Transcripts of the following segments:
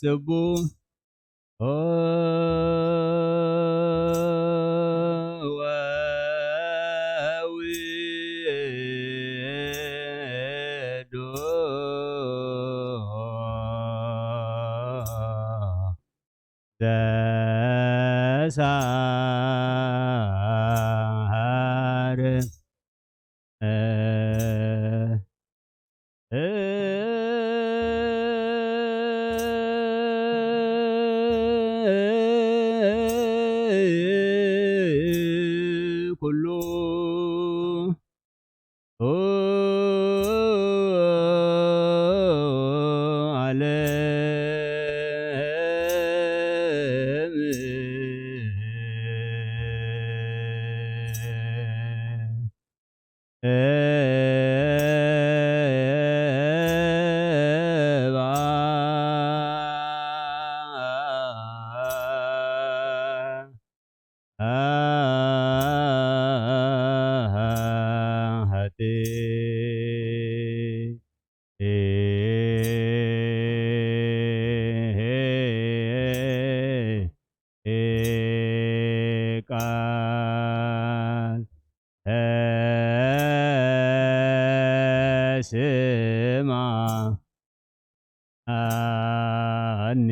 ስቡ ወውእቱ ዘሳር ኩሉ ዓለም ቃል ስማ ኣኒ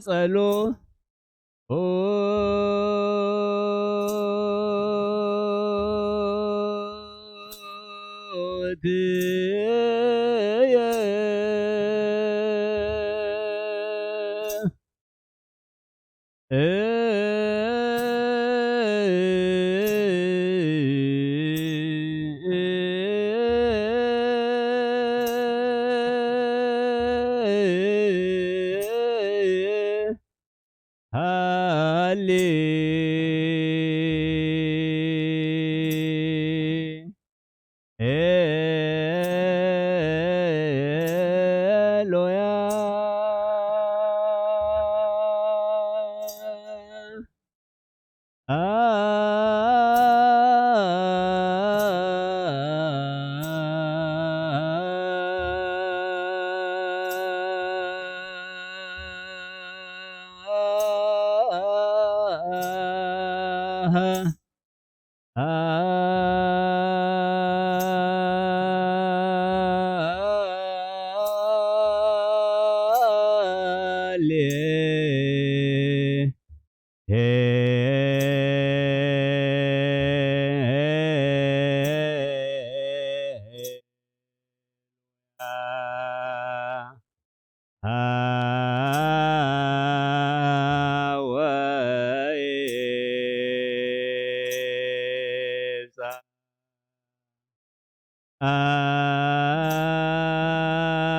ጸሎ ሃሌ ሄሎ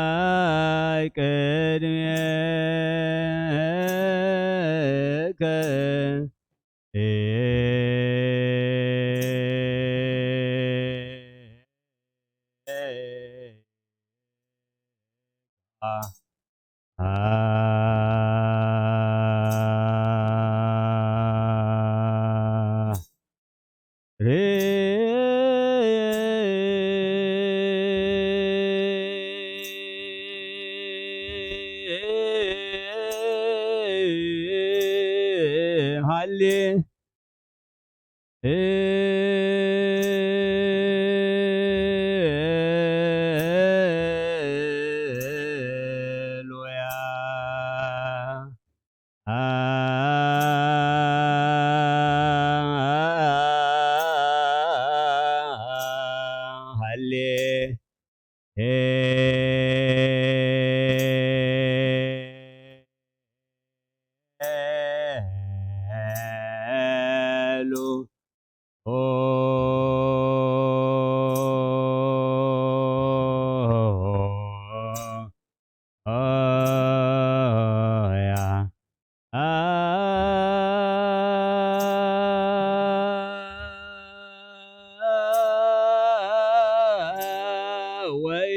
ኣይ ቅድሜከ ሃሌሉያ። ሃሌ ሄሉ ኦ ያ አ ወይ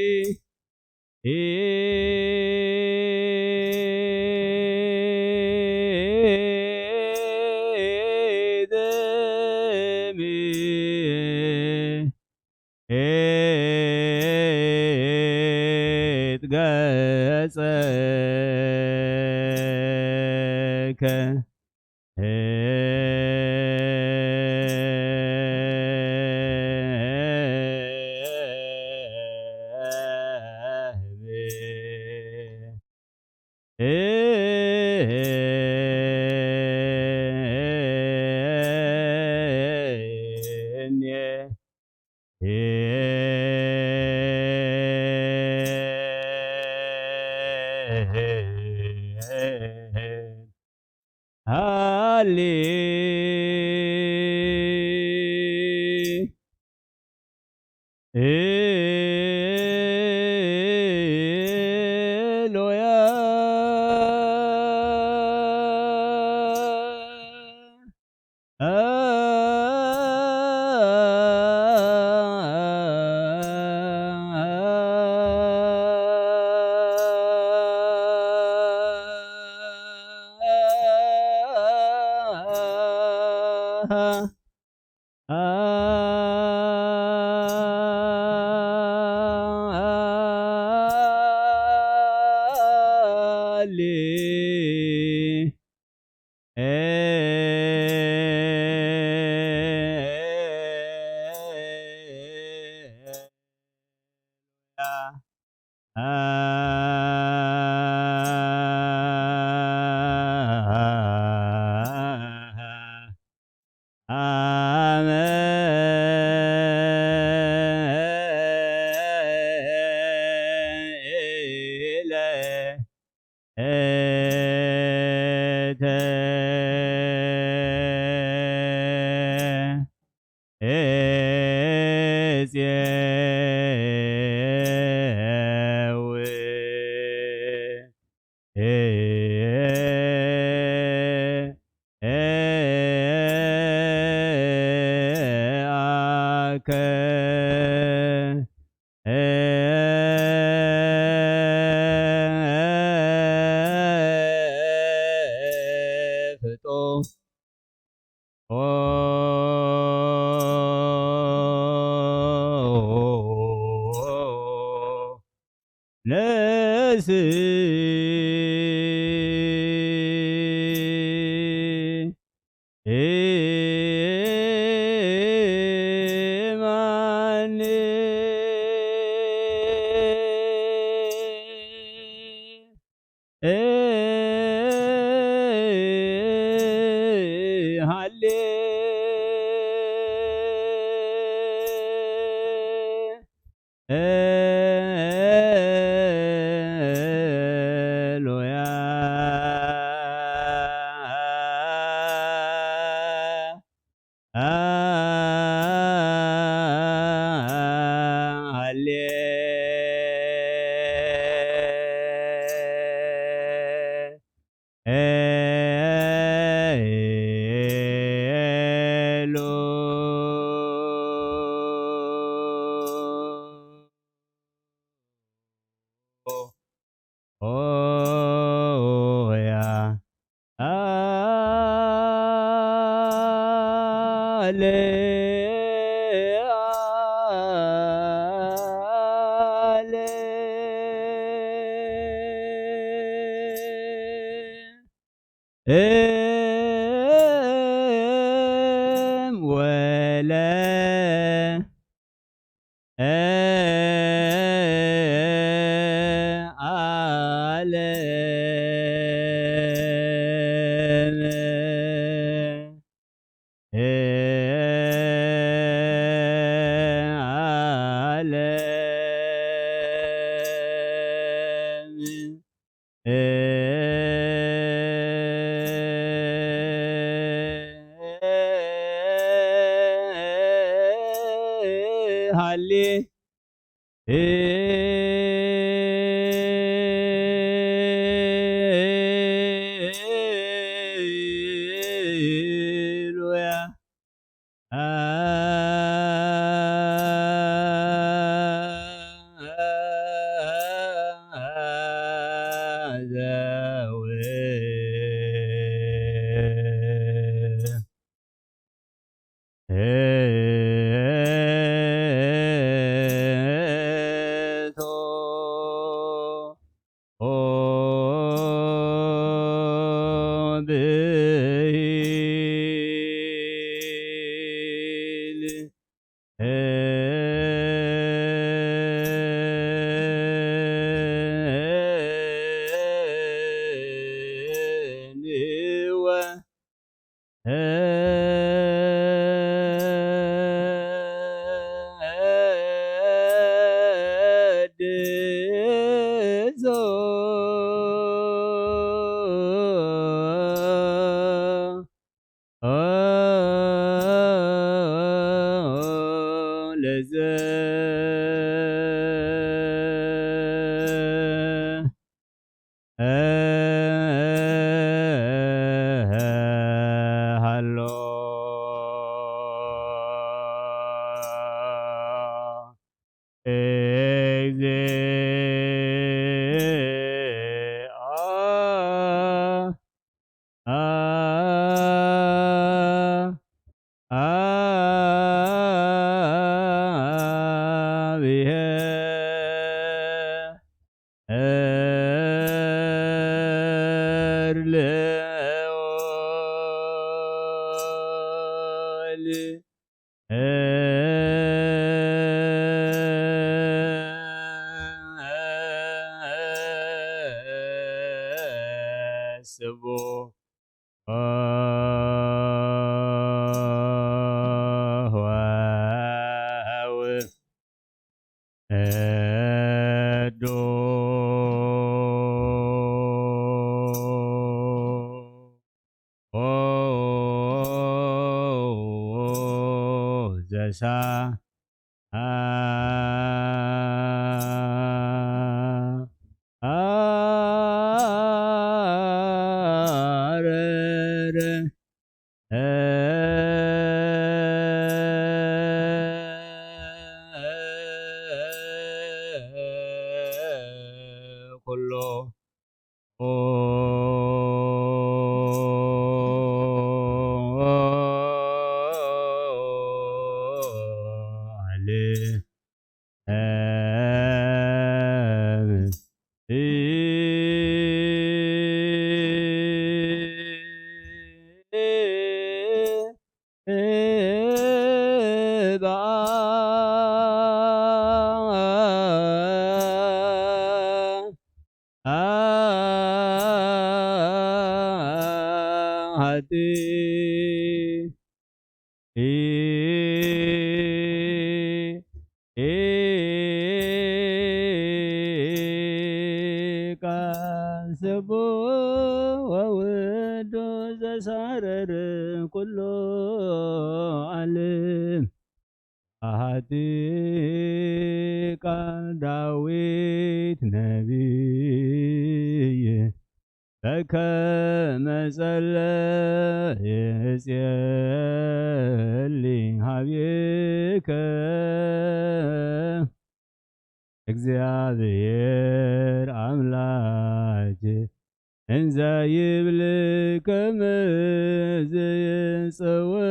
ኢትሚ ኢትገጸከ ሃሌ ሉያ። እ፣ ሃሌ፣ ሉያ። ሃሌ፣ ሉ። ሆያ። አለ፣ አለ። እም ወለ እ፣ ዓለም። እ፣ ዓለም። እ፣ ሃሌ፣ እ፣ ሉያ። ለዘ ሃሎ ስቡ ወወ እዶ ዘሳ አረረ ኩሎ ኃጢ ኢቃል ስቡ ወውዱ ዘሳረር ኩሎ ዓለም። ኣሃቲ ቃል ዳዊት ነቢይ በከመ ጸለ ይጼሊ ሀቤከ እግዚኣብሔር ኣምላክ እንዘ ይብል ከመ ዝጽውዕኒ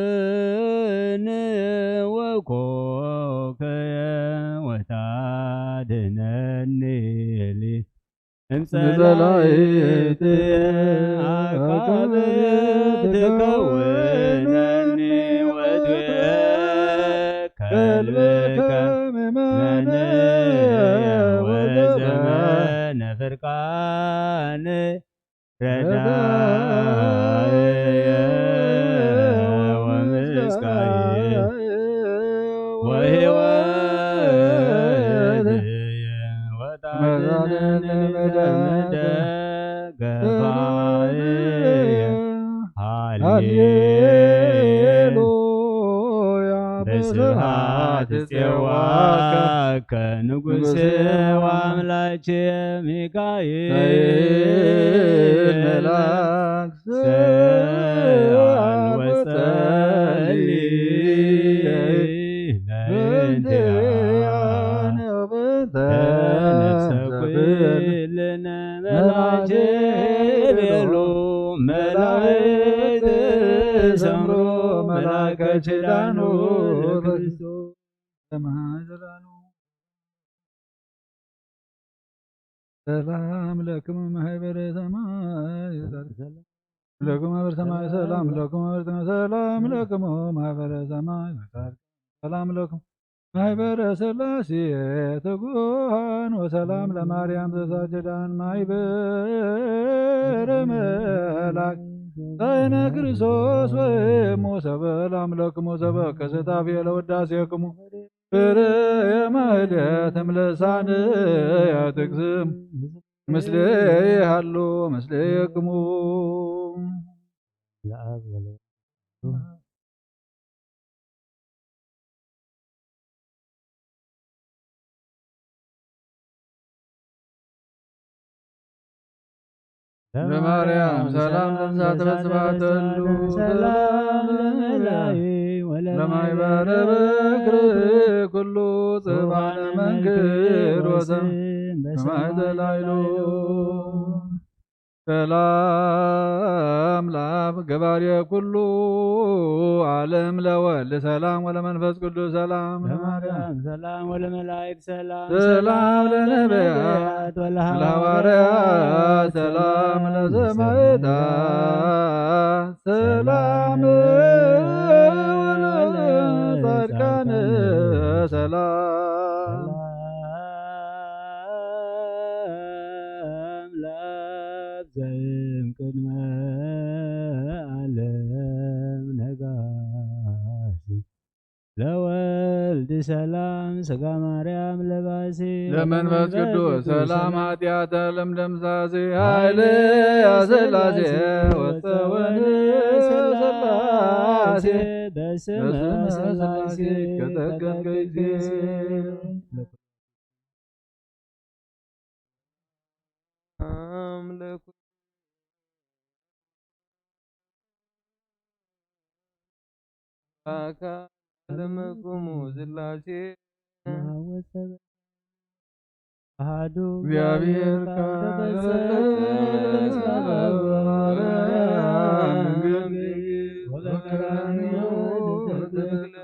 ወኮከየ ወታድነኒ እምጸላይት ኣቃብ ትከውነኒ ወትከልብከ መነ ወዘመነ ፍርቃን ረዳየ ወምስካየ ወሕይወትየ ወጣትነ ደገፋየ ሃሌሉያ በስብሐት ጼዋከ ንጉሴ ወአምላኬ ሚካኤል መልአክ ሰአል ወጸሊ በእንቲአነ ወበእንተ ነፍሰ ኩልነ መልአኬ ቤሉ መላእክት ሰምሮ መልአከ ኪዳኑ ለክርስቶስ ሰማይ ዘላሉ ሰላም ለክሙ ማህበረ ሰማይ ለክሙ ማህበረ ሰማይ ሰላም ለክሙ ማህበረ ሰማይ ሰላም ለክሙ ማህበረ ሰማይ ሰላም ለክሙ ማህበረ ስላሴ ትጉሃን ወሰላም ለማርያም ዘሳጀዳን ማህበረ መላክ ላይነ ክርስቶስ ወይሙ ሰበላም ለክሙ ሰበከ ስታፌ ለውዳሴክሙ ፍሬ ማህሌትም ልሳን ያትግዝም ምስሌ ሃሉ ምስሌክሙ ለአብ ወለወልድ ለማርያም ሰላም ለምሳተ በስባተሉ ሰላም ለመላይ ለማይበረ በክር ኩሉ ጽባነ መንክር ወሰም ለማይተላይሉ ሰላም ለአብ ገባሬ ኩሉ ዓለም ለወልድ ሰላም ወለመንፈስ ቅዱስ ሰላም ለማርያም ሰላም ወለመላእክት ሰላም ሰላም ለነቢያት ወለሐዋርያት ሰላም ለሰማዕታት ሰላም ወለጻድቃን ሰላም ለአብ ዘእም ቅድመ ዓለም ነጋሲ ለወልድ ሰላም ስጋ ማርያም ለባሲ ለመንፈስ ቅዱስ ሰላም ኃጢአተ ለምደምሳሲ ኃይል ያስላሴ ወፀወን ስላሴ በስመ ስላሴ ከተቀደስ ጊዜ አምልኩ አካል ለመቆሙ ስላሴ አሐዱ እግዚአብሔር ቃል ተፈጸመ። ወበቀራንዮ ተተክለ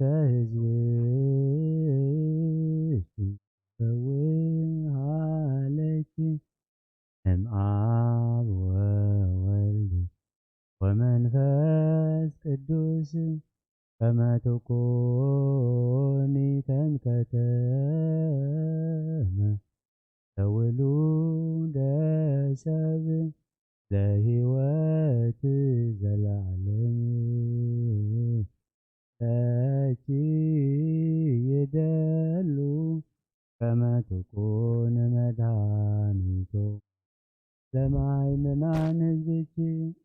ህዝብኪ ፈውሃለኪ እም ኣብ ወወልድ ወመንፈስ ቅዱስ ከመ ትኩኒ ከም ከተመ ተውሉደ ሰብ ለህይወት ዘለዓለም ለኪ ይደሉ ከመ ትኩን መድኃኒቶ ለማይምናን ህዝብኪ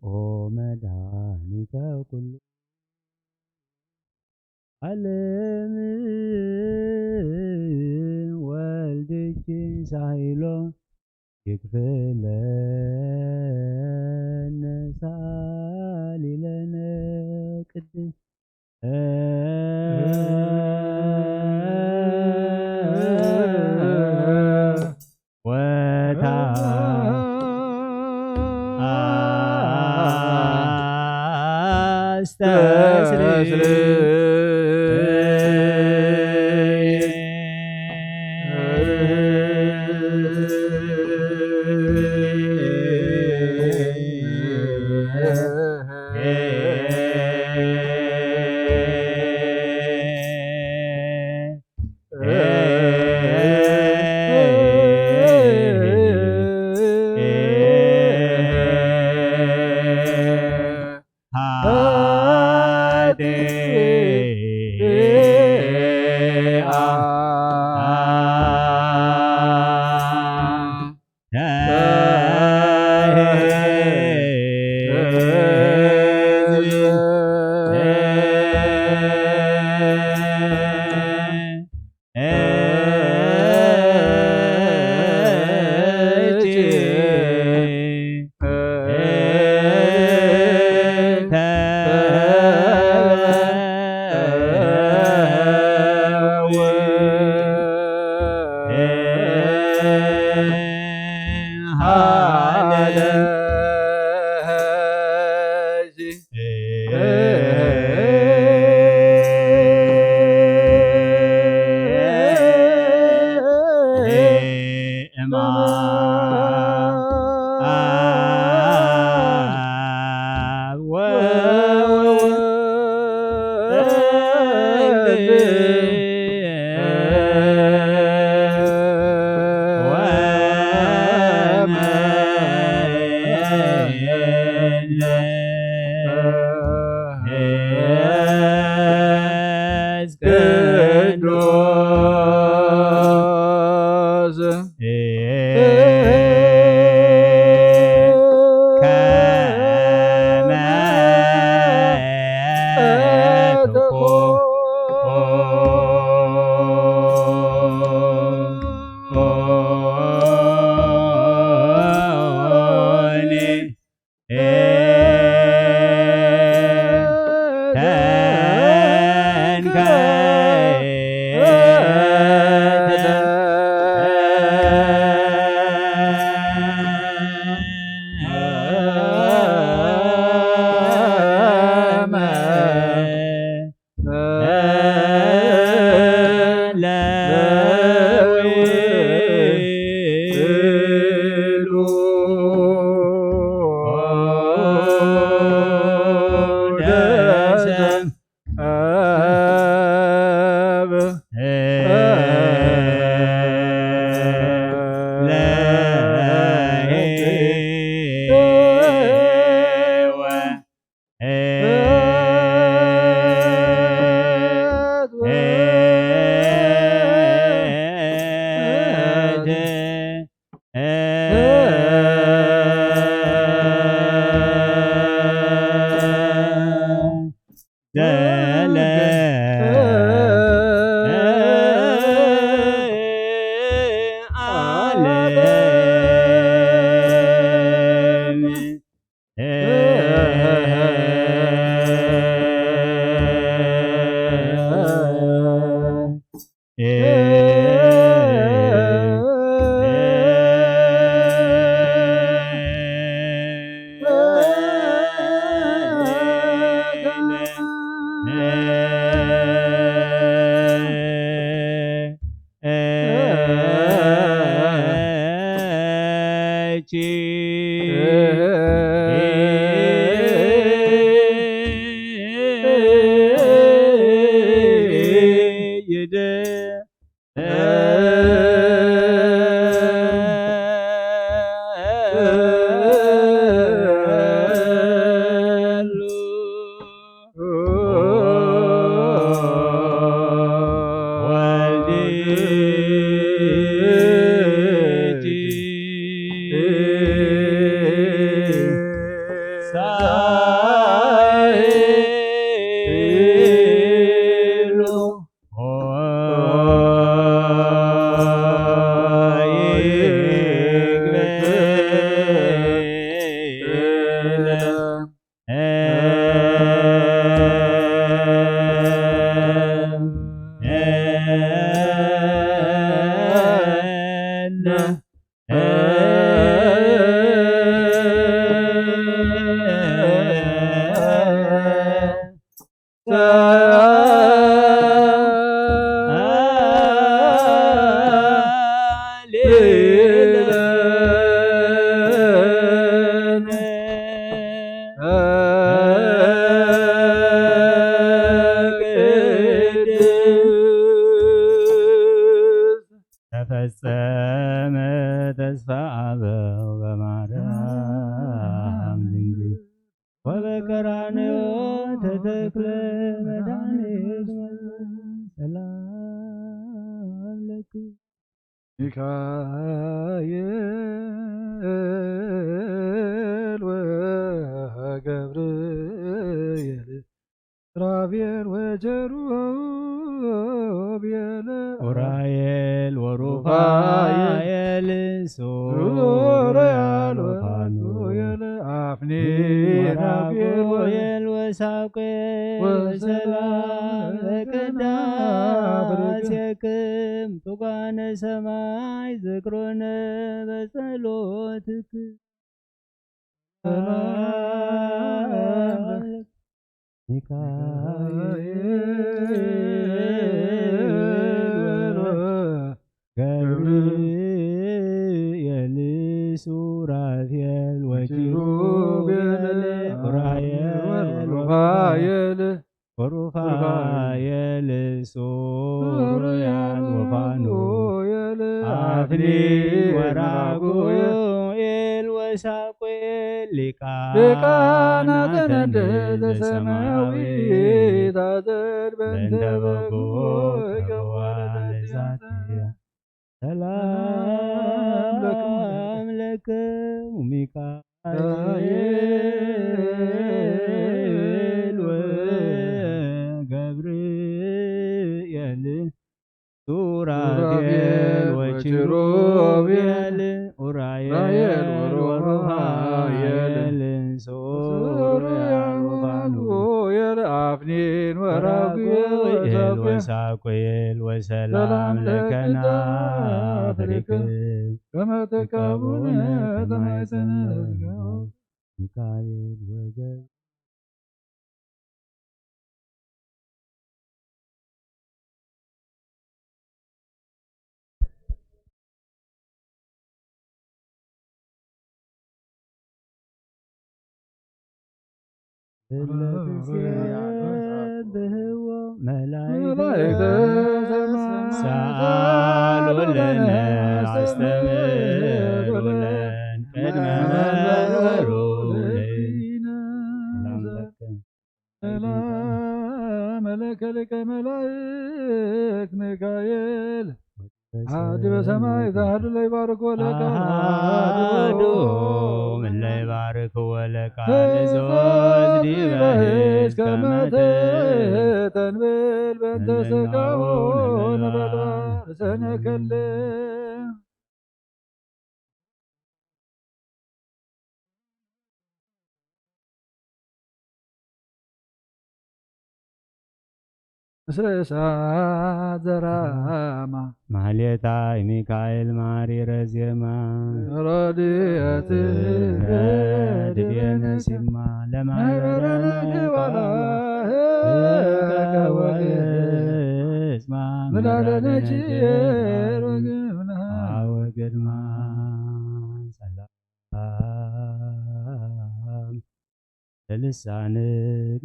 ኦ መድኃኒተ ኩሉ ዓለም ወልድኪ ሳይሎ ይክፍለነ ሳሊለነ ቅድስት ወታ አስተስልይ ፈጸመ ተስፋ ኣበው በማርያም ድንግል ወበቀራንዮ ተተክለ መድኃኒት ሰላም ለክ ሚካኤል ወገብርኤል ራብኤል ወቸሩቤል ኡራኤል ወሩፋኤል ሱራኤል ወፋኑኤል አፍኒን ወራጉኤል ወሳቄል ወሰላም ለቅዳሴክም ቱጋነ ሰማይ ዝክሮነ በጸሎትክ ሰላም ሚካኤል ገብርኤል ሱራፌል ወኪሩቤል ኡራኤል ሩፋኤል ወሩፋኤል ሱሩያን ወፋኑኤል አፍኒ ወራጉኤል ወሳቁኤል ሊቃናተ ነደ ዘሰማያዊት አጸድ በእንተ በጎ ዛትያ ሰላም ለክሙ ሚካኤል ወገብርኤል ሱራፌል ወኪሩቤል ኡራኤል ወሩፋኤል ሱራፌል አፍኒን ወራጉኤል ወሳቁኤል ወሰላም ለከና ፍሪክ ከመ ተቃቡነ ተማይሰነ ሚካኤል ወገብ እለ ትሴብሕዎ መላእክተ ሰማይ ሰኣሉ ለነ አስተብህሉ ለነ ቅድመ መንበሩ ለነ። ሰላም ለከ ሰላም ለከ ሊቀ መላእክት ሚካኤል አሐዱ በሰማይ ዘአሐዱ ለይባርክ ወለቃል አሐዱ እለ ይባርክ ወለቃል ዘወትር ዲበ ሕግ ከመ ትንበል በእንተ ሥጋሁ ነበልባል ሰነከለ። ምስለ እሳት ዘራማ ማህሌታ ሚካኤል ማሪረ ዜማ ረድኤትከ ድቤነ ሲማ ለማህበረ ለማህበረ ቅባህከ ወእዝማ ምላለ ነኪር ወግብና አወ ግድማ ሰላም ለልሳንክ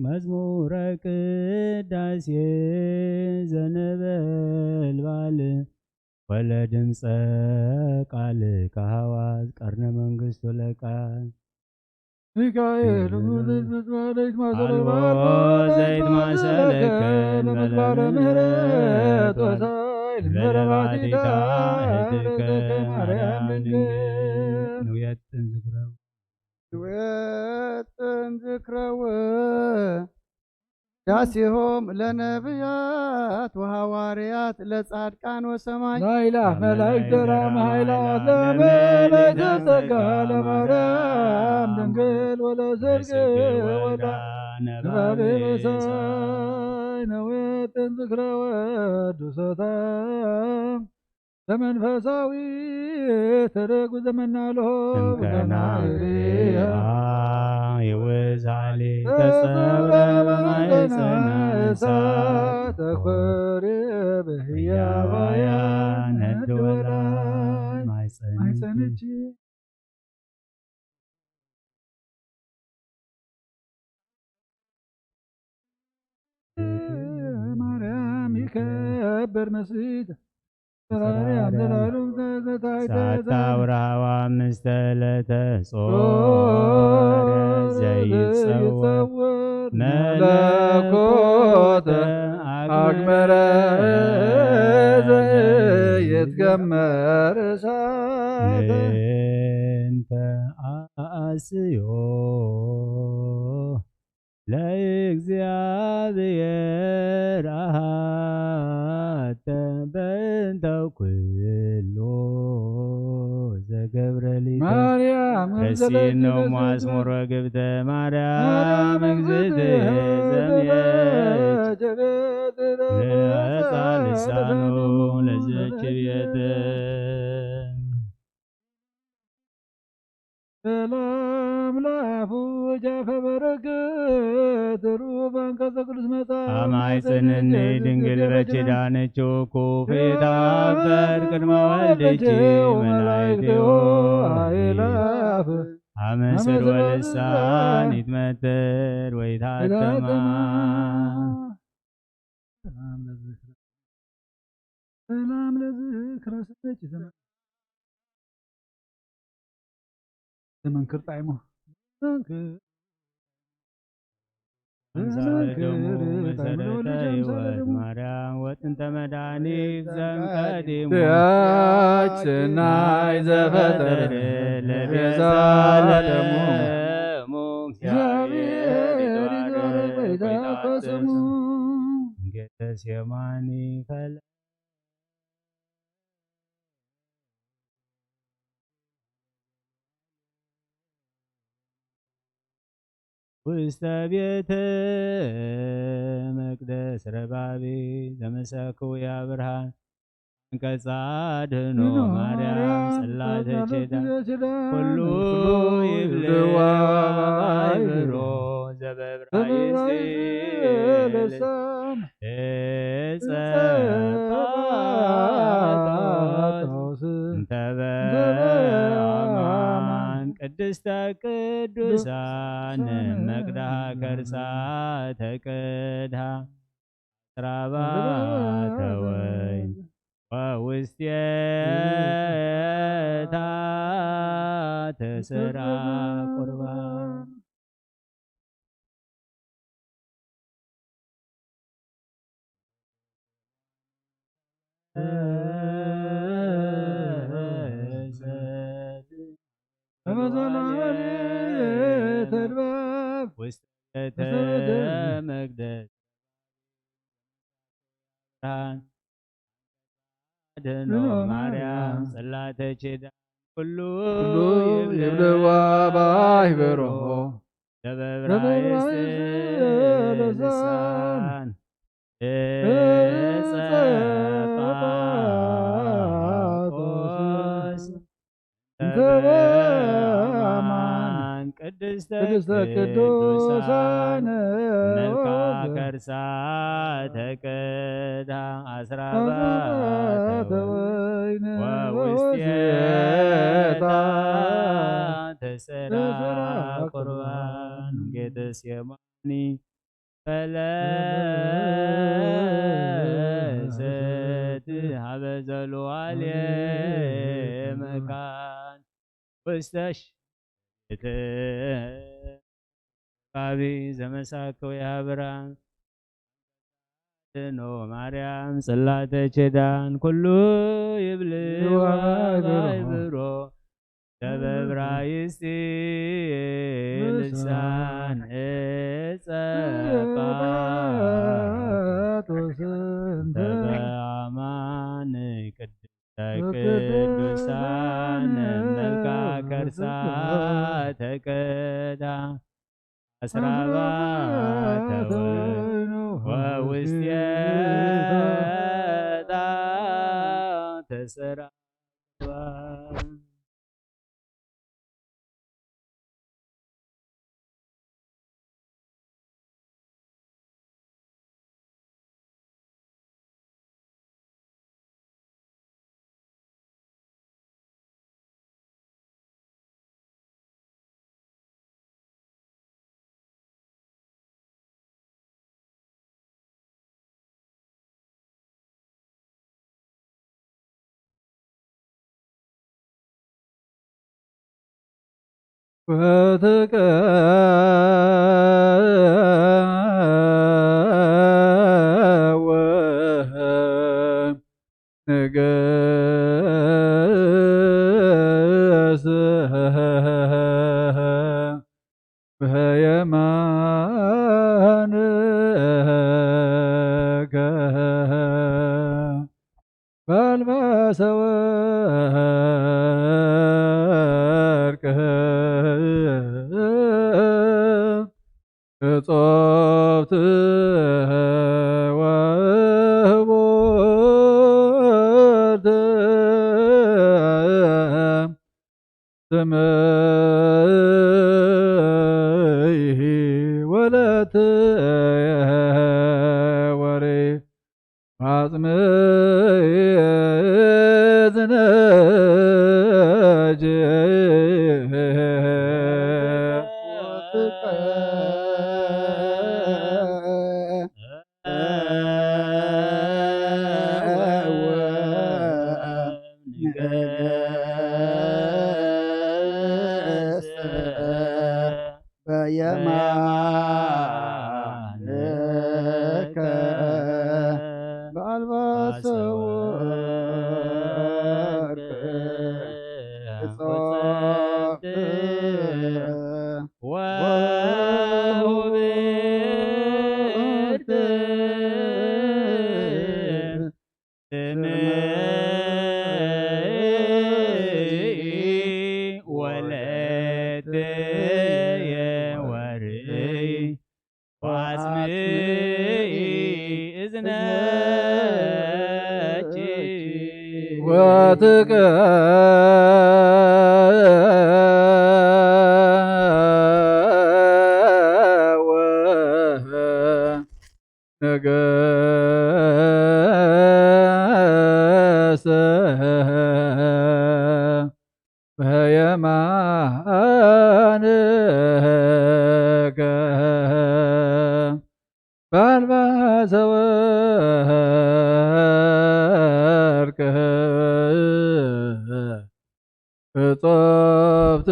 መዝሙረ ቅዳሴ ዘነበልባል ወለድምፀ ቃል ከሃዋዝ ቀርነ መንግስቱ ለቃል ሚካኤል ዘይትማሰለከ ለምግባረ ምህረት ወሳይል ምህረ ባቲታ እህትከ ማርያም ድንግል ንውየጥን ዝክረው ወጥን ዝክረው ዳሲሆም ለነብያት ወሐዋርያት ለጻድቃን ወሰማይ ላይላፍ መላእክት ሰላም ኃይላት ለመላእክት ጸጋ ለማርያም ድንግል ወለሰርግ ወላ ነባቤ በሳይ ነወጥን ዝክረ ወዱሰታ ለመንፈሳዊ ተደጉ ዘመናልሆ እምከናርያ ይወዛሌ ተጸብረ በማይጸና እሳት ተኮሪ በህያዋያ ነድወላ ማይጸንች ማርያም ይከብር መስሊት ሰዓታ ወርሃዋ ምስተ ዕለተ ጾር ዘይጸወር መለኮተ ኣግመረ ዘይትገመር እሳት። ምእንተ ኣስዮ ለእግዚኣብሔር ኣሃተ በእንተ ኩሉ ዘገብረ ሊተ። ማርያም ረሲኖ ማስሙሮ ግብተ ማርያም እግዝእትየ ዘምየት። ነጻ ልሳኑ ለዘችብየት። ሰላም ለአፉ ጃፈ በረከት ሩብ አንቀጸ ቅዱስ መጽሐፍ። አማይ ጽንኒ ድንግል በኪዳንቹ ኩፊታ በር ቅድመ ወልድኪ መላእክቲሁ አእላፍ። አመስር ወልሳን ይትመትር ወይታተማ። ሰላም ለዝክረ ሰላም ለዝክረ ሰለች ዘመን ዘመንክር ጣዕሞ ዘመንክር ዘመንክር ጣዕሞ ለወልድ ጃምሳ ለደሙ። ማርያም ወጥንተ መድኃኒት ዘምቀዲሙ። ያች ሰናይ ዘፈጠረ ለቤዛ ለደሙ። ለደሙ። እግዚአብሔር ይትባረክ ወይትቀደስ ስሙ። ጌተሴማኒ ፈለ ውስተ ቤተ መቅደስ ረባቢ ዘመሰክው ያ ብርሃን አንቀጻ ድህኖ ማርያም ጽላተ ኪዳን ኩሉ ይብልዋ ባይብሮ ዘበብራይስቲ ልሳን እጸ ጳጦስ እንተ በአማን ቅድስተ ቅዱሳን መቅዳ ከርሳ ተቀድሃ። አስራባ ተወይን ወውስቴታ ተሰራ ቁርባን። ተድባብ ውስተ ቤተ መቅደስ ብርሃን አድኖ ማርያም ጽላተ ኪዳን ኩሉ ይብልዋ ባይበሮ ዘበብራይስጥ ልሳን እጸ ጳጦስ እንተ በአማን ቅድስተ ቅዱሳን መልካ ከርሳ ተቀዳ አስራባ ተወይን ወውስቴታ ተሰራ ቁርባን ጌተሴማኒ ፈለሰት ሀበ ዘሉዋሌ መካን ውስተሽ እቲ ከባቢ ዘመሳከው ያብራን ድኖ ማርያም ጽላተ ኪዳን ኩሉ ይብል ዋይብሮ ዘበብራይስቲ ልሳን እጸ ጳጦስ እንተ በአማን ቅድስተ ቅዱሳን መልካ ከርሳ ተቀዳ አስራባ ተወይኑ ወውስቴታ ተሰራ ወትቀወም ንገስ በየማንከ በአልባሰ ወርቅ እጾብት ወህቡርት ስምይ ወለትየ ወሬ አጽምይ ዝነጅ በየማንከ በአልባሰ ወርቅ እጾብት ወውብርት ስምዒ ወለትየ ወርእይ ወአጽምዒ እዝነኪ ወትቀ ነገሰ በየማንከ በአልባሰ ወርቅ እጾብት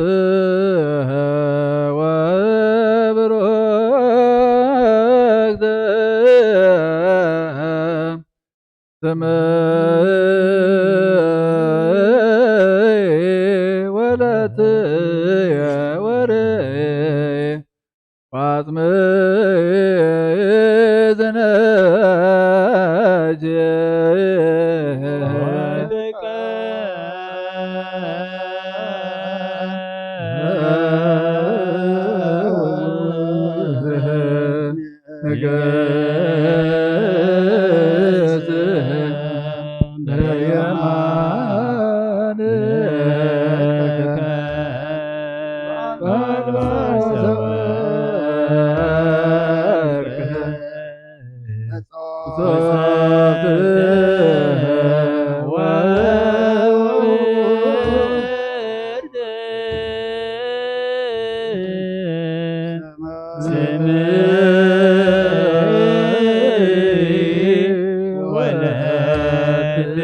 ወብሩክት ስምዒ ወለትየ ወርእይ ወአጽምዒ ዝነጅ ንገስ በየማንከ በአልባሰ ወርቅ እጾብት ወውብርት ስምዒ ወለትየ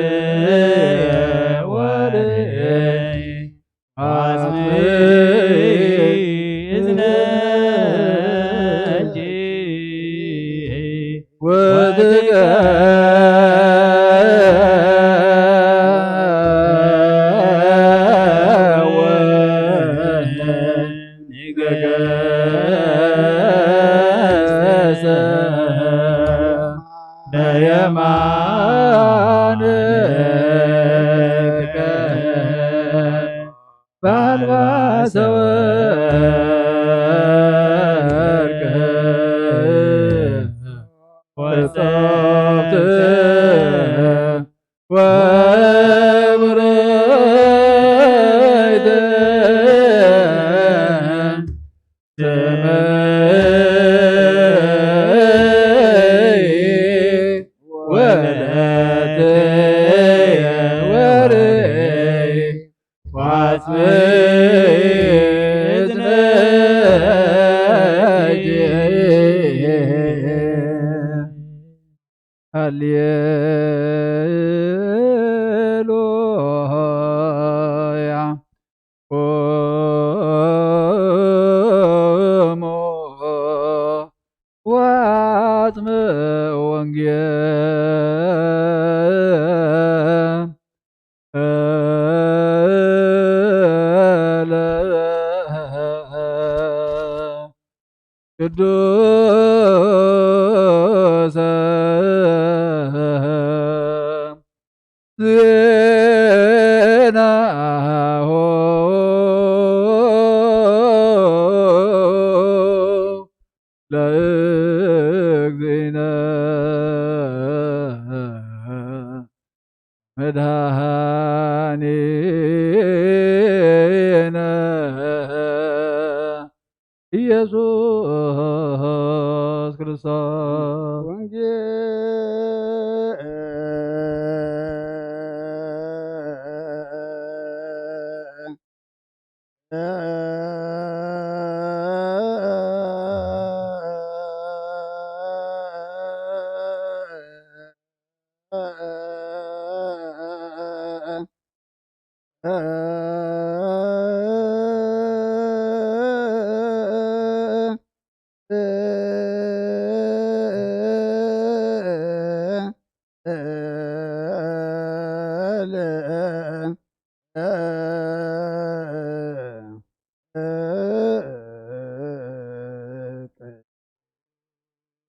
ወርእይ አጽምዒ እዝነኪ ወትቀ በአልባሰ ወርቅ ወጾብት ወብሩይት ስምዒ ወለትየ ወርእይ ወአጽምዒ እዝነኪ። ሃሌሉያ። ኦ ቅዱስ ዜናሁ ለእግዚእነ መድኃኒነ ኢየሱስ ክርስቶስ። ወንጌል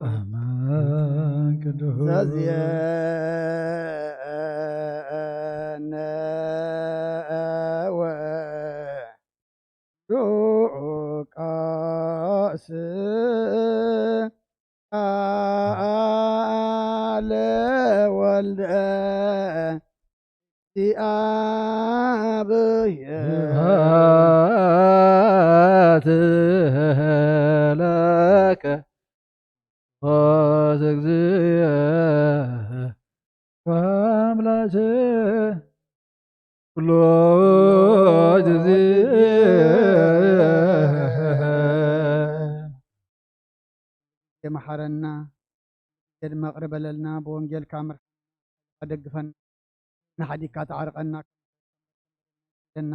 አማን ቅዱስ። ዘዝየነ ወሉቃስ ቃለ ወልደ እግዚአብሔር። ስብሐት ለከ ኦዝእግዚእ ወአምላክ ኩሎ ጊዜ። የመሓረና፣ ድማ ቅርበለልና፣ ብወንጌልካ ምርሓና፣ ደግፈና፣ ንሓዲካ ተዓርቀና፣ ና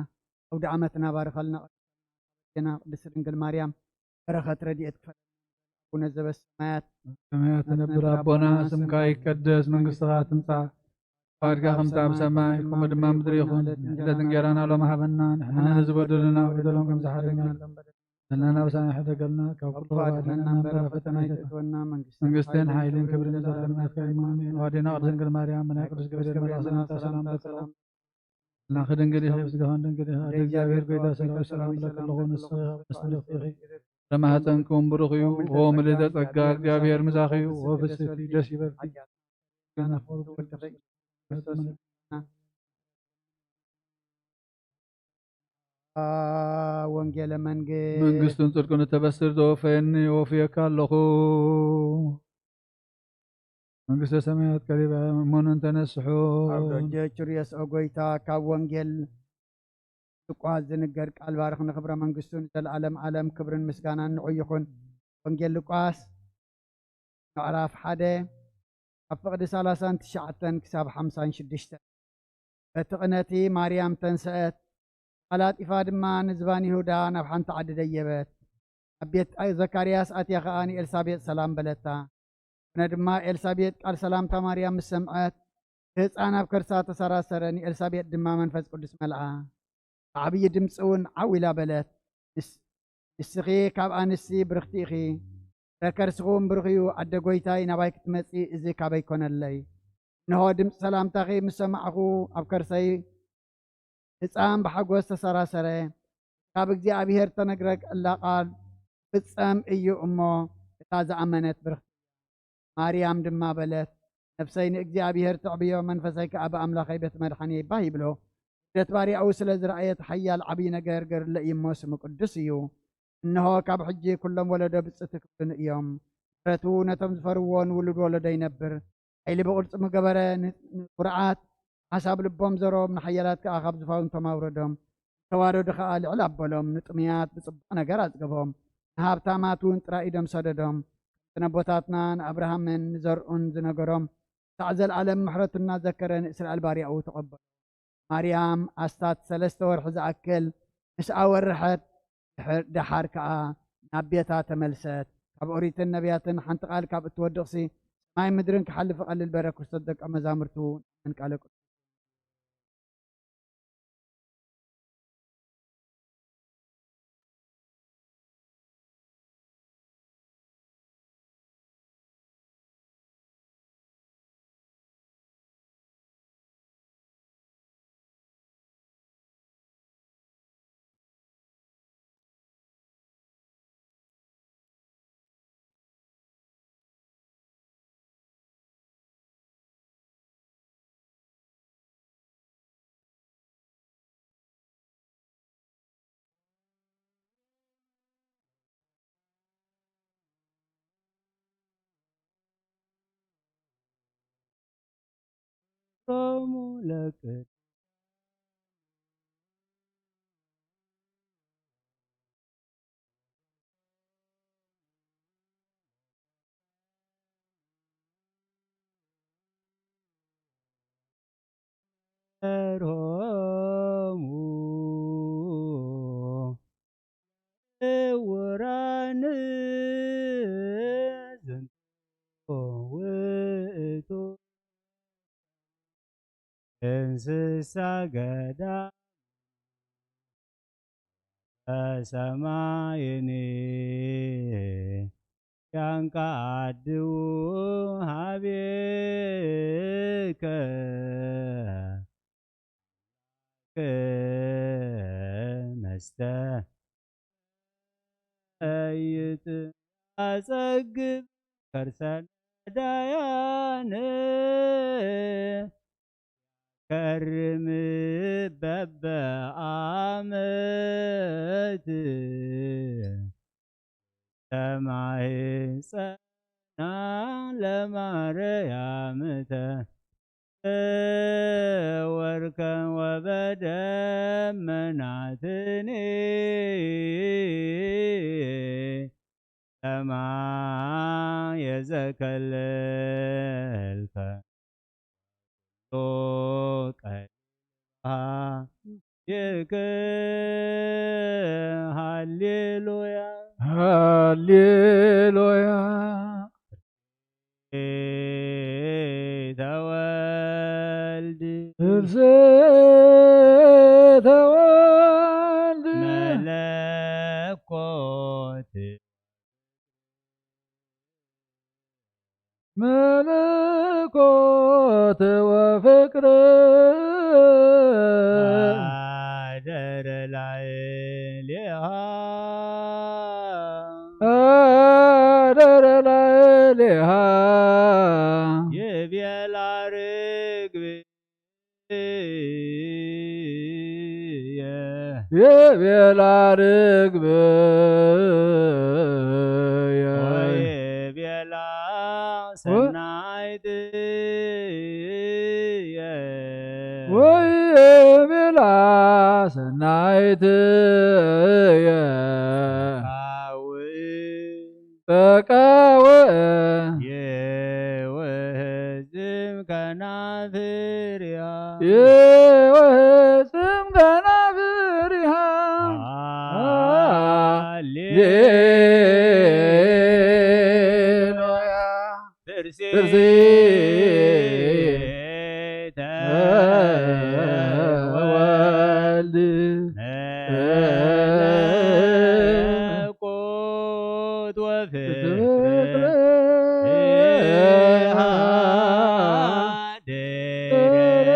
ኣውደ ዓመትና ባርኸልና፣ ና ቅድስት ድንግል ማርያም በረኸት ረድኤት ክፈለና። ኣቡነ ዘበሰማያት ሰማያት ትነብር ኣቦና፣ ስምካ ይቀደስ፣ መንግስትኻ ትምጻእ፣ ፈቃድካ ከምቲ ኣብ ሰማይ ከምኡ ድማ ምድሪ ይኹን። ዕለት እንጀራና ሎም ሃበና፣ ንሕና ንዝበደሉና በደሎም ከም ዝሓደገና፣ በደልና ብሳና ሕደገልና፣ ካብ ኩሉ ኣድሕነና እምበር ኣብ ፈተና ኣይተእትወና፣ መንግስትን መንግስትን ሓይልን ሓይልን ክብርን ክብርን ዘለኣለም ናትካ እዩ። ኣሜን። ኣሜን። ዋዴና ቅድስት ድንግል ማርያም፣ ብናይ ቅዱስ ገብርኤል መልኣኽ ሰላምታ ሰላም በልክሎም። ናኺ ድንግል ኢኺ፣ ብስጋኽን ድንግል ኢኺ፣ ኣደ እግዚኣብሔር ጎይታ ሰራዊት ሰላም እብለኪ ኣለኹ፣ ንስኺ ካብ ኣንስቲ ብርኽቲ ኢኺ፣ ፍረ ማህፀንኪ እውን ብሩኽ እዩ። ኦ ምልዕተ ጸጋ፣ እግዚኣብሔር ምሳኺ እዩ። ኦ ፍስሕቲ፣ ደስ ይበልኪ። ወንጌለ መንግስት መንግስትን ጽድቅን እተበስር ዘወፈየኒ ወፍየካ ኣለኹ። መንግስተ ሰማያት ቀሪባ፣ እመኑን ተነስሑ። ኣብ ደጀ ችርዮስ ኦ ጎይታ፣ ካብ ወንጌል ሉቃስ ዝንገር ቃል ባርኽ፣ ንኽብረ መንግስቱ ንዘለዓለም ዓለም ክብርን ምስጋናን ንዑ ይኹን። ወንጌል ሉቃስ ምዕራፍ ሓደ፣ ኣብ ፍቕዲ ሰላሳን ትሽዓተን ክሳብ ሓምሳን ሽዱሽተን። በቲ ቅነቲ ማርያም ተንስአት፣ ኣላጢፋ ድማ ንዝባን ይሁዳ ናብ ሓንቲ ዓዲ ደየበት። ኣብ ቤት ዘካርያስ ኣትያ ኸኣ ንኤልሳቤጥ ሰላም በለታ። ኮነ ድማ ኤልሳቤጥ ቃል ሰላምታ ማርያም ምስ ሰምዐት፣ እቲ ህፃን ኣብ ከርሳ ተሰራሰረ፣ ንኤልሳቤጥ ድማ መንፈስ ቅዱስ መልኣ። ብዓብዪ ድምፂ እውን ዓው ኢላ በለት፣ "ንስ-፣ ንስኺ ካብ ኣንስቲ ብርኽቲ ኢኺ፣ ፍረ ከርስኺ እውን ብሩኽ እዩ። ኣደ ጐይታይ፣ ናባይ ክትመፂ እዚ ካበይ ኮነለይ? እንሆ ድምፂ ሰላምታኺ ምስ ሰማዕኹ፣ ኣብ ከርሰይ ህፃን ብሓጎስ ተሰራሰረ። ካብ እግዚኣብሔር ተነግረ እላ ቃል ፍጸም እዩ እሞ፣ እታ ዝኣመነት ብርኽቲ እያ።" ማርያም ድማ በለት፣ "ነፍሰይ ንእግዚኣብሔር ተዕብዮ፣ መንፈሰይ ከኣ ብኣምላኸይ በቲ መድሓኒየይ ባህ ይብሎ። ውርደት ባርያኡ ስለ ዝረኣየት ሓያል ዓብዪ ነገር ገርለ እዩ እሞ፣ ስሙ ቅዱስ እዩ። እንሆ ካብ ሕጂ ኩሎም ወለዶ ብጽእቲ ክብሉኒ እዮም። ምሕረቱ ነቶም ዝፈርዎ ንውሉድ ወለዶ ይነብር። ሓይሊ ብቕልጽሙ ገበረ፣ ን-፣ ንኩርዓት ሓሳብ ልቦም ዘሮም፣ ንሓያላት ከኣ ካብ ዝፋውንቶም ኣውረዶም። ዝተዋረዱ ከኣ ልዕል ኣበሎም፣ ንጥሙያት ብጽቡቕ ነገር ኣጽገቦም፣ ንሃብታማት እውን ጥራይ ኢዶም ሰደዶም። ከምቲ ነቦታትና ንኣብርሃምን ንዘርኡን ዝነገሮም፣ ክሳዕ ዘለኣለም ምሕረቱ እናዘከረ ንእስራኤል ባርያኡ ተቐበሎ። ማርያም ኣስታት ሰለስተ ወርሒ ዝኣክል ምስ ኣወርሐት፣ ድሕር-፣ ደሓር ከኣ ናብ ቤታ ተመልሰት። ካብ ኦሪትን ነቢያትን ሓንቲ ቃል ካብ እትወድቕሲ፣ ሰማይ ምድርን ክሓልፍ ይቐልል በረ። ክርስቶስ ደቀ መዛሙርቱ ንኣምን ቃለ ቅዱስ። ሮሙ ለቅድ ሮሙ እውራን ዝንቱ ውእቱ እንስሳ ገዳም በሰማይኒ ያንቃድው ሀቤከ መስተ እይት አጸግብ ከርሰ ነዳያን ከርም በበአመት ተማህፀና ለማርያም ተወርከን ወበደመናትኒ ሰማየ ዘከለልከ ሎቀ ይክ ሃሌሉያ ሃሌሉያ። ተወልድ እርስ ተወልድ መለኮት መለኮት ወፍቅር አደረ ላዕሌሃ አደረ ላዕሌሃ ይቤላ ርግብ ይቤላ ርግብየ ወይቤላ ሰናይትየ ወይቤላ ሰናይትየ ካውእ በቃወ የወህዝም ከናፍሪሃ የወህዝም ከናፍሪሃ ሃሌሉያ ሃሌሉያ። ትርሲ ተወልድ መለኮት ወፍቅር ሃደረ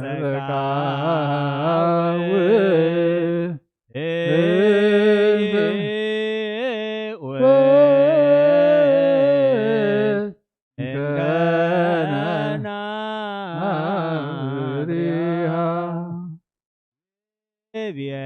ቤላ ርግብ ይቤላ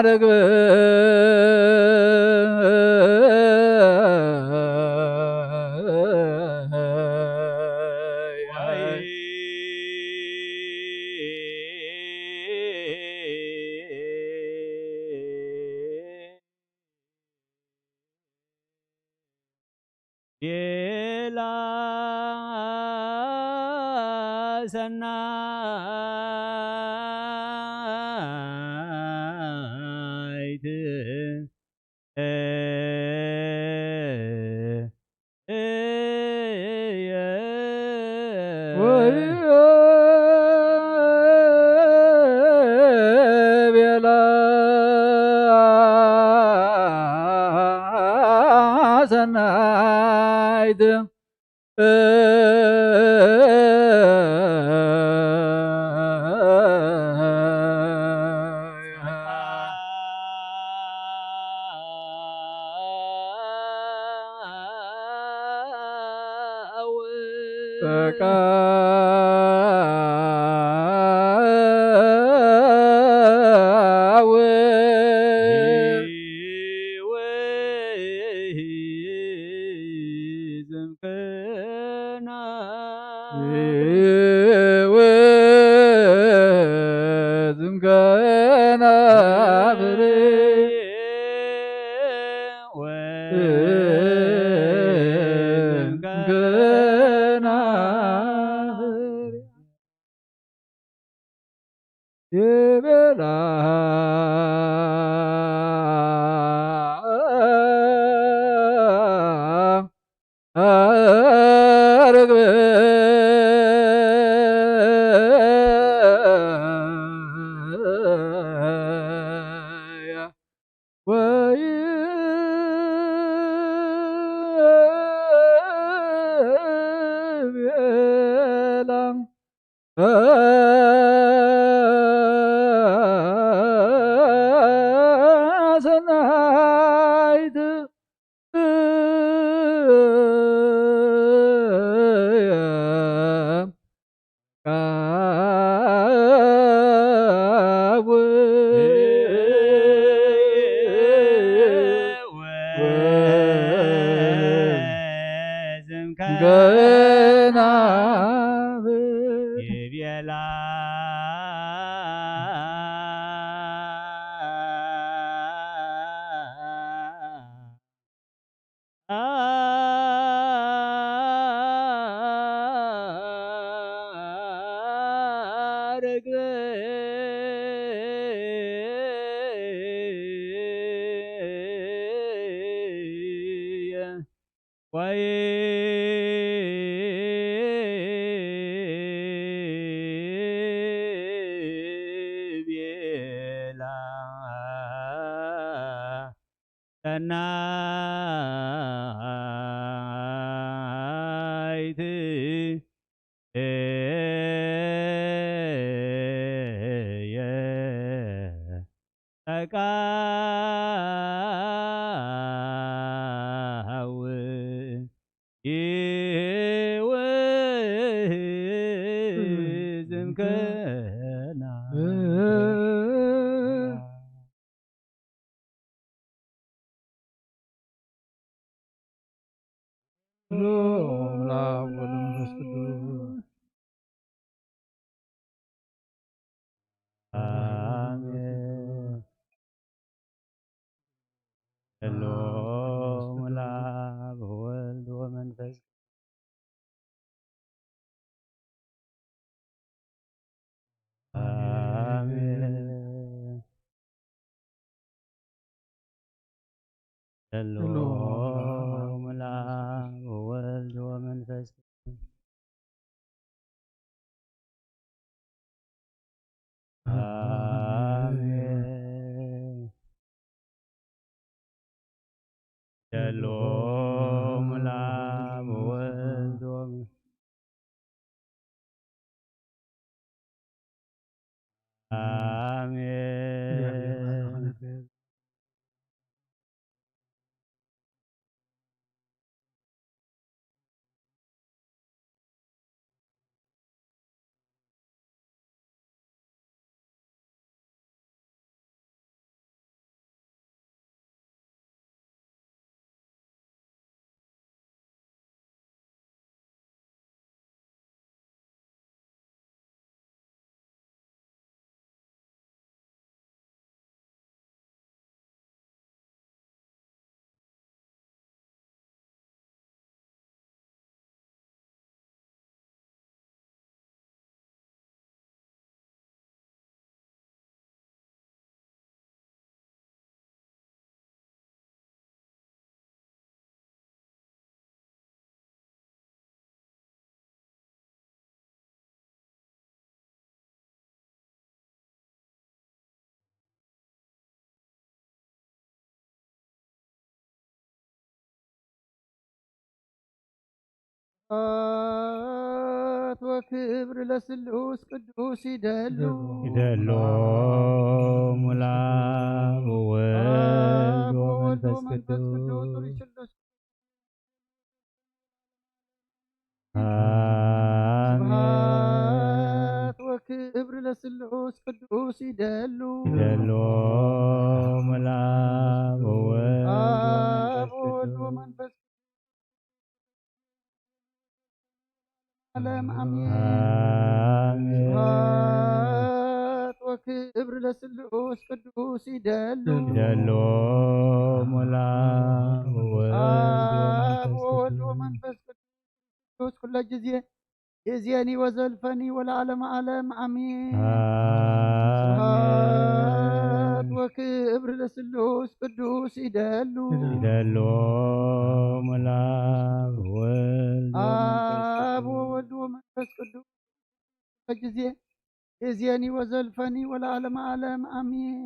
ርግብ ቤላ ሰናይት። ቤላ ሰናይት። ይቤላ ርግበያ ወይቤላ ሰናይት። ገና ይቤላ ሰናይት እየ ተቃው ይወዝም ከና ሎም ለአብ ወለመንፈስ ቅዱስ። አሜን። ሎም ለአብ ወወልድ ወመንፈስ አሜን። ሎም ለአብ ወወልድ ወመንፈስ አሜን። ሎም ለአብ ወወልድ ወመንፈስ አሜን። ስብሐት ወክብር ለስሉስ ቅዱስ ይደሉ። ይደሉ ሙላ ወወልድ አብ ወወልድ ወመንፈስ ወመንፈስ ቅዱስ ቅዱስ። ሩይ ስሉስ። አሜን። ስብሐት ወክብር ለስሉስ ቅዱስ ይደሉ። ይደሉ ሙላ ወወልድ አብ ወመንፈስ ወወልድ ቅዱስ። ወመንፈስ ዓለም አሜን። አሜን። ስብሐት ወክብር ለስሉስ ቅዱስ ይደሉ። ይደሉ ሙላ ወወልድ አብ ወመንፈስ ወወልድ ቅዱስ። ወመንፈስ ቅዱስ ኩለ ጊዜ ይእዜኒ ወዘልፈኒ ወለዓለመ ዓለም አሜን። አሜን። ስብሐት ወክብር ለስሉስ ቅዱስ ይደሉ። ይደሉ ሙላ ወወልድ አብ ወመንፈስ ወወልድ ወመንፈስ ቅዱስ ጊዜ ይእዜኒ ወዘልፈኒ ወለዓለመ ዓለም አሜን።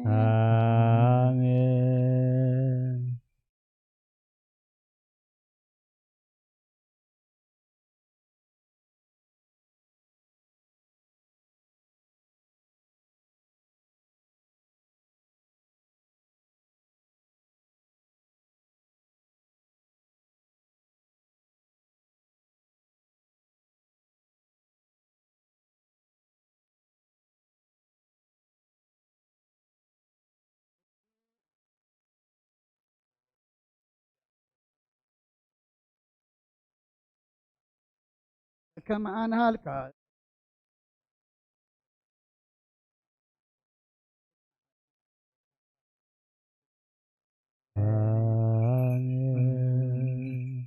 አሜን። ከመ ኣንሃልካ አሜን።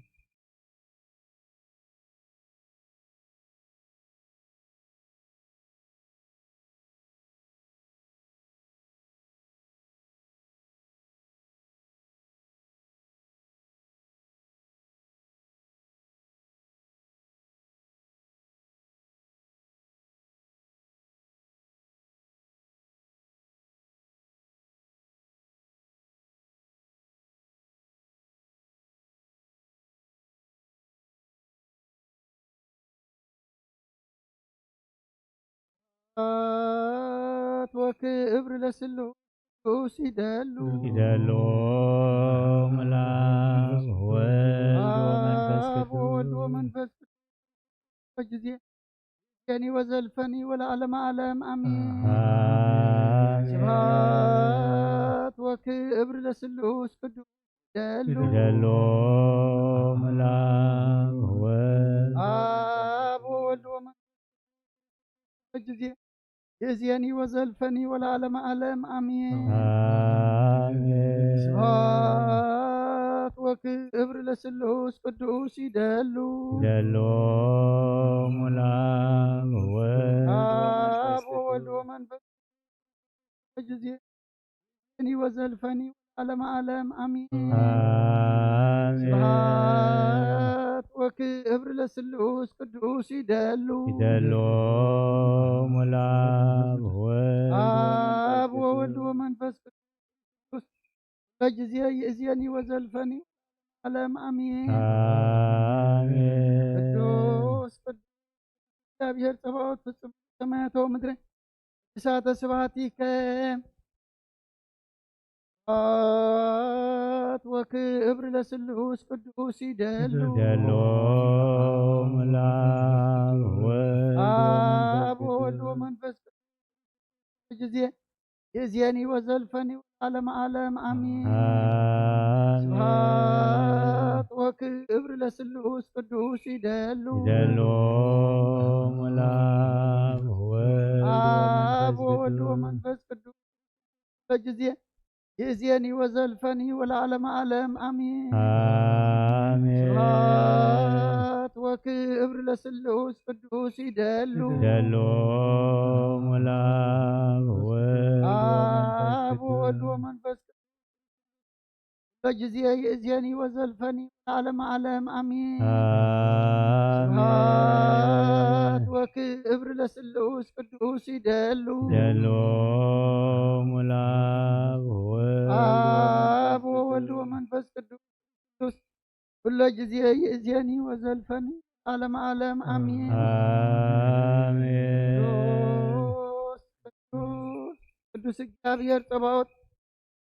ስብሐት ወክብር ለስሉስ ይደሉ። ይደሉ ሙላ ወወልድ ወመንፈስ አብ ወወልድ ቅዱስ። ወመንፈስ ቅዱስ ጊዜ ይእዜኒ ወዘልፈኒ ወለዓለመ ዓለም አሜን። አሜን። ስብሐት ወክብር ለስሉስ ቅዱስ ይደሉ። ይደሉ ሙላ ወወልድ አብ ወወልድ ወመንፈስ ቅዱስ ጊዜ ይእዜኒ ወዘልፈኒ ወለዓለመ ዓለም አሜን። አሜን። ስብሐት ወክብር ለስሉስ ቅዱስ ይደሉ። ይደሉ ሙላ ወወልድ አብ ወመንፈስ ወወልድ ቅዱስ። ወመንፈስ ቅዱስ ጊዜ ይእዜኒ ወዘልፈኒ ወለዓለመ ዓለም አሜን። አሜን። ስብሐት ወክብር ለስሉስ ቅዱስ ይደሉ። ይደሉ ሙላ ወወልድ አብ ወመንፈስ ወወልድ ቅዱስ። ወመንፈስ ቅዱስ ለጊዜ ይእዜኒ ወዘልፈኒ ዓለም አሜን። አሜን። ቅዱስ ቅዱስ እግዚአብሔር ጸባኦት ፍጹም ሰማያት ወምድር እሳተ ስብሐቲከ ስብሐት ወክብር ለስሉስ ቅዱስ ይደሉ። ይደሉ ሙላ ወወልድ አብ ወመንፈስ ወወልድ ቅዱስ። ወመንፈስ ቅዱስ ጊዜ ይእዜኒ ወዘልፈኒ ዓለም ዓለም አሜን። አሜን። ስብሐት ወክብር ለስሉስ ቅዱስ ይደሉ። ይደሉ ሙላ ወወልድ አብ ወመንፈስ ወወልድ ቅዱስ። ወመንፈስ ቅዱስ ጊዜ ይእዜኒ ወዘልፈኒ ወለዓለመ ዓለም አሜን። አሜን። ስብሐት ወክብር ለስሉስ ቅዱስ ይደሉ። ይደሉ ሙላ ወወልድ አብ ወመንፈስ ወወልድ ቅዱስ። ወመንፈስ ቅዱስ በጊዜ ይእዜኒ ወዘልፈኒ ለዓለመ ዓለም አሜን። አሜን። ስብሐት ወክብር ለስሉስ ቅዱስ ይደሉ። ይደሉ ሙላ ወወልድ አብ ወመንፈስ ወወልድ ቅዱስ። ወመንፈስ ቅዱስ ኩለ ጊዜ ይእዜኒ ወዘልፈኒ ዓለም ዓለም ኣሜን። ኣሜን። ቅዱስ ቅዱስ ቅዱስ እግዚኣብሔር ጸባኦት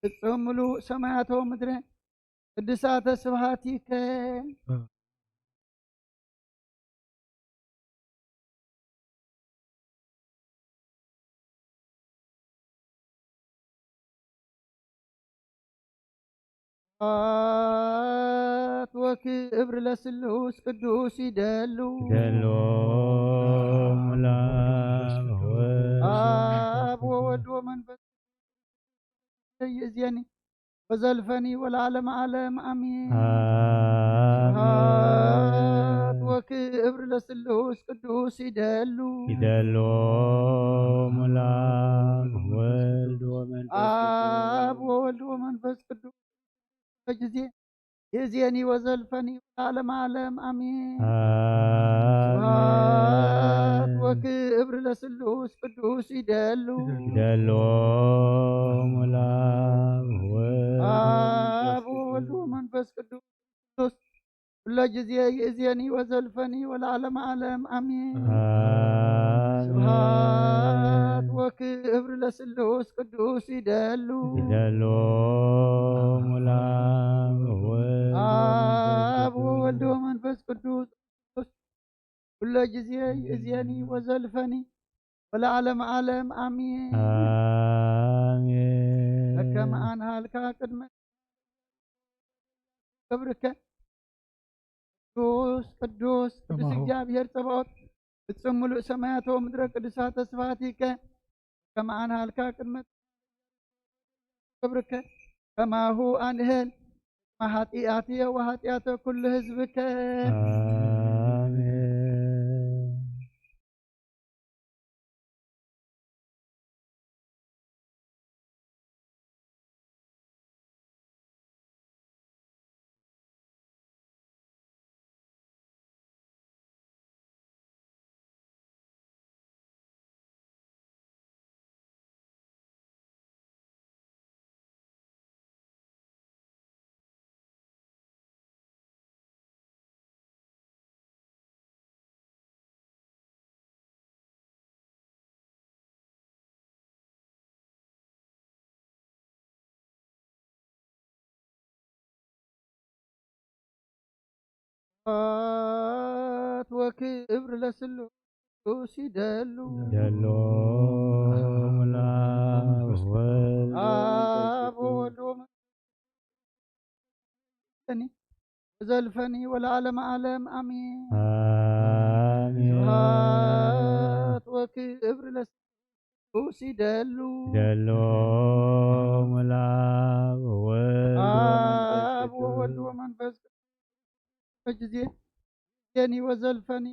ፍጹም ምሉእ ሰማያቶ ምድረ ቅድሳተ ስብሐቲከ። ስብሐት ወክብር ለስሉስ ቅዱስ ይደሉ። ይደሉ። ላብ ወወልድ አብ ወወልድ ወመንፈስ ይእዜኒ ወዘልፈኒ ወለዓለመ ዓለም አሜን። አሜን። ስብሐት ወክብር ለስሉስ ቅዱስ ይደሉ። ይደሉ። ላብ ወወልድ ወመንፈስ አብ ወወልድ ወመንፈስ ቅዱስ በጊዜ ይእዜኒ ወዘልፈኒ ወለዓለመ ዓለም አሜን። አሜን። ስብሐት ወክብር ለስሉስ ቅዱስ ይደሉ። ይደሉ። ላብ ወወልድ አብ ወወልድ ወመንፈስ ቅዱስ ኩሎ ጊዜ ይእዜኒ ወዘልፈኒ ወለዓለመ ዓለም አሜን። አሜን። ስብሐት ወክብር ለስሉስ ቅዱስ ይደሉ። ይደሉ። ላብ ወወልድ አብ ወወልድ ወመንፈስ ቅዱስ ኩሎ ጊዜ ይእዜኒ ወዘልፈኒ ወለዓለመ ዓለም አሜን። አሜን። ለከ መአንሃልካ ቅድመ ክብርከ ቅዱስ ቅዱስ ቅዱስ ከማሁ። እግዚኣብሔር ጸባኦት ፍጹም ምሉእ ሰማያት ወምድረ ቅዱሳተ ስብሐቲከ ከመ አንሃልካ ቅድመ ክብርከ ከማሁ አንህል ኃጢአትየ ወኃጢአተ ኩሉ ህዝብከ። አሜን። ስብሐት ወክብር ለስሉስ ይደሉ። ይደሉ። ላብ ወወልድ አብ ወወልድ ወመንፈስ ቅዱስ ዘልፈኒ ወለዓለመ ዓለም አሜን። አሜን። ስብሐት ወክብር ለስሉስ ይደሉ። ይደሉ። ላብ ወወልድ አብ ወወልድ ወመንፈስ ቅዱስ በጊዜ ይእዜኒ ወዘልፈኒ።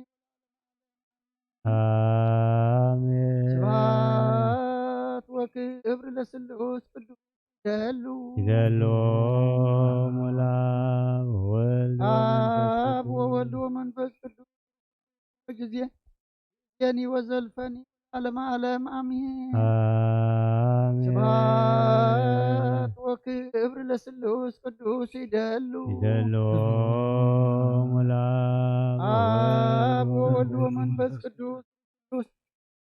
አሜን። ስብሐት ወክብር ለስሉስ ቅዱስ ይደሉ። ይደሉ። ላብ ወወልድ ወመንፈስ አብ ወወልድ ቅዱስ። ወመንፈስ ቅዱስ ጊዜ ይእዜኒ ወዘልፈኒ ዓለመ ዓለም አሜን። አሜን። ስብሐት ወክብር ለስሉስ ቅዱስ ይደሉ። ይደሉ። ላብ አብ ወወልድ ወወልድ ወመንፈስ ወመንፈስ ቅዱስ ቅዱስ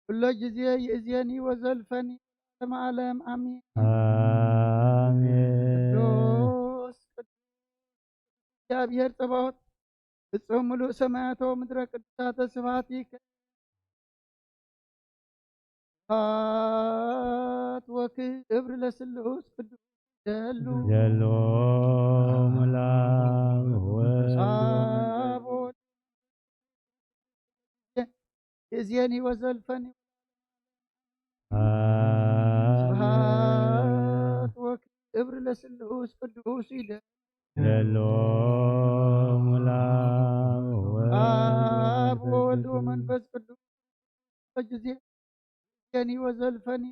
ኩሎ ጊዜ ይእዜኒ ወዘልፈኒ ዓለመ ዓለም አሜን። አሜን። ቅዱስ ቅዱስ እግዚአብሔር ጸባኦት ፍጹም ምሉእ ሰማያት ወምድረ ቅዱሳተ ስብሐቲከ። ስብሐት ወክብር ለስሉስ ቅዱስ ይደሉ። ይደሉ። ላብ ወወልድ አብ ወወልድ ይእዜኒ ወዘልፈኒ። አሜን። ስብሐት ወክብር ለስሉስ ቅዱስ ይደሉ። ይደሉ። ላብ ወወልድ አብ ወወልድ ወመንፈስ ቅዱስ ጊዜ ይእዜኒ ወዘልፈኒ።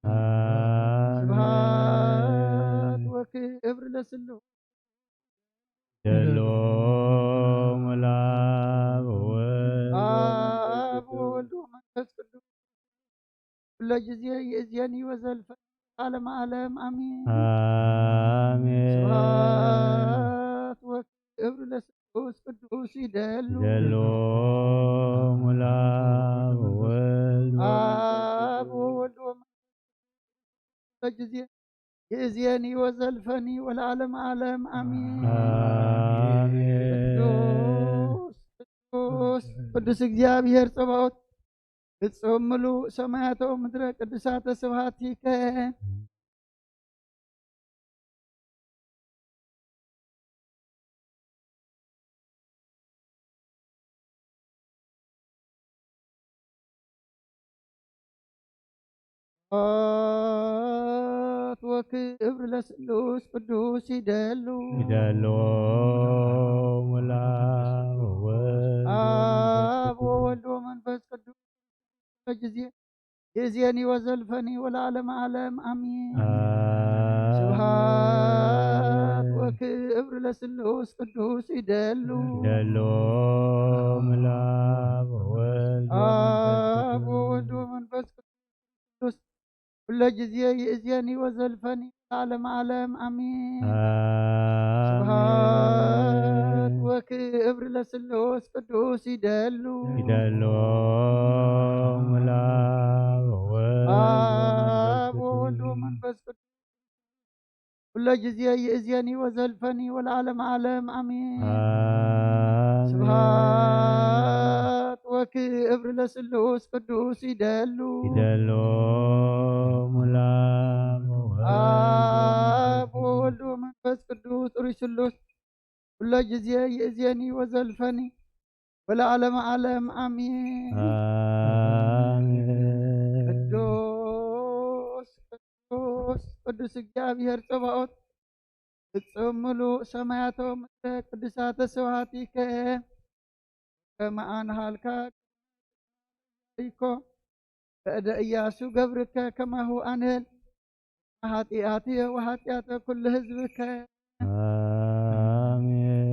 አሜን። ስብሐት ወክብር ለስሉስ ይደሉ። ላብ ወወልድ አብ ወወልድ ወመንፈስ ቅዱስ ኩሎ ጊዜ ይእዜኒ ወዘልፈኒ ዓለመ ዓለም አሜን። አሜን። ስብሐት ወክብር ለስሉስ ቅዱስ ይደሉ። ይደሉ ሙላ ወወልድ ኣብ ወወልድ ወመንፈስ ቅዱስ ጊዜ ይእዜኒ ወዘልፈኒ ወለዓለመ ዓለም ኣሜን። ኣሜን። ቅዱስ ቅዱስ ቅዱስ እግዚኣብሔር ጸባኦት ፍጹም ምሉእ ሰማያቶ ምድረ ቅዱሳተ ስብሐቲከ። ስብሐት ወክብር ለስሉስ ቅዱስ ይደሉ። ይደሉ ሙላ ወወልድ ኣብ ወወልድ ወመንፈስ ቅዱስ ጊዜ ይእዜኒ ወዘልፈኒ ወለዓለመ ዓለም ኣሜን። ኣሜን። ስብሐት ወክብር ለስሉስ ቅዱስ ይደሉ። ይደሉ ሙላ ወወልድ ወመንፈስ ኣብ ቅዱስ ወወልድ ወመንፈስ ቅዱስ ኩለ ጊዜ ይእዜኒ ወዘልፈኒ ለዓለመ ዓለም ኣሜን። ኣሜን። ስብሐት ወክብር ለስሉስ ቅዱስ ይደሉ። ይደሉ ሙላ ወወልድ ኣብ ወወልድ ወመንፈስ ቅዱስ ኩለ ጊዜ ይእዜኒ ወዘልፈኒ ወለዓለመ ዓለም ኣሜን። ኣሜን። ስብሐት ወክብር ለስሉስ ቅዱስ ይደሉ። ይደሉ ሙላ ወወልድ ኣብ ወወልድ ወመንፈስ ቅዱስ ጥሩይ ስሉስ ኩለ ጊዜ ይእዜኒ ወዘልፈኒ ወለዓለመ ዓለም ኣሜን። ኣሜን። ቅዱስ ቅዱስ ቅዱስ እግዚኣብሔር ጸባኦት ፍጹም ምሉእ ሰማያቶ ምድረ ቅዱሳተ ስብሐቲከ ከመ ኣንሃልካ ኢኮ በእደ ኢያሱ ገብርከ ከማሁ ኣንህል ኃጢአትየ ወኃጢአተ ኩሉ ህዝብከ። ኣሜን።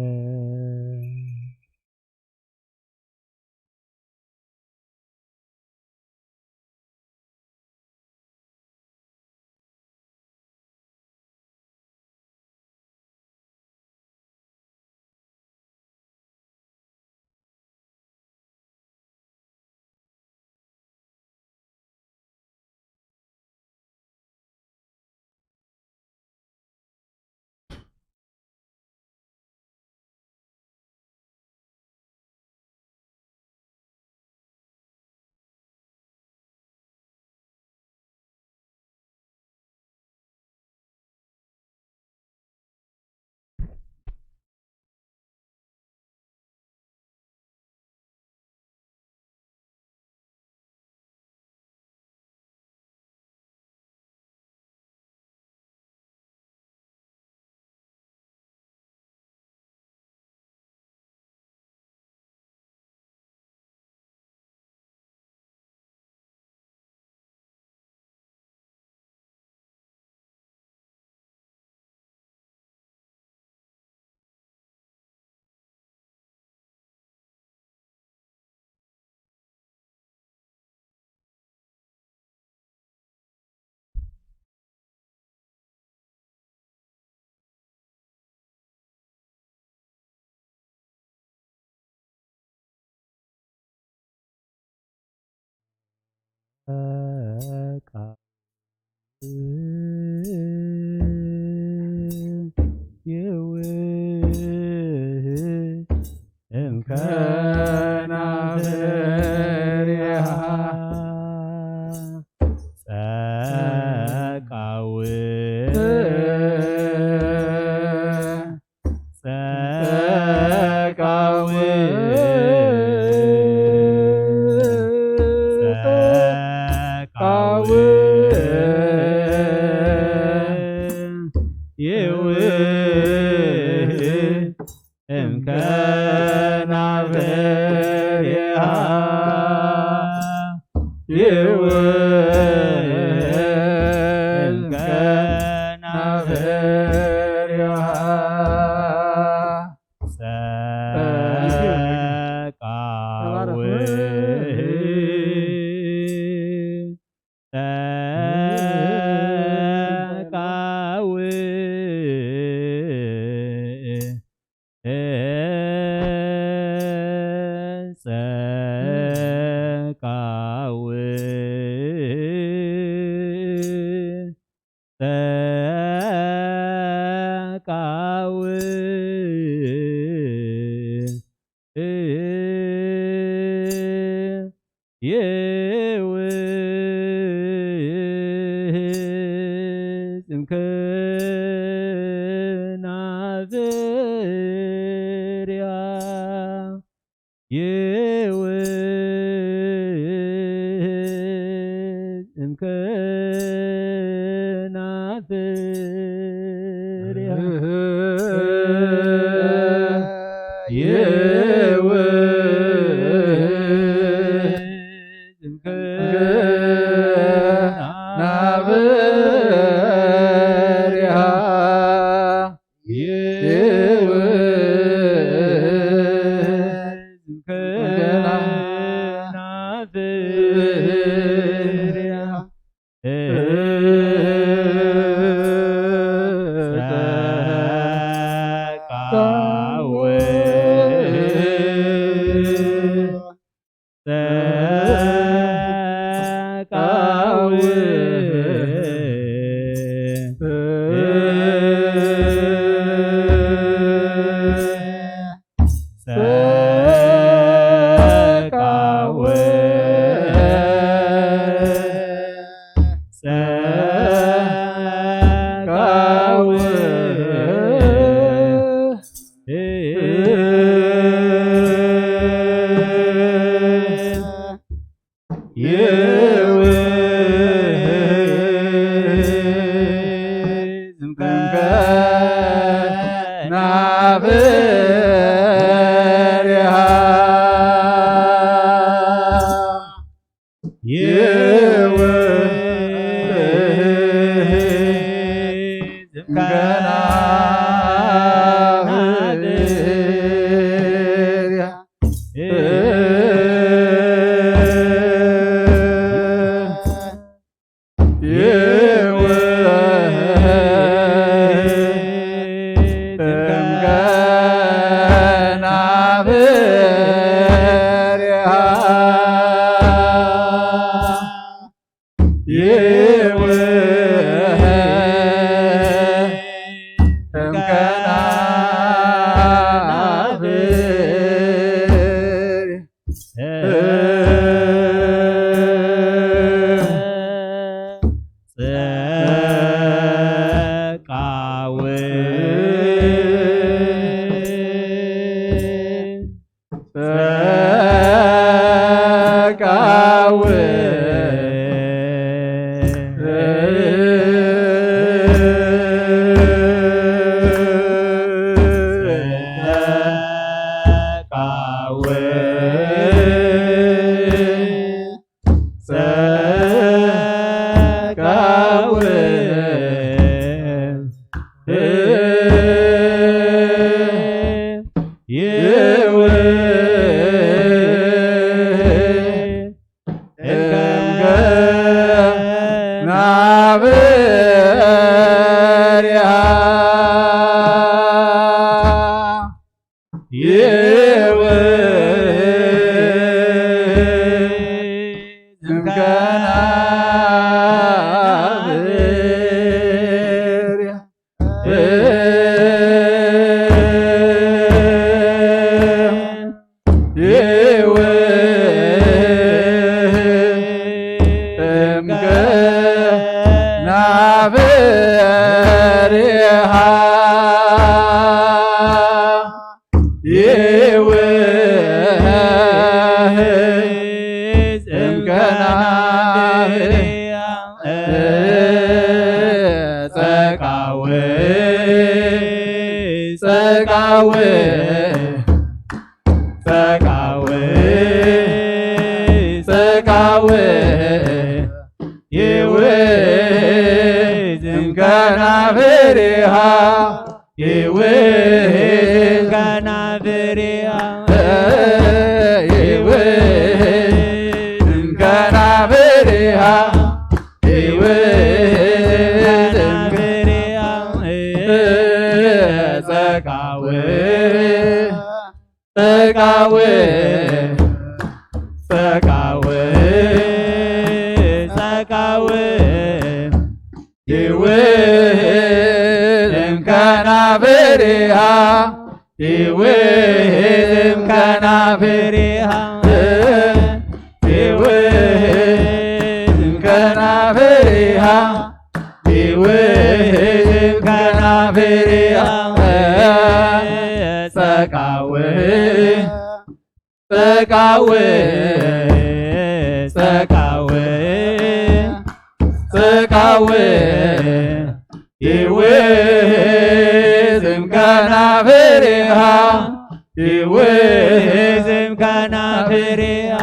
ይውዝም ከናፍሪሃ፣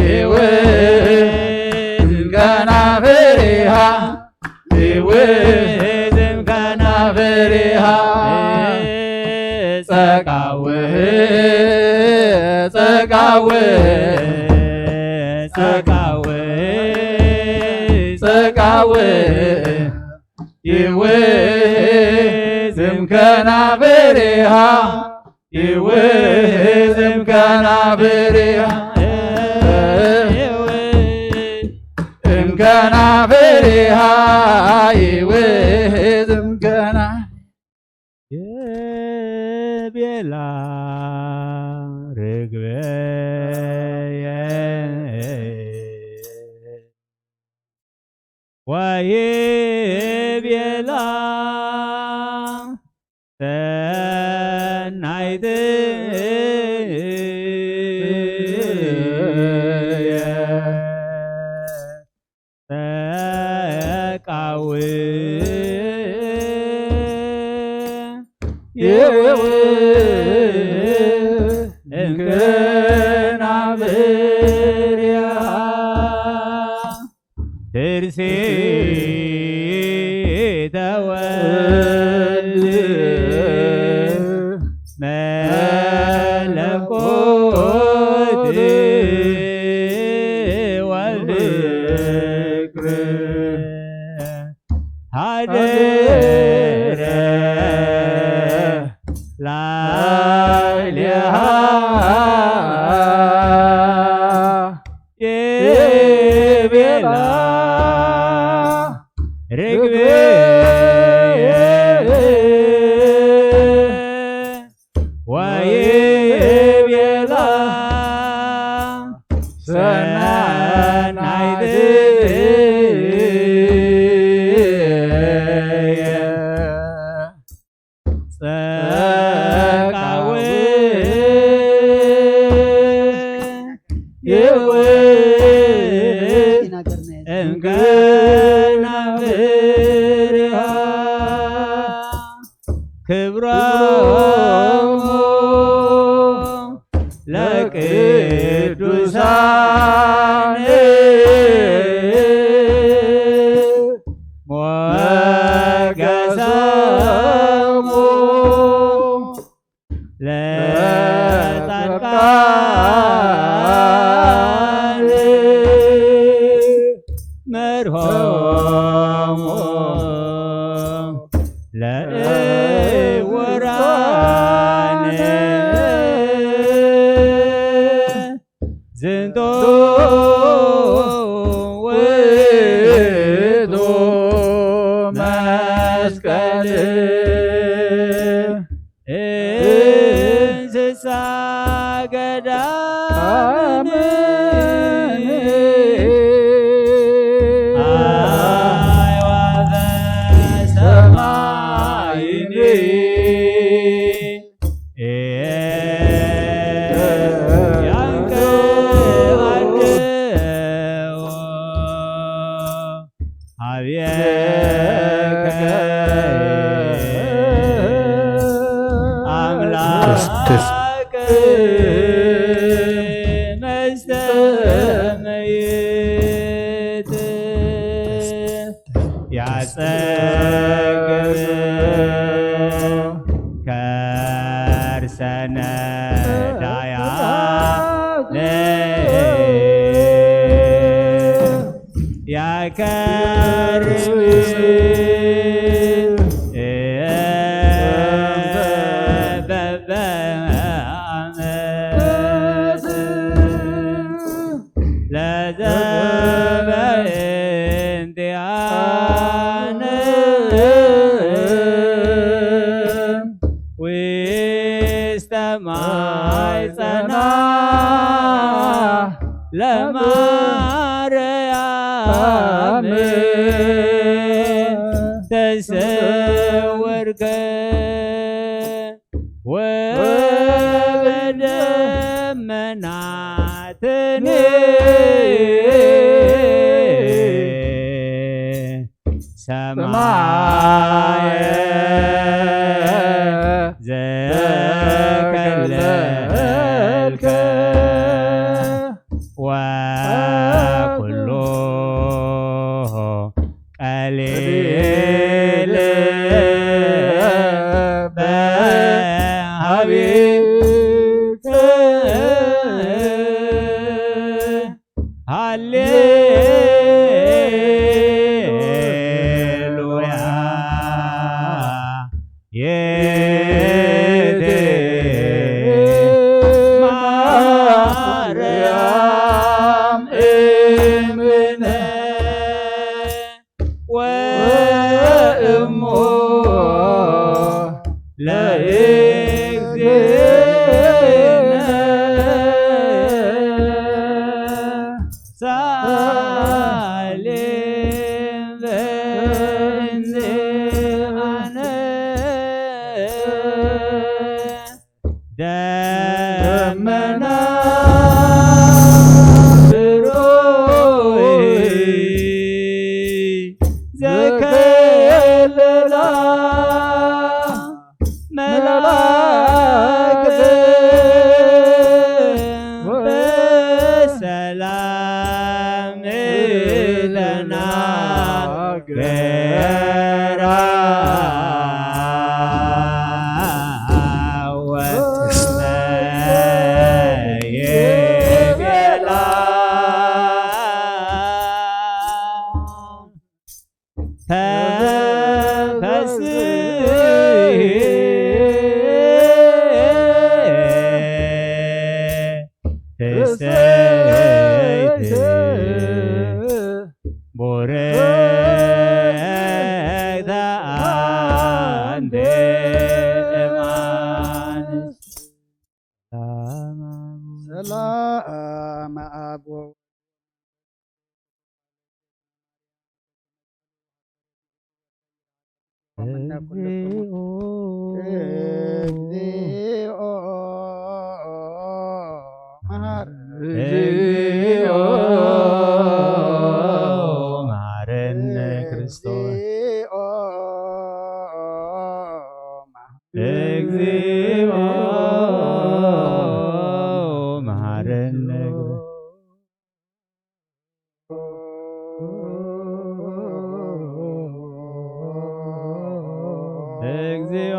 ይውዝም ከናፍሪሃ፣ ይውዝም ከናፍሪሃ። ጸቃውህ፣ ጸቃውህ፣ ጸቃውህ፣ ጸቃውህ። ይውዝም ከናፍሪሃ፣ ይውዝም ከናፍሪሃ፣ እም ከናፍሪሃ፣ ይውዝም ከና የቤላ ርግበየ ወይቤላ ሰናይትየ ጸቃው እንክናብርያ ትርሲተ ወልድ መለኮት ወፍቅር ሀደረ ላዕሌሃ የቤላ ርግቤ ወይቤላ ሰናይት ጸቃው ይውል እምከናፍርሃ ክብሮሙ ለቅዱሳን ዝንቱ ውእቱ መስቀል እንስሳ ገዳምን ኣዕዋፈ ሰማይን ያጸግብ ከርሰነ ዳያነ ያከርብ በበአመት ለዘበእንቲአነ ውስተ ማይጸና ለማርያም ተሰወርከ ወበደመናትኒ ሰማየ ሃሌሉያ። የእቴ ማርያም እምነ ወእሞ ለእግዚእነ ሳሌም በእንዚአነ። ደመና ብሩይ ዘከለላ መላእክት በሰላም ተናገራ ወስመ ይቤላ። ተፈስሒ ፍስሕቲ ቡርክቲ ኣንቲ እም ኣንስት። ሰላም አብ። ሰላም አብ ወወልድ ወመንፈስ ቅዱስ። እግዚኦ መሐረነ። እግዚኦ መሐረነ ክርስቶስ። እግዚኦ መሐረነ። እግዚኦ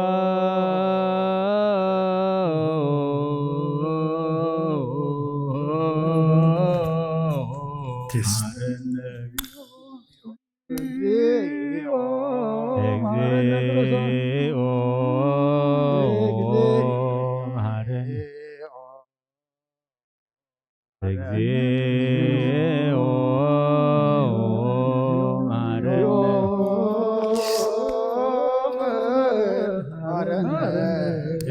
መሐረነ። እግዚኦ መሐረነ። እግዚኦ መሐረነ። እግዚኦ መሐረነ።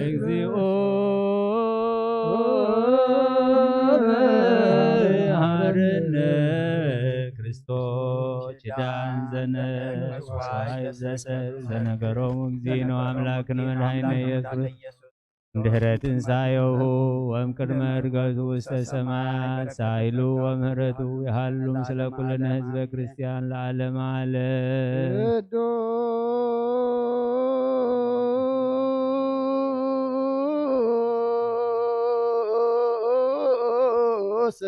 እግዚኦ መሐረነ። ክርስቶስ ኪዳን ዘነ መስዋዕት ዘሰ-፣ ዘነገሮም እግዚእነ አምላክነ መድኃኒነ ኢየሱስ እንድሕረ ትንሳኤሁ ወእምቅድመ ዕርገቱ ውስተ ሰማያት ሳይሉ ወምህረቱ ይሃሉ ምስለ ኩልነ ህዝበ ክርስቲያን ለዓለመ ዓለም። ቅዱስ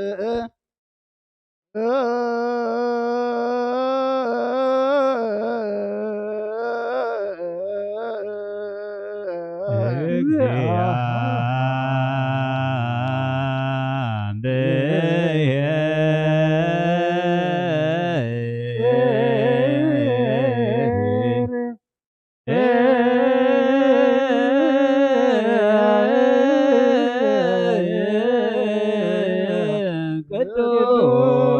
እግዚአብሔር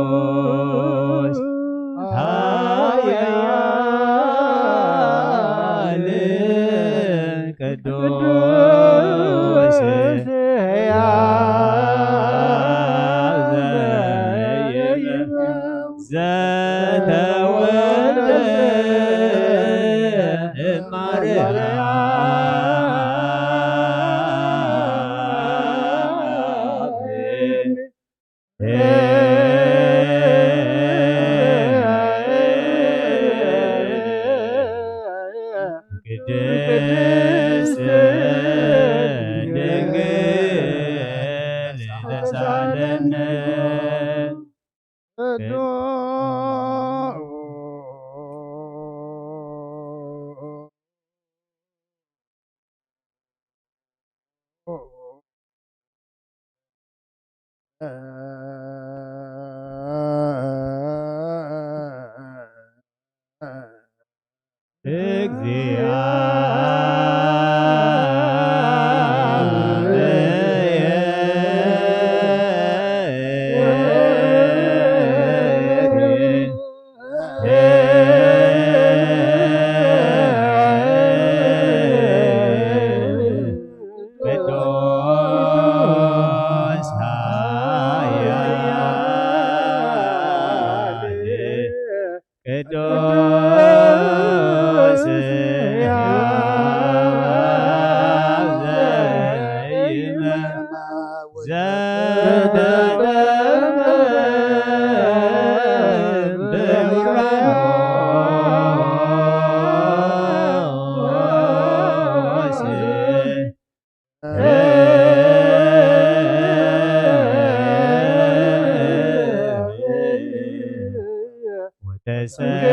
ቅዱስ ኃያል ቅዱስ ሕያው ዘተወልደ እማርያም ቅድስት ድንግል ተሳለነ።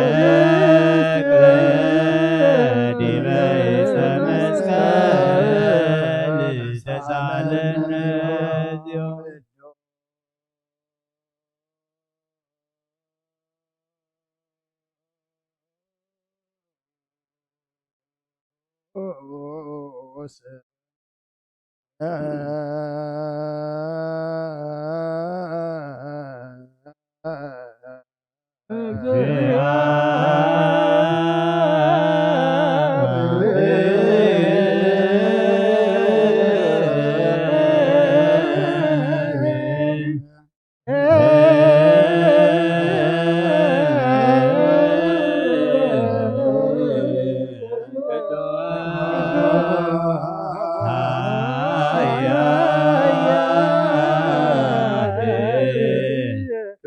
ወተሰቅለ ዲበ ዕፀ መስቀል ተሳለነ።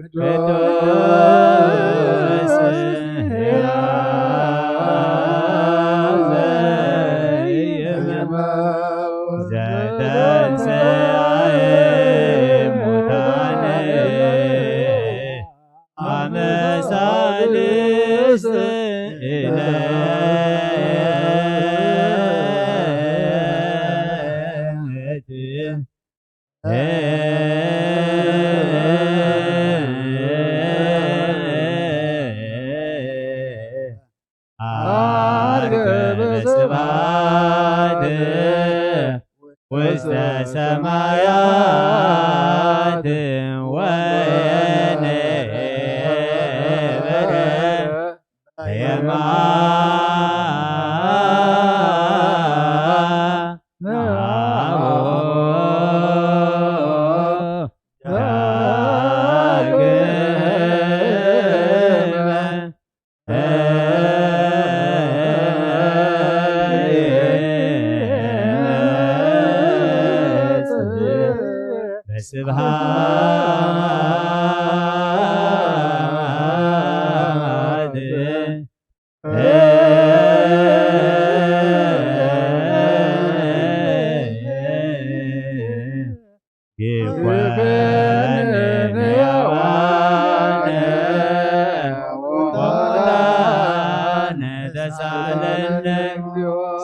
ቅዱስ ሕያው ዘኢይመውት ዘተንሥአ እሙታነ አመ ሣልስት ዕለት። ዐርገ በስብሐት ውስተ ሰማያት ወነበረ በየማነ አቡሁ ዳግመ በስብሐት ይኩነነ ወሙታነ ተሳለነ።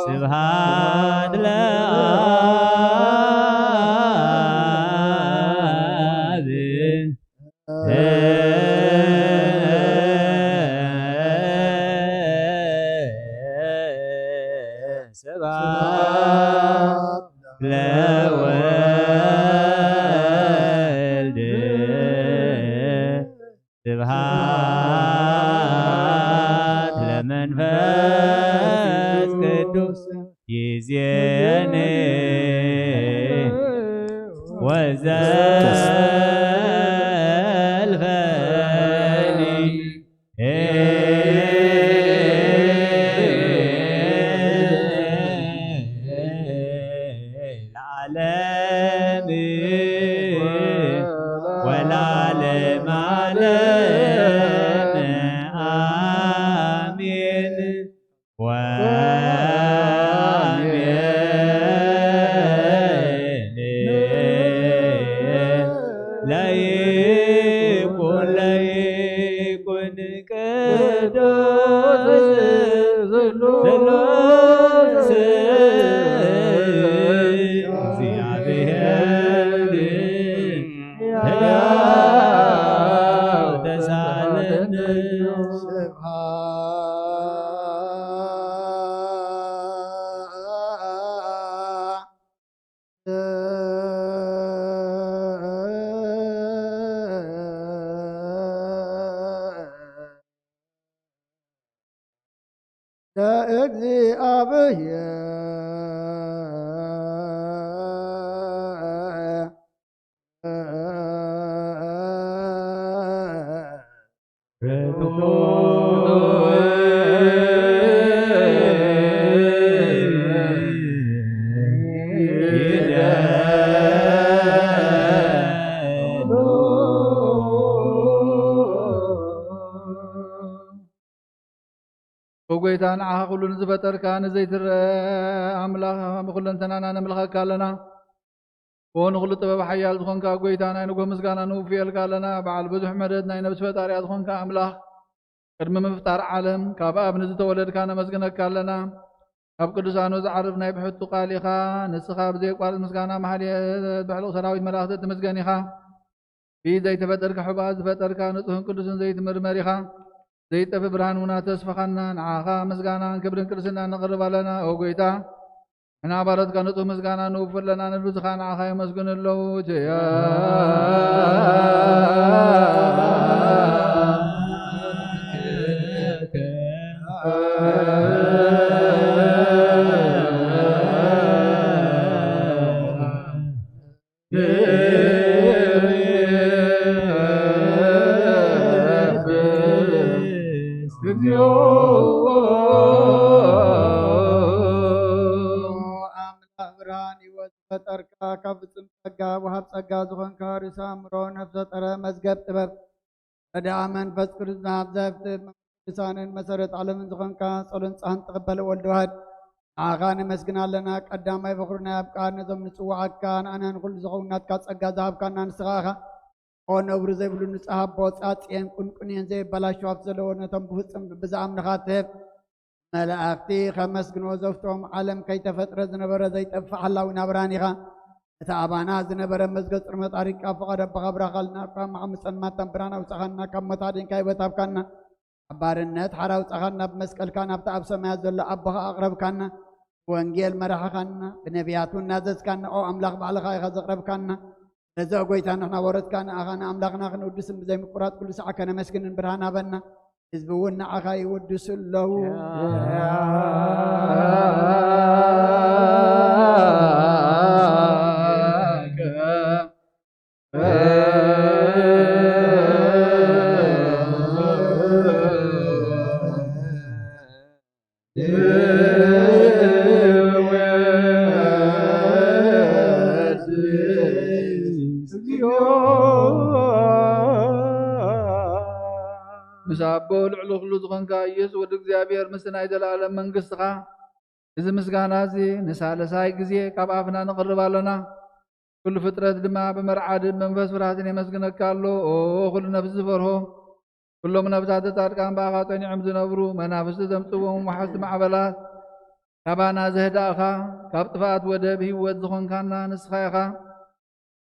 ስብሐት ለአብ። ስብሐት ለወልድ። ስብሐት ለመንፈስ ቅዱስ። ይዜኒ ወዘልፈኒ ለዓለም ወለዓለመ ዓለም አሜን። ወአሜን። ለይኩን ለይኩን ቅዱስ ስሉስ እግዚአብሔር ሕያው ተሳለነ። ለእግዚአብሔር ንዓኻ ኩሉ ንዝፈጠርካ ንዘይትረአ ኣምላኽ ብኹለንተናና ነምልኸካ ኣለና። ኦ ንኹሉ ጥበብ ሓያል ዝኾንካ ጎይታ፣ ናይ ንጎ ምስጋና ንውፍየልካ ኣለና። በዓል ብዙሕ ምሕረት ናይ ነብሲ ፈጣሪያ ዝኾንካ ኣምላኽ፣ ቅድሚ ምፍጣር ዓለም ካብ ኣብ ንዝተወለድካ ነመስግነካ ኣለና። ካብ ቅዱሳኑ ዝዓርፍ ናይ ብሕቱ ቃል ኢኻ። ንስኻ ብዘየቋርጽ ምስጋና መሓልየት ብሕሉቕ ሰራዊት መላእኽቲ እትምስገን ኢኻ። ብኢድ ዘይተፈጠርካ ሕቡኣት ዝፈጠርካ ንጹህን ቅዱስን ዘይትምርመር ኢኻ። ዘይጠፍእ ብርሃን ውና ተስፋኻና። ንዓኻ ምስጋናን ክብርን ቅድስና ነቕርብ ኣለና። ኦ ጎይታ፣ ንሕና ባሮትካ ንጹህ ምስጋና ንውፍር ኣለና። ንብዝኻ ንዓኻ የመስግኑ ኣለዉ። ትያ ኣምላኽ ብርሃን ህይወት ዝፈጠርካ፣ ካብ ፍጹም ጸጋ ወሃብ ጸጋ ዝኾንካ፣ ርእሰ ኣእምሮ፣ ነፍሰ ጠረ፣ መዝገብ ጥበብ፣ ረድኣ መንፈስ ቅዱስ ዝሃብ ዘፍትብ ቅዱሳንን መሰረት ዓለምን ዝኾንካ፣ ጸሎን ጻህን ተቐበለ ወልድ ዋህድ። ንዓኻ ነመስግን ኣለና። ቀዳማይ በኹሪ ናይ ኣብ ቃል ነዞም ንጽውዓካ፣ ንኣና ንኹሉ ዝኸውን ናትካ ጸጋ ዝሃብካና ንስኻ ኢኻ። ኦ ነብሪ ዘይብሉ ንጹህ ኣቦ፣ ጻጽየን ቁንቁንየን ዘይበላሸው ሃብቲ ዘለዎ፣ ነቶም ብፍጹም ብዝኣምንኻ ትህብ። መላእኽቲ ከመስግንዎ ዘፍትዎም፣ ዓለም ከይተፈጥረ ዝነበረ ዘይጠፍእ ሓላዊ ናብራን ኢኻ። እቲ ኣባና ዝነበረ መዝገብ ጽልመት ኣሪቅካ፣ ፍቓድ ኣቦኻ ብራኻልና እኳ ማዕምጸን ማታን ብርሃን ኣውጻኻና፣ ካብ ሞት ኣድንካ ህይወት ሃብካና። ኣብ ባርነት ሓራ ኣውጻኻና፣ ብመስቀልካ ናብቲ ኣብ ሰማያት ዘሎ ኣቦኻ ኣቕረብካና። ብወንጌል መራሕኻና፣ ብነቢያት እውን ናዘዝካና። ኦ ኣምላኽ ባዕልኻ ኢኻ ዘቕረብካና። ነዚ ኦ ጎይታ ንሕና ወረትካ ንኣኻ ንኣምላኽና ክንውድስን ብዘይምቁራጽ ኩሉ ሰዓት ከነመስግንን ብርሃን ሃበና። ህዝቢ እውን ንዓኻ ይውድሱ ኣለዉ። ምስ ኣቦ ልዕሊ ኩሉ ዝኾንካ ኢየሱስ ወዲ እግዚኣብሔር፣ ምስቲ ናይ ዘለኣለም መንግስትኻ፣ እዚ ምስጋና እዚ ንሳልሳይ ግዜ ካብ ኣፍና ነቕርብ ኣሎና። ኩሉ ፍጥረት ድማ ብመርዓድን መንፈስ ፍርሃትን የመስግነካ ኣሎ። ኦ ኩሉ ነፍሲ ዝፈርሆ፣ ኩሎም ነፍሳት ጻድቃን ብኣኻ ጸኒዖም ዝነብሩ፣ መናፍስቲ ዘምጽዎም ወሓዝቲ ማዕበላት ካባና ዘህዳእኻ፣ ካብ ጥፍኣት ወደብ ህይወት ዝኾንካና ንስኻ ኢኻ።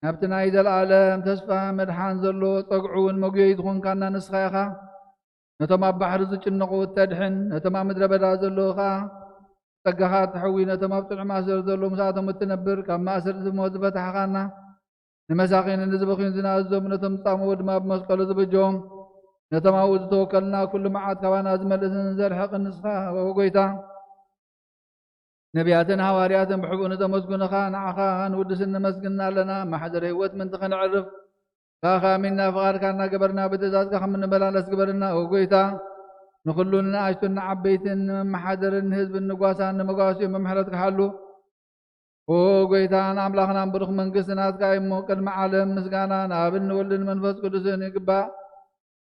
ናብቲ ናይ ዘለኣለም ተስፋ መድሓን ዘሎ ጸግዑ እውን መጉየዪ ዝኾንካና ንስኻ ኢኻ። ነቶም ኣብ ባሕሪ ዝጭነቑ እተድሕን፣ ነቶም ኣብ ምድረ በዳ ዘለዉ ኸኣ ጸጋኻ እተሕዊ፣ ነቶም ኣብ ጽኑዕ ማእሰርቲ ዘለዉ ምስኣቶም እትነብር፣ ካብ ማእሰርቲ ሞት ዝፈታሕኻና፣ ንመሳኺንን ንዝበኽዩን ዝነኣዝዞም፣ ነቶም ዝጻምኡ ድማ ብመስቀሉ ዝበጀዎም፣ ነቶም ኣብኡ ዝተወከልና ኩሉ መዓት ካባና ዝመልስን ዘርሕቕን ንስኻ ኦ ጎይታ፣ ነቢያትን ሃዋርያትን ብሕቡእ ንዘመስግኑኻ ንዓኻ ንውድስን ነመስግንና ኣለና። ማሕደር ህይወት ምእንቲ ኸነዕርፍ ብኣኻ ኣሚንና ፍቓድካ እናገበርና ብትእዛዝካ ከም እንመላለስ ግበርና። ኦ ጎይታ፣ ንኹሉ ንኣሽቱን ንዓበይትን ንመመሓደርን ንህዝብን ንጓሳን ንመጓስዮን ብምሕረትካ ሓሉ። ኦ ጎይታን ኣምላኽናን ብሩኽ መንግስቲ ናትካ እዩ እሞ ቅድሚ ዓለም ምስጋና ንኣብን ንወልድን መንፈስ ቅዱስን ይግባእ።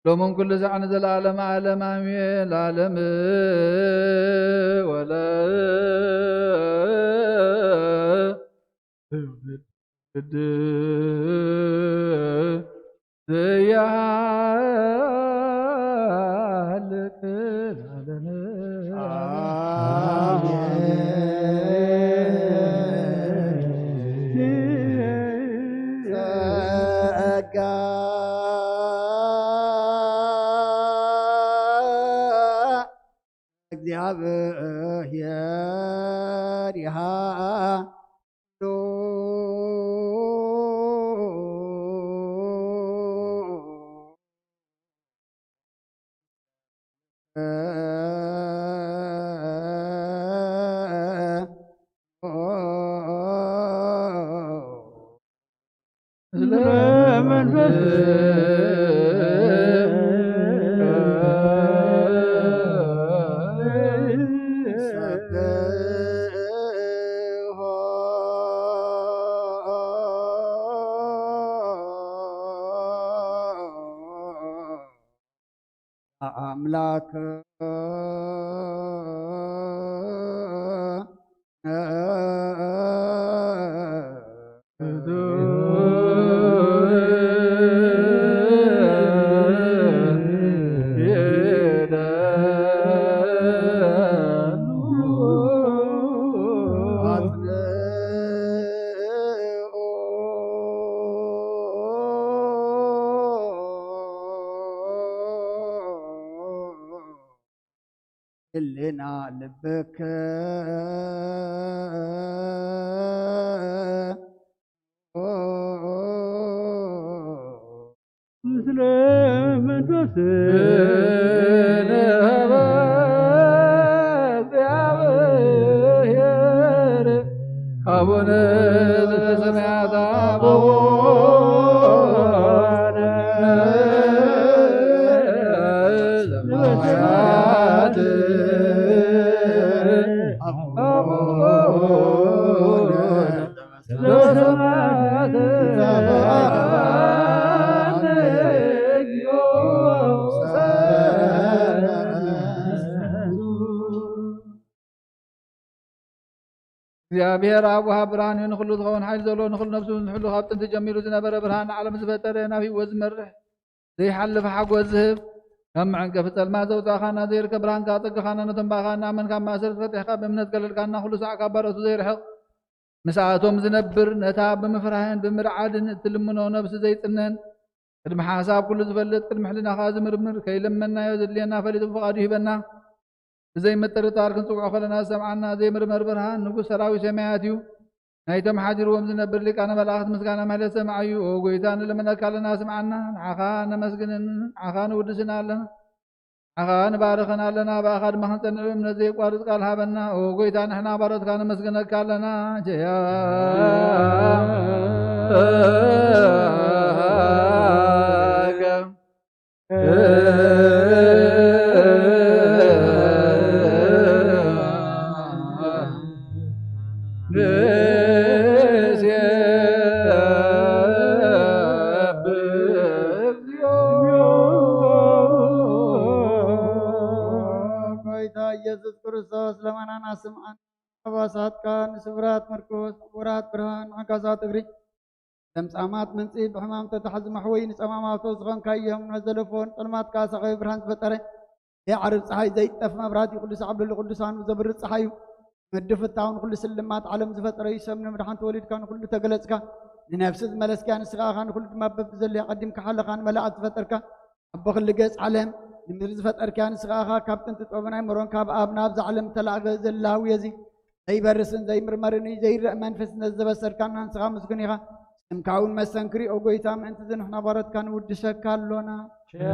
ሎምን ኩሉ ሳዕ ንዘለኣለም ዓለም ኣሜን። ለዓለም ወለ ትውልድ ዘያልቅ ለዓለም። ጸጋ እግዚኣብሔር ይሃሉ። ኣምላክ ህልና ልብከ ምስለ መንፈስ አቡነ ዘበሰማያት አቡነ ዘበሰማያት አቡነ ዘበሰማያት እግዚኦ እግዚአብሔር አብ ወሃብ ብርሃን እዩ። ንኹሉ ዝኸውን ሓይሊ ዘለዎ፣ ንኹሉ ነፍሱ ዝሕሉ፣ ካብ ጥንቲ ጀሚሩ ዝነበረ፣ ብርሃን ዓለም ዝፈጠረ፣ ናብ ህይወት ዝመርሕ፣ ዘይሓልፍ ሓጎስ ዝህብ፣ ካብ መዐንቀፊ ጸልማት ዘውጻእኻና፣ ዘይርከብ ብርሃንካ ኣጸጋኻና፣ ነቶም ብኣኻ እናኣመንካ ማእሰርቲ ፈቲሕካ ብእምነት ገለልካና፣ ኩሉ ሳዕ ካብ ባሮቱ ዘይርሕቕ፣ ምስኣቶም ዝነብር፣ ነታ ብምፍራህን ብምርዓድን እትልምኖ ነብሲ ዘይጽነን፣ ቅድሚ ሓሳብ ኩሉ ዝፈልጥ፣ ቅድሚ ሕልናኻ ዝምርምር፣ ከይለመናዮ ዘድልየና ፈሊጡ ብፍቓዱ ይህበና። ብዘይ ምጥርጣር ክንጽውዖ ከለና ዝሰምዓና ዘይምርመር ብርሃን ንጉስ ሰራዊት ሰማያት እዩ። ናይቶም ሓዲርዎም ዝነብር ሊቃነ መላእኽት ምስጋና ማህሌት ሰማዕ እዩ። ኦ ጎይታ፣ ንልምነካ ኣለና፣ ስምዓና። ንዓኻ ነመስግንን ንዓኻ ንውድስን ኣለና። ንዓኻ ንባርኽን ኣለና፣ ብኣኻ ድማ ክንጸንዕ እምነት ዘየቋርጽ ቃል ሃበና። ኦ ጎይታ፣ ንሕና ባሮትካ ነመስግነካ ኣለና። ጀያ ጎይታ ኢየሱስ ክርስቶስ ለመናና ስምዓና። ኣባሳትካ ንስውራት ምርኩስ፣ ዕውራት ብርሃን፣ ዓጋዛት እግሪ፣ ለምጻማት ምንጺ፣ ብሕማም ተታሕዚ መሕወይ፣ ንጸማማቶ ዝኾንካዮም፣ ነዘለፎ ንጸልማትካ ሳቐዊ ብርሃን ዝፈጠረ፣ ዘይዓርብ ጸሓይ፣ ዘይጠፍ መብራህቲ፣ ቅዱስ ዓብደሉ ቅዱሳኑ ዘብርህ ጸሓዩ፣ ምድፍታውን ኩሉ ስልማት ዓለም ዝፈጠረ እዩ። ሰብ ንምድሓን ተወሊድካ፣ ንኩሉ ተገለጽካ፣ ንነፍሲ ዝመለስካያ ንስኻ ኢኻ፣ ንኩሉ ድማ በብዘለዮ ቀዲምካ ሓለኻ፣ ንመላእክት ዝፈጠርካ፣ ኣቦ ክሊ ገጽ ዓለም ንምድሪ ዝፈጠርካያ ንስኻ ኢኻ። ካብ ጥንቲ ጥበብን ኣይምሮን ካብ ኣብ ናብዛ ዓለም እተላእከ ዘላዊ እዚ ዘይበርስን ዘይምርመርን እዩ። ዘይረእ መንፈስ ነዚ ዘበሰርካና ንስኻ ምስጉን ኢኻ። ስምካ እውን መሰንክር እዩ። ኦ ጎይታ፣ ምእንቲ እዚ ንሕና ባሮትካ ንውድሰካ ኣሎና። ቸርከ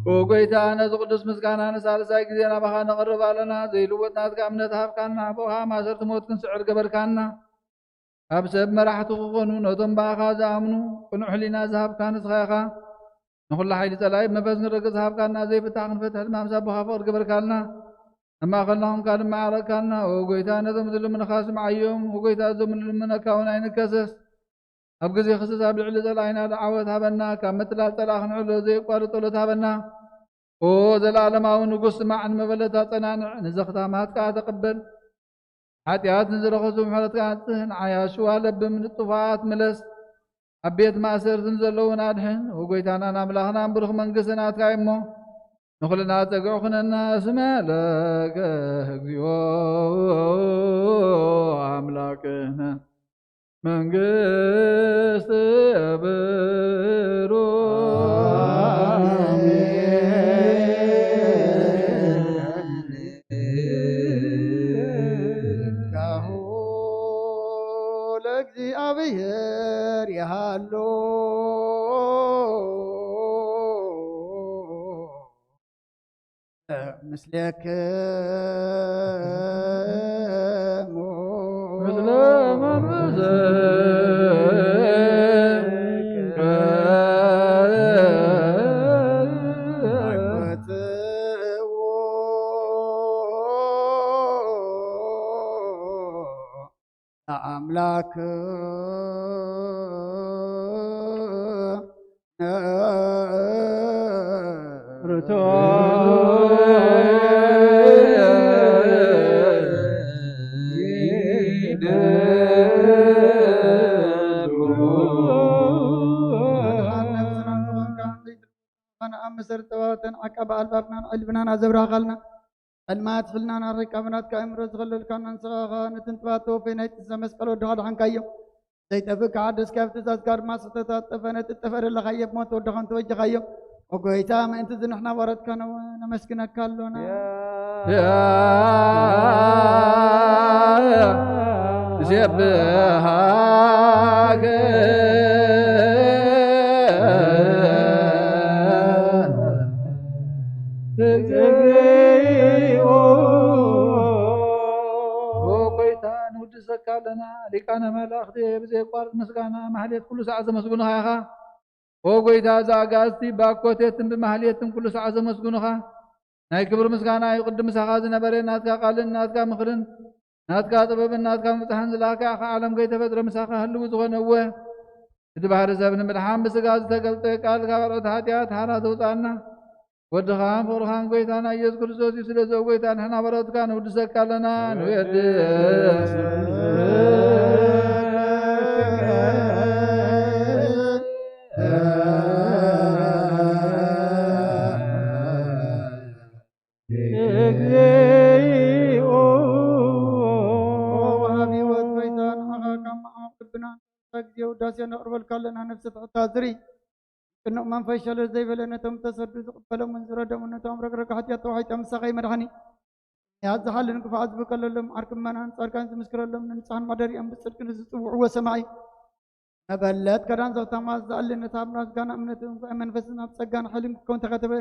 ኦ ጎይታ፣ ነዚ ቅዱስ ምስጋና ንሳልሳይ ግዜ ናባኻ ነቕርብ ኣለና። ዘይልወጥ ናትካ እምነት ሃብካና፣ ብኡኻ ማእሰርቲ ሞት ክንስዕር ገበርካና። ካብ ሰብ መራሕቲ ክኾኑ፣ ነቶም ብኣኻ ዝኣምኑ፣ ቅኑዕ ሕሊና ዝሃብካ ንስኻ ኢኻ። ንኹሉ ሓይሊ ጸላኢ ብመንፈስ ንረግጽ ሃብካና፣ ዘይፍታሕ ክንፈትሕ ድማ ምስ ኣቦኻ ፍቕሪ ገበርካልና። ኣብ ማእከልና ኹንካ ድማ ዓረቅካልና። ኦ ጎይታ፣ ነዞም ዝልምኑኻ ስምዓዮም። ኦ ጎይታ፣ እዞም ንልምነካ እውን ኣይንከሰስ። ኣብ ግዜ ክስስ ኣብ ልዕሊ ጸላኢና ዓወት ሃበና። ካብ ምትላል ጸላኢ ክንዕሎ ዘየቋርጥ ጸሎት ሃበና። ኦ ዘላለማዊ ንጉስ፣ ስማዕ፣ ንመበለት ኣጸናንዕ፣ ንዘኽታማትካ ተቐበል። ሓጢኣት ንዝረኸሱ ምሕረትካ ኣጽንዕ፣ ዓያሹ ኣለብም ንጥፉኣት ምለስ፣ ኣብ ቤት ማእሰርቲ ንዘለዉን ኣድሕን። ኦ ጎይታናን ኣምላኽናን፣ ብሩኽ መንግስቲ ናትካ እዩ እሞ፣ ንኹልና ጸግዒ ኩነና። እስመ ለከ እግዚኦ ኣምላክነ መንግስት ብሩክ ለእግዚኣብሔር ይሃሉ ምስሌክሙ ምስለ መንፈስከ። ለአምላክ ርቶ ንዓቃቢ ኣልባብናን ዕልብናን ኣዘብራህኻልና። ጸልማት ፍልናን ኣርሒቃ ብናትካ ኣእምሮ ዝኸለልካና ንስኻ ኸኣ ነቲ ንጥባት ተወፈይ ናይ ጥንሰ መስቀል ወድኻ ድሓንካዮ። ዘይጠፍእ ክሓደስካ ኣብ ትእዛዝካ ድማ ስሕተታት ጠፈ ነቲ ጠፈ ደለኻዮ ብሞት ወድኻ እንተወጀኻዮ። ኦ ጎይታ ምእንቲ እዚ ንሕና ባሮትካ ነመስግነካ ኣሎና። ንሴብሃከ እግዚኦ። ኦ ጎይታ ንውድሰካ ኣለና። ሊቃነ መላእኽቲ ብዘየቋርጥ ምስጋና ማህሌት ኩሉ ሰዓት ዘመስግኑኻ ኢኻ። ኦ ጎይታ፣ እዚ ኣጋእዝቲ ብኣኮቴትን ብማህሌትን ኩሉ ሰዓት ዘመስግኑኻ። ናይ ክብሪ ምስጋና እዩ። ቅድም ምሳኻ ዝነበረ ናትካ ቃልን ናትካ ምኽርን ናትካ ጥበብን ናትካ ምብጻሕን ዝለኣካ ኢኻ። ዓለም ከይተፈጥረ ምሳኻ ህልው ዝኾነ እወ፣ እቲ ባህሪ ሰብ ንምድሓን ብስጋ ዝተገልጠ ቃል ካብ ኣርዑት ሓጢኣት ሓራ ዘውፅኣና ወድኻን ፍቕርኻን ጎይታና ኢየሱስ ክርስቶስ እዩ። ስለዚ ኦ ጎይታ ንሕና ባሮትካ ንውድሰካ ኣለና። ንወድስ እግዚኦ። ወሃቢ ህይወት ጎይታ ንዓኻ ካብ መዓሙቕ ልብና ግዜ ውዳሴ ነቕርበልካ ኣለና። ነፍሲ ትሕታ ዝርኢ ቅኑዕ መንፈስ ሸለል ዘይበለ ነቶም ተሰዱ ዝቕበሎምን ዝረደሙ ነቶም ረግረግ ሓጢኣት ተዋሒጦም ምሳኻ ይመድሓኒ። ያት ዝሓልን ክፉዓት ዝብቀለሎም ዓርኪ ምእመናን ጻድቃን ዝምስክረሎም ንንጹሓን ማደሪኦም ብጽድቂ ንዝጽውዕዎ ሰማዒ መበለት ከዳን ዘኽታማ ዝኣሊ ነታ ኣብ ምስጋና እምነትን ጉባኤ መንፈስን ኣብ ጸጋን ሓይልን ክትከውን ተኸተበ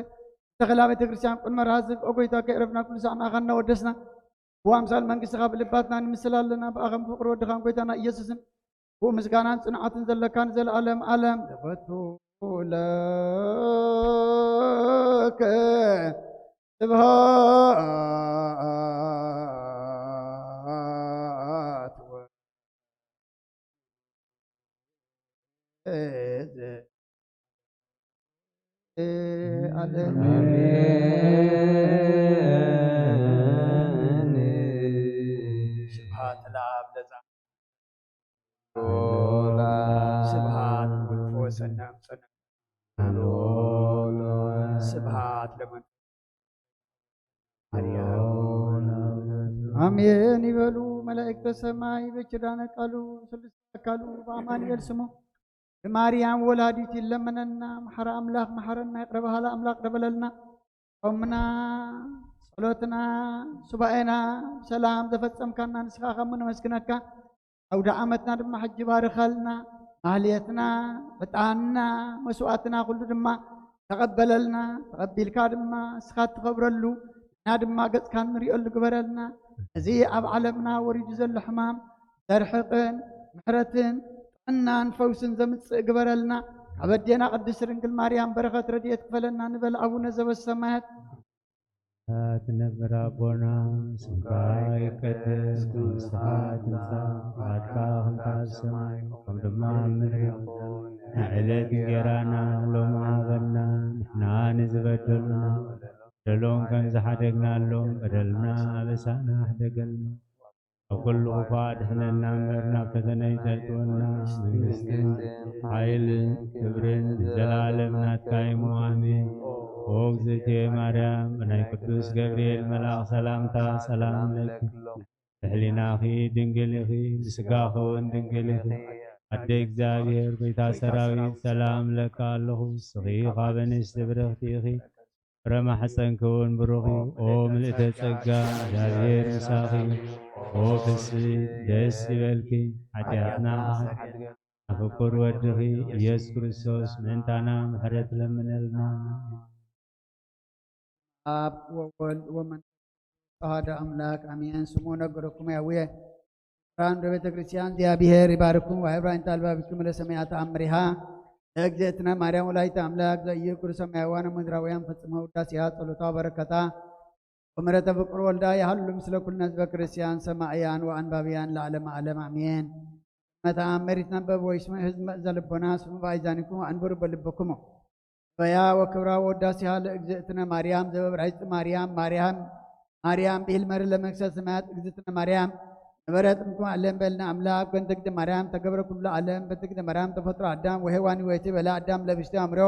ተኸላ ቤተ ክርስቲያን ቅድመ ረሃ ዝብ ኦ ጎይታ ከይዕረፍና ኩሉ ሳዕ ንኣኻ እናወደስና ብኣምሳል መንግስትኻ ብልባትና ንምስል ኣለና። ብኣኸም ፍቕሪ ወድኻን ጎይታና ኢየሱስን ብኡ ምስጋናን ጽንዓትን ዘለካ ንዘለኣለም ኣለም ዘፈቱ ለከ ስብሃት ወ ስብሃት ለኣብ ለዛ ስብሃት ወሰና ምጸና ስብሃት ለመን ኣሜን ይበሉ መላእክተ ሰማይ በኪዳነ ቃሉ ስሉስ ኣካሉ ብኣማኑኤል ስሙ ብማርያም ወላዲት ይለመነና። መሓራ ኣምላኽ መሓረና፣ ይቕረ በሃላ ኣምላኽ ይቕረ በለልና። ጾምና፣ ጸሎትና፣ ሱባኤና ብሰላም ዘፈጸምካና ንስኻ ከሙ ነመስግነካ። ኣውደ ዓመትና ድማ ሕጂ ባርኸልና። ማህሌትና፣ ዕጣንና፣ መስዋእትና ኩሉ ድማ ተቐበለልና። ተቐቢልካ ድማ ንስኻ እትኸብረሉ ንሕና ድማ ገጽካ እንሪኦሉ ግበረልና። እዚ ኣብ ዓለምና ወሪዱ ዘሎ ሕማም ዘርሕቕን ምሕረትን ጥዕናን ፈውስን ዘምጽእ ግበረልና። ካብ ኣዴና ቅድስት ድንግል ማርያም በረኸት ረድኤት ክፈለና ንበል። ኣቡነ ዘበሰማያት ትነብር ኣቦና ስምካ ይቀደስ፣ መንግስትኻ ትምጻእ፣ ፍቓድካ ከምታ ኣብ ሰማይ ከም ድማ ኣብ ምድሪ ትኹን። ንዕለት እንጀራና ሎሚ ሃበና፣ ንሕና ንዝበደሉና በደሎም ከም ዝሓደግናሎም በደልና ኣበሳና ኣሕደገልና። ካብ ኩሉ ክፉእ ኣድሕነና እምበር ናብ ፈተነ ኣይተእትወና። መንግስትን ሓይልን ክብርን ንዘለኣለም ናትካ እዩ እሞ ኣሜን። ኦ እግዝእትየ ማርያም ብናይ ቅዱስ ገብርኤል መልኣኽ ሰላምታ ሰላም እብለኪ። ብሕሊናኺ ድንግል ኢኺ፣ ብስጋኺ እውን ድንግል ኢኺ። ኣደ እግዚኣብሔር ጎይታ ሰራዊት ሰላም እብለካ ኣለኹ። ንስኺ ካብ ኣንስቲ ብርኽቲ ኢኺ። ፍረ ማሕፀንኪ እውን ብሩኽ እዩ። ኦ ምልእተ ጸጋ፣ እግዚኣብሔር ምሳኺ እዩ። ኦ ፍስሕቲ ደስ ይበልኪ፣ ሓጢኣትና ኣፍቁር ወድኺ ኢየሱስ ክርስቶስ ምእንታና ምሕረት ለምነልና። ኣብ ወወልድ ወመንፈስ ቅዱስ ኣሐዱ ኣምላክ ኣሜን። ስሙ ነገረኩም ያውየ ራን በቤተ ክርስቲያን እግዚኣብሔር ይባርኩም። ወዕብራን ታልባቢኩም ለሰማያት ኣምሪሃ ለእግዝእትነ ማርያም ወላዲተ ኣምላክ ዘኢይኩሉ ሰማያውያን ወምድራውያን ፈጽሞ ውዳሴያ ጸሎታ በረከታ ወምሕረተ ፍቁር ወልዳ ይሃሉ ምስለ ኩልነ ህዝበ ክርስቲያን ሰማዕያን ወኣንባብያን ለዓለመ ዓለም ኣሜን። መተኣምሪት ነበብ ወይስመ ህዝመ ዘልቦና ስሙ ባይዛኒኩም ወኣንብሩ በልብኩሙ በያ ወክብራ ወዳሴሃ ለእግዝእትነ ማርያም ዘበብራይስጥ ማርያም ማርያም ማርያም ብሂል መሪ ለመንግስተ ሰማያት እግዝእትነ ማርያም ነበረት እምኩም ዓለም በልና ኣምላክ በእንተ እግዝእትነ ማርያም ተገብረ ኩሉ ዓለም በእንተ እግዝእትነ ማርያም ተፈጥሮ ኣዳም ወሔዋን ወይቲ በላ ኣዳም ለብሽቲ ኣምሮ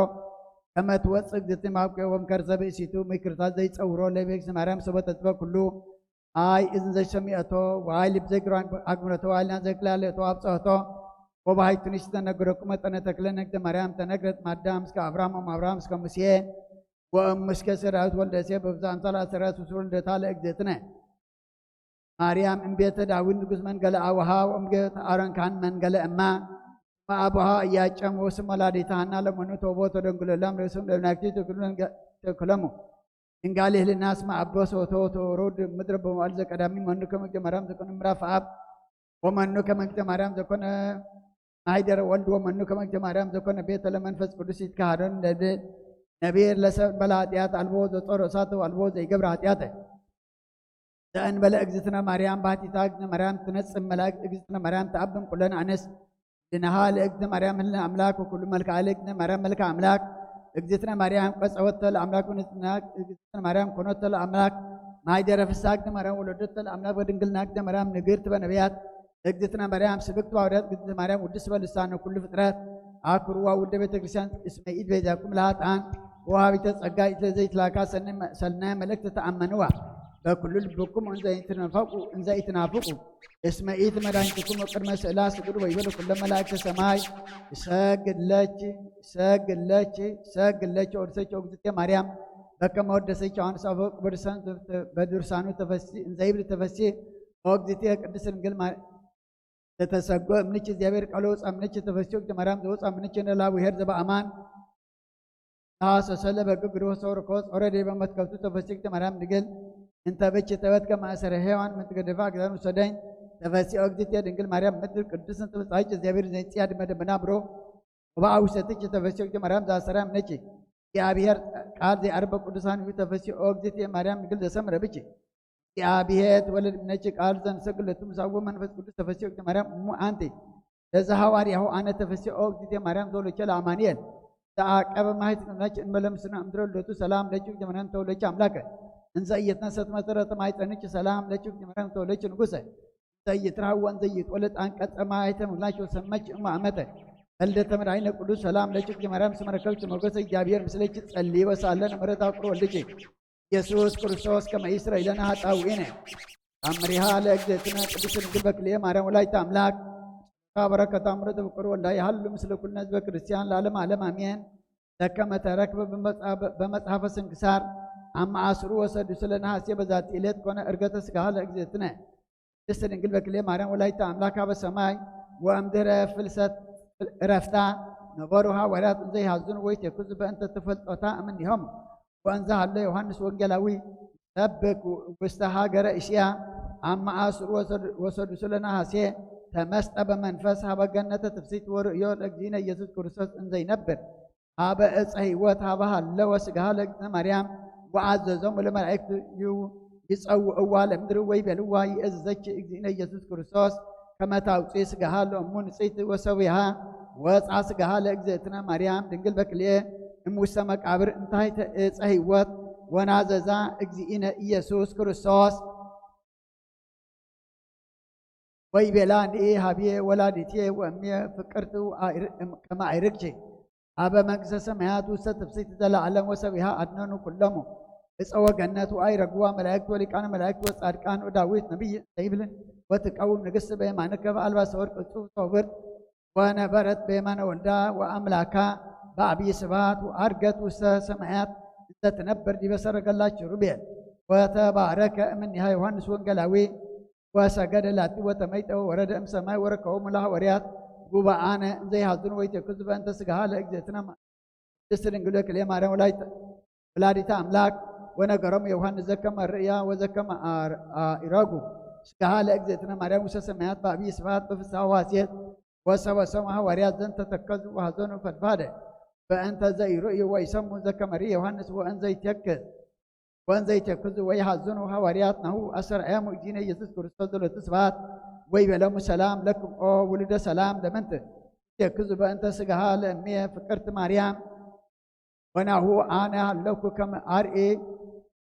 ከመ ትወፅእ እግዝእትነ እምአብ ከይቦም ከርሰ ብእሲቱ ምክርታት ዘይፀውሮ ለቤግዝእትነ ማርያም ሰቦ ተጽበ ኩሉ ኣይ እዝን ዘይሰሚዐቶ ዋይ ልብ ዘይግሯን ኣግብረቶ ዋይ ልና ዘይክላለቶ ኣብፀሆቶ ወባሃይቱ ንሽ ተነግረኩ መጠነ ተክለ ነግደ ማርያም ተነግረት ማዳም እስከ አብርሃም ወም አብርሃም እስከ ሙሴ ወእም እስከ ሰራዊት ወልደ እሴ በብዛ አምሳል አሰራ ሱሱር ልደታ ለእግዝእትነ ማርያም እምቤተ ዳዊት ንጉስ መንገለ አቡሃ ወእምቤተ አሮን ካህን መንገለ እማ እመ አቡሃ እያጨም ወስም ወላዲተ ሃና ለመኑ ተውቦ ተደንግሎላም ርእስም ለብናክቲ ተክሉ ተክለሙ ድንጋሌ ህልና እስመ አቦ ሰውቶ ተወሩድ ምድረ በመዋል ዘቀዳሚ መኑ ከመግደ ማርያም ዘኮነ ምዕራፍ አብ ወመኑ ከመግደ ማርያም ዘኮነ ማይደረ ወልድ ወመኑ ከመግደ ማርያም ዘኮነ ቤተ ለመንፈስ ቅዱስ ይትካሃደን ለደ ነቢር ለሰብ በላ ኃጢአት አልቦ ዘጾሮ እሳት አልቦ ዘይገብረ ኃጢአተ ዘእንበለ እግዝእትነ ማርያም ባሕቲታ እግዝእትነ ማርያም ትነጽም መላእክት እግዝእትነ ማርያም ተአብን ኩለን ኣንስት ድነሃ ለእግዝእትነ ማርያም ህልነ አምላክ ወኩሉ መልክዓ ለእግዝእትነ ማርያም መልክዓ አምላክ እግዝእትነ ማርያም ቀጸወተ ለአምላክ ወንጽህና እግዝእትነ ማርያም ኮኖተ ለአምላክ ማይደረ ፍስሐ እግዝእትነ ማርያም ወለደተ ለአምላክ በድንግልና እግዝእትነ ማርያም ንግርት በነቢያት እግዝእትነ ማርያም ስብክት ባውዳት እግዝእትነ ማርያም ውድስ በልሳነ ኩሉ ፍጥረት አክብርዋ ውልደ ቤተ ክርስቲያን እስመ ኢድ ቤዛኩም ለኃጥኣን ወሃቢተ ጸጋ ኢት ለዘይትላካ ሰናይ መልእክት ተአመንዋ በኩሉ ልብኩም እንዘ ኢትናፈቁ እንዘ ኢትናፍቁ እስመ ኢት መድኃኒትኩም ቅድመ ስእላ ስግዱ ወይበሉ ኩለ መላእክተ ሰማይ ይሰግድ ለኪ ይሰግድ ለኪ ይሰግድ ለኪ ወድሰኪ እግዝእትየ ማርያም በከመ ወደሰኪ ዮሐንስ አፈወርቅ በድርሳኑ ተፈሲ እንዘ ይብል ተፈሲ ኦ እግዝእትየ ቅድስት ድንግል ማርያም ተተሰጎ እምንች እግዚኣብሔር ቃሎ ወፃ እምንች ተፈሲዮ ግደ ማርያም ዘወፃ እምንች ነላቡ ሄር ዘበአማን ተሐሰሰለ በግ ግዶ ሰው ርኮ ጾረ ዲበ መትከብቱ ተፈሲዮ ግደ ማርያም ድግል እንተ ብች ተበትከ ማእሰረ ሔዋን ምትገደፋ ግዛን ውሰደኝ ተፈሲዮ እግዝእትየ ድንግል ማርያም ምድር ቅዱስ እንተ ብጻይች እግዚኣብሔር ዘንጽያ ድመ ደመና ብሮ ወበአውሰትች ተፈሲዮ ግደ ማርያም ዘአሰራ እምነች እግዚአብሔር ቃል ዘይአርበ ቅዱሳን እዩ ተፈሲዮ እግዝእትየ ማርያም ድግል ዘሰምረ ብች እግዚአብሔር ትወልድ እምነች ቃል ዘንሰግድ ለቱ ምሳዎ መንፈስ ቅዱስ ተፈሲዮ እግዝእትነ ማርያም እሙ አንቲ ለዘ ሐዋርያሁ አነ ተፈሲዮ እግዝእትየ ማርያም ዘውለቸ ለአማኑኤል ዘአቀበ ማህፀንኪ እንበለ ምስና እምድረ ልደቱ ሰላም ለኪ እግዝእትየ ማርያም ተወለኪ አምላከ እንዘ ኢየትነሰት መሰረተ ማህፀንኪ ሰላም ለኪ እግዝእትየ ማርያም ተወለኪ ንጉሰ እንዘ ኢይትረሃው ወእንዘ ኢይትወለድ አንቀጸ ማህተም ላኪ ወሰመኪ እሙ አመተ በልደተ መድኃኒነ ቅዱስ ሰላም ለኪ እግዝእትየ ማርያም እስመ ረከብኪ ሞገሰ እግዚአብሔር ምስለኪ ጸልዪ ወሰአለነ ምሕረተ ፍቁር ወልድኪ ኢየሱስ ክርስቶስ ከመ ይስረይ ለነ ኃጣውኢነ። አምሪሃ ለእግዝእትነ ቅድስት ድንግል በክልኤ ማርያም ወላዲተ አምላክ በረከታ ምሕረተ ፍቁር ወልዳ ይሃሉ ምስለ ኩልነ ህዝበ ክርስቲያን ለዓለመ ዓለም አሜን። ዘከመ ተረክበ በመጽሐፈ ስንክሳር አመ አስሩ ወሰዱሱ ለነሐሴ በዛቲ ዕለት ኮነ ዕርገተ ሥጋሃ ለእግዝእትነ ቅድስት ድንግል በክልኤ ማርያም ወላዲተ አምላክ አበ ሰማይ ወእምድህረ ፍልሰት ዕረፍታ ነበሩ ሐዋርያት እንዘ ይሐዝኑ ወይቴክዙ በእንተ ተፈልጦታ እምኔሆሙ። ወእንዘ ሀሎ ዮሐንስ ወንጌላዊ ይሰብክ ውስተ ሀገረ እስያ አመ አስሩ ወሰዱሱ ለነሐሴ ተመስጠ በመንፈስ ሀበ ገነተ ትፍሲት ወርእዮ ለእግዚእነ ኢየሱስ ክርስቶስ እንዘ ይነብር ሀበ እፀ ሕይወት ሀበ ሀለወ ሥጋሃ ለእግዝእትነ ማርያም ወአዘዞሙ ለመላእክት ይጸውዕዋ ለምድር ወይቤልዋ ይእዝዘኪ እግዚእነ ኢየሱስ ክርስቶስ ከመ ታውፅኢ ሥጋሃ ለእሙ ንጽሕት ወሰዊሃ ወፃ ሥጋሃ ለእግዝእትነ ማርያም ድንግል በክልኤ እምውስተ መቃብር እንታይ ተእፀ ሕይወት ወናዘዛ እግዚእነ ኢየሱስ ክርስቶስ ወይቤላ ንኢ ሀብየ ወላዲትየ ወእምየ ፍቅርት ከመ አይርግኪ አበ መንግስተ ሰማያት ውስተ ትፍስሕት ዘለዓለም ወሰቢሃ አድነኑ ኩሎሙ እፀ ወገነት ወአይረግዋ መላእክት ወሊቃነ መላእክት ወጻድቃን ወዳዊት ነቢይ እንተ ይብል ወትቀውም ንግስት በየማንከ በአልባሰ ወርቅ እጹብ ተውብርት ወነበረት በየማነ ወልዳ ወአምላካ በአብይ ስብሐት ወዐርገት ውስተ ሰማያት እንተ ትነብር ዲበ ሰረገላ ኪሩቤል ወተባረከ እምኔሃ ዮሐንስ ወንጌላዊ ወሰገደ ላቲ ወተመይጠ ወወረደ እምሰማይ ወረከቦሙ ለሐዋርያት ጉባአነ እንዘ ይሐዝኑ ወይቴክዙ በእንተ ሥጋሃ ለእግዝእትነ ቅድስት ድንግል ወክልኤ ማርያም ወላዲተ አምላክ ወነገሮም ዮሐንስ ዘከመ ርእያ ወዘከመ አኢረጉ ሥጋሃ ለእግዝእትነ ማርያም ውስተ ሰማያት በአብይ ስብሐት በፍስሐ ወሐሴት ወሰበሰሙ ሐዋርያት ዘንተ ተከዙ ወሐዘኑ ፈድፋደ በእንተ ዘኢርእዩ ወኢሰሙ ዘከመ ርእየ ዮሐንስ ወእንዘ ይትየክዝ ወእንዘ ይትየክዙ ወይሐዝኑ ሐዋርያት ናሁ አስተርአዮሙ እግዚእነ ኢየሱስ ክርስቶስ ዘሎቱ ስብሐት ወይቤሎሙ ሰላም ለክም ኦ ውሉደ ሰላም ለምንት ትየክዙ በእንተ ሥጋሃ ለእምየ ፍቅርት ማርያም ወናሁ አነ ሃለኩ ከመ አርኢ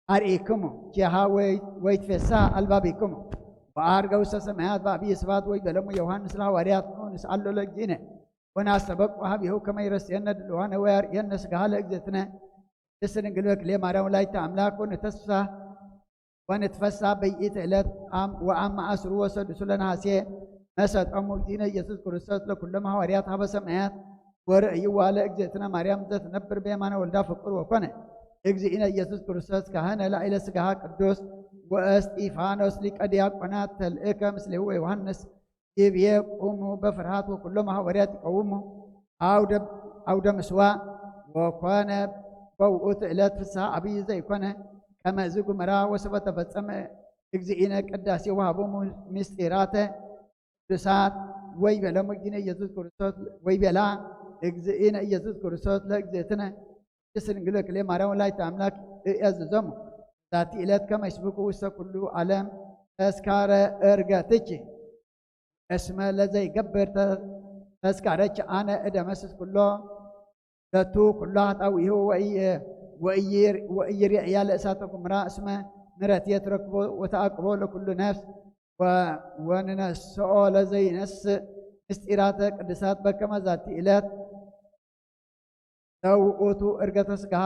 አርኢክሙ ኪሃ ወይትፌሳ አልባቢክሙ ወአርገ ውስተ ሰማያት በአብይ ስብሐት ወይቤሎሙ ዮሐንስ ለሐዋርያት ንስአሎ ለእግዚእነ ወናስተበቁ ሀቢሁ ከመ ይረስየነ ድልዋነ ወያርእየነ ስጋሃ ለእግዝእትነ ቅድስት ድንግል በክልኤ ማርያም ወላዲተ አምላክ ወንተስፋ ወንትፈሳ በይእቲ ዕለት አም ወአም አስሩ ወሰዱሱ ለነሐሴ መሰጦሙ እግዚእነ ኢየሱስ ክርስቶስ ለኩሎም ሐዋርያት ሀበ ሰማያት ወርእይዋ ለእግዝእትነ ማርያም ዘትነብር በየማነ ወልዳ ፍቁር ወኮነ እግዚእነ ኢየሱስ ክርስቶስ ካህነ ላዕለ ስጋሃ ቅዱስ ወእስጢፋኖስ ሊቀ ዲያቆናት ተልእከ ምስሌሁ ወዮሐንስ ይብዬ ቁሙ በፍርሃት ወኩሎም ሐዋርያት ይቀውሙ አውደ ምስዋ ወኮነ በውእቱ ዕለት ፍስሐ አብይ ዘይኮነ ከመ እዚ ጉመራ ወሰበ ተፈጸመ እግዚእነ ቅዳሴ ወሃቦሙ ምስጢራተ ቅዱሳት ወይቤሎሙ እግዚእነ ኢየሱስ ክርስቶስ ወይቤላ እግዚእነ ኢየሱስ ክርስቶስ ለእግዝእትነ ቅድስት ድንግል ክልኤ ማርያም ወላዲተ አምላክ እእዝዞሙ ዛቲ ዕለት ከመ ይስብኩ ውስተ ኩሉ ዓለም ተስካረ እርገትኪ እስመ ለዘይገብር ተስካረኪ አነ እደመስስ ኩሎ ለቱ ኩሎ ኃጣውኢሁ ወኢይሬእያ ለእሳተ ገሞራ እስመ ምሕረትየ ትረክቦ ወተዓቅቦ ለኩሉ ነፍስ ወንነስኦ ለዘይነስእ ምስጢራተ ቅዱሳት በከመ ዛቲ ዕለት ለውእቱ እርገተ ስጋሃ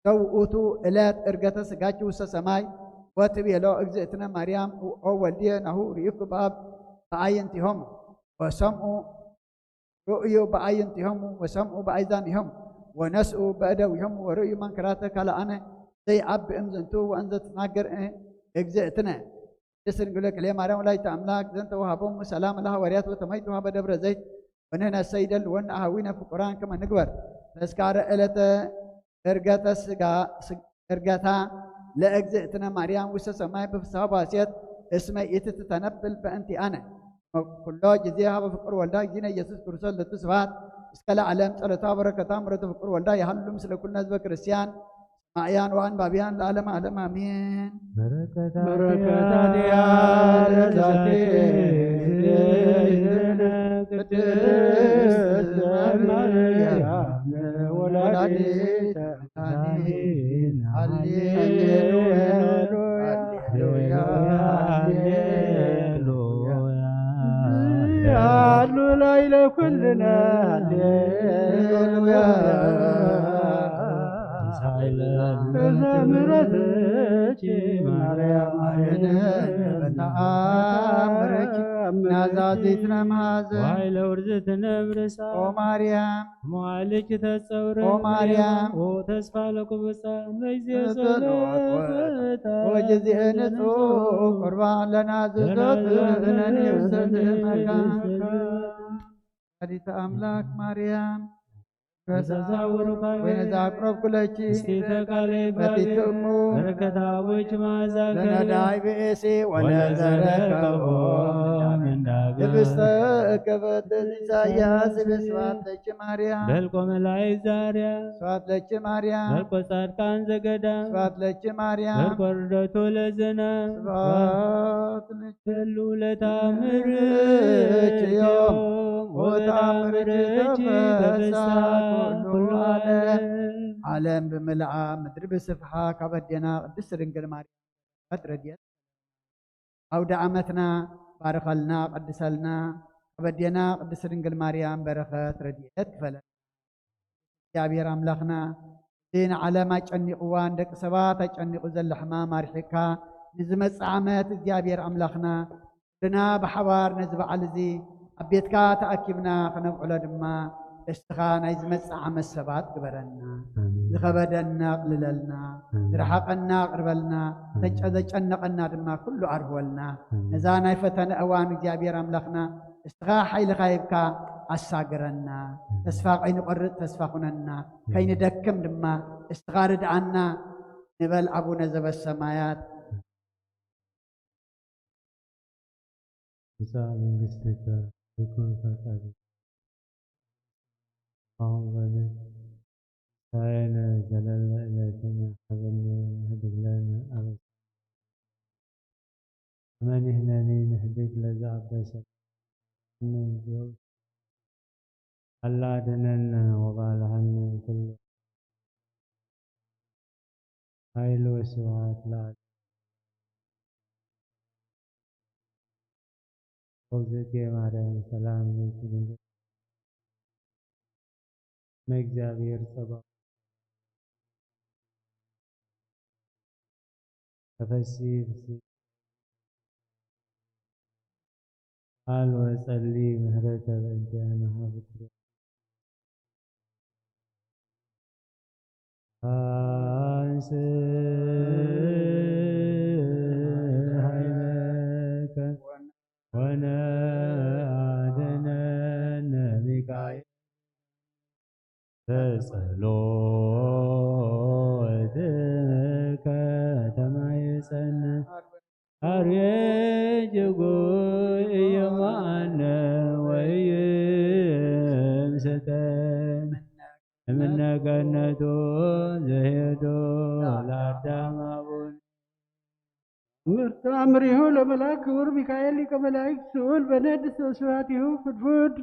ለውእቱ ዕለት እርገተ ስጋኪ ውስተ ሰማይ ወትቤሎ እግዝእትነ ማርያም ኦ ወልድየ ናሁ ርኢኩ በአብ በአይንቲሆሙ ወሰምኡ ርእዩ በአይንቲሆሙ ወሰምኡ በአይዛኒሆሙ ወነስኡ በእደዊሆሙ ወርእዩ መንክራተ ካልአነ ዘይአቢ እምዝንቱ ወእንዘ ትትናገር እግዝእትነ ቅድስት ድንግል ክልኤ ማርያም ወላዲተ አምላክ ዘንተ ወሃቦሙ ሰላም ለሐዋርያት ወተመይቱ ሀበ ደብረ ዘይት ወንሕነሰ ይደልወነ አሃዊነ ፍቁራን ከመ ንግበር ተስካረ ዕለተ እርገተ ስጋ እርገታ ለእግዝእትነ ማርያም ውስተ ሰማይ በፍስሐ ባሴት እስመ ኢትትተነብል በእንቲአነ ኩሎ ጊዜ ሀበ ፍቁር ወልዳ እግዚእነ ኢየሱስ ክርስቶስ ለቱ ስብሐት እስከ ለዓለም ጸሎታ በረከታ ምረቱ ፍቁር ወልዳ ይሃሉ ምስለ ኩልነ ህዝበ ክርስቲያን ሰማዕያን ወአንባብያን ለዓለመ ዓለም አሜን። በረከታ በረከታ ዲያ ለዛቲ ቅድስት ማርያም ወላዲተ አሜን። ሃሌሉያ፣ ሃሌሉያ፣ ሃሌሉያ። አሉ ላዕለ ኩልነ ሃሌሉያ። ተዘምረትኪ ማርያም አይነ በተአምረኪ ናዛዚትነ መሐዘን ዋይለ ውርዝትነ ብርሳ ኦ ማርያም መዋዕልኪ ተጸውረ ኦ ማርያም ኦ ተስፋ ለቁብጻ ለጊዜ ጸሎት ጸሎት ወጊዜ ንጹሕ ቁርባን ለናዝዞት ለናዝዞት ነኒ ውሰት መካን ወላዲተ አምላክ ማርያም ተዛውሩ ወይነዛ አቅረብኩ ለኪ እስቲተ ቃለ በቲት እሙ በረከታ አቦች መዓዛ ለነዳይ ብእሲ ወለዘረከቦ ምንዳገ ህብስተ እከበተ ኢሳያስ ብስራት ለኪ ማርያም በልቆ መላእክት ዛርያ ስብሐት ለኪ ማርያም በልቆ ጻድቃን ዘገዳም ስብሐት ለኪ ማርያም በልቆ ርደቱ ለዝነ ስብሐት ለኪ ህሉ ለታምርኪ ዮም ወታምርኪ ተፈሳ ኩሉ ዓለም ዓለም ብምልኣ ምድሪ ብስፍሓ ካብ ኣዴና ቅድስት ድንግል ማርያም በረኸት ረድኤት ኣውደ ዓመትና ባርኸልና ቀድሰልና። ካብ ኣዴና ቅድስት ድንግል ማርያም በረኸት ረድኤት ክፈለና። እግዚኣብሔር ኣምላኽና እዚ ንዓለም ኣጨኒቕዋ ንደቂ ሰባት ኣጨኒቑ ዘሎ ሕማም ኣርሒቕካ ንዝመጽእ ዓመት እግዚኣብሔር ኣምላኽና ኩልና ብሓባር ነዚ በዓል እዚ ኣብ ቤትካ ተኣኪብና ክነብዕሎ ድማ እስኻ ናይ ዝመጽእ ዓመት ሰባት ግበረና። ኣሜን። ዝኸበደና ኣቕልለልና፣ ኣሜን። ዝረሓቐና ኣቕርበልና፣ ኣሜን። ተጨ-፣ ዘጨነቐና ድማ ኩሉ ኣርህወልና። ኣሜን። ነዛ ናይ ፈተነ እዋን እግዚኣብሔር ኣምላኽና እስኻ ሓይልኻ ሂብካ ኣሳግረና። ኣሜን። ተስፋ ከይንቆርጽ ተስፋ ኩነና፣ ኣሜን። ከይንደክም ድማ እስኻ ርድኣና ንበል ኣቡነ ዘበሰማያት። ትምጻእ መንግስትከ፣ ይኩን ፈቃድከ፣ ከማሁ በምድር። ሲሳየነ ዘለለ ዕለትነ ሀበነ ዮም፣ ወህድግ ለነ አበሳነ ከመ ንሕነኒ ንህድግ ለዘአበሰ ለነ፣ አላ አድነነ ወባልሐነ እምኩሉ ኃይል ወስብሐት ለዓለመ እግዝእትየ ማርያም ሰላም ለኪ ድንግል እመ እግዚኣብሔር ጸባኦት ተፈሲ ፍሲ ቃል ወጸሊ ምህረተ በእንቲአነ ሀብ አንስ ኃይለከ ወነአድነነ ሚካኤል በጸሎትከ ተማይጸነ አርዌ ጅጉ ኢይማነ ወኢይምስተን እምነ ገነቱ ዘሄዶ ለአዳም አቡነ። ተአምሪሁ ለመልአክ ክቡር ሚካኤል ሊቀ መላእክት ስዑል በነድ ስብሐቲሁ ፍድፉድ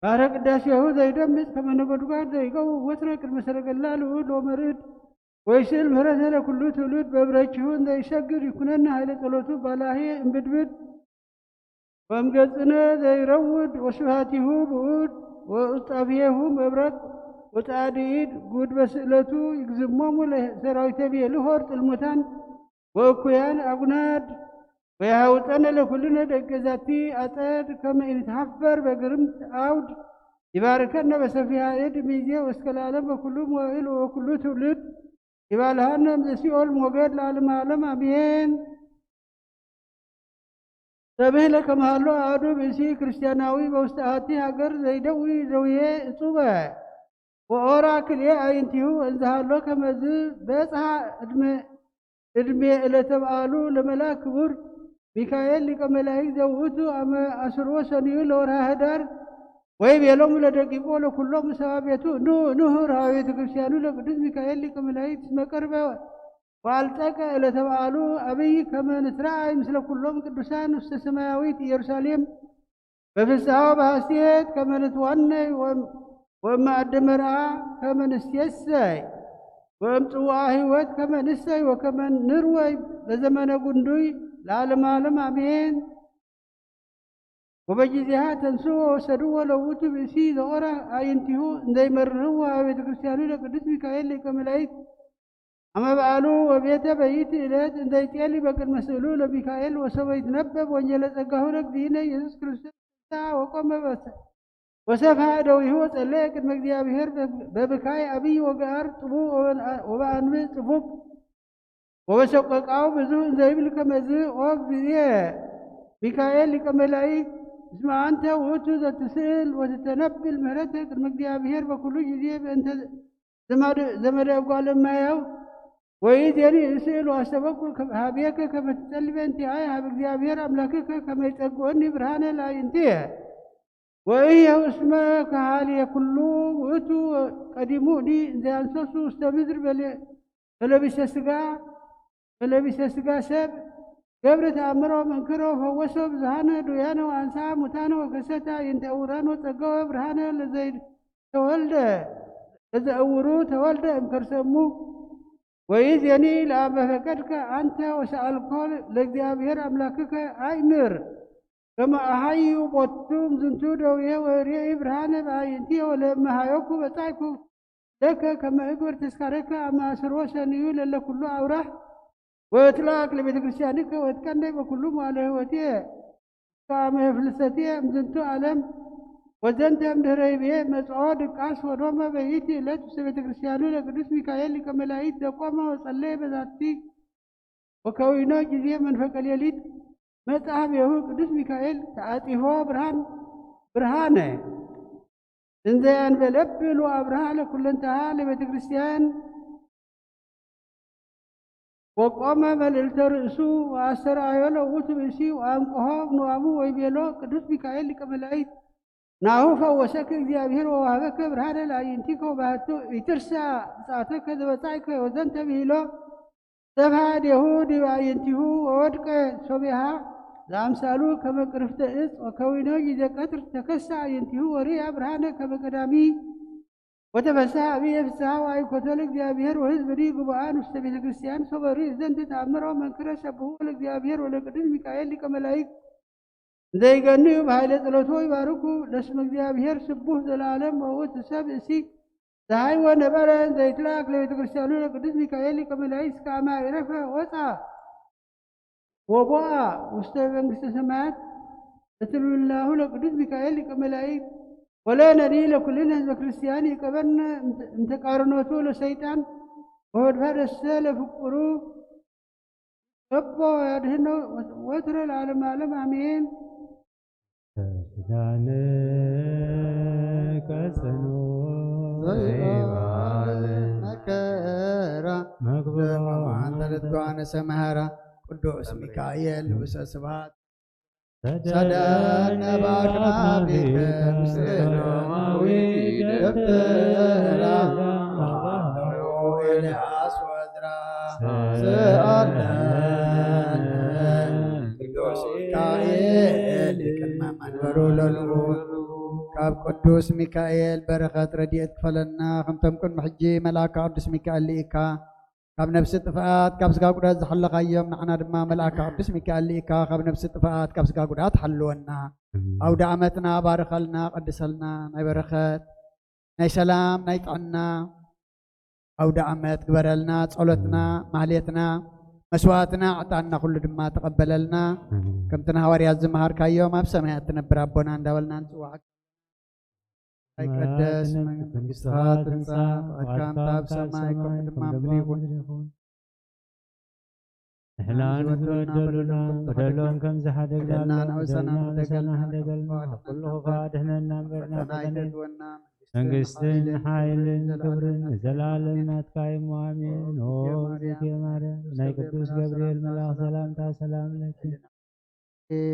ባሕረ ቅዳሴሁ ዘይደምጽ ከመ ነጎድጓድ ዘይገው ወትረ ቅድመ ሰረገላ ልዑል ወመርዕድ ወይስእል ምህረተ ለኩሉ ትውልድ በብረችሁ እንዘ ይሰግድ ይኩነነ ኃይለ ጸሎቱ ባላሄ እምብድብድ ወእምገጽነ ዘይረውድ ወስብሐቲሁ ብዑድ ወእጻብሔሁ መብረቅ ወጻዕድ ኢድ ጉድ በስእለቱ ይግዝሞሙ ለሰራዊተ ቤልሆር ጥልሙታን ወእኩያን አጉናድ ወየሐውፀነ ለኩልነ ደገ ዛቲ አጸድ ከመ ኢንትሐፈር በግርምት አውድ ይባርከነ በሰፊሃ እድ ሚዜ ወእስከ ለዓለም በኩሉ መዋዕል ወበኩሉ ትውልድ ይባልሃነ እምዘ ሲኦል ሞገድ ለዓለመ ዓለም አሜን። ተብህለ ከመሃሎ አሐዱ ብእሲ ክርስቲያናዊ በውስተ አሐቲ ሃገር ዘይደዊ ደውዬ እጹበ ወኦራ ክልኤ አዕይንቲሁ እንዘሃሎ ከመዝ በጽሐ እድሜ እድሜ ዕለተ በዓሉ ለመልአክ ክቡር ሚካኤል ሊቀ መላእክት ዘውእቱ አመ አስርዎ ሰኑዩ ለወርሃ ህዳር ወይቤሎሙ ለደቂቁ ወለኩሎሙ ሰባ ቤቱ ኑ ንሁር ሀበ ቤተ ክርስቲያኑ ለቅዱስ ሚካኤል ሊቀ መላእክት እስመ ቀርበ ወአልጸቀ ዕለተ በዓሉ አብይ ከመ ንትረአይ ምስለ ኩሎም ቅዱሳን ውስተ ሰማያዊት ኢየሩሳሌም በፍስሐ በሐሴት ከመ ንትዋነይ ወእመ አደ መርዓ ከመ ንሴሰይ ወእም ጽዋዐ ሕይወት ከመ ንሰይ ወከመ ንርወይ በዘመነ ጉንዱይ ለዓለመ ዓለም አሜን። ወበጊዜሃ ተንስኡ ወሰድዎ ለውቱ ብእሲ ዘኦራ አዕይንቲሁ እንዘይመርህዎ አብ ቤተ ክርስቲያኑ ለቅዱስ ሚካኤል ሊቀ መላእክት አመ በዓሉ ወቤተ በይቲ ዕለት እንዘይጤሊ በቅድመ ስእሉ ለሚካኤል ወሰበ ይትነበብ ወንጌለ ጸጋሁ ለእግዚእነ ኢየሱስ ክርስቶስ ተንሥአ ወቆመ በሰ- ወሰፍሐ እደዊሁ ወጸለየ ቅድመ እግዚአብሔር በብካይ አብይ ወገአር ጥቡእ ወበአንብዕ ጽፉግ ወበሰቆቃው ብዙህ እንዘይብል ከመዝ ኦ እግዚእየ ሚካኤል ሊቀ መላእክት እስመ አንተ ውእቱ ዘትስእል ወትተነብል ምህረተ ቅድመ እግዚአብሔር በኩሉ ጊዜ በእንተ ዘመደ እጓለ እመሕያው ወይእዜኒ እስእል ወአስተበቁ ሀቤከ ከመ ትጸሊ በእንቲአየ ሀበ እግዚአብሔር አምላክከ ከመ ይጸግወኒ ብርሃነ ለአዕይንትየ ወእየ እስመ ከሃልየ ኩሉ ውእቱ ቀዲሙኒ እንዘ አንሰሱ ውስተ ምድር በለ- በለቢሰ ስጋ በለቢሰ ስጋ ሰብ ገብረ ተአምሮ መንክሮ ፈወሶ ብዙሃነ ዱያነ ወአንሳ ሙታነ ወከሰተ አዕይንተ ዕውራን ወጸገወ ብርሃነ ለዘይተወልደ ለዘእውሩ ተወልደ እምከርሰሙ ወይዜኒ ለአመ ፈቀድከ አንተ ወሰአልኮ ለእግዚአብሔር አምላክከ አእምር ከመ አሐዩ ቦቱ እምዝንቱ ደውየ ወርእይ ብርሃነ በአዕይንትየ ወለእመ ሀዮኩ በጻይኩ ለከ ከመ እግብር ተስካረከ አመ አስርዎ ሰንዩ ለለ ኩሉ አውራህ ወእትላክ ለቤተ ክርስቲያንከ ወእትቀነይ በኩሉ መዋለ ህይወትየ ከአመ ፍልሰትየ እምዝንቱ ዓለም ወዘንተ እምድህረ ይብዬ መጽኦ ድቃስ ወዶመ በይቲ ዕለት ውስተ ቤተ ክርስቲያኑ ለቅዱስ ሚካኤል ሊቀ መላእክት ዘቆመ ወጸለየ በዛቲ ወከዊኖ ጊዜ መንፈቀ ሌሊት መጽሐ ቤሁ ቅዱስ ሚካኤል ተአጺፎ ብርሃን ብርሃነ እንዘ ያንበለብል ወአብርሃ ለኩለንተሃ ለቤተ ክርስቲያን ወቆመ መልዕልተ ርእሱ ወአስተርአዮ ለውእቱ ብእሲ ወአንቅሖ እምንዋሙ ወይቤሎ ቅዱስ ሚካኤል ሊቀ መላእክት ናሁ ፈወሰከ እግዚአብሔር ወወሀበከ ብርሃነ ለአዕይንቲከ ወባህቱ ኢትርሳ ብፅዓተከ ዘበጻይከ ወዘንተ ብሂሎ ሰብሐ እዴሁ ዲበ አዕይንቲሁ ወወድቀ ሶቢሃ ዘአምሳሉ ከመ ቅርፍተ እፅ ወከዊኖ ጊዜ ቀትር ተከሳ አዕይንቲሁ ወርእያ ብርሃነ ከመ ቀዳሚ ወተፈስሐ አብየ ፍስሐ ወአይኮቶ ለእግዚአብሔር ወሕዝብ ዲ ግቡአን ውስተ ቤተ ክርስቲያን ሶበ ርእይ ዘንተ ተአምሮ መንክረ ሰብሑ ለእግዚአብሔር ወለቅዱስ ሚካኤል ሊቀ መላእክት ዘይገንዩ ብኃይለ ጸሎቱ ይባርኩ። ለስመ እግዚኣብሔር ስቡሕ ዘላለም ወውእቱ ሰብ እሲ ዘሃይወ ነበረ ዘይትላክ ለቤተ ክርስቲያኑ ለቅዱስ ሚካኤል ሊቀ መላእክት እስከ አመ ይረፈ ወፃ ወቦአ ውስተ መንግስተ ሰማያት እትልውላሁ ለቅዱስ ሚካኤል ሊቀ መላእክት ወለ ነዲ ለኩልን ህዝበ ክርስቲያን ይቀበነ እንተቃርኖቱ ለሰይጣን ወወድፋ ደሰ ለፍቅሩ እቦ ያድህኖ ወትረ ለዓለመ ዓለም አሜን። ኪዳንከ ጽኑዕ ዘይባል መከራ መግቦ ለማንተ ልትጓነ ሰመሃራ ቅዱስ ሚካኤል ንጉሰ ስብሐት ሰደነ ባክናፊከ ሰዶማዊ ደብተራ ኤልያስ ወዝራ ስአለነ ቅዱስ ሚካኤል ቅድመ መንበሩ ለልዑል ካብ ቅዱስ ሚካኤል በረኸት ረድኤት ክፈለና። ከምቶም ቅድሚ ሕጂ መልኣከ ቅዱስ ሚካኤል ልኢካ ካብ ነፍሲ ጥፍኣት ካብ ስጋ ጉዳት ዝሓለኻዮም ንዓና ድማ መልኣከ ቅዱስ ሚካኤል ልኢካ ካብ ነፍሲ ጥፍኣት ካብ ስጋ ጉዳት ሓልወና። ኣውደ ዓመትና ባርኸልና፣ ቀድሰልና፣ ናይ በረኸት ናይ ሰላም ናይ ጥዕና ኣውደ ዓመት ግበረልና። ጸሎትና፣ ማህሌትና፣ መስዋዕትና፣ ዕጣንና ኩሉ ድማ ተቐበለልና። ከምቲ ንሃዋርያት ዝመሃርካዮም ኣብ ሰማያት ትነብር ኣቦና እንዳበልና ንጽዋዕ። ኣይቀደስ መንግስትኻ ትምጻእ፣ ፍቓድካ ኣብ ሰማይ ከምኡ ድማ ኣብ ምድሪ ይኹን። ንሕና ንዝበደሉና በደሎም ከም ዝሓደግና ንበደልና ንበደልና ንበደልና ኩሉ ክፋእ ድሕነና እምበር ናብ ፈተና ኣይተእትወና። መንግስትን ሓይልን ክብርን ንዘለኣለም ናትካ እዩ እሞ ኣሜን። ኦ እግዝእትየ ማርያም ናይ ቅዱስ ገብርኤል መልኣኽ ሰላምታ ሰላም ለኪ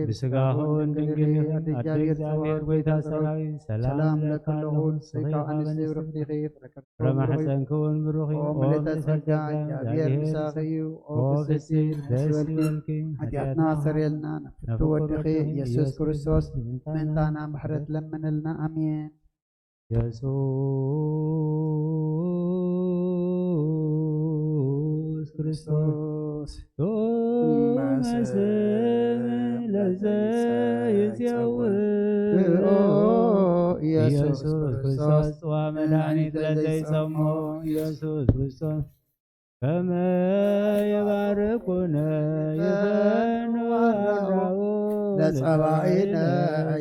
ብስጋኹ እውን ድንግል ኢኺ ኣደ እግዚኣብሔር ጎይታ ሰራዊት ሰላም ለኪ ኣለኹ። ንስኺ ካብ ኣንስቲ ብርኽቲ ኢኺ ፍረ ከርሥኺ ፍረ ማሕፀንኪ እውን ብሩኽ እዩ። ኦ ምልዕተ ጸጋ እግዚኣብሔር ምሳኺ እዩ። ኦ ብፅዕቲ ደስ ይበልኪ። ሓጢኣትና ኣስተሰርየልና ነፍቱ ወድኺ ኢየሱስ ክርስቶስ ምእንታና ምሕረት ለምንልና። ኣሜን። ኢየሱስ ክርስቶስ ቱመ ስም ለዘይጼውእ ኢየሱስ ክርስቶስ ጽዋ መድኃኒት ለዘይጸሞ ኢየሱስ ክርስቶስ ከመ የባርኩነ ይፈኑ አራኡ ለጸባኢነ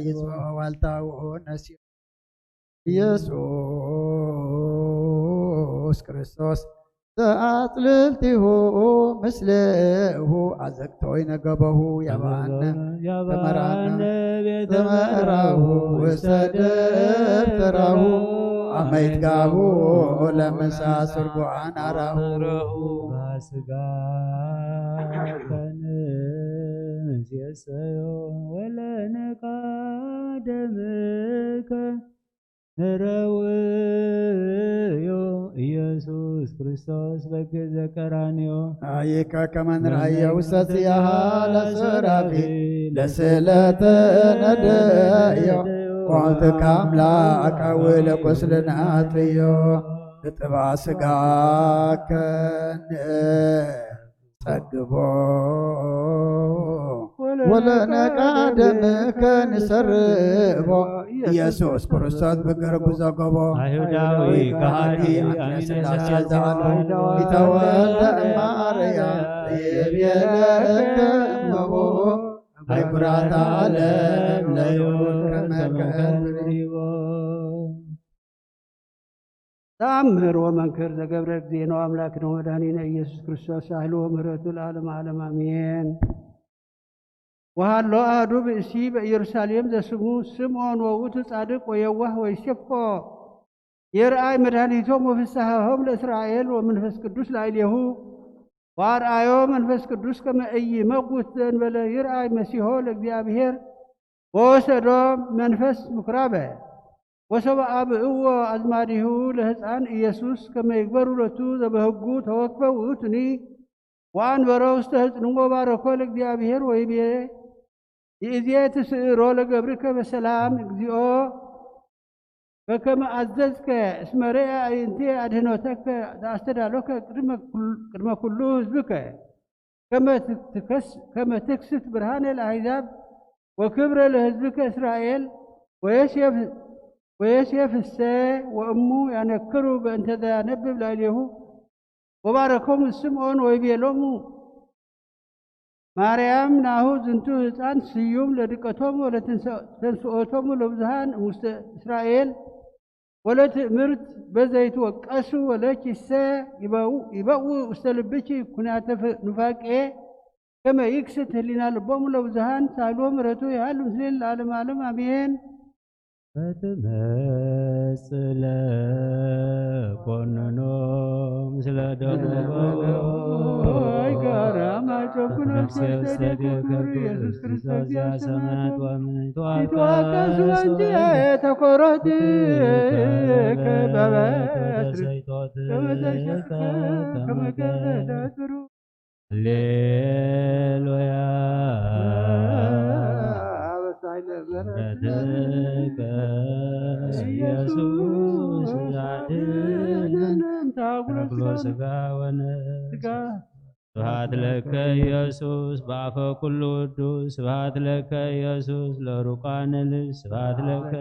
ይጽብዖ ዋልታኡ ነሲኡ ኢየሱስ ክርስቶስ ዘአጽልልቲሁ ምስሌሁ አዘቅቶ ይነገበሁ ያባነ ተመራነ ተመራሁ ውስተ ደብተራሁ አመ ይትጋቡ ለምሳ ስርጉዓን አራሁ ረሁ ስጋ ከንሴሰዮ ወለነቃ ደምከ ንረውዮ ኢየሱስ ክርስቶስ በግ ዘቀራንዮ አየካ ከመ ንርአዮ ውስተ ጽያሃ ለሱራፊ ለስእለተ ነደዮ ሞትከ አምላክ አውል ቁስልና አጥዮ እጥባ ስጋከ ንጸግቦ ወለነቃ ደምከ ንሰርቦ ኢየሱስ ክርስቶስ ብግር ጉዘጎቦ አይሁዳዊ ከሃዲ አሚነ ስላሴ ዘአልቦ ይተወልደ እማርያም ይቤለከ እመቦ አይኩራት ዓለም ለይሁን ከመከ ከመከ ተአምር ወመንክር ዘገብረ እግዚእነ አምላክነ ወመድኃኒነ ኢየሱስ ክርስቶስ ሳህሉ ወምህረቱ ለዓለመ ዓለም አሜን። ወሃሎ አሐዱ ብእሲ በኢየሩሳሌም ዘስሙ ስምዖን ወውእቱ ጻድቅ ወየዋህ ወይሴፎ ይርአይ መድኃኒቶም ወፍስሐሆም ለእስራኤል ወመንፈስ ቅዱስ ላዕሌሁ ወአርአዮ መንፈስ ቅዱስ ከመ ኢይመውት ዘእንበለ ይርአይ መሲሖ ለእግዚአብሔር ወወሰዶ መንፈስ ምኩራበ ወሶበ አብእዎ አዝማዲሁ ለህፃን ኢየሱስ ከመ ይግበሩ ሎቱ ዘበህጉ ተወክፈ ውእቱኒ ወአንበሮ ውስተ ህፅንዎ ባረኮ ለእግዚአብሔር ወይቤ ይእዜ ትስእሮ ለገብርከ በሰላም እግዚኦ በከመ አዘዝከ እስመ ርአ አዕይንትየ አድህኖተከ ዘአስተዳሎከ ቅድመ ኩሉ ህዝብከ ከመ ትክስት ብርሃነ ለአሕዛብ ወክብረ ለህዝብከ እስራኤል ወዮሴፍ ወዮሴፍሰ ወእሙ ያነክሩ በእንተ ዘያነብብ ላዕሌሁ ወባረኮሙ ስምዖን ወይቤሎሙ ማርያም ናሁ ዝንቱ ህፃን ስዩም ለድቀቶሙ ወለተንስኦቶሙ ለብዙሃን እሙስተ እስራኤል ወለትእምርት በዘይትወቀሱ ወለኪሰ ይበው- ይበው ውስተ ልብኪ ኩናተ ፍ- ኑፋቄ ከመ ይክስት ህሊና ልቦሙ ለብዙሃን ሳልዎ ምሕረቱ ይሃሉ ምስሌን ለዓለም ዓለም ኣሜን። ፈትመጽእ ለኮንኖ ምስለ ደሙ ወይ ጋራ ማይጨኩ ነፍሴ ውስተ ዲከ ኢየሱስ ክርስቶስ ያ ሰማያት ወምድር ይትዋቀሱ እንጂ ተኮሮት ከበበት ተሰይጦት ከመ ተሸከ ከመ ገበደ ጥሩ ሃሌሉያ። አበሳይ ነበረ ምሕረትከ ኢየሱስ አድነን። ተክሎ ስጋ ወነፍስ። ስብሐት ለከ ኢየሱስ በአፈ ኩሉ ውዱስ። ስብሐት ለከ ኢየሱስ ለሩቃነ ልብ። ስብሐት ለከ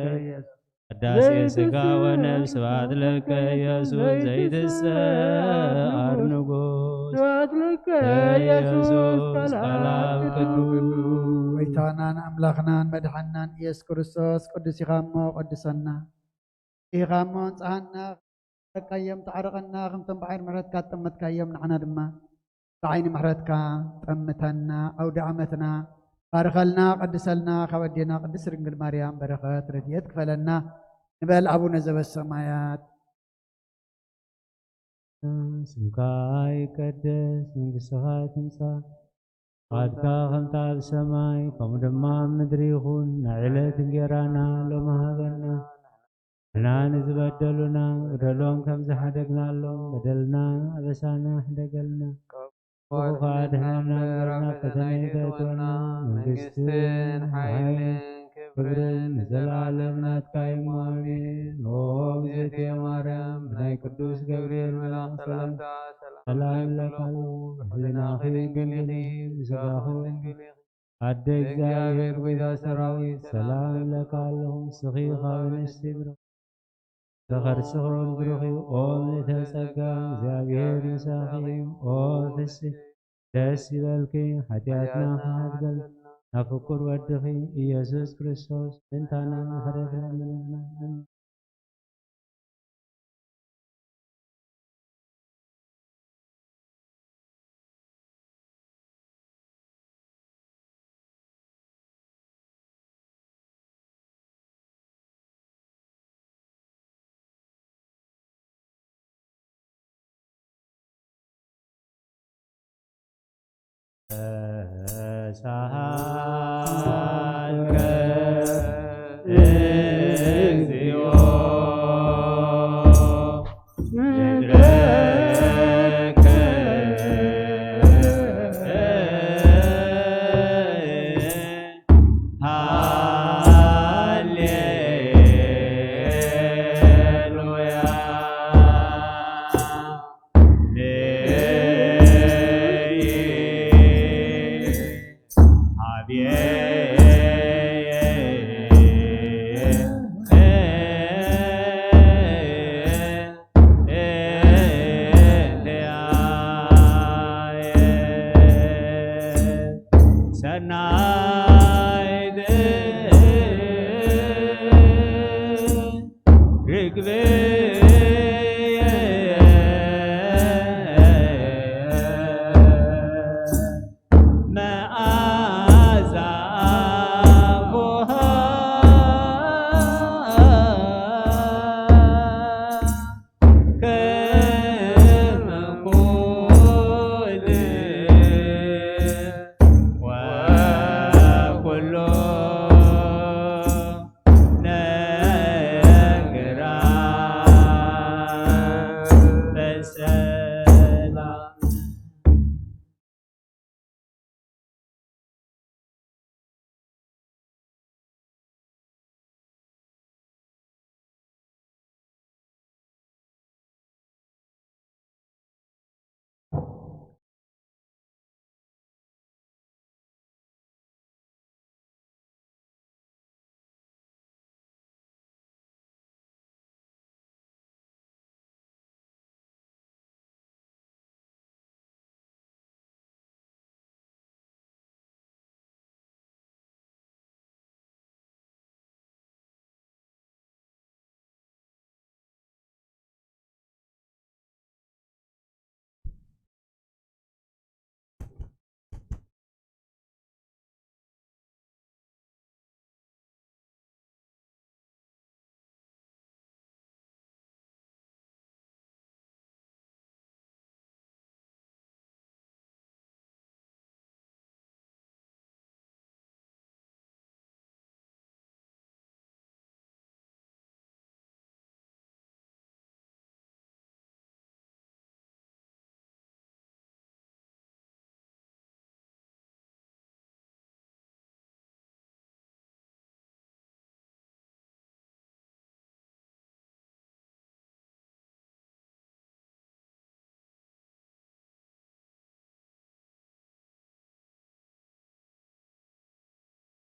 ቅዳሴ ሥጋ ወነፍስ። ስብሐት ለከ ኢየሱስ ዘይትሰዓር ንጉሥ። ስብሐት ለከ ኢየሱስ ቃል አብ ቅዱስ። ጎይታናን ኣምላኽናን መድሓናን ኢየሱስ ክርስቶስ ቅዱስ ኢኻ እሞ ቀድሰና። ኢኻ እሞ ንጽሃና። ተዓረቀዮም ተዓረቀና፣ ከምቶም ብሓይሊ ምሕረትካ ትጠመትካዮም ንዓና ድማ ብዓይኒ ምሕረትካ ጠምተና። ኣውደ ዓመትና ባርኸልና፣ ቀድሰልና፣ ካብ ኣዴና ቅድስት ድንግል ማርያም በረኸት ረድኤት ክፈለና። ንበል ኣቡነ ዘበሰማያት። ስምካ ይቀደስ፣ መንግስትኻ ትምጻእ፣ ፍቓድካ ከምታ ኣብ ሰማይ ከምኡ ድማ ኣብ ምድሪ ይኹን። ናይ ዕለት እንጌራና ሎሚ ሃበና፣ ንሕና ንዝበደሉና በደሎም ከም ዝሓደግናሎም በደልና ኣበሳና ሕደገልና። ክፉ ኣድሕነና እምበር ናብ ፈተነ ኣይተእትወና። መንግስትን ሓይልን ክብርን ንዘለኣለም ናትካ እዩ። ኣሜን። ኦ እግዝእትየ ማርያም፣ ብናይ ቅዱስ ገብርኤል መልኣኽ ሰላምታ ሰላም እብለኪ ኣለኹ። ብሕልናኺ ድንግል ኢኺ፣ ብስጋኺ ድንግል ኢኺ። ኣደ እግዚኣብሔር፣ ጎይታ ሰራዊት፣ ሰላም እብለኪ ኣለኹ። ንስኺ ካብ ኣንስቲ ብሩኽ ዘኸርስኺ ብሩኽ እዩ። ኦ ምልእተ ጸጋ፣ እግዚኣብሔር ምሳኺ እዩ። ኦ ፍስሕቲ፣ ደስ ይበልኪ፣ ሓጢኣትና ክሓድገልና፣ ናብ ፍቁር ወድኺ ኢየሱስ ክርስቶስ ምእንታና ምሕረት ለምንልና። ተሳሃልከ እግዚኦ ምድረከ ሃሌሉያ። ሰናይት ርግበየ መዓዛ ኣቦሃ ከመ ኩል ወ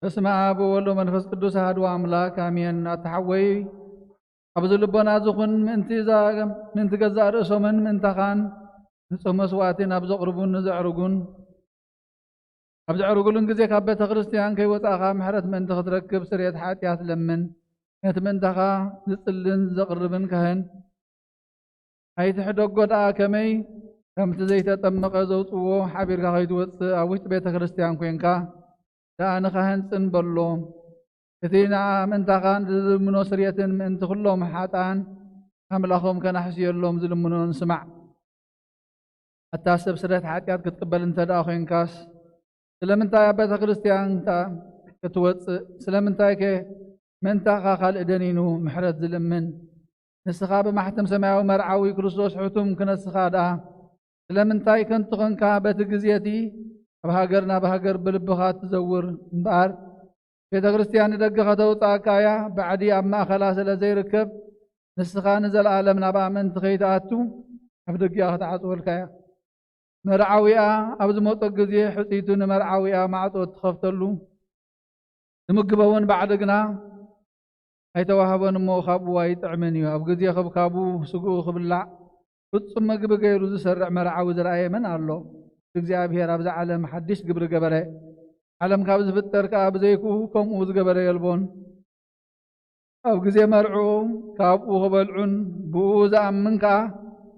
በስመ አብ ወወልድ ወመንፈስ ቅዱስ አሐዱ አምላክ አሜን። ኣታ ሓወይ፣ ኣብዚ ልቦና ዝኹን ምእንቲ እዛ፣ ምእንቲ ገዛእ ርእሶምን ምእንታኻን ንጹህ መስዋዕቲ ናብ ዘቕርቡን ንዘዕርጉን፣ ኣብ ዘዕርጉሉን ግዜ ካብ ቤተ ክርስቲያን ከይወጻእኻ ምሕረት ምእንቲ ክትረክብ ስርየት ሓጢኣት ለምን። ነቲ ምእንታኻ ዝጽልን ዘቕርብን ካህን ኣይትሕደጎ ደኣ፣ ከመይ ከምቲ ዘይተጠመቐ ዘውጽዎ ሓቢርካ ከይትወጽእ ኣብ ውሽጢ ቤተ ክርስቲያን ኮንካ ደኣ ንኻህን ጽን በሎ። እቲ ንዓ ምእንታኻን ዝልምኖ ስርየትን ምእንቲ ኩሎም ሓጥኣን ኣምላኾም ከናሕስየሎም ዝልምኖን ስማዕ። ኣታ ሰብ ስርየት ሓጢኣት ክትቅበል እንተ ደኣ ኮይንካስ፣ ስለምንታይ ኣብ ቤተ ክርስቲያን ክትወጽእ? ስለምንታይከ ምእንታኻ ካልእ ደኒኑ ምሕረት ዝልምን? ንስኻ ብማሕተም ሰማያዊ መርዓዊ ክርስቶስ ሕቱም ክነስኻ ደኣ፣ ስለምንታይ ከንቱ ኾንካ በቲ ግዜ እቲ ኣብ ሃገር ናብ ሃገር ብልብኻ ትዘውር እምበኣር፣ ቤተ ክርስቲያን ንደገ ከተውጽኣካ እያ። ባዕዲ ኣብ ማእከላ ስለ ዘይርከብ፣ ንስኻ ንዘለኣለም ናብኣ ምእንቲ ከይትኣቱ ኣብ ደጊኣ ክትዓጽወልካ እያ። መርዓዊኣ ኣብ ዝመጾ ግዜ፣ ሕጽይቱ ንመርዓዊኣ ማዕጾ እትኸፍተሉ፣ ዝምግበውን ባዕዲ ግና ኣይተዋህቦን እሞ፣ ካብኡ ኣይጥዕምን እዩ። ኣብ ግዜ ክብካቡ ስግኡ ክብላዕ ፍጹም መግቢ ገይሩ ዝሰርዕ መርዓዊ ዝረኣየ መን ኣሎ? እግዚኣብሔር ኣብዛ ዓለም ሓድሽ ግብሪ ገበረ። ዓለም ካብ ዝፍጠር ከኣ ብዘይክኡ ከምኡ ዝገበረ የልቦን። ኣብ ግዜ መርዕኡ ካብኡ ክበልዑን ብኡ ዝኣምን ከኣ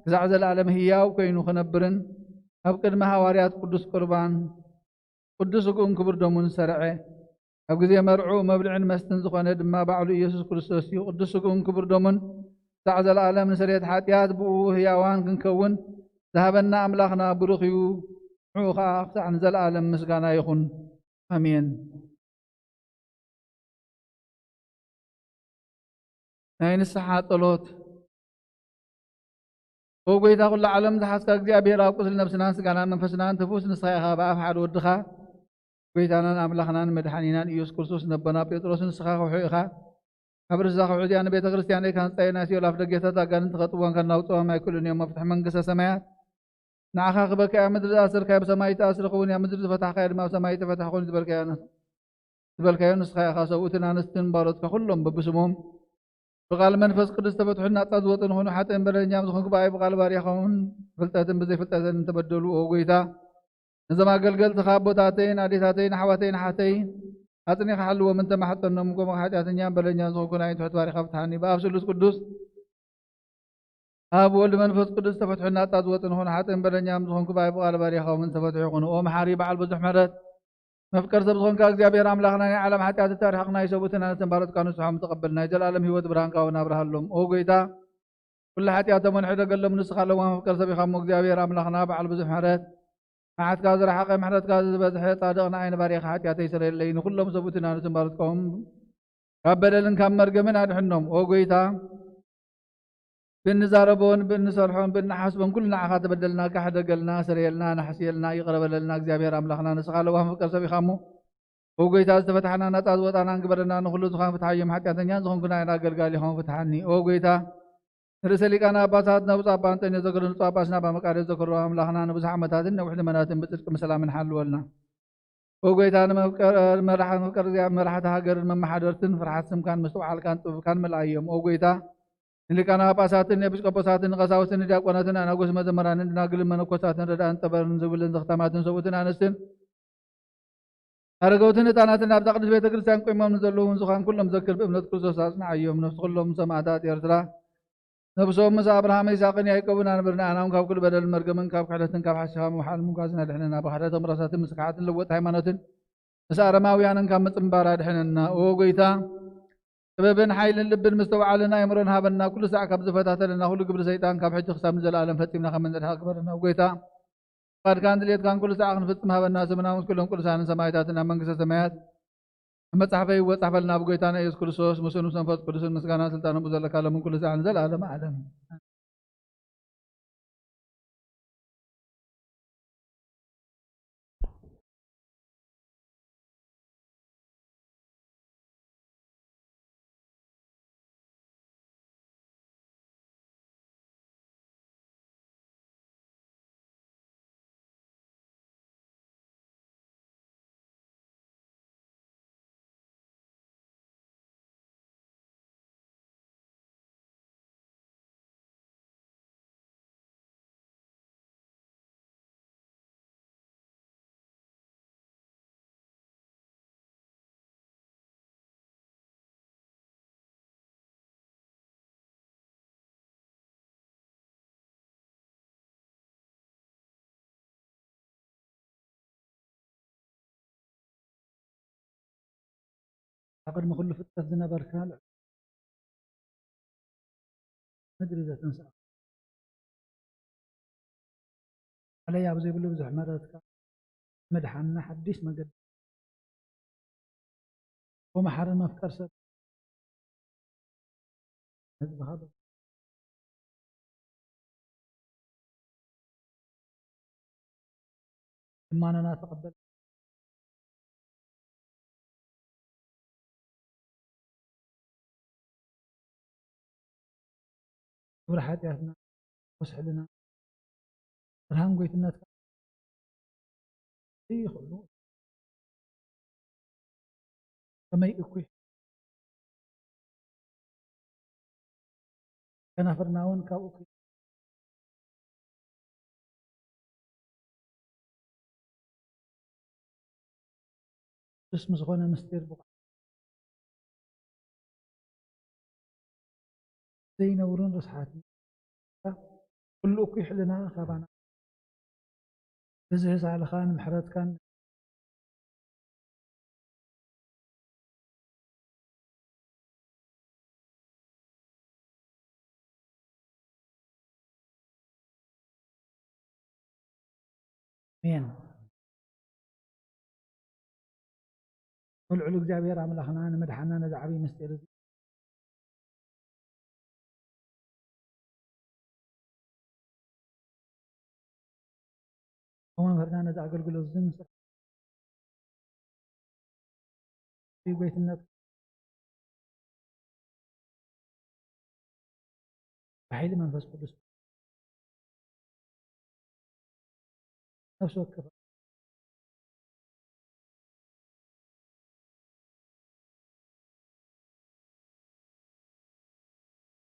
ክሳዕ ዘለኣለም ህያው ኮይኑ ክነብርን ኣብ ቅድሚ ሃዋርያት ቅዱስ ቁርባን ቅዱስ ስግኡን ክቡር ደሙን ሰርዐ። ኣብ ግዜ መርዕኡ መብልዕን መስተን ዝኾነ ድማ ባዕሉ ኢየሱስ ክርስቶስ እዩ። ቅዱስ ስግኡን ክቡር ደሙን ክሳዕ ዘለኣለም ንስርየት ሓጢኣት ብኡ ህያዋን ክንከውን ዝሃበና ኣምላኽና ብሩኽ እዩ። ንዕኡ ኸኣ ክሳዕ ንዘለኣለም ምስጋና ይኹን። ኣሜን። ናይ ንስሓ ጸሎት። ኦ ጐይታ ኩሉ ዓለም ዝሓዝካ እግዚኣብሔር፣ ኣብ ቁስሊ ነብስናን ስጋናን መንፈስናን ትፉስ ንስኻ ኢኻ። ብኣፍ ሓደ ወድኻ ጐይታናን ኣምላኽናን መድሓኒናን ኢየሱስ ክርስቶስ ነቦና ጴጥሮስ ንስኻ ከውሒ ኢኻ። ኣብ ርእስኻ ከውሒ እዚኣ ንቤተ ክርስቲያነይ ካንጻይ ናይ ሲኦል ኣፍ ደገታት ኣጋንንቲ ከጥወን ከናውጽኦም ኣይክእሉን እዮም። መፍትሒ መንግስተ ሰማያት ንዓኻ ክበካ እያ። ምድሪ ዝኣሰርካዮ ብሰማይ ይተኣስር ክኸውን እያ። ምድሪ ዝፈታሕካዮ ድማ ኣብ ሰማይ ይተፈትሐ ክኸውን ዝበልካዮ ዝበልካዮ ንስኻ ኢኻ። ሰብኡትን ኣንስትን ባሮትካ ኩሎም በብስሞም ብቃል መንፈስ ቅዱስ ዝተፈትሑን ናጻ ዝወጹን ይኹኑ። ሓጥእን በደለኛን ዝኾንኩ ብኣይ ብቃል ባርያኻውን ፍልጠትን ብዘይፍልጠትን እንተበደሉ፣ ኦ ጎይታ፣ ነዞም ኣገልገልትኻ ኣቦታተይን ኣዴታተይን ኣሕዋተይን ኣሓተይን ኣጽኒኻ ሓልዎም እንተማሕጸኖም፣ ከምኡ ሓጢኣተኛን በደለኛን ዝኾንኩ ናይ ትሑት ባሪኻ ፍትሓኒ። ብኣብ ስሉስ ቅዱስ ኣብ ወልድ መንፈስ ቅዱስ ዝተፈትሑ ናጻ ዝወጹ ንኹን። ሓጥእን በደለኛን ዝኾንኩ ብኣይ ብቃል ባርያኻውን ዝተፈትሑ ይኹኑ። ኦ መሓሪ በዓል ብዙሕ ምሕረት፣ መፍቀር ሰብ ዝኾንካ እግዚኣብሔር ኣምላኽና፣ ናይ ዓለም ሓጢኣት እታሪኽካ ናይ ሰብኡትን ኣንስትን ባሮትካ ንስሖም ተቐበል። ናይ ዘላለም ህይወት ብርሃንካ እውን ኣብርሃሎም። ኦ ጎይታ፣ ኩሉ ሓጢኣቶም ወንሕደገሎም። ንስኻ ለዋህ መፍቀር ሰብ ኢኻ እሞ እግዚኣብሔር ኣምላኽና በዓል ብዙሕ ምሕረት፣ መዓትካ ዝረሓቐ ምሕረትካ ዝበዝሐ ጻድቕ ንዓይ ንባርያኻ ሓጢኣተይ ሰረየለይ። ንኹሎም ሰብኡትን ኣንስትን ባሮትካ እውን ካብ በደልን ካብ መርገምን ኣድሕኖም። ኦ ጎይታ፣ ብእንዛረቦን ብእንሰርሖን ብእንሓስቦን ኩሉ ንዓኻ ተበደልና፣ ካሕደገልና፣ ስረየልና፣ ናሕስየልና፣ ይቕረ በለልና። እግዚኣብሔር ኣምላኽና ንስኻ ለዋህ መፍቀር ሰብ ኢኻ እሞ፣ ኦ ጎይታ፣ ዝተፈታሕና ናጻ ዝወጣናን ግበረና። ንኹሉ ዝኾን ፍትሓዮም፣ ሓጢኣተኛን ዝኾንኩ ናይና ኣገልጋሊኹም ፍትሓኒ። ኦ ጎይታ፣ ንርእሰ ሊቃነ ጳጳሳት ነብፁዕ ኣባ እንጠንዮስ ዘክሩ፣ ንፁዕ ኣባ ስናባ መቃርዮስ ዘክሩ። ኣምላኽና ንብዙሕ ዓመታትን ነዊሕ ዘመናትን ብጽድቂ ምስላምን ሓልወልና። ኦ ጎይታ፣ ንመፍቀር-፣ መራሕ-፣ መፍቀር እግዚኣብሔር፣ መራሕቲ ሃገርን መመሓደርትን ፍርሓት ስምካን ምስትውዓልካን ጥበብካን መልኣዮም። ኦ ጎይታ፣ ንሊቃነ ጳጳሳትን ኤጲስቆጶሳትን ንቀሳውስትን ንዲያቆናትን ኣናጎስ መዘምራንን ደናግልን መነኮሳትን ረዳእን ጠበርን ዝብልን ዘኽታማትን ሰብኡትን ኣንስትን ኣረገውትን ህጻናትን ኣብዛ ቅድስት ቤተ ክርስቲያን ቆይሞም ንዘለዉ እውን ዝኻን ኩሎም ዘክር፣ ብእምነት ክርስቶስ ኣጽንዓዮም። ነፍሲ ኩሎም ሰማዕታት ኤርትራ ነብሶም ምስ ኣብርሃም ይስሐቅን ያዕቆብን ኣንብር፣ ንኣናውን ካብ ኩሉ በደልን መርገምን ካብ ክሕደትን ካብ ሓሲኻ ምውሓልን ምጉዓዝን ኣድሕነና። ብክሕደቶም ራሳትን ምስክሓትን ለወጥ ሃይማኖትን ምስ ኣረማውያንን ካብ ምጽንባር ኣድሕነና። ኦ ጎይታ፣ ጥበብን ሓይልን ልብን ምስትውዓልን ኣእምሮን ሃበና። ኩሉ ሳዕ ካብ ዝፈታተነና ኩሉ ግብሪ ሰይጣን ካብ ሕጂ ክሳብ ንዘለኣለም ፈጺምና ከም እንድሕር ግበረና። ኦ ጎይታ፣ ፍቓድካን ድሌትካን ኩሉ ሳዕ ክንፍጽም ሃበና። ስምና ምስ ኩሎም ቅዱሳንን ሰማዕታትን ኣብ መንግስተ ሰማያት ኣብ መጽሓፈይ ይወጻሕፈልና። ብጎይታና ኢየሱስ ክርስቶስ ምስኡን ምስ መንፈስ ቅዱስን ምስጋናን ስልጣንን ብዘለካ ሎምን ኩሉ ሳዕ ንዘለኣለም ዓለም። ቅድሚ ኩሉ ፍጥረት ዝነበርካ፣ ምድሪ ዘተንስኣ፣ ኣለይ ኣብ ዘይብሉ ብዙሕ ምሕረትካ ምድሓንና ሓድሽ መገዲ ወመሓርን መፍቀር ሰብ ህዝብኻ በ-፣ ልማኖና ተቐበል። ክብሪ ሓጢኣትና፣ ወስሕልና፣ ብርሃን ጎይትነትካ ይኽእሉ። ከመይ እኩይ ከናፍርና እውን ካብ እኩይ ቅዱስ ዝኾነ ምስጢር ብቑዕ ዘይነውርን ርስሓትን ኩሉ እኩይ ሕልና ካባና ብዝሒ ሳልኻን ምሕረትካን ኣሜን። ልዑል እግዚኣብሔር ኣምላኽና ንምድሓና ነዚ ዓብዪ ምስጢር እዚ ብመምህርና ነዚ ኣገልግሎት እዚ ምስ ጎይትነት ብሓይሊ መንፈስ ቅዱስ ነፍሲ ወከፍ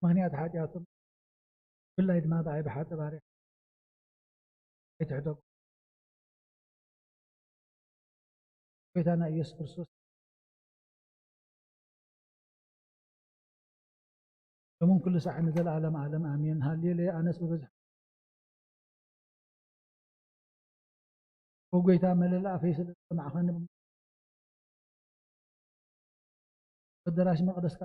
ምኽንያት ሓጢኣቶም ብፍላይ ድማ ብኣይ ብሓጢ ባርያ ኣይትሕደጉ። ጎይታና ኢየሱስ ክርስቶስ ሎምን ኩሉ ሳዕ ንዘለዓለም ዓለም ኣሜን። ሃሌሉያ። ኣነስ ብብዝሒ ኦ ጎይታ መለል ኣፈይ ስለ ዝሰማዕኻኒ ኣደራሽ መቕደስካ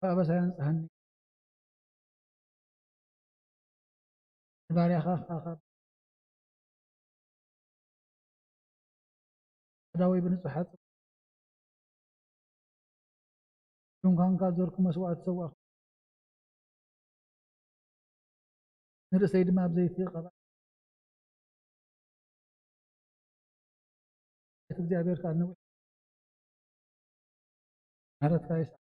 ኣበሳይ ኣንጽሃኒ። ንባርያኻ ካብ ኣእዳወይ ብንጹሓት ድንኳንካ ዞርኩ መስዋእቲ ሰዋእኩ። ንርእሰይ ድማ ብዘይቲ ቀባእ። ቤት እግዚኣብሔር ከኣ ነዊሕ ምሕረትካ ይስዓብ።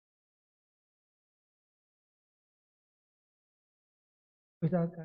ጎይታ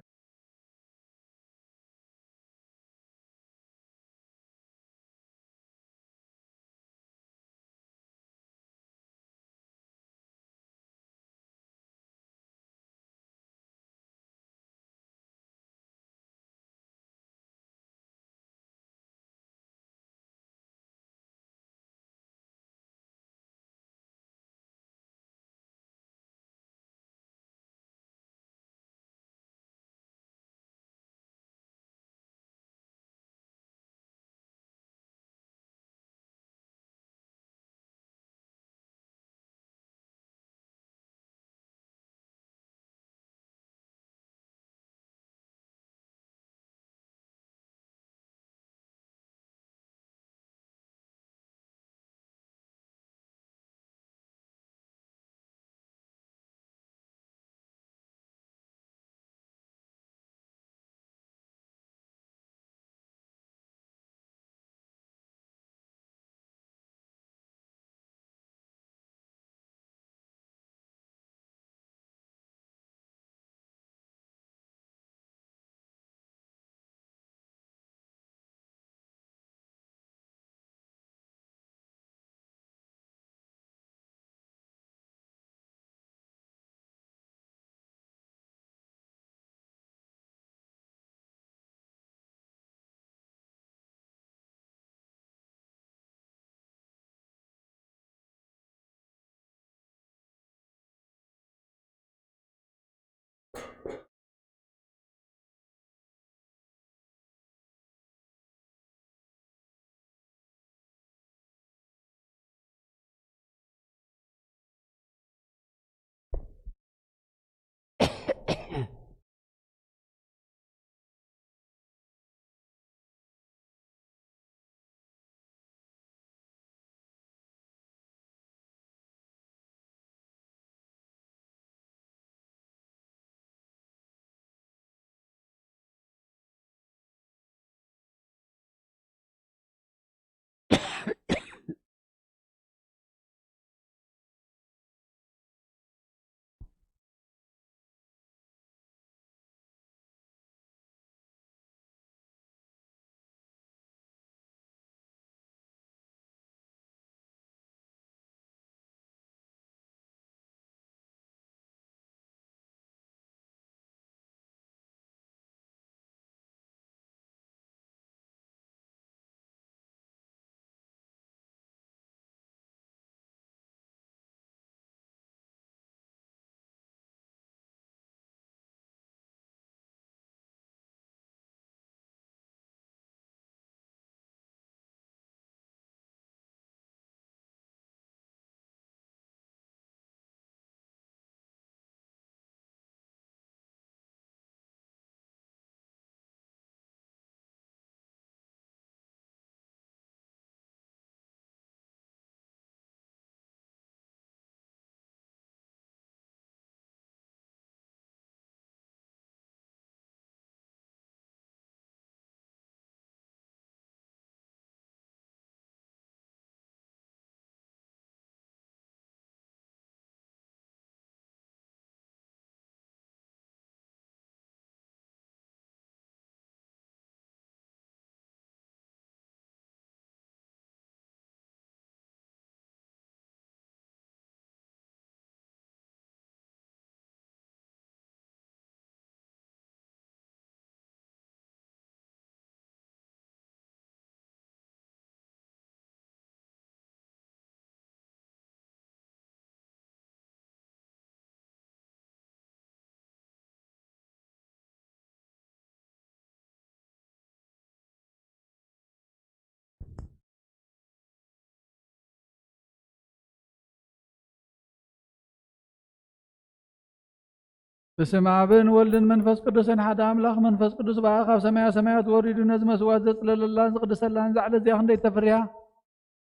ብስም ኣብን ወልድን መንፈስ ቅዱስን ሓደ ኣምላኽ። መንፈስ ቅዱስ ብኣ ካብ ሰማያ ሰማያት ወሪዱ ነዚ መስዋዕት ዘጽለለላን ዝቕድሰላን ዛዕለ እዚኣ ክንደይ ተፍርያ፣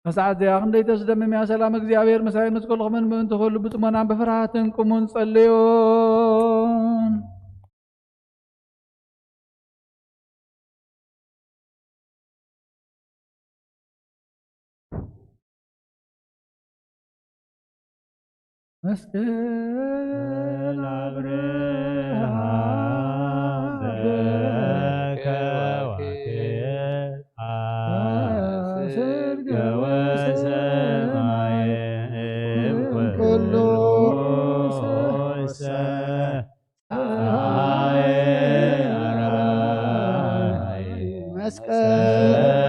ከሰዓት እዚኣ ክንደይ ተስደምም እያ። ሰላም እግዚኣብሔር ምሳይ ምስ ኩልኹምን ምእንቲ ኩሉ ብጽሞናን ብፍርሃትን ቁሙን ጸልዮን። መስቀል ኣብርሃ በከዋክብት ኣስገወ ሰማየ እምኩሉ ሰ መስቀል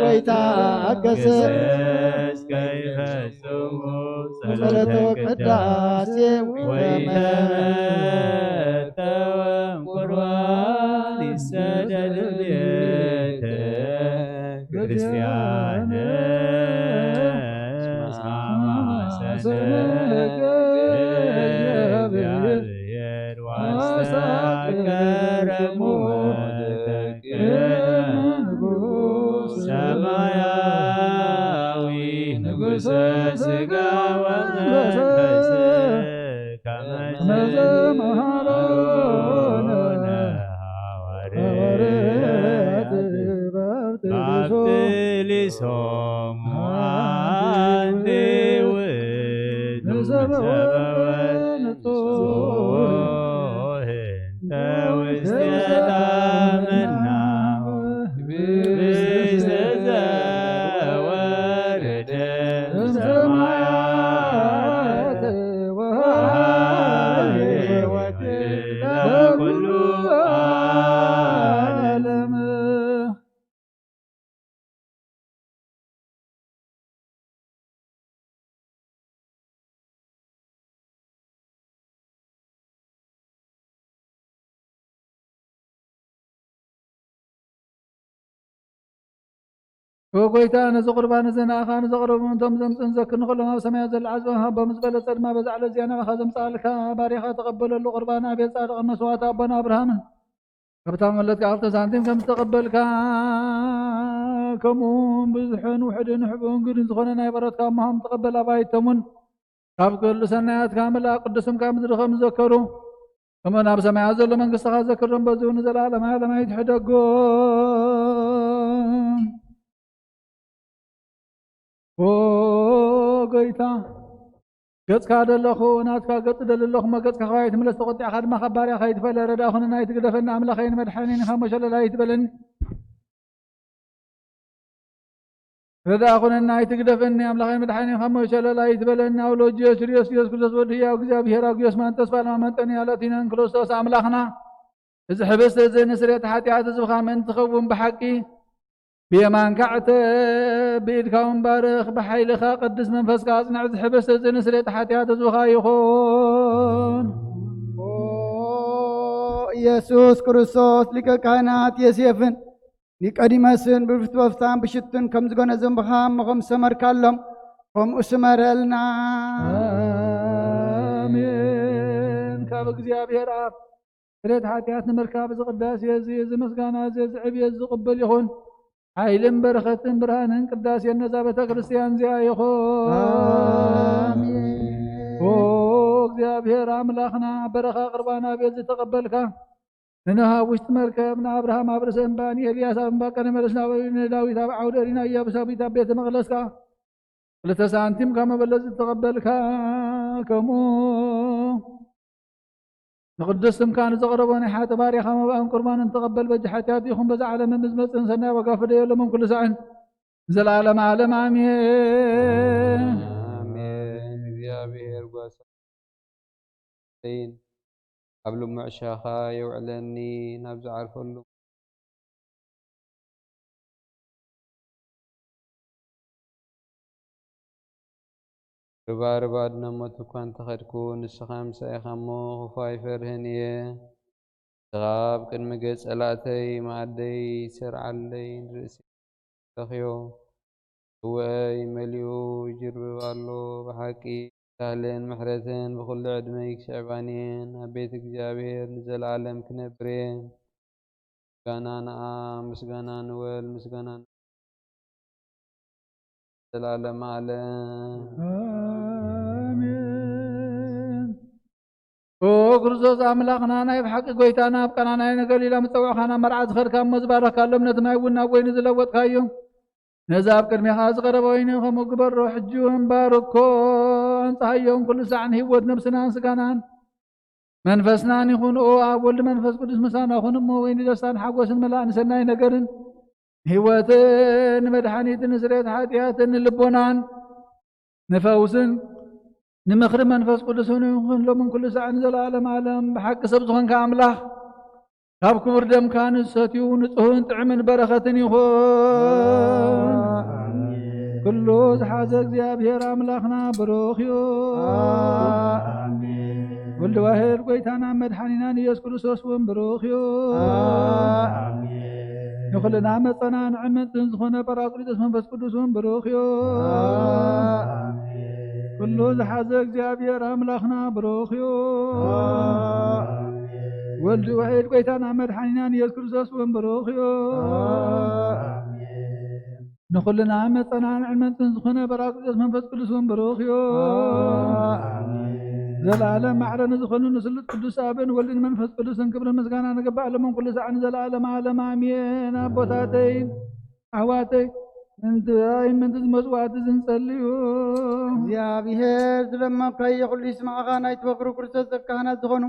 ወይታገሰ ጸሎተ ቅዳሴ ወይተመተወም ቁርባን ይሰደድ ቤተ ክርስቲያን አማሰነ እግዚአብሔር ዋስተከረሙ ሰማያዊ ንጉሰ ስጋ ወመንፈስ ከመ ዘመሃሮነ ሐዋርያት ባብትሊሶም አንቲ ውእቱ ሰበበ ንጹሕ እንተ ውስቴታ መና ብእስተ ዘወረደ ሰማያት ወሃበ ሕይወት ለኩሉ ዓለም። ኦ ጎይታ፣ ነዚ ቁርባን እዚ ንኣኻ ንዘቕረቡ እቶም ዘምጽእን ዘክርን ኩሎም ኣብ ሰማያት ዘሎ ዓጽቦም ሃቦም፣ ዝበለጸ ድማ በዛ ዕለት እዚኣ ንኣኻ ዘምጽኣልካ ባሪኻ ተቐበለሉ። ቁርባን ኣቤል ጻድቕን መስዋዕቲ ኣቦና ኣብርሃምን ካብታ መለት ክልተ ሳንቲም ከም ዝተቐበልካ፣ ከምኡ እውን ብዙሕን ውሑድን ሕቡእን ግድን ዝኾነ ናይ በረትካ እሞሃም ተቐበል። ኣባይቶምን ካብ ኩሉ ሰናያትካ ምልኣ ቅዱስም ካብ ምድሪ ከም ዝዘከሩ፣ ከምኡ ናብ ሰማያት ዘሎ መንግስትኻ ዘክሮም፣ በዚ እውን ንዘለኣለም ዓለም ኣይትሕደጎም። ኦ ጎይታ፣ ገጽካ ደለኹ፣ ናትካ ገጽ ደሊ ኣለኹ፣ እሞ ገጽካ ካባይ ኣይትምለስ፣ ተቖጢዕካ ድማ ካብ ባርያኻ ኣይትፈለ። ረዳ ኩነና ኣይትግደፈኒ፣ ኣምላኸይን መድሓኒን ካብ መሸለል ኣይትበለኒ። ረዳ ኩነና ኣይትግደፈኒ፣ ኣምላኸይን መድሓኒን ካብ መሸለል ኣይትበለኒ። ኣብ ሎጅዮስ ሪዮስ ኢየሱስ ክርስቶስ ወዲ ህያው እግዚኣብሔር፣ ኣብ ጊዮስ ማንጦስ ፓልማ መንጠንያ ላቲናን ክርስቶስ ኣምላኽና፣ እዚ ሕብስቲ እዚ ንስርየት ሓጢኣት ህዝብኻ ምእንቲ ኸውን ብሓቂ ብየማንካ ዕተ፣ ብኢድካ እውን ባርኽ፣ ብሓይልኻ ቅዱስ መንፈስካ ኣጽንዕ። እዚ ሕብስቲ እዚ ንስርየት ሓጢኣት ህዝብኻ ይኹን። ኦ ኢየሱስ ክርስቶስ፣ ሊቀ ካህናት ዮሴፍን ኒቆዲሞስን ብፍትወታን ብሽቱን ከም ዝገነዞም ብኻ እሞ ከም ዝሰመርካሎም፣ ከምኡ ስመረልና። ኣሜን። ካብ እግዚኣብሔር ኣፍ ስርየት ሓጢኣት ንምርካብ እዚ ቅዳሴ እዚ፣ እዚ ምስጋና እዚ፣ እዚ ዕብየት ዝቕበል ይኹን። ሓይልን በረኸትን ብርሃንን ቅዳሴን ነዛ ቤተ ክርስቲያን እዚኣ ይኹን። ኣሜን። ኦ እግዚኣብሔር ኣምላኽና፣ በረኻ ቁርባን ኣቤል ዝተቐበልካ፣ ንኖህ ኣብ ውሽጢ መርከብ፣ ንኣብርሃም ኣብ ርእሲ እምባ፣ ንኤልያስ ኣብ እምባ ቀርሜሎስ፣ ናብ ንዳዊት ኣብ ዓውደ ሪና፣ ኢያቡስ ኣብ ቤተ መቕደስካ ክልተ ሳንቲም ካብ መበለት ዝተቐበልካ፣ ከምኡ ንቅዱስ ስምካ ንዘቕረቦ ናይ ሓጢ ባርያኻ መባእን ቁርባንን ተቐበል። በጃ ሓጢኣት ይኹን በዛ ዓለምን ብዝመጽእን ሰናይ ዋጋ ፍደየሎም ኩሉ ሳዕን። ዘላለም ዓለም ኣሜን። ኣሜን። እግዚኣብሔር ጓሳይን ኣብ ልሙዕ ሻኻ የውዕለኒ፣ ናብ ዝዓርፈሉ ርባርብ ኣድነሞት እኳ እንተኸድኩ፣ ንስኻ ምሳይ ኢኻ እሞ፣ ክፉእ ኣይፈርህን እየ። ንስኻ ኣብ ቅድሚ ገጽ ጸላእተይ መኣደይ ሰርዓለይ፣ ንርእሰይ ተኽዮ። እወይ መሊኡ ይጅርብብ ኣሎ። ብሓቂ ሳህልን ምሕረትን ብኹሉ ዕድመይ ክስዕባኒ እየን። ኣብ ቤት እግዚኣብሔር ንዘለዓለም ክነብር እየ። ምስጋና ንኣብ፣ ምስጋና ንወልድ፣ ምስጋና ንዘለዓለም ዓለም። ኣሜን። ኦ ክርስቶስ ኣምላኽና፣ ናይ ብሓቂ ጎይታና፣ ኣብ ቃና ናይ ገሊላ ምጸውዕኻና መርዓ ዝኸድካ እሞ፣ ዝባረኽካሎም ነቲ ማይ እውን ናብ ወይኒ ዝለወጥካዮ፣ ነዚ ኣብ ቅድሜኻ ዝቐረበ ወይኒ ከምኡ ግበሮ። ሕጂ እውን ባርኮ፣ ኣንጽሃዮን ኩሉ ሳዕ ንህይወት ነብስናን ስጋናን መንፈስናን ይኹን። ኦ ኣብ ወልድ መንፈስ ቅዱስ ምሳና ኩን እሞ፣ ወይኒ ደስታን ሓጎስን መላእ ንሰናይ ነገርን ንህይወትን ንመድሓኒትን ንስርየት ሓጢኣትን ንልቦናን ንፈውስን ንምኽሪ መንፈስ ቅዱስን ይኹን ሎምን ኩሉ ሳዕን ዘለዓለም ዓለም። ብሓቂ ሰብ ዝኾንካ ኣምላኽ፣ ካብ ክቡር ደምካ ንዝሰትዩ ንጹህን ጥዑምን በረኸትን ይኹን። ኣሜን። ኩሉ ዝሓዘ እግዚኣብሔር ኣምላኽና ብሩኽ እዩ። ኣሜን። ወልድ ዋሕድ ጎይታና መድሓኒናን ኢየሱስ ክርስቶስ እውን ብሩኽ እዩ። ኣሜን። ንኹልና መጸናንዕን ምንጽን ዝኾነ ጳራቅሊጦስ መንፈስ ቅዱስ እውን ብሩኽ እዩ። ኣሜን። ኩሉ ዝሓዘ እግዚኣብሔር ኣምላኽና ብሩኽ እዩ። ኣሜን። ወልድ ውሒድ ጎይታና መድሓኒናን ኢየሱስ ክርስቶስ እውን ብሩኽ እዩ። ኣሜን። ንኹልና መጸናንዕን ምንጽን ዝኾነ ጳራቅሊጦስ መንፈስ ቅዱስ እውን ብሩኽ እዩ። ኣሜን። ዘለዓለም ማዕረ ንዝኾኑ ንስሉጥ ቅዱስ ኣብን ወልድን መንፈስ ቅዱስን ክብርን ምስጋናን ንግባእ፣ ሎምን ኩሉ ሳዕን ዘለዓለም ዓለም ኣሜን። ኣቦታተይን ኣሕዋተይ፣ ምንታይ ምንቲ ዝመጽዋዕቲ ዝንጸልዩ? እግዚኣብሔር ዝለመንካዮ ኩሉ ይስማዕኻ። ናይ ትበክሩ ክርስቶስ ዘካህናት ዝኾኑ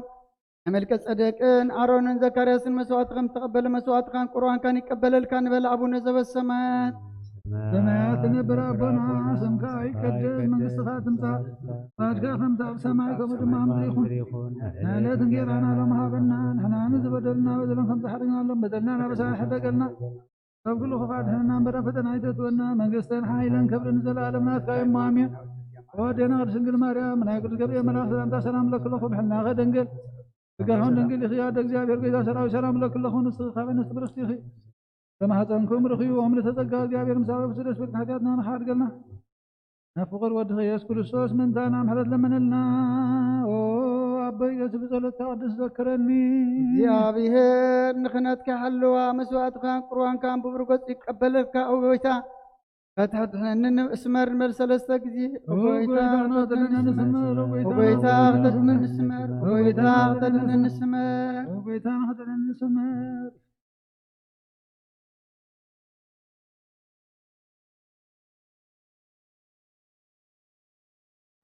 ናይ መልከ ጸደቅን ኣሮንን ዘካርያስን መስዋዕቲ ከም ዝተቐበለ መስዋዕትኻን ቁርባንካን ይቀበለልካ ንበል። ኣቡነ ዘበሰማያት፣ ሰማያት ትነብር ኣቦና፣ ስምካ ይቀደስ፣ መንግስትኻ ትምጻእ፣ ፍቃድካ ከምቲ ኣብ ሰማይ ከምኡ ድማ ኣብ ምድሪ ይኹን። ናይ ዕለት እንጌራና ሎም ሃበና፣ ንሕና ንዝበደሉና በደሎም ከም ዝሓደግናሎም በደልና ናበሳና ሕደገልና፣ ካብ ኩሉ ክፉእ ኣድሕነና እምበር፣ ኣብ ፈተና ኣይተእትወና። መንግስትን ሓይልን ክብርን ንዘለኣለም ናትካ እዩ እሞ፣ ኣሜን። ኣዴና ቅድስት ድንግል ማርያም፣ ናይ ቅዱስ ገብርኤል መልኣክ ሰላምታ ሰላም ለኪ ኣለኹ፣ ብሕልናኸ ድንግል፣ ስጋኸን ድንግል ኢኺ። ኣደ እግዚኣብሔር፣ ጎይታ ሰራዊት፣ ሰላም ለኪ ኣለኹ፣ ንስኺ ካብ ኣንስቲ ብርኽቲ ኢኺ። ተማህፀንኩም ርኽዩ፣ ኦም ልተጸጋ እግዚኣብሔር ምሳዊ ፍጹም ደስ በልካ፣ ሓጢኣትና ንኻሓድገልና። ናብ ፍቕር ወድኺ የሱስ ክርስቶስ ምእንታና ምሕረት ለመነልና። ኦ ኣቦይ፣ ገሲ ብጸሎትካ ቅዱስ ዘክረኒ። እግዚኣብሔር ንኽነትካ ሓለዋ፣ መስዋዕትኻን ቁርባንካን ብብሩህ ገጹ ይቀበለልካ። ኦ ጎይታ፣ ፈትሐ ድሕነኒ ንስመር ንበል ሰለስተ ግዜ። ኦ ጎይታ፣ ፈትሐ ድሕነኒ ስመር፣ ኦ ጎይታ፣ ፈትሐ ድሕነኒ ስመር፣ ኦ ጎይታ፣ ፈትሐ ድሕነኒ ስመር። ኦ ጎይታ፣ ፈትሐ ድሕነኒ ስመር።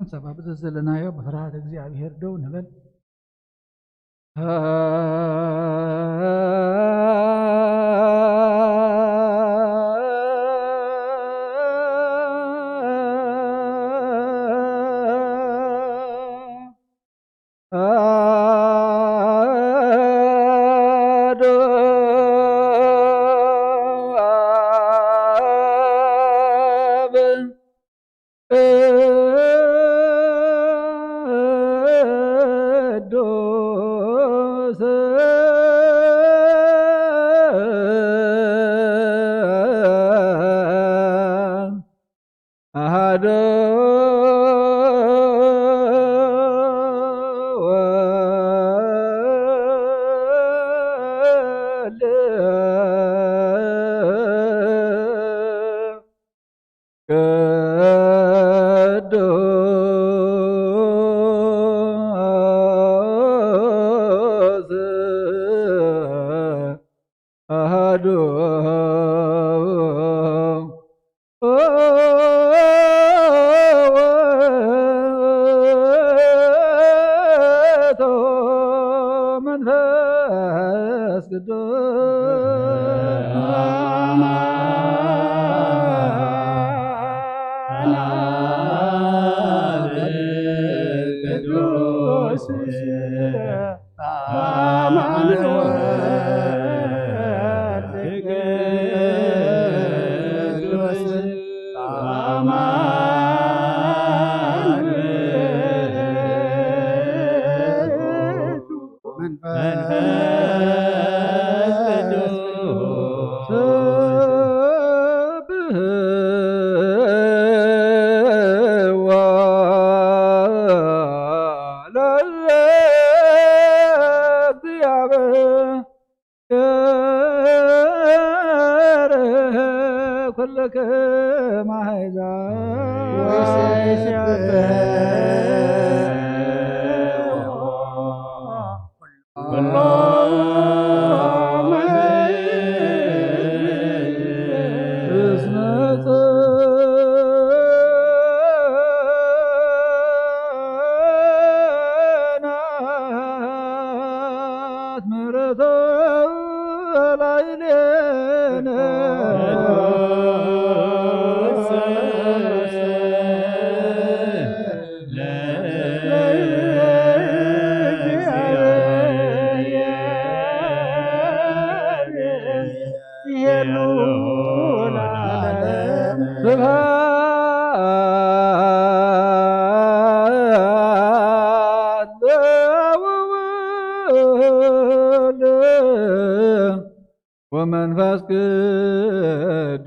እንሰባ ብዘዘለናዮ ብፍርሃት እግዚኣብሔር ደው ንበል። ኣዶ ኣብ ቅዱስ ኣሃዱ ወልድ ቅዱስ ኣሃዱ ወውእቱ መንፈስ ቅዱስ። ፈለከ ማሕዛ ስብሐት ለወልድ ወመንፈስ ቅዱስ።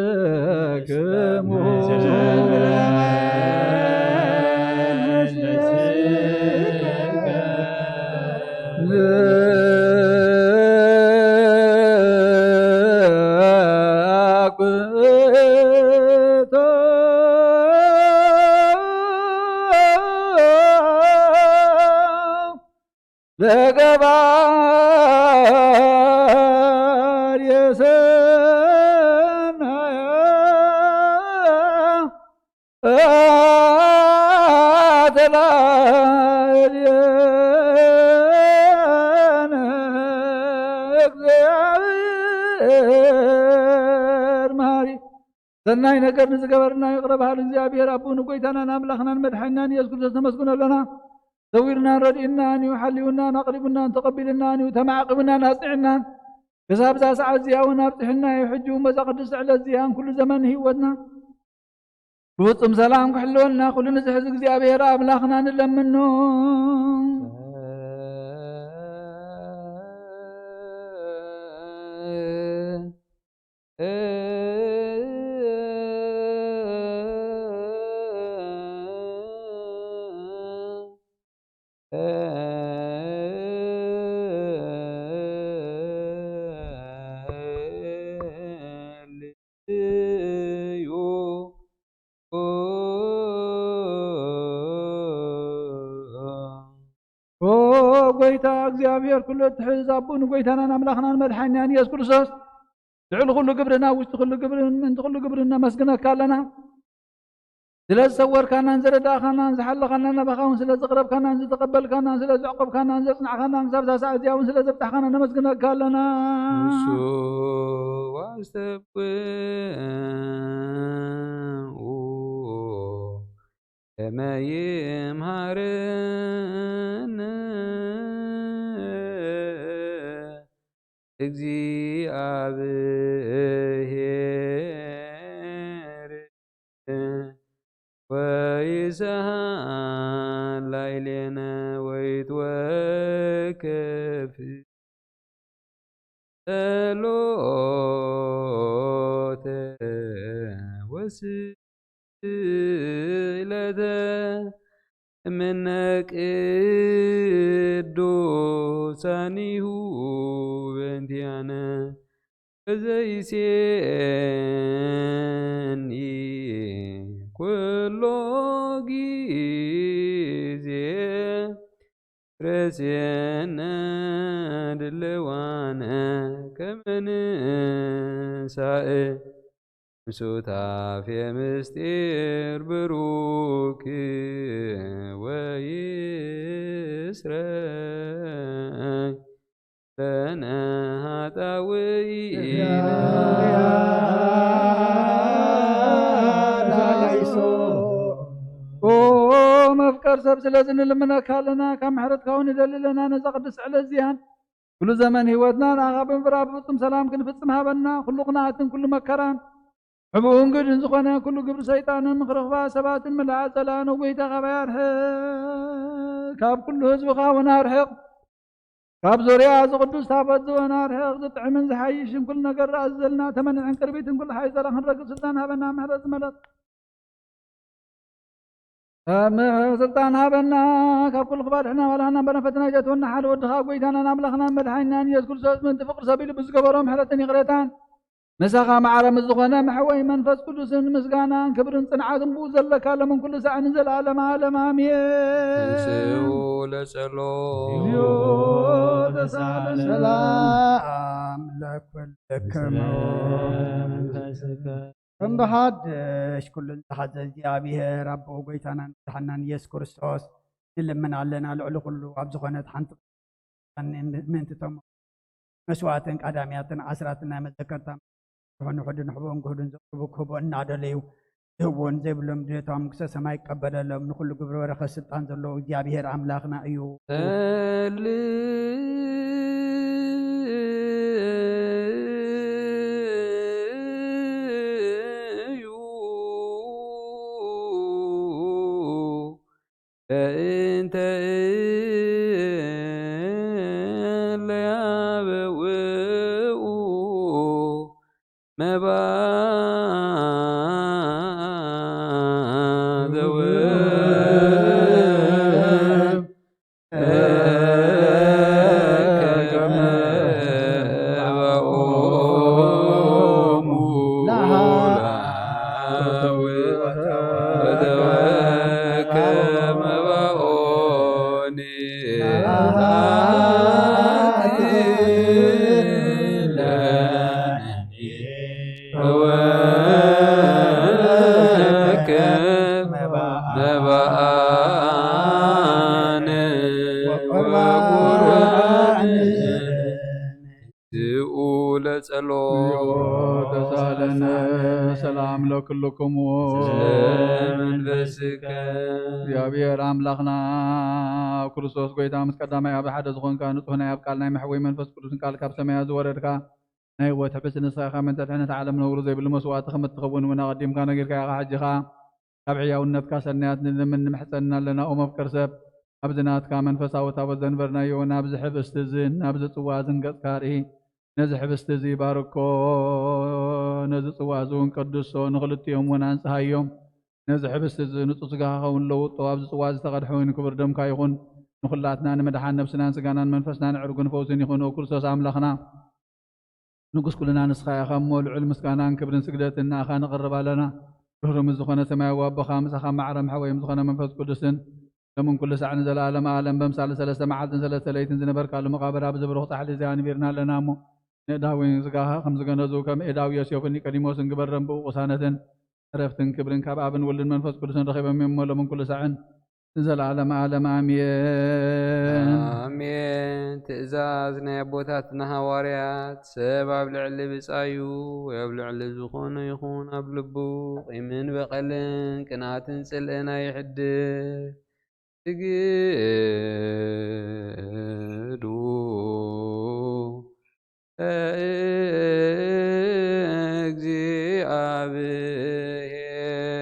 ለኩልክሙ ለገባር የሰናያ ተላልየነ እግዚአብሔር መሐሪ። ሰናይ ነገር ንዝገበርና ይቕረ በሃል እግዚኣብሔር ኣቦ ንጎይታናን ኣምላኽናን መድሓኒናን ኢየሱስ ክርስቶስ ነመስግኖ ኣለና። ሰዊርናን ረድእናን እዩ፣ ሓልዩናን ኣቕሪቡናን ተቐቢልናን እዩ፣ ተማዕቂቡናን ኣጽኒዕናን። ክሳብ እዛ ሰዓት እዚኣ እውን ኣብጽሕና እዩ። ሕጂ እውን በዛ ቅድስቲ ዕለት እዚኣን ኩሉ ዘመን ህይወትና ብፍጹም ሰላም ክሕልወና ኩሉ ንዝሕዝ እግዚኣብሔር ኣምላኽና ንለምኖ። ኦ ጎይታ እግዚኣብሔር ኩሉ እትሕዝ ኣቦ ንጎይታናን ኣምላኽናን መድሓኒናን ኢየሱስ ክርስቶስ፣ ልዕሊ ኩሉ ግብርና፣ ውሽጢ ኩሉ ግብርን ምእንቲ ኩሉ ግብርን ነመስግነካ ኣለና። ስለ ዝሰወርካናን ዝረዳእካናን ዝሓለኻናን ናባኻ እውን ስለ ዝቕረብካናን ዝተቐበልካናን ስለ ዘዕቆብካናን ዘጽናዕካናን ክሳብ እዛ ሰዓት እዚኣ እውን ስለ ዘብጻሕካና ነመስግነካ ኣለና። ንሱ ዋስተብቅዑ ከመ ይምሃረነ እግዚኣብሔር። ወይስሓል ላዕሌነ ወይትወከፍ ጸሎተ ወስእለተ እምነ ቅዱሳኒሁ በእንቲአነ። ዘይሴኒ ኩሎ ጊዜ ረሴነ ድልዋነ ከመ ንሳእ ሱታፌ ምስጢር ብሩክ ወይስረይ ለነ ኃጣውኢነ። ኦ መፍቀር ሰብ፣ ስለዚ ንልምነካ ኣለና፣ ካብ ምሕረትካ እውን ንደሊ ኣለና። ነዛ ቅድስቲ ዕለት እዚኣን ኩሉ ዘመን ህይወትና ንኣኻ ብምፍራህ ብፍጹም ሰላም ክንፍጽም ሃበና። ኩሉ ቅንኣትን ኩሉ መከራን ሕቡእን ግድን ዝኾነ ኩሉ ግብሪ ሰይጣንን ምኽርኽባ ሰባትን ምልዓል ጸላእን፣ ኦ ጐይታ፣ ካባይ ኣርሕቕ፣ ካብ ኩሉ ህዝብኻ እውን ኣርሕቕ። ካብ ዙርያ እዚ ቅዱስ ታቦት ዝወን ኣርሕቕ። ዝጥዕምን ዝሓይሽን ኩሉ ነገር ኣዝዘልና፣ ተመንዕን ቅርቢትን ኩሉ ሓይ ጸላ ክንረክብ ስልጣን ሃበና። ምሕረት ዝመለስ ምሕረት ስልጣን ሃበና። ካብ ኩሉ ክባድሕና ባልሃና በረፈትና ይእትወና ሓደ ወድኻ ጐይታናን ኣምላኽናን መድሓኒናን ኢየሱስ ክርስቶስ ምእንቲ ፍቅሪ ሰብ ኢሉ ብዝገበሮ ምሕረትን ይቕሬታን ምሳኻ ማዕረ ምስ ዝኾነ መሕወይ መንፈስ ቅዱስን ምስጋናን ክብርን ጽንዓትን ብኡ ዘለካ ለምን ኩሉ ሳዕ ንዘለዓለመ ዓለም ኣሜን። ተንስኡ ለጸሎት። እግዚኦ ተሳለን። ሰላም ለኩልክሙ። መንፈስከ። ከም ብሓድሽ ኩሉን ዝሓዘ እግዚኣብሔር ኣቦ ጐይታናን መድሓናን ኢየሱስ ክርስቶስ ንልምን ኣለና። ልዕሊ ኩሉ ኣብ ዝኾነት ሓንቲ ምእንቲ እቶም መስዋዕትን ቀዳሚያትን ዓስራትን ናይ መዘከርታ ንሕዱ ንሕቦን ግህዱን ዘቕርቡ ክህቦ እናደለዩ ዝህብዎን ዘይብሎም ድሌቶም መንግስተ ሰማይ ይቀበለሎም። ንኹሉ ግብረ በረኸት ስልጣን ዘለዎ እግዚኣብሔር ኣምላኽና እዩ። ጸልዩ በእንተ እለ ያበውኡ መባእ ዘወ ወከ መባኣነ ወቁርባነ ወቁርባነ። ዝኡ ለጸሎት። ተሳለነ ሰላም ለክልክሙ። ስለ መንፈስከ። እግዚኣብሔር ኣምላኽና ክርስቶስ ጐይታ ምስ ቀዳማይ ኣብ ሓደ ዝኾንካ ንጹሕ ናይ ኣብ ቃል ናይ መሕወይ መንፈስ ቅዱስን ቃል ካብ ሰማያት ዝወረድካ ናይ ህይወት ሕብስቲ ንስኻ ኢኻ። ምእንቲ ድሕነት ዓለም ነውሪ ዘይብሉ መስዋዕቲ ከም እትኸውን እውን ኣቐዲምካ ነጊርካ ኢኻ። ሕጂ ኸኣ ካብ ሕያውነትካ ሰናያት ንልምን ንምሕጸንን ኣለና። ኦ መፍቀር ሰብ፣ ኣብዚ ናትካ መንፈሳዊ ታቦት ዘንበርናዮ፣ ናብዚ ሕብስቲ እዝን ናብዚ ጽዋ እዝን ገጽካ ርኢ። ነዚ ሕብስቲ እዚ ባርኮ፣ ነዚ ጽዋ እዚ እውን ቀድሶ፣ ንኽልቲኦም እውን ኣንጽሃዮም። ነዚ ሕብስቲ እዚ ንጹህ ስጋኻ ኸውን ለውጦ፣ ኣብዚ ጽዋ እዚ ዝተቐድሐ ወይኒ ክቡር ደምካ ይኹን። ንኹላትና ንምድሓን ነብስናን ስጋናን መንፈስናን ዕርጉን ፈውስን ይኹን። ኦ ክርስቶስ ኣምላኽና፣ ንጉስ ኩልና ንስኻ ኢኻ እሞ፣ ልዑል ምስጋናን ክብርን ስግደትን ንኣኻ ነቕርብ ኣለና። ርህሩም ዝኾነ ሰማያዊ ኣቦኻ፣ ምሳኻ ማዕረ መሕወዮም ዝኾነ መንፈስ ቅዱስን፣ ሎምን ኩሉ ሳዕ ንዘለኣለመ ዓለም፣ በምሳሌ ሰለስተ መዓልትን ሰለስተ ለይትን ዝነበርካሉ መቓብር፣ ኣብዚ ብሩኽ ጻሕሊ እዚ ኣንቢርና ኣለና እሞ፣ ንእዳዊ ስጋኻ ከም ዝገነዙ፣ ከም ኤዳዊ ዮሴፍን ኒቆዲሞስን ግበረን ብኡ ቅሳነትን ዕረፍትን ክብርን ካብ ኣብን ወልድን መንፈስ ቅዱስን ረኺቦም እዮም እሞ፣ ሎምን ኩሉ ሳዕን ንዘለዓለመ ዓለም ኣሜን። ኣሜን። ትእዛዝ ናይ ኣቦታትና ሃዋርያት፣ ሰብ ኣብ ልዕሊ ብጻዩ ወይ ኣብ ልዕሊ ዝኾነ ይኹን ኣብ ልቡ ቂምን በቐልን ቅንኣትን ጽልእን ኣይሕድር። ስግዱ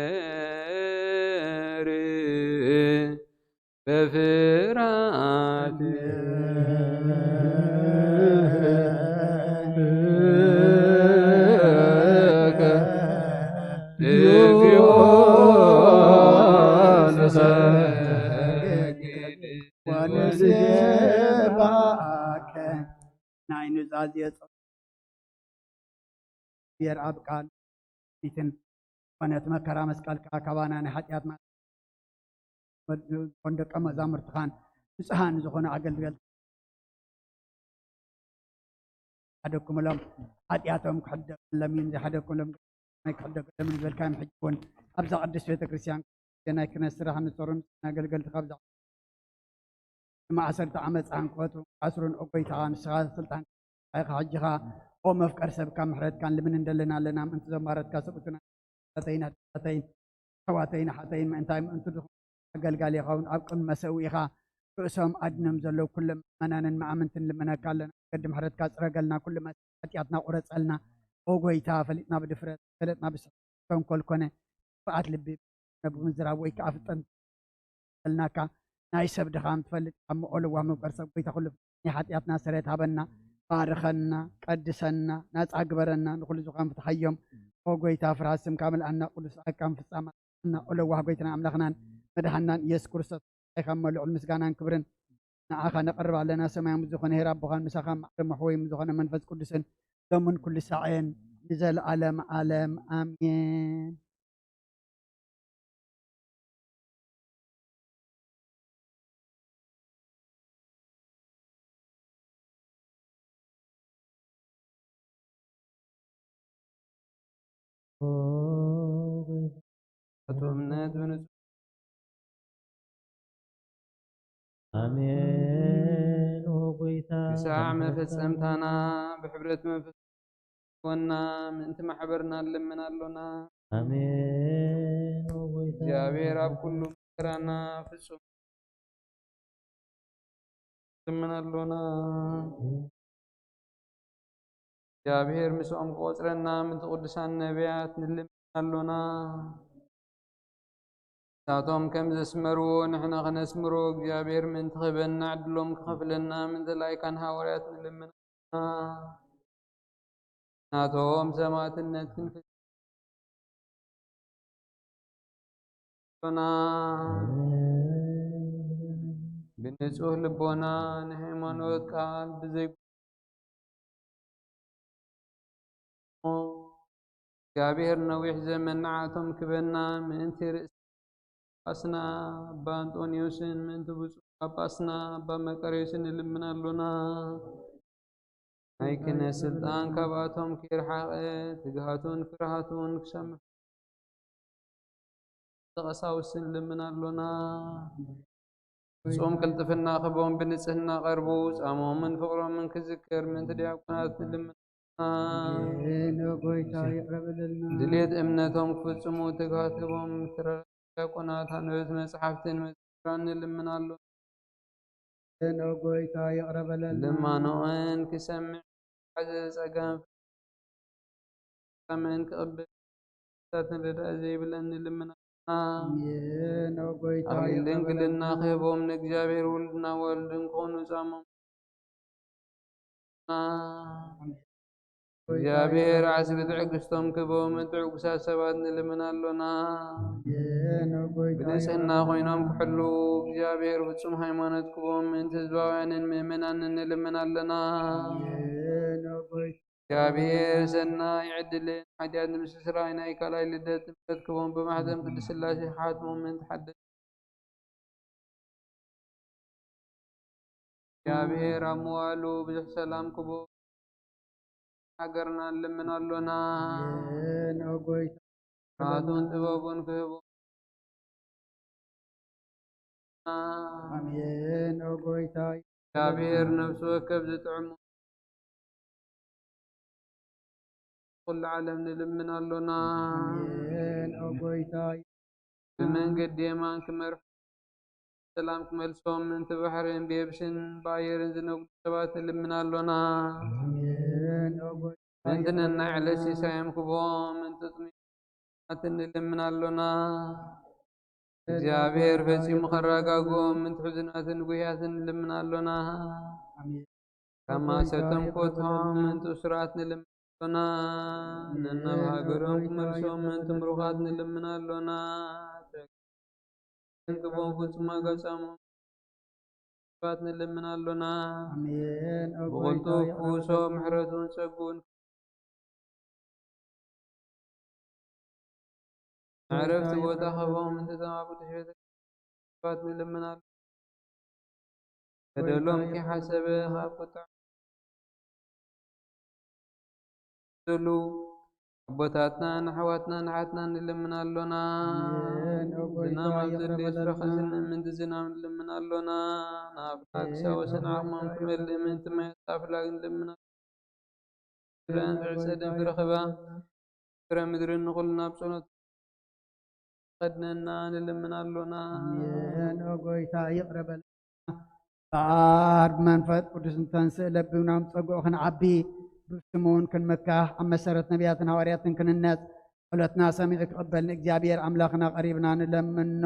ለእግዚኣብሔር። ፍርሃት እግዚኦ ንሰግድ ወንስብሐከ። ናይ ኑዛዜ ጸሎት። እግዚኣብሔር ኣብ ቃል ፊትን ኮነት መከራ መስቀልካ ካባና ንሓጢኣትና ዝኾን ደቀ መዛሙርትኻን ንጹሃን ዝኾኑ ኣገልገልቲ ሓደኩምሎም ሓጢኣቶም ክሕደገሎም እዩ፣ ዘይሓደኩምሎም ናይ ክሕደገሎም ዝበልካዮም ሕጂ እውን ኣብዛ ቅድስት ቤተ ክርስቲያን ናይ ክህነት ስራሕ ንሰሩን ኣገልገልቲ ካብዛ ንማእሰርቲ ዓመፃን ክፈትሩን ክኣስሩን፣ ኦ ጎይታ፣ ንስኻ ስልጣን ኢኻ። ሕጂ ኸኣ ኦ መፍቀር ሰብካ ምሕረትካን ልምን እንደልን ኣለና። ምእንቲ ዘማረትካ ሰብኡትና ኣተይን ኣተይን ኣሕዋተይን ኣሓተይን ምእንታይ ምእንቲ ድኹም ኣገልጋሊኻ እውን ኣብ ቅድሚ መሰውኢኻ ርእሶም ኣድኖም ዘለዉ ኩሎም ምእመናንን መኣምንትን ልምነካ ኣለና። መገዲ ምሕረትካ ጽረገልና፣ ኩሉ መስ ሓጢኣትና ቁረጸልና። ኦ ጎይታ፣ ፈሊጥና ብድፍረት፣ ፈለጥና ብስሕተት፣ ተንኮል ኮነ ክፍኣት ልቢ፣ ነብኡ ምዝራብ ወይ ከኣ ፍጥነት በልናካ። ናይ ሰብ ድኻም ትፈልጥ፣ ካብ መቐሎ ዋህ መፍቀር ሰብ ጎይታ ኩሉ ናይ ሓጢኣትና ስርየት ሃበና፣ ባርኸና፣ ቀድሰና፣ ናጻ ግበረና፣ ንኹሉ ዝኾን ፍትሓዮም። ኦ ጎይታ፣ ፍርሃት ስምካ ምልኣና፣ ቅዱስ ኣካን ፍጻማ እና፣ ኦ ለዋህ ጎይታና ኣምላኽናን መድሓናን ኢየሱስ ክርስቶስ፣ ኢኻ እሞ ልዑል ምስጋናን ክብርን ንዓኻ ነቕርብ ኣለና። ሰማያዊ ዝኾነ ኄር ኣቦኻን ምሳኻ ማዕረ መሕወይ ዝኾነ መንፈስ ቅዱስን ሎምን ኩሉ ሳዕን ንዘለዓለም ዓለም ኣሜን። ኦ ጎይታ፣ እቶም እምነት ብንጹህ ኣሜን። ኦ ጎይታ፣ ክሳዕ መፈጸምታና ብሕብረት መንፈስ ወና ምእንቲ ማሕበርና ንልምን ኣሎና። ኣሜን። ኦ ጎይታ፣ እግዚኣብሔር ኣብ ኩሉ መከራና ፍጹም ንልምን ኣሎና። እግዚኣብሔር ምስኦም ክቖጽረና ምእንቲ ቅዱሳን ነቢያት ንልምን ኣሎና። ንሳቶም ከም ዘስመርዎ ንሕና ክነስምሮ እግዚኣብሔር ምእንቲ ክህበና ዕድሎም ክኸፍለና ምእንቲ ላይካን ሃዋርያት ንልምን ኣሎና። ናቶም ሰማዕትነት ክንፍጽም ኣሎና። ብንጹህ ልቦና ንሃይማኖት ቃል ብዘይ እግዚኣብሔር ነዊሕ ዘመን ንዓቶም ክበና ምእንቲ ርእሲ ጳጳስና ኣባ ኣንጦንዮስን ምእንቲ ብፁዕ ጳጳስና ኣባ መቃርዮስን ንልምን ኣሎና። ናይ ክህነት ስልጣን ካብኣቶም ከይረሓቐ ትግሃቱን ፍርሃቱን ክሰምዑ ቀሳውስትን ንልምን ኣሎና። ፍጹም ቅልጥፍና ክህቦም ብንጽህና ቀርቡ ጻሞምን ፍቕሮምን ክዝከር ምእንቲ ዲያቆናት ንልምን ኣሎና። ኣሜን። ኦ ጎይታ ይቕረ በለልና። ድሌት እምነቶም ክፍጽሙ ትግሃት ህቦም ምትረ ዲያቆናት ኣንበብቲ መጽሓፍትን መዘምራን ንልምን ኣሎና። ኦ ጎይታ ይቕረ በለልና። ልማኖኦን ክሰምዕ ዝሓዘ ጸጋን ምእንቲ ክቕበል ሳትን ርዳእ ዘይብለን ንልምና። ኣሜን። ኦ ጎይታ ኣክሊል ይቕረ ድንግልና በለልና። ክህቦም ንእግዚኣብሔር ውሉድና ወልድን ክኾኑ ጻሞም። ኣሜን። ኦ ጎይታ እግዚኣብሔር ይቕረ ዓስቢ በለልና። ትዕግስቶም ክህቦም ንትዕጉሳት ሰባት ንልምን ኣሎና። ኣሜን። ኦ ጎይታ ብንጽህና ይቕረ ኮይኖም በለልና። ክሕልዉ እግዚኣብሔር ፍጹም ሃይማኖት ክህቦም ምእንቲ ህዝባውያንን ምእመናንን ንልምን ኣለና። ኣሜን። ኦ ጎይታ እግዚኣብሔር ሰናይ ዕድልን ሓጢኣት ንምስትስራይ ናይ ካልኣይ ልደት ጥምቀት ክህቦም ብማሕተም ቅድስት ሥላሴ ክሓትሞም ምእንቲ ሓደስ እግዚኣብሔር ኣብ መዋሉ ብዙሕ ሰላም ክህቦ ሃገርና ንልምን ኣሎና። ኣሜን። ኦ ጎይታ ፍርሃቱን ጥበቡን ክህቦ። ኣሜን። ኦ ጎይታ እግዚኣብሔር ነፍሲ ወከፍ ዝጥዕሞ ኩሉ ዓለም ንልምን ኣሎና። ኣሜን። ኦ ጎይታ ብመንገዲ የማን ክመርሑ ሰላም ክመልሶም ምእንቲ ባሕርን ብየብስን ብኣየርን ዝነግዱ ሰባት ንልምን ኣሎና። ኣሜን። ኦ ጎይታ ምእንቲ ነናይ ዕለት ሲሳዮም ክቦም ምእንቲ ጥሜትን ንልምን ኣሎና። እግዚኣብሔር ፈጺሙ ኸረጋግኦም ምእንቲ ሕዙናትን ጉህያትን ንልምን ኣሎና። ኣሜን። ካብ ማእሰርቶም ክፈትሖም ምእንቲ እሱራት ንልምን ኣሎና። ነናብ ሃገሮም ክመልሶም ምእንቲ ምሩኻት ንልምን ኣሎና። ክንቅቦም ፍጹም ኣጋጻሞም ባት ንልምን ኣሎና። ኣሜን። ኦ ብቕልጡፍ ጎይታ፣ ይቕረ ፍውሶ በል። ምሕረቱን ጸግኡን መዕረፍቲ ጎይታ፣ ይቕረ ቦታ በል። ኸቦም እንተተማቁ ተሸተ ባት ንልምን ኣሎና። በደሎም ጎይታ፣ ይቕረ ከይሓሰበ በል። ካብ ቁጥዕ ዘሉ ኣቦታትና ንኣሕዋትና ንሓትና ንልምን ኣሎና። ኣሜን። ኦ ጎይታ፣ ዝናም ኣብ ይቕረ ዘድልዮ በለልና። ስፍራ ኸዝንእ ምእንቲ ዝናም ንልምን ኣሎና። ንኣፍና ክሳብ ወሰን ዓቕሞም ክመልእ ምእንቲ ማያት ኣፍላግ ንልምን ኣሎና። ኣሜን። ኦ ጎይታ፣ ጸደም ይቕረ ፍረ ኸባ በለልና። ፍረ ምድርን ንኹልና ኣብ ጸሎት ከድነና ንልምን ኣሎና። ኣሜን። ኦ ጎይታ፣ ይቕረ በለልና። ብኣብ መንፈስ ቅዱስ እንተንስእ ለቢውና ምስ ጸግኡ ክንዓቢ፣ ብስሙ እውን ክንምካሕ፣ ኣብ መሰረት ነቢያትን ሃዋርያትን ክንነጽ፣ ጸሎትና ሰሚዑ ክቕበል ንእግዚኣብሔር ኣምላኽና ቀሪብና ንለምኖ።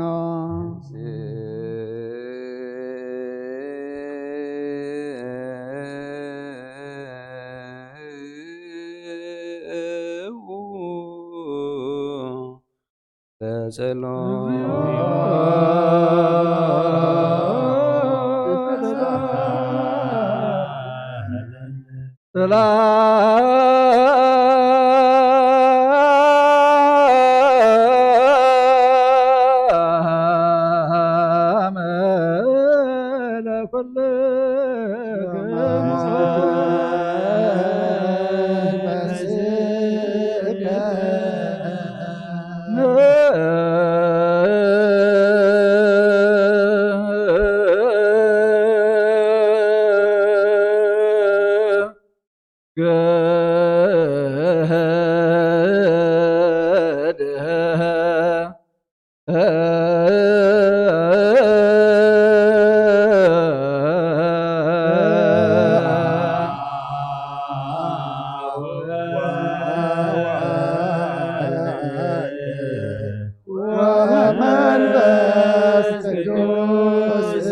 ወመንፈስ ቅዱስ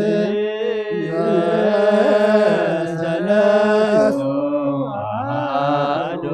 ሰለስቱ አሐዱ።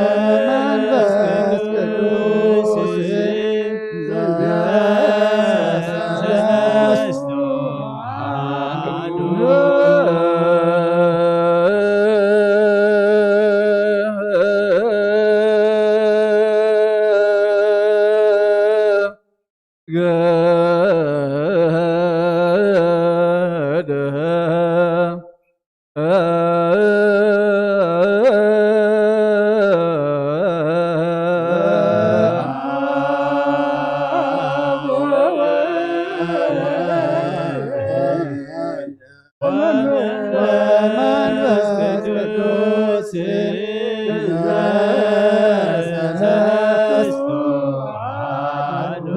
ወመንፈስ ቅዱስ ዘሰለስቱ አሐዱ። ወመንፈስ ቅዱስ ዘሰለስቱ አሐዱ።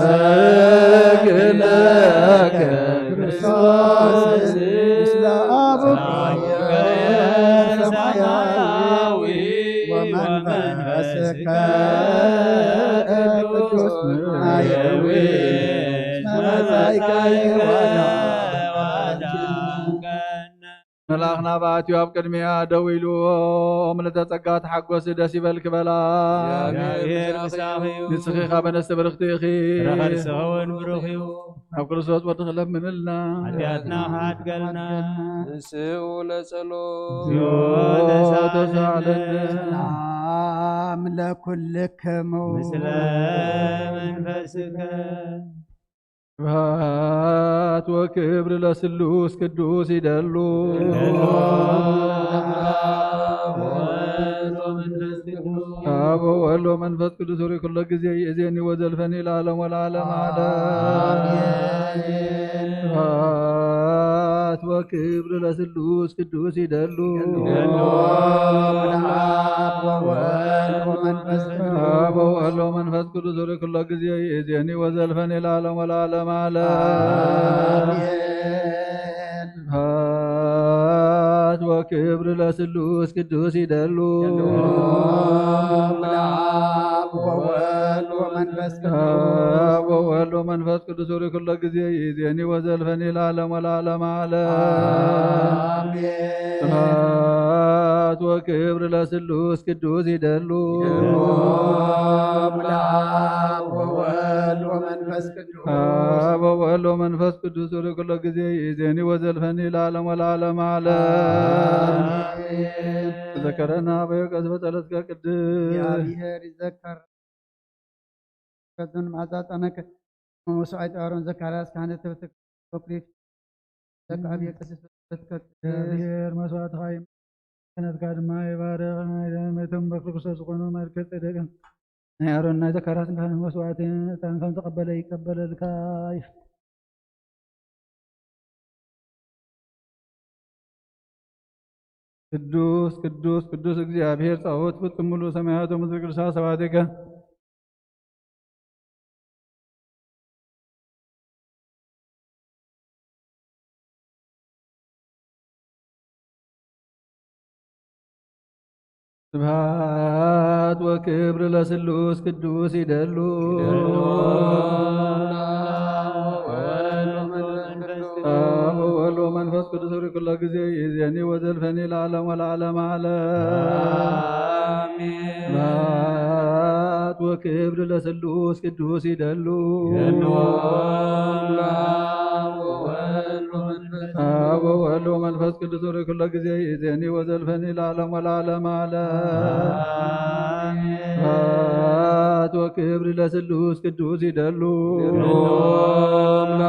ንሰግድ ለከ ክርስቶስ ምስለ አቡከ ሰማያዊ ወመንፈስከ ቅዱስ ማየዊ መጻእከ ወዳንከነ። መልኣኽ ናብኣ ኣትዩ ኣብ ቅድሚኣ ደው ኢሉ፣ ምልዕተ ጸጋ ተሓጎሲ ደስ ይበልኪ በላ። እግዚኣብሔር ምሳኺ እዩ። ንስኺ ኻብ ኣንስቲ ብርኽቲ ኢኺ። ፍረ ከርስኺ እውን ብሩኽ እዩ። ናብ ክርስቶስ ወድኺ ለምንልና። ሓጢኣትና ክሓድገልና። ንስኡ ለጸሎት። እግዚኦ ተሳለነ። ሰላም ለኩልክሙ። ምስለ መንፈስከ። ስብሐት ወክብር ለስሉስ ቅዱስ ይደሉ። አብ ወወልድ ወመንፈስ ቅዱስ። አብ ወወልድ ወመንፈስ ቅዱስ ሪ ኩሎ ጊዜ ይእዜኒ ወዘልፈኒ ለዓለም ወለዓለም ዓለም። አሜን። ስብሐት ወክብር ለስሉስ ቅዱስ ይደሉ። ይደሉ። አብ ወወልድ ወመንፈስ ቅዱስ። አብ ወወልድ ወመንፈስ ቅዱስ ሪ ኩሎ ጊዜ ይእዜኒ ወዘልፈኒ ለዓለም ወለዓለም ዓለም። አሜን። ስብሐት ወክብር ለስሉስ ቅዱስ ይደሉ። ይደሉ። አብ ወወልድ ወመንፈስ ቅዱስ። አብ ወወልድ ወመንፈስ ቅዱስ ሪ ኩሎ ጊዜ ይእዜኒ ወዘልፈኒ ለዓለም ወለዓለም ዓለም። አሜን። ስብሐት ወክብር ለስሉስ ቅዱስ ይደሉ። ይደሉ። አብ ወወልድ ወመንፈስ ቅዱስ። አብ ወወልድ ወመንፈስ ቅዱስ ሪ ኩሎ ጊዜ ይእዜኒ ወዘልፈኒ ለዓለም ወለዓለም ዓለም። አሜን። ተዘከረና በዮቀስ በጸሎትከ ቅድስ። እግዚአብሔር ይዘከር። ከዝን መዓዛ ጻነከ መስዋዕት አሮን ዘካርያስ ካህነ ተብትክ ወክሪፍ ዘካብየ ቀሲስ በትከ እግዚአብሔር መስዋዕትኻ ይም-፣ ክህነትካ ድማ ይባርኽ። ናይ ደም ቤቶም በክሪ ክርስቶስ ዝኾኑ መልከ ጼዴቅን ናይ አሮን ናይ ዘካርያስን ካህነት መስዋዕትን ዕጣን ከም ተቐበለ ይቀበለልካ። ቅዱስ ቅዱስ ቅዱስ እግዚአብሔር ጸባኦት ፍጹም ሙሉ ሰማያት ወምድር ቅዱሳት ሰባቴከ። ስብሐት ወክብር ለስሉስ ቅዱስ ይደሉ። ይደሉ። አብ ወወልድ ወመንፈስ ቅዱስ። አብ ወወልድ ወመንፈስ ቅዱስ ሪ ኩሎ ጊዜ ይእዜኒ ወዘልፈኒ ለዓለም ወለዓለም ዓለም። አሜን። ስብሐት ወክብር ለስሉስ ቅዱስ ይደሉ። ይደሉ። አብ ወወልድ ወመንፈስ አብ ወወልድ ወመንፈስ ቅዱስ ሪ ኩሎ ጊዜ ይእዜኒ ወዘልፈኒ ለዓለም ወለዓለም ዓለም። አሜን። ስብሐት ወክብር ለስሉስ ቅዱስ ይደሉ። ይደሉ። አብ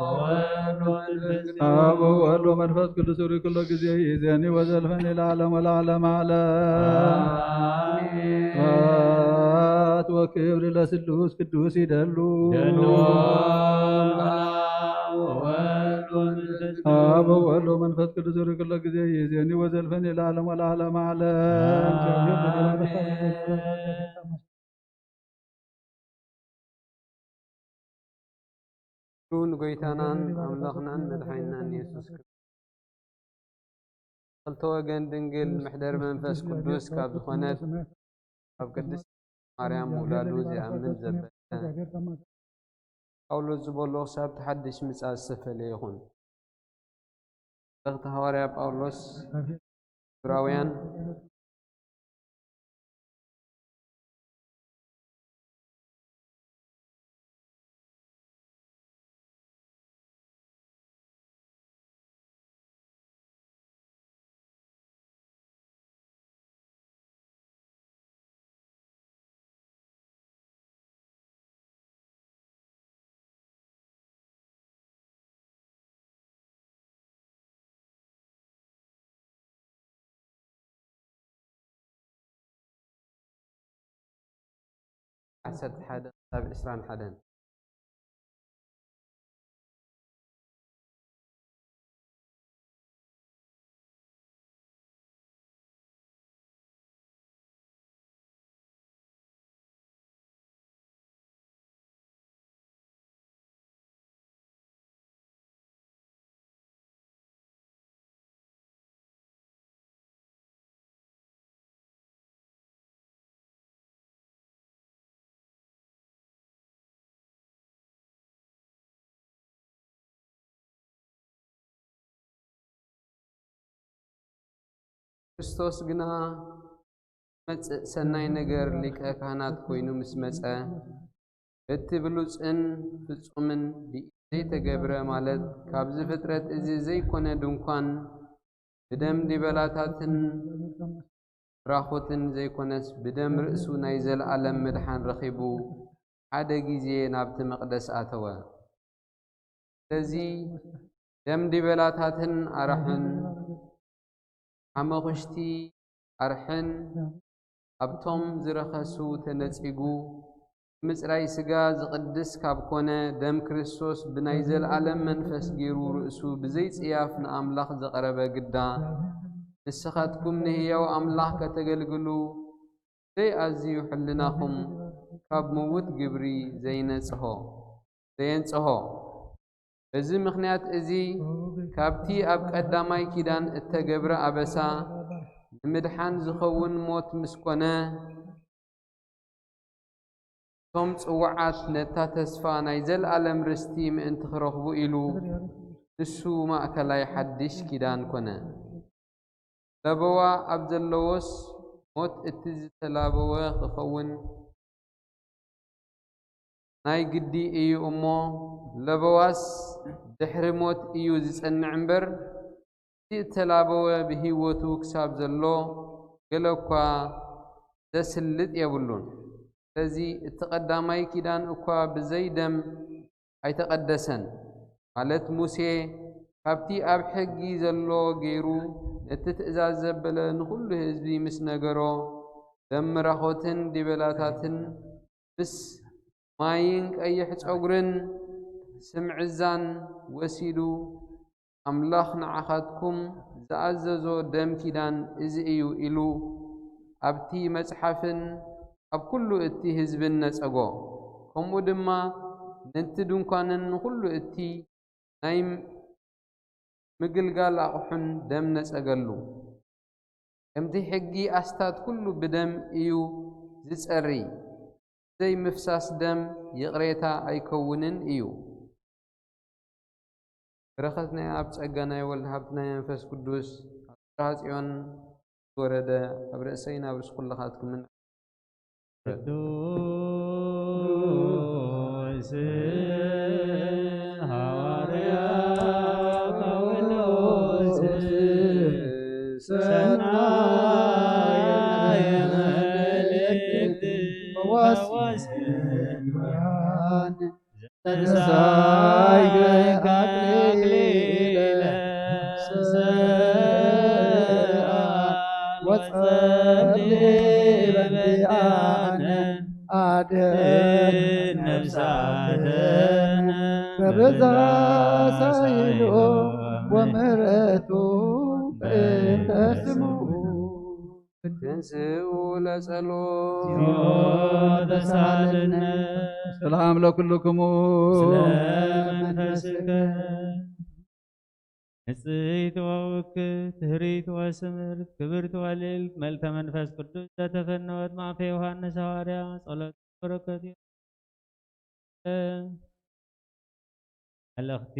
ወወልድ ወመንፈስ ቅዱስ። አብ ወወልድ ወመንፈስ ቅዱስ ሪ ኩሎ ጊዜ ይእዜኒ ወዘልፈኒ ለዓለም ወለዓለም ዓለም። አሜን። ስብሐት ወክብር ለስሉስ ቅዱስ ይደሉ። ይደሉ። አብ ወወልድ ወመንፈስ ቅዱስ። አብ ወወልድ ወመንፈስ ቅዱስ ሪ ኩሎ ጊዜ ይእዜኒ ወዘልፈኒ ለዓለም ወለዓለም ዓለም። አሜን። ንጎይታናን ኣምላኽናን መድሓኒናን የሱስ ክርስቶስ ክልተ ወገን ድንግል መሕደር መንፈስ ቅዱስ ካብ ዝኾነት ካብ ቅድስት ማርያም ምውላዱ ዝኣምን ዘበለ ጳውሎስ ዝበሎ ክሳብ እቲ ሓድሽ ምጻእ ዝተፈለየ ይኹን። መልእኽቲ ሃዋርያ ጳውሎስ ዕብራውያን ዓሰርተ ሓደ ክሳብ ዕስራን ሓደን። ክርስቶስ ግና መጽእ ሰናይ ነገር ሊቀ ካህናት ኮይኑ ምስ መጸ፣ በቲ ብሉጽን ፍጹምን ብኢድ ዘይተገብረ፣ ማለት ካብዚ ፍጥረት እዚ ዘይኮነ ድንኳን፣ ብደም ዲበላታትን ብራኾትን ዘይኮነስ፣ ብደም ርእሱ ናይ ዘለኣለም ምድሓን ረኺቡ፣ ሓደ ግዜ ናብቲ መቕደስ ኣተወ። ስለዚ ደም ዲበላታትን ኣራሕን፣ ሓመኹሽቲ ኣርሕን ኣብቶም ዝረኸሱ ተነጺጉ፣ ምጽራይ ስጋ ዝቕድስ ካብ ኮነ፣ ደም ክርስቶስ ብናይ ዘለኣለም መንፈስ ገይሩ ርእሱ ብዘይ ጽያፍ ንኣምላኽ ዘቕረበ ግዳ፣ ንስኻትኩም ንህያው ኣምላኽ ከተገልግሉ ዘይኣዝዩ ሕልናኹም ካብ ምዉት ግብሪ ዘይነጽሆ፣ ዘየንጽሆ። በዚ ምኽንያት እዚ ካብቲ ኣብ ቀዳማይ ኪዳን እተገብረ ኣበሳ ንምድሓን ዝኸውን ሞት ምስ ኮነ፣ እቶም ጽዉዓት ነታ ተስፋ ናይ ዘለኣለም ርስቲ ምእንቲ ክረኽቡ ኢሉ ንሱ ማእከላይ ሓድሽ ኪዳን ኮነ። ለበዋ ኣብ ዘለዎስ ሞት እቲ ዝተላበወ ክኸውን ናይ ግዲ እዩ እሞ፣ ለበዋስ ድሕሪ ሞት እዩ ዝጸንዕ እምበር፣ እቲ እተላበወ ብህይወቱ ክሳብ ዘሎ ገለ እኳ ዘስልጥ የብሉን። ስለዚ እቲ ቀዳማይ ኪዳን እኳ ብዘይ ደም ኣይተቐደሰን። ማለት ሙሴ ካብቲ ኣብ ሕጊ ዘሎ ገይሩ ነቲ ትእዛዝ ዘበለ ንኹሉ ህዝቢ ምስ ነገሮ፣ ደም ምራኾትን ዲበላታትን ምስ ማይን ቀይሕ ጸጉርን ስምዕዛን ወሲዱ፣ ኣምላኽ ንዓኻትኩም ዝኣዘዞ ደም ኪዳን እዚ እዩ ኢሉ ኣብቲ መጽሓፍን ኣብ ኩሉ እቲ ህዝብን ነጸጎ። ከምኡ ድማ ነቲ ድንኳንን ንኹሉ እቲ ናይ ምግልጋል ኣቕሑን ደም ነጸገሉ። ከምቲ ሕጊ ኣስታት ኩሉ ብደም እዩ ዝጸሪ፣ ብዘይ ምፍሳስ ደም ይቕሬታ ኣይከውንን እዩ። በረኸት ናይ ኣብ ጸጋ ናይ ወልድ ሃብቲ ናይ መንፈስ ቅዱስ ኣብ ጽርሐ ጽዮን ዝወረደ ኣብ ርእሰይን ኣብ ርእሲ ኩልኻትኩምን። ቅዱስ ሃዋርያ ጳውሎስ ሰናየ መልእክት ፈዋሲ ተንሳይ ከክሊለ ስብሐ ወጸሊ በቢኣነ አድን ነፍሳትነ በብዛ ሳይሎ ወምህረቱ በእንተ ስሙ። ትንስኡ ለጸሎት። ተሳለነ። ሰላም ለኩልክሙ። ስለ መንፈስከ። ንጽሕቲ ወውክት፣ ትህሪት ወስምርት፣ ክብርት ወልዕልት፣ መልተ መንፈስ ቅዱስ ዘተፈነወት ማእፈ ዮሃንስ ሃዋርያ ጸሎት በረከት እዩ። መልእኽቲ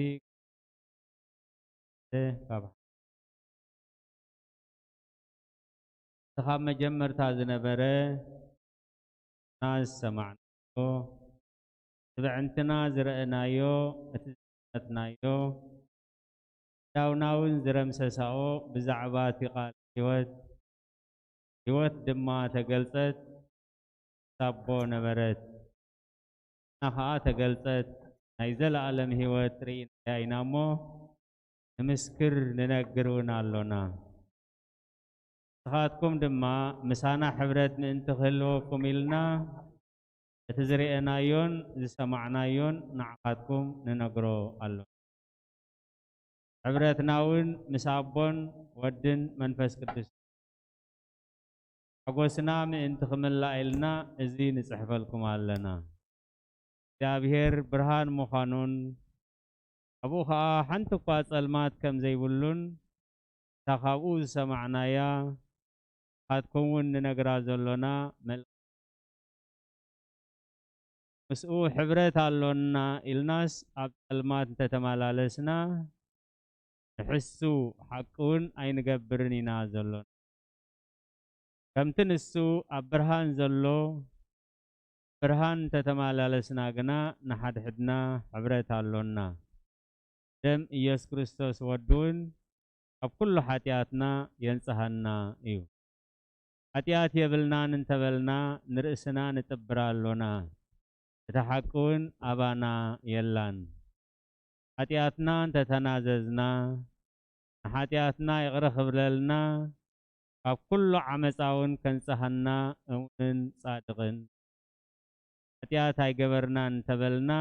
ካብ እቲ ካብ መጀመርታ ዝነበረ፣ ንሕና ዝሰማዕናዮ፣ እቲ ብዕንትና ዝረእናዮ፣ እቲ ዝጠመትናዮ፣ ዳውናውን ዝረምሰሳኦ ብዛዕባ እቲ ቃል ህይወት፣ ህይወት ድማ ተገልጸት፣ ሳቦ ነበረት። ንሕና ኸኣ ተገልጸት ናይ ዘለኣለም ህይወት ርኢናያ ኢና እሞ፣ ንምስክር ንነግር እውን ኣሎና። ንስኻትኩም ድማ ምሳና ሕብረት ምእንቲ ክህልወኩም ኢልና፣ እቲ ዝረኣናዮን ዝሰማዕናዮን ንዓኻትኩም ንነግሮ ኣሎ። ሕብረትና እውን ምስ ኣቦን ወድን መንፈስ ቅዱስ ሓጎስና ምእንቲ ክምላእ ኢልና እዚ ንጽሕፈልኩም ኣለና። እግዚኣብሔር ብርሃን ምዃኑን ኣብኡ ኸኣ ሓንቲ እኳ ጸልማት ከም ዘይብሉን እታ ካብኡ ዝሰማዕናያ ንዓኻትኩም እውን ንነግራ ዘሎና መልእኽቲ ምስኡ ሕብረት ኣሎና ኢልናስ ኣብ ጸልማት እንተተመላለስና ንሕሱ ሓቂ እውን ኣይንገብርን ኢና ዘሎና። ከምቲ ንሱ ኣብ ብርሃን ዘሎ ብርሃን እንተተመላለስና ግና ንሓድሕድና ሕብረት ኣሎና። ደም ኢየሱስ ክርስቶስ ወዱ እውን ካብ ኩሉ ሓጢኣትና የንጽሃና እዩ። ሓጢኣት የብልናን እንተበልና ንርእስና ንጥብር ኣሎና፣ እታ ሓቂ እውን ኣባና የላን። ሓጢኣትና እንተተናዘዝና ንሓጢኣትና ይቕረ ክብለልና ካብ ኩሉ ዓመፃ እውን ከንፀሃና እሙንን ፃድቕን። ሓጢኣት ኣይገበርናን እንተበልና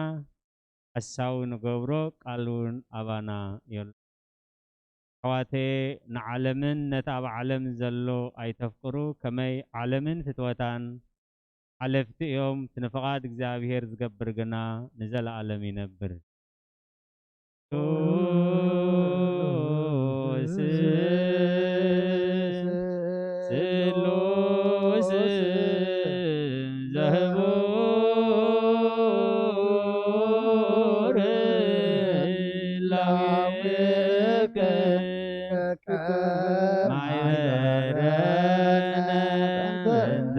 ሓሳዊ ንገብሮ፣ ቃል እውን ኣባና የሎ። ኣሕዋተየ ንዓለምን ነቲ ኣብ ዓለም ዘሎ ኣይተፍቅሩ፣ ከመይ ዓለምን ፍትወታን ሓለፍቲ እዮም፣ እቲ ንፍቓድ እግዚኣብሔር ዝገብር ግና ንዘለኣለም ይነብር። ቅዱስ ስሉስ ዘህቡር ላዌከ ማይበረነ በእንተ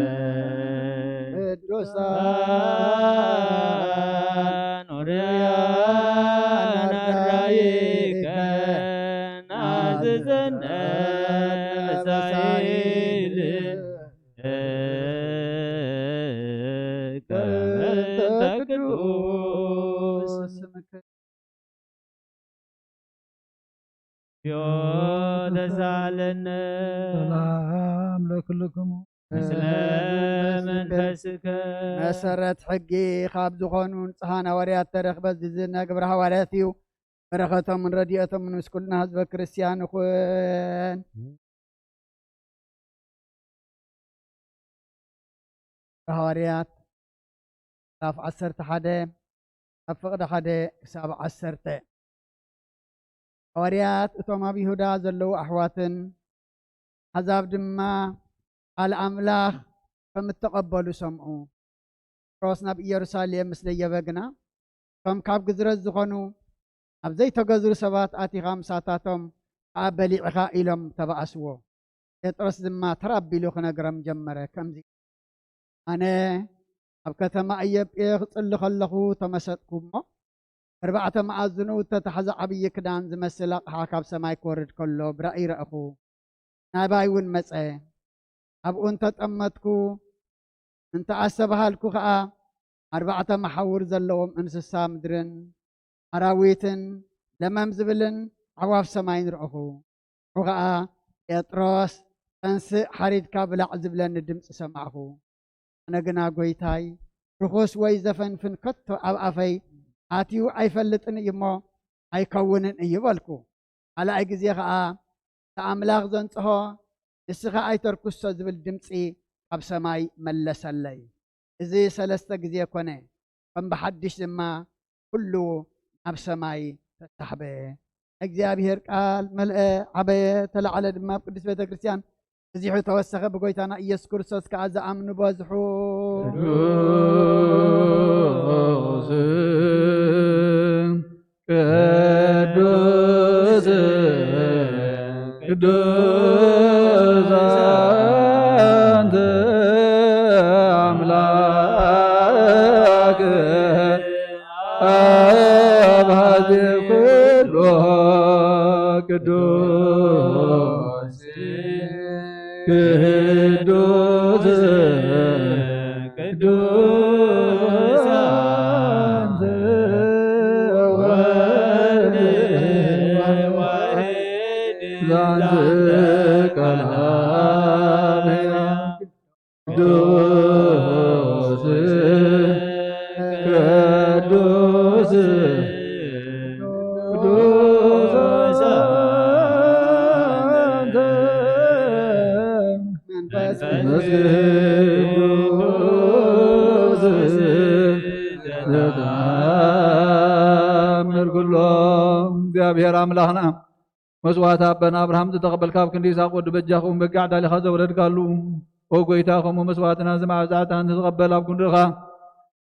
ቅዱሳን ኡርያን ኣራይከ ናዝዘነ መሳይል በእንተ ቅዱስ ስምከ ዮ ተሳለነ ሰላም ለክልክሙ ምስለ መንፈስከ። መሰረት ሕጊ ካብ ዝኾኑ ንጹሓን ሃዋርያት ተረኽበ። እዚ ዝነ ግብረ ሃዋርያት እዩ። በረኸቶምን ረድኤቶምን ምስ ኩልና ህዝበ ክርስቲያን ይኹን። ሃዋርያት ምዕራፍ ዓሰርተ ሓደ ካብ ፍቕዲ ሓደ ክሳብ ዓሰርተ። ሃዋርያት እቶም ኣብ ይሁዳ ዘለዉ ኣሕዋትን ኣሕዛብ ድማ ቃል ኣምላኽ ከም እተቐበሉ ሰምዑ። ጴጥሮስ ናብ ኢየሩሳሌም ምስ ደየበ ግና፣ እቶም ካብ ግዝረት ዝኾኑ ኣብ ዘይተገዝሩ ሰባት ኣቲኻ ምሳታቶም ከኣ በሊዕኻ ኢሎም ተባኣስዎ። ጴጥሮስ ድማ ተር ኣቢሉ ክነግሮም ጀመረ፣ ከምዚ፣ ኣነ ኣብ ከተማ ኢዮጴ ክጽሊ ከለኹ ተመሰጥኩ እሞ፣ ኣርባዕተ መኣዝኑ እተታሕዘ ዓብዪ ክዳን ዝመስል ኣቕሓ ካብ ሰማይ ክወርድ ከሎ ብራእይ ረእኹ። ናባይ እውን መጸ። ኣብኡ እንተጠመትኩ፣ እንተ ኣስተብሃልኩ ኸኣ፣ ኣርባዕተ መሓውር ዘለዎም እንስሳ ምድርን ኣራዊትን ለመም ዝብልን ኣዕዋፍ ሰማይን ረእኹ። ንዑ ኸኣ፣ ጴጥሮስ፣ ተንስእ፣ ሓሪድካ ብላዕ ዝብለኒ ድምጺ ሰማዕኹ። ኣነ ግና፣ ጐይታይ፣ ርኹስ ወይ ዘፈንፍን ከቶ ኣብ ኣፈይ ኣትዩ ኣይፈልጥን እዩ እሞ፣ ኣይከውንን እዩ በልኩ። ካልኣይ ግዜ ኸኣ፣ እቲ ኣምላኽ ዘንጽሆ፣ ንስኻ ኣይተርክሶ ዝብል ድምጺ ካብ ሰማይ መለሰለይ። እዚ ሰለስተ ግዜ ኮነ። ከም ብሓድሽ ድማ ኩሉ ናብ ሰማይ ተሳሕበ። እግዚኣብሔር ቃል መልአ፣ ዓበየ፣ ተላዕለ ድማ ኣብ ቅድስት ቤተ ክርስቲያን በዚሑ ተወሰኸ። ብጎይታና ኢየሱስ ክርስቶስ ከኣ ዝኣምኑ በዝሑ። ቅዱስ ቅዱስ ቅዱስ ኣንተ ኣምላክ ኣብ ሀዜ ኩሉ ቅዱስ ቅዱስ ቅዱስ አንተ ወልድ ዛንተ ቃል ቅዱስ ኣምላኽና መስዋዕቲ ኣቦና ኣብርሃም ዝተቐበልካ፣ ኣብ ክንዲ ይስሐቅ ወዲ በጃኻ እውን በጊዕ ኣዳሊኻ ዘውረድካሉ፣ ኦ ጎይታ፣ ከምኡ መስዋዕትና ዝመዓዛዕታ እንተዝቐበል ኣብ ክንድኻ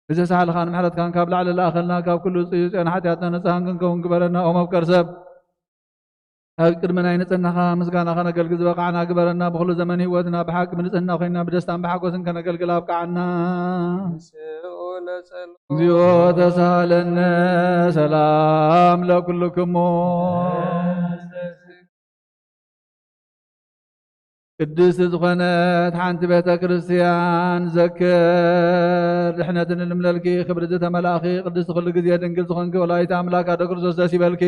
ብዘሳሕልኻን ምሕረትካን ካብ ላዕሊ ለኣኸልና፣ ካብ ኩሉ ጽዩ ጽዮን ሓጢኣትና ነጻ ክንከውን ግበረና። ኦ መፍቀር ሰብ፣ ኣብ ቅድሚ ናይ ንጽህናኻ ምስጋና ከነገልግል ዝበቃዕና ግበረና። ብኹሉ ዘመን ህይወትና ብሓቂ ብንጽህና ኮይና ብደስታን ብሓጎስን ከነገልግል ኣብቃዓና። ንስኡ ነጸሎ። እግዚኦ ተሳሃለነ። ሰላም ለኩልክሙ። ቅድስቲ ዝኾነት ሓንቲ ቤተ ክርስቲያን ዘክር። ድሕነትን ልምለልኪ ክብሪ ዝተመላእኺ ቅድስቲ ኩሉ ግዜ ድንግል ዝኾንኪ ወላዲተ ኣምላክ ኣዶ ክርስቶስ ደስ ይበልኪ።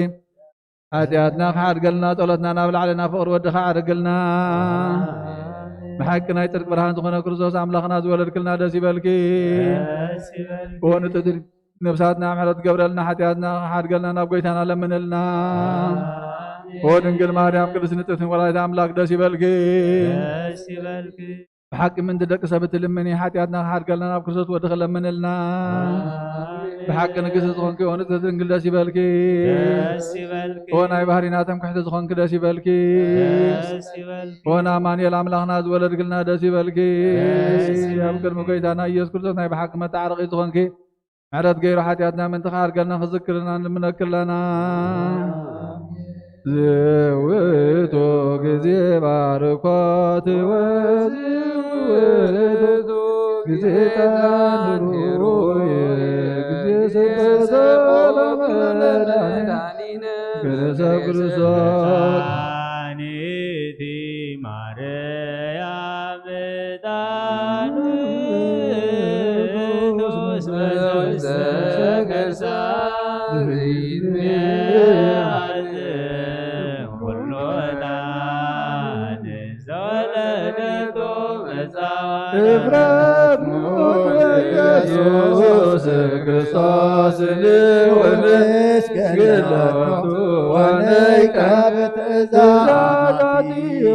ሓጢኣትና ክሓድገልና ጸሎትና ናብ ላዕሊ ናብ ፍቕሪ ወድኻ ዓርግልና። ብሓቂ ናይ ጽድቂ ብርሃን ዝኾነ ክርስቶስ ኣምላኽና ዝወለድክልና ደስ ይበልኪ። ደስ ይበልኪ። ኦ ንጽድሪ ነብሳትና ምሕረት ገብረልና፣ ሓጢኣትና ሓድገልና፣ ናብ ጎይታና ለምንልና። ኦ ድንግል ማርያም ቅድስት ንጽሕቲ ወላዲተ ኣምላክ ደስ ይበልኪ። ደስ ይበልኪ። ብሓቂ ምንቲ ደቂ ሰብ እትልምኒ፣ ሓጢኣትና ክሓድገልና ናብ ክርስቶስ ወድኺ ለምንልና። ብሓቂ ንግስቲ ዝኾንኪ ኦ ንጽሕቲ ድንግል ደስ ይበልኪ። ደስ ይበልኪ። ኦ ናይ ባህሪና ትምክሕቲ ዝኾንኪ ደስ ይበልኪ። ደስ ይበልኪ። ኦ ንኣማኑኤል ኣምላኽና ዝወለድክልና ደስ ይበልኪ። ደስ ይበልኪ። ኣብ ቅድሚ ጎይታና ኢየሱስ ክርስቶስ ናይ ብሓቂ መተዓረቒ ዝኾንኪ ምሕረት ገይሩ ሓጢኣትና ምእንቲ ክዓርገልና ክዝክርና ንልምነኪ ኣለና። ዝውቱ ግዜ ባርኮት ወዝውቱ ግዜ ተንሩ ግዜ ስብሐት ለመድኃኒነ ክርስቶስ። መድኃኒት ማርያም ጣኑ ንጉስ መዘውዘ ከርሳ ዘይትሜ ኩሉ ዕጣን ዘወለደቶ መጻወት እፍረት ኢየሱስ ክርስቶስ ልውንስ ገለቱ ወነይ ካብ ትእዛዛትዮ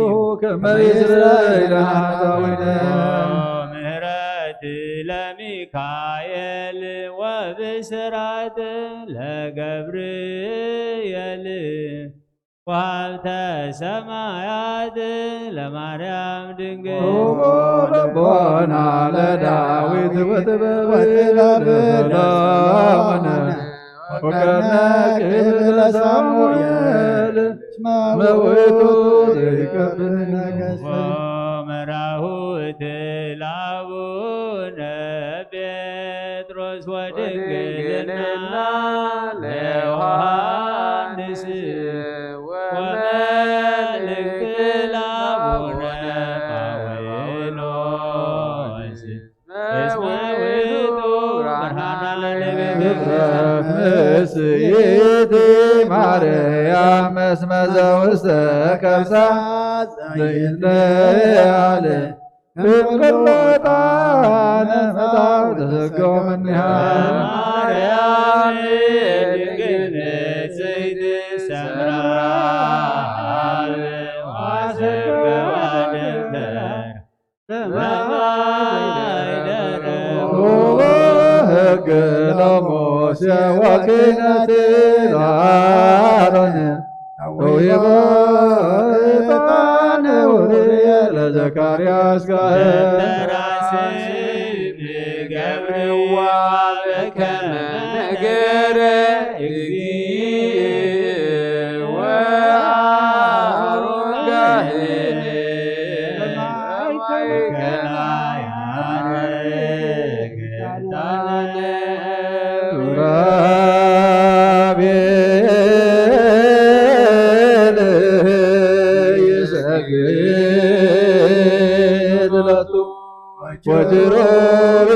ከመ ይስረይ ለሓሳዊነ። ምህረት ለሚካኤል ወብስራት ለገብርኤል ወሀብተ ሰማያት ለማርያም ድንግል። ልቦና ለዳዊት ወጥበብ ለሰሎሞን ወከርነ ክብር ለሳሙኤል መውቱ ዘይከብር ነገሥት። ወመራሁት ለአቡነ ጴጥሮስ ወድንግልና ለዮሐንስ ወመልእክት ለአቡነ ጳውሎስ እስመ ውእቱ ብርሃና ለቤተ እፍረት ምስይቲ ማርያም እስመ ዘውስተ ከርሳ ዘይለያል እምቅሎታ ነመጻው ተዘገው ምኒሃ። ማርያም ድንግል ንጽሕት ሰምራ አብ ዋስብ ገባድም ተር ሕግ ለሙሴ ወክህነት ለአሮን ተውሂቦ ዕጣን ውርየ ለዘካርያስ ካህን። ገብርዋ በከመ ነገረ እግዚእ ወአሮን ካህን በማእከላ ያዕርግ ዕጣነ ሱራፌል ይሰግድ ለቱ ወኪሩቤል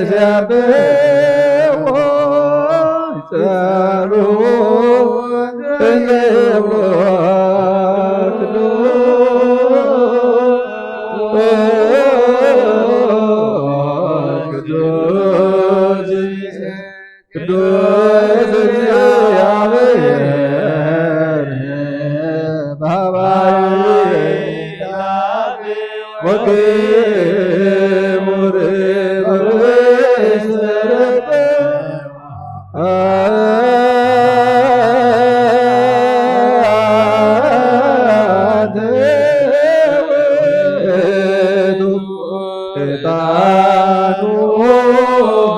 ሲያብቦ ይጸሩ እንብሎ ቅዱስ ቅዱስ እግዚአብሔር በባሕሪ ወክቡር በመንግሥተ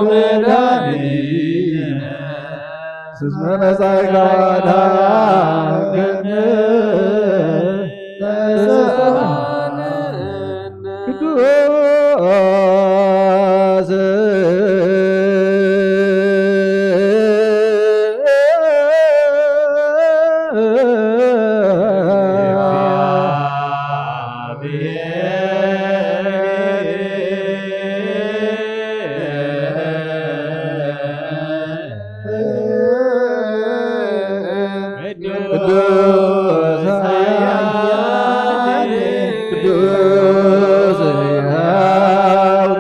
መድኃኒነ እስመ መጻእከ ወአድኃንከነ ቅዱስ ቅዱስ ኃያል ቅዱስ ሕያው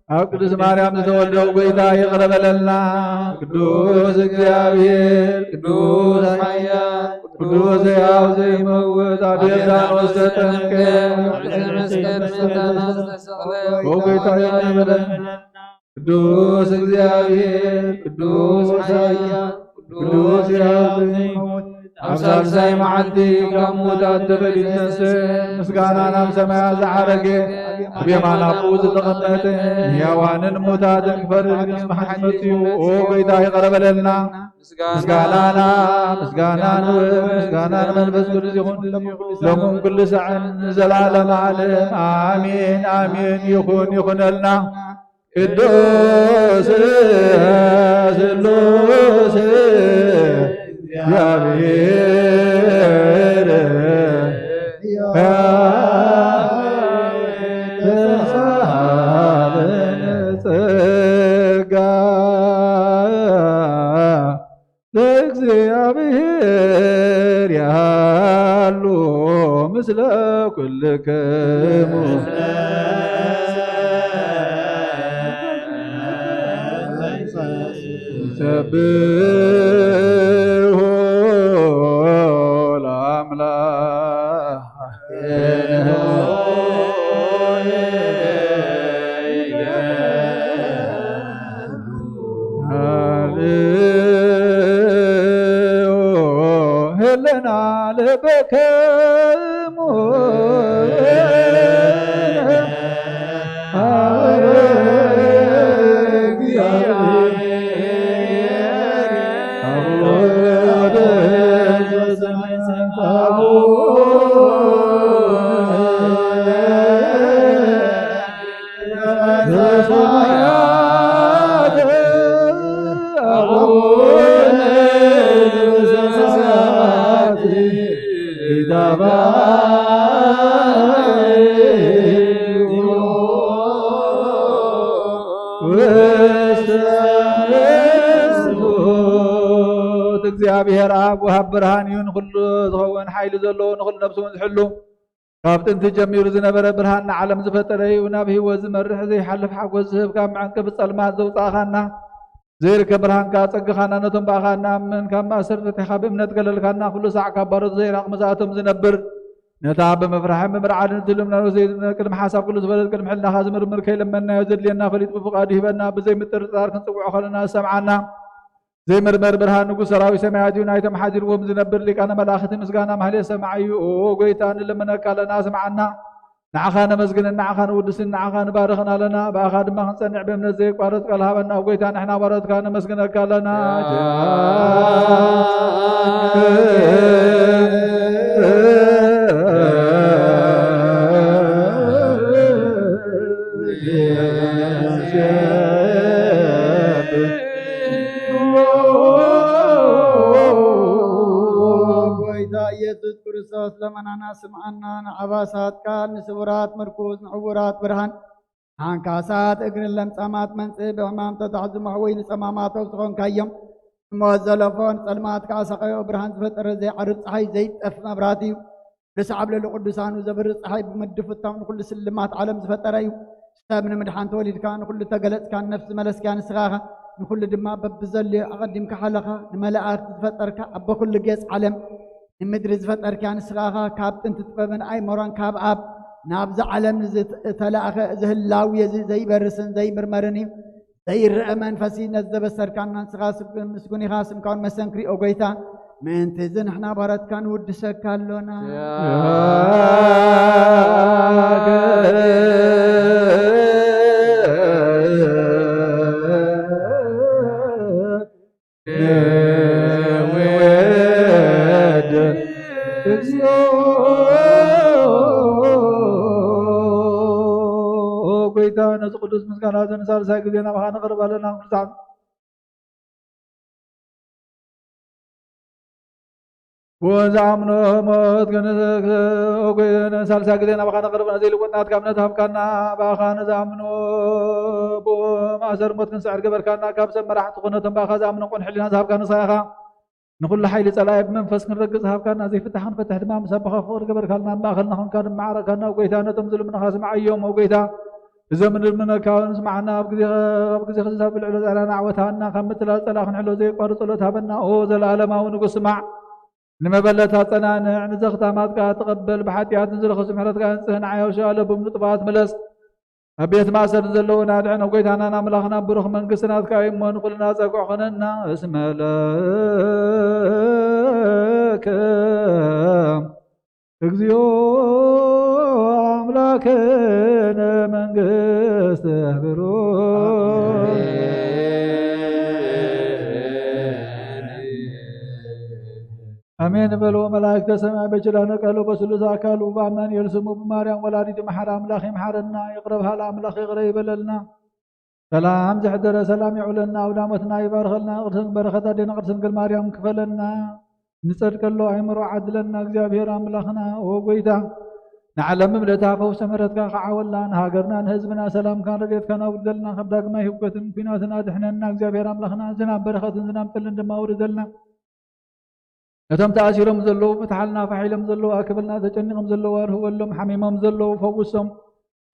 ኣብ ቅድስት ማርያም ዝተወልደው ጐይታ ይቕረ በለልና። ቅዱስ እግዚኣብሔር፣ ቅዱስ ኃያል፣ ቅዱስ ሕያው ዘይመውት፣ ኣብ ዮርዳኖስ ተጠምቀ፣ ኦ ጐይታ ይቕረ በለልና። ቅዱስ እግዚኣብሔር፣ ቅዱስ ኃያል፣ ቅዱስ ሕያው ዘይመውት፣ ኣብ ሳልሳይ መዓልቲ ካብ ሙታት ተፈልዩ ዝተንስአ፣ ምስጋና ናብ ሰማያት ዝዓረገ፣ ኣብ የማን ኣቦኡ ዝተቐመጠ፣ ንሕያዋንን ሙታትን ክፈርድ ምስ መሓት መጺኡ፣ ኦ ጐይታ ይቕረ በለልና። ምስጋናና ምስጋና ንውብ ምስጋና ንመንፈስ ቅዱስ ይኹን፣ ሎምን ኩሉ ሰዓትን ንዘለዓለመ ዓለም ኣሜን፣ ኣሜን። ይኹን፣ ይኹነልና። ቅዱስ ስሉስ እግዚኣብሔር ተሳሃለ ጸጋ ለእግዚኣብሔር ያሉ ምስለ ኩልክሙ ሰብሖ ለአምላክ። ሄለና ለበከሙ እግዚኣብሔር ኣብ ወሃብ ብርሃን እዩ፣ ንኹሉ ዝኸውን ሓይሊ ዘለዎ፣ ንኹሉ ነብሱ እውን ዝሕሉ፣ ካብ ጥንቲ ጀሚሩ ዝነበረ ብርሃን ንዓለም ዝፈጠረ እዩ። ናብ ህይወት ዝመርሕ ዘይሓልፍ ሓጎስ ዝህብ፣ ካብ መዐንቀፊ ጸልማት ዘውጻእኻና፣ ዘይርከብ ብርሃንካ ኣጸግኻና፣ ነቶም ብኣኻ እንኣምን ካብ ማእሰርቲ ፈቲሕካ ብእምነት ገለልካና፣ ኩሉ ሳዕ ካብ ባሮት ዘይራቕ ምስኣቶም ዝነብር፣ ነታ ብምፍራሕን ብምርዓድን እትልምነሉ ዘይትነ ቅድሚ ሓሳብ ኩሉ ዝፈለጥ ቅድሚ ሕልናኻ ዝምርምር ከይለመንናዮ ዘድልየና ፈሊጡ ብፍቓዱ ይህበና። ብዘይ ምጥርጣር ክንጽውዖ ከለና ዝሰምዓና ዘይምርመር ብርሃን ንጉሥ ሰራዊት ሰማያት እዩ። ናይቶም ሓዲርዎም ዝነብር ሊቃነ መላእኽቲ ምስጋና ማህሌት ሰማዒ እዩ። ኦ ጎይታ ንልምነካ ኣለና ስምዓና። ንዓኻ ነመስግንን ንዓኻ ንውድስን ንዓኻ ንባርኽን ኣለና። ብኣኻ ድማ ክንጸንዕ ብእምነት ዘየቋርጽ ቃል ሃበና። ኦ ጎይታ ንሕና ባሮትካ ነመስግነካ ኣለና። ጎይታ ኢየሱስ ክርስቶስ ለመናና ስምዓና። ንዓባሳት ቃል፣ ንስውራት ምርኩስ፣ ንዕውራት ብርሃን፣ ንዓንካሳት እግርን ለምጻማት መንጽህ፣ ብሕማም ተታሕዙ መሕወይ ንጸማማቶም ዝኾንካዮም። ሞት ዘለፎ ንጸልማት ከኣ ሰቐዮ ብርሃን ዝፈጠረ ዘይዓርብ ጸሓይ ዘይጠፍ መብራት እዩ። ንስዓብ ልዕሊ ቅዱሳኑ ዘብርህ ጸሓይ ብምድፍታው ንኹሉ ስልማት ዓለም ዝፈጠረ እዩ። ሰብ ንምድሓን ተወሊድካ፣ ንኹሉ ተገለጽካ፣ ንነፍሲ መለስካ ንስኻ ኢኻ። ንኹሉ ድማ በብዘልዮ ኣቐዲምካ ሓለኻ። ንመላእክት ዝፈጠርካ፣ ኣቦ ኩሉ ጌጽ ዓለም ንምድሪ ዝፈጠርካ ንስኻ ኢኻ። ካብ ጥንቲ ጥበብን ኣይመሮን ካብ ኣብ ናብዚ ዓለም ዝተላእኸ እዚ ህላዌ እዚ ዘይበርስን ዘይምርመርን እዩ። ዘይረአ መንፈስ እዩ። ነዚ ዘበሰርካና ንስኻ ስብ-፣ ምስጉን ኢኻ፣ ስምካ እውን መሰንክሪ ኦ ጎይታ። ምእንቲ እዚ ንሕና ባሮትካ ንውድሰካ ኣሎና። ነዚ ቅዱስ ምስጋና እዚ ንሳልሳይ ግዜ ናባኻ ነቕርብ ኣለና። ክርሳዕ ብኡ ዝኣምኖ ሞት ግን ንሳልሳይ ግዜ ናባኻ ነቕርብ። ነዚ ልውጥ ናትካ እምነት ሃብካና፣ ብኣኻ ንዝኣምኖ ብኡ ማእሰር ሞት ክንስዕር ገበርካና። ካብ ሰብ መራሕቲ ኮነ እቶም ብኣኻ ዝኣምኖ ቅን ሕሊና ዝሃብካ ንስኻ ኢኻ። ንኹሉ ሓይሊ ጸላኢ ብመንፈስ ክንረግጽ ሃብካና፣ ዘይፍታሕ ክንፈትሕ ድማ ምስ ኣቦኻ ፍቕሪ ገበርካልና፣ ኣብ ማእከልና ኾንካ ድማ ዓረካና። ኦ ጎይታ፣ ነቶም ዝልምኑኻ ስምዓዮም። ኦ ጎይታ፣ እዞም ንልምነካ እውን ስምዓና። ኣብ ግዜ፣ ኣብ ግዜ ክዝታት ብልዕሊ ጸላእና ዓወት ሃበና፣ ካብ ምትላል ጸላኢ ክንሕሎ ዘየቋርጽ ጸሎት ሃበና። ኦ ዘለኣለማዊ ንጉስ፣ ስማዕ። ንመበለት ኣጸናንዕ፣ ንዘኽታማት ከኣ ተቐበል። ብሓጢኣት ንዝረኸሱ ምሕረትካ ኣንጽህ፣ ንዓይ ኣብ ሸዋ ለብም ንጥፋት ምለስ። ኣብ ቤት ማእሰርቲ ዘለዉና ኣድሕን። ኦ ጎይታናን ኣምላኽና፣ ብሩኽ መንግስቲ ናትካ እዩ እሞ፣ ንኹልና ጸግዒ ኾነና። እስመ ለከ እግዚኦ ኣምላክነ መንግስት ብሩክ። ኣሜን በሉ። መላእክተ ሰማይ በኪዳነ ቃሉ በስሉስ ኣካሉ በአማኑኤል ስሙ ብማርያም ወላዲቱ መሓሪ ኣምላኽ ይምሓረና። ይቕረ በሃሊ ኣምላኽ ይቕረ ይበለልና። ሰላም ዘሕደረ ሰላም የውዕለልና። ኣውዳሞትና ይባርኸልና። ቅርሲ በረኸት ኣዴና ቅድስት ድንግል ማርያም ክፈለና። ንጸድቀሎ ኣእምሮ ዓድለና እግዚኣብሔር ኣምላኽና። ኦ ጎይታ፣ ንዓለም ምልእታ ፈውሲ ምሕረትካ ክዓወላ፣ ንሃገርና ንህዝብና ሰላምካን ረድኤትካን ኣውርደልና። ካብ ዳግማይ ህውከትን ኲናትን ኣድሕነና እግዚኣብሔር ኣምላኽና። ዝናብ በረኸትን ዝናብ ጠልን ድማ ኣውርደልና። ነቶም ተኣሲሮም ዘለዉ ፍትሓልና፣ ፋሕ ኢሎም ዘለዉ ኣክብልና፣ ተጨኒቖም ዘለዉ ኣርህወሎም፣ ሓሚሞም ዘለዉ ፈውሶም፣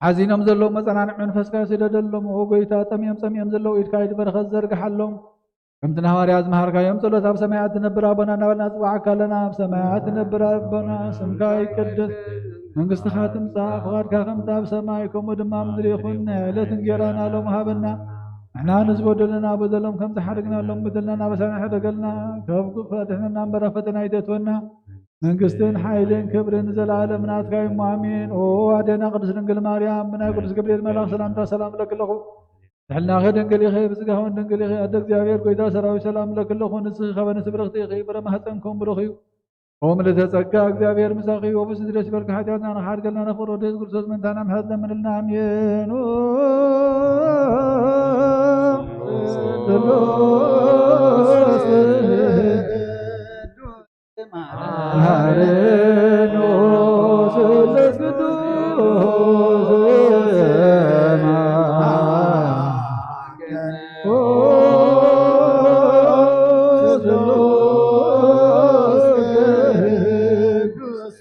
ሓዚኖም ዘለዉ መጸናንዒ መንፈስካ ስደደሎም። ኦ ጎይታ፣ ጠምዮም ጸሚኦም ዘለዉ ኢድካ ኢድ በረኸት ዘርግሓሎም። ከምቲ ንሃዋርያት ዝመሃርካዮም ጸሎት ኣብ ሰማያት ትነብር ኣቦና እናበልና ንጽውዓካ ኣለና። ኣብ ሰማያት ትነብር ኣቦና፣ ስምካ ይቀደስ፣ መንግስትኻ ትምጻእ፣ ፍቓድካ ከምቲ ኣብ ሰማይ ከምኡ ድማ ኣብ ምድሪ ይኹን። ናይ ዕለት እንጌራና ሎሚ ሃበና። ንሕና ንዝበደሉና በደሎም ከም ዝሓደግናሎም በደልና እናበሳና ሕደገልና፣ ካብ ክፉእ ኣድሕነና እምበር ኣብ ፈተና ኣይተእትወና። መንግስትን ሓይልን ክብርን ንዘለኣለም ናትካ እዩ እሞ ኣሜን። ኦ ኣዴና ቅድስት ድንግል ማርያም፣ ብናይ ቅዱስ ገብርኤል መልኣኽ ሰላምታ ሰላም እለኪ ኣለኹ። ብሕልናኺ ድንግል ኢኺ፣ ብስጋኺ እውን ድንግል ኢኺ። ኣደ እግዚኣብሔር ጎይታ ሰራዊት ሰላም እለኪ ኣለኹ። ንስኺ ካብ ኣንስቲ ብርኽቲ ኢኺ፣ ፍረ ማህፀንኪ እውን ብሩኽ እዩ። ኦ ምልዕተ ጸጋ፣ እግዚኣብሔር ምሳኺ እዩ። ወብስቲ ደስ ይበልኪ፣ ሓጢኣትና ንኽሓድገልና ንፍቕር ወዲ የሱስ ክርስቶስ ምእንታና ምሕረት ለምንልና። ኣሜን። ኦ ስሉስ መሐረነ ስሉስ ቅዱስ። ኦ ስሉስ ቅዱስ።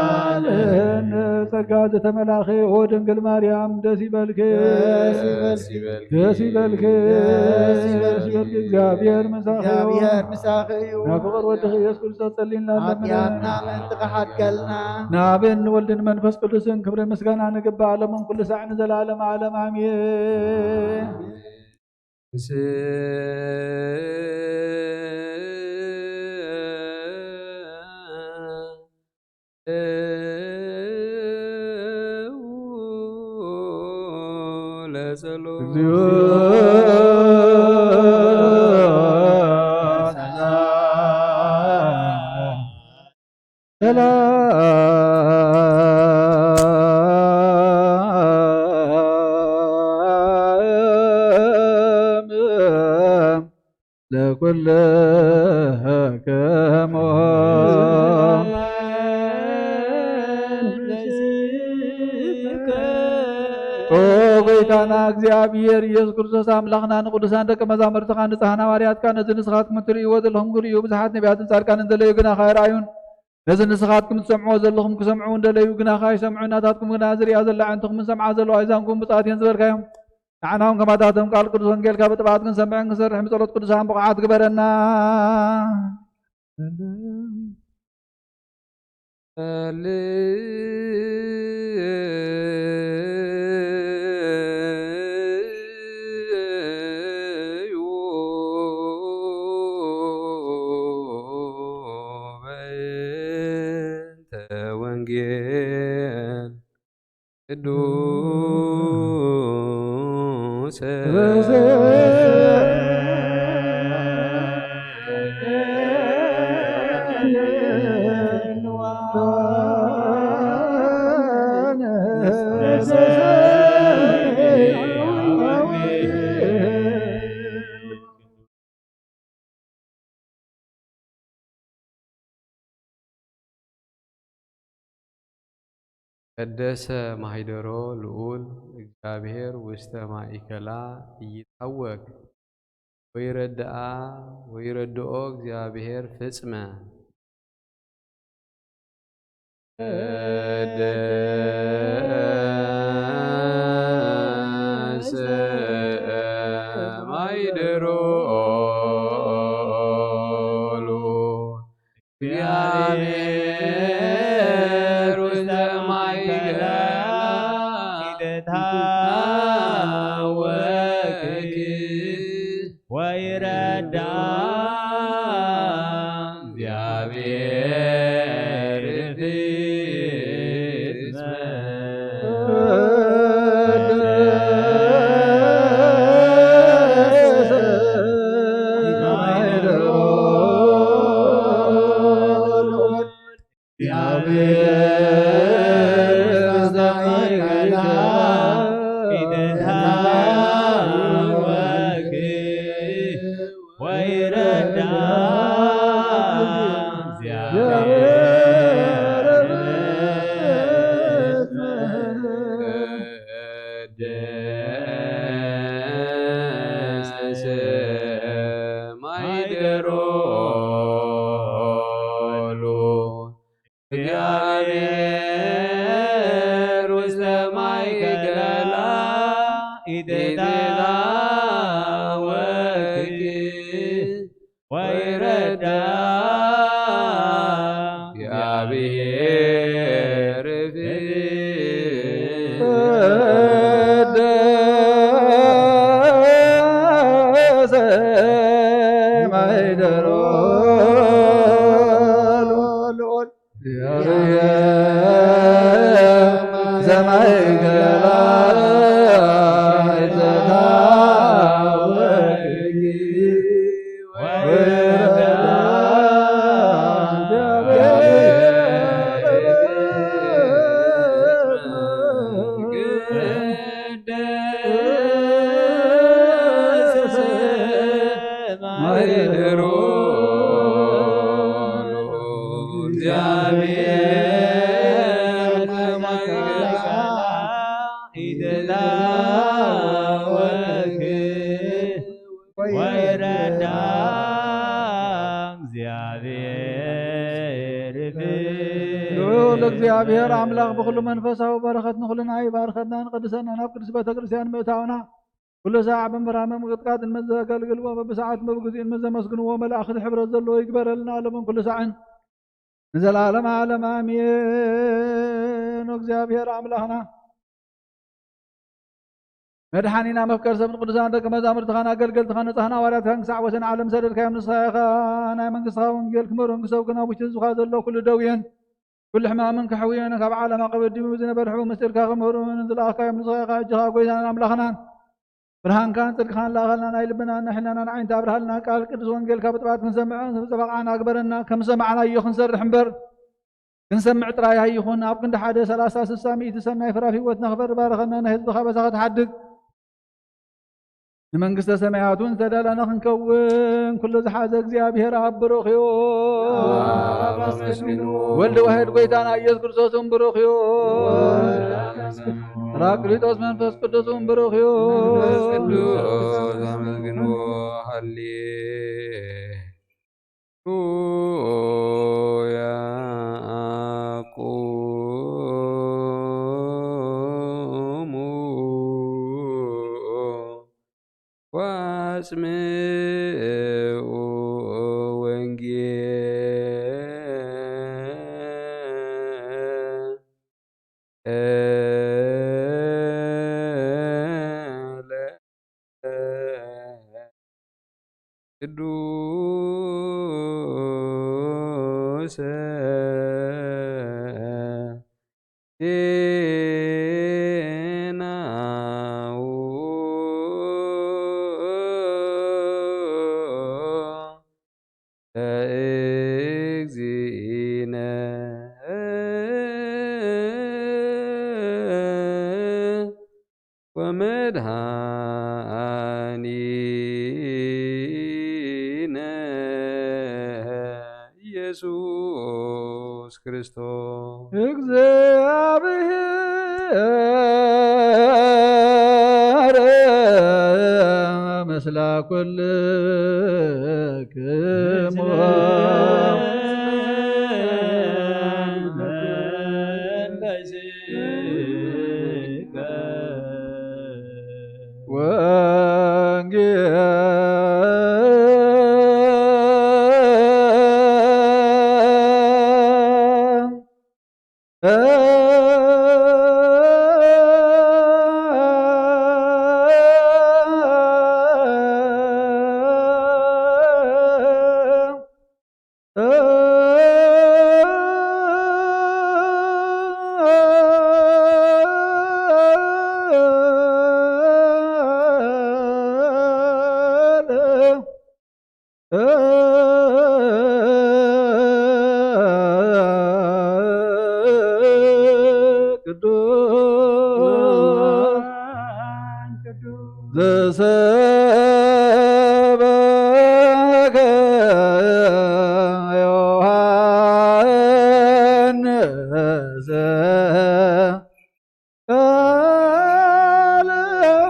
ተሳለን ጸጋ ዘተመላኺ ኦ ድንግል ማርያም ደስ ይበልኪ። ደስ ይበልኪ። ደስ ይበልኪ። ደስ ይበልኪ። ደስ ይበልኪ። እግዚኣብሔር ምሳኺ እዩ። እግዚኣብሔር ምሳኺ እዩ። ናብ ፍቕር ወድኺ ኢየሱስ ክርስቶስ ጸሊልና ለምነ። ሓጢኣትና ምእንቲ ክሓድገልና። ናብን ወልድን መንፈስ ቅዱስን ክብርን ምስጋና ንግባእ፣ ሎምን ኩሉ ሳዕ ንዘለዓለም ዓለም ኣሜን። ለጸሎት። እግዚኦ። ሰላም ለኩልክሙ። ኦ ጎይታና እግዚኣብሔር ኢየሱስ ክርስቶስ ኣምላኽና፣ ንቅዱሳን ደቀ መዛሙርትኻ ንጽሓን ሃዋርያትካ ነዚ ንስኻትኩም እትርእይዎ ዘለኹም ክርእዩ ብዙሓት ነቢያትን ጻድቃንን ደለዩ፣ ግናኻ ኣይረኣዩን። ነዚ ንስኻትኩም ትሰምዕዎ ዘለኹም ክሰምዑ እንደለዩ፣ ግናኻ ኣይሰምዑን። ናታትኩም ግና ዝርእያ ዘላ ኣዕንትኹምን ዝሰምዓ ዘለዋ ኣእዛንኩም ብፅኣት እየን ዝበልካዮም። ንዓና እውን ከማታቶም ቃል ቅዱስ ወንጌልካ ብጥብዓት ክንሰምዕን ክንሰርሕን ብጸሎት ቅዱሳን ብቑዓት ግበረና። በእንተ ወንጌል ቅዱስ ቀደሰ ማሂደሮ ልዑል እግዚኣብሔር ውስተ ማእከላ ኢይትሃወክ፣ ወይረድኣ ወይረድኦ እግዚኣብሔር ፍጽመ። ቀደሰ ማሂደሮ እግዚአብሔር ውስተ ማእከላ ኢትትሃወክ ወይረዳ እግዚአብሔር ፍጽመ። እግዚአብሔር ውስተ ማእከላ ኢትትሃወክ ወይረዳ እግዚአብሔር ወይረዳ እግዚኣብሔር ፍቅር። ልዑል እግዚኣብሔር ኣምላኽ ብኹሉ መንፈሳዊ በረኸት ንኹልና ይባርከና፣ ንቀድሰና፣ ናብ ቅድስት ቤተ ክርስቲያን ምእታውና፣ ኩሉ ሳዕ ብምራመ ምቕጥቃጥን መዘገልግልዎ፣ በብሰዓት በብግዚኡን መዘመስግንዎ፣ መላእኽቲ ሕብረት ዘለዎ ይግበረልና፣ ሎምን ኩሉ ሳዕን። ንዘለዓለመ ዓለም ኣሜን። እግዚኣብሔር ኣምላኽና መድሓኒና መፍቀር ሰብ ንቅዱሳን ደቂ መዛሙርትኻን ኣገልገልትኻን ነጻህን ሃዋርያትካን ክሳዕ ወሰን ዓለም ሰደድካዮም። ንስኻ ኢኻ ናይ መንግስትኻ ወንጌል ክምህሩን ክሰብኩን ኣብ ውሽጢ ህዝብኻ ዘሎ ኩሉ ደውየን ኩሉ ሕማምን ከሕውየን ካብ ዓለም ኣቐበዲሙ ዝነበረ ሕቡእ ምስጢርካ ክምህሩን ዝለኣኽካዮም ንስኻ ኢኻ። ሕጂ ኸኣ ጎይታናን ኣምላኽናን ብርሃንካን ጽድቅኻን ለኣኸልና፣ ናይ ልብናን ናይ ሕልናናን ዓይንቲ ኣብርሃልና። ቃል ቅዱስ ወንጌልካ ብጥባት ክንሰምዕ ዝጸበቓዕና ግበረና። ከም ዝሰማዕናዮ ክንሰርሕ እምበር ክንሰምዕ ጥራይ ኣይኹን። ኣብ ክንዲ ሓደ ሰላሳ ስሳ ሚእቲ ሰናይ ፍራፍ ህይወትና ክፈሪ ባርኸና። ናይ ህዝብኻ በዛ ክትሓድግ ንመንግስተ ሰማያት እውን ዝተዳለና ክንከውን ኩሉ ዝሓዘ እግዚኣብሔር ኣብ ብሩኽ እዩ። ኣብ ኣመስግንዎ። ወልድ ዋሕድ ጎይታና ኢየሱስ ክርስቶስ እውን ብሩኽ እዩ። ወልድ ኣመስግንዎ። ጳራቅሊጦስ መንፈስ ቅዱስ እውን ብሩኽ እዩ። መንፈስ ቅዱስ ኣመስግንዎ። ሃሌ ሉያ። ቁሙ ወአጽምዑ ወንጌል ቅዱስ ዜናሁ ለእግዚእነ ወመድኃኒነ ኢየሱስ ክርስቶስ። እግዚኣብሔር ምስለ ኩልክሙ። ወንጌል። ቅዱስ ዘሰበከ ዮሐንስ ቃለ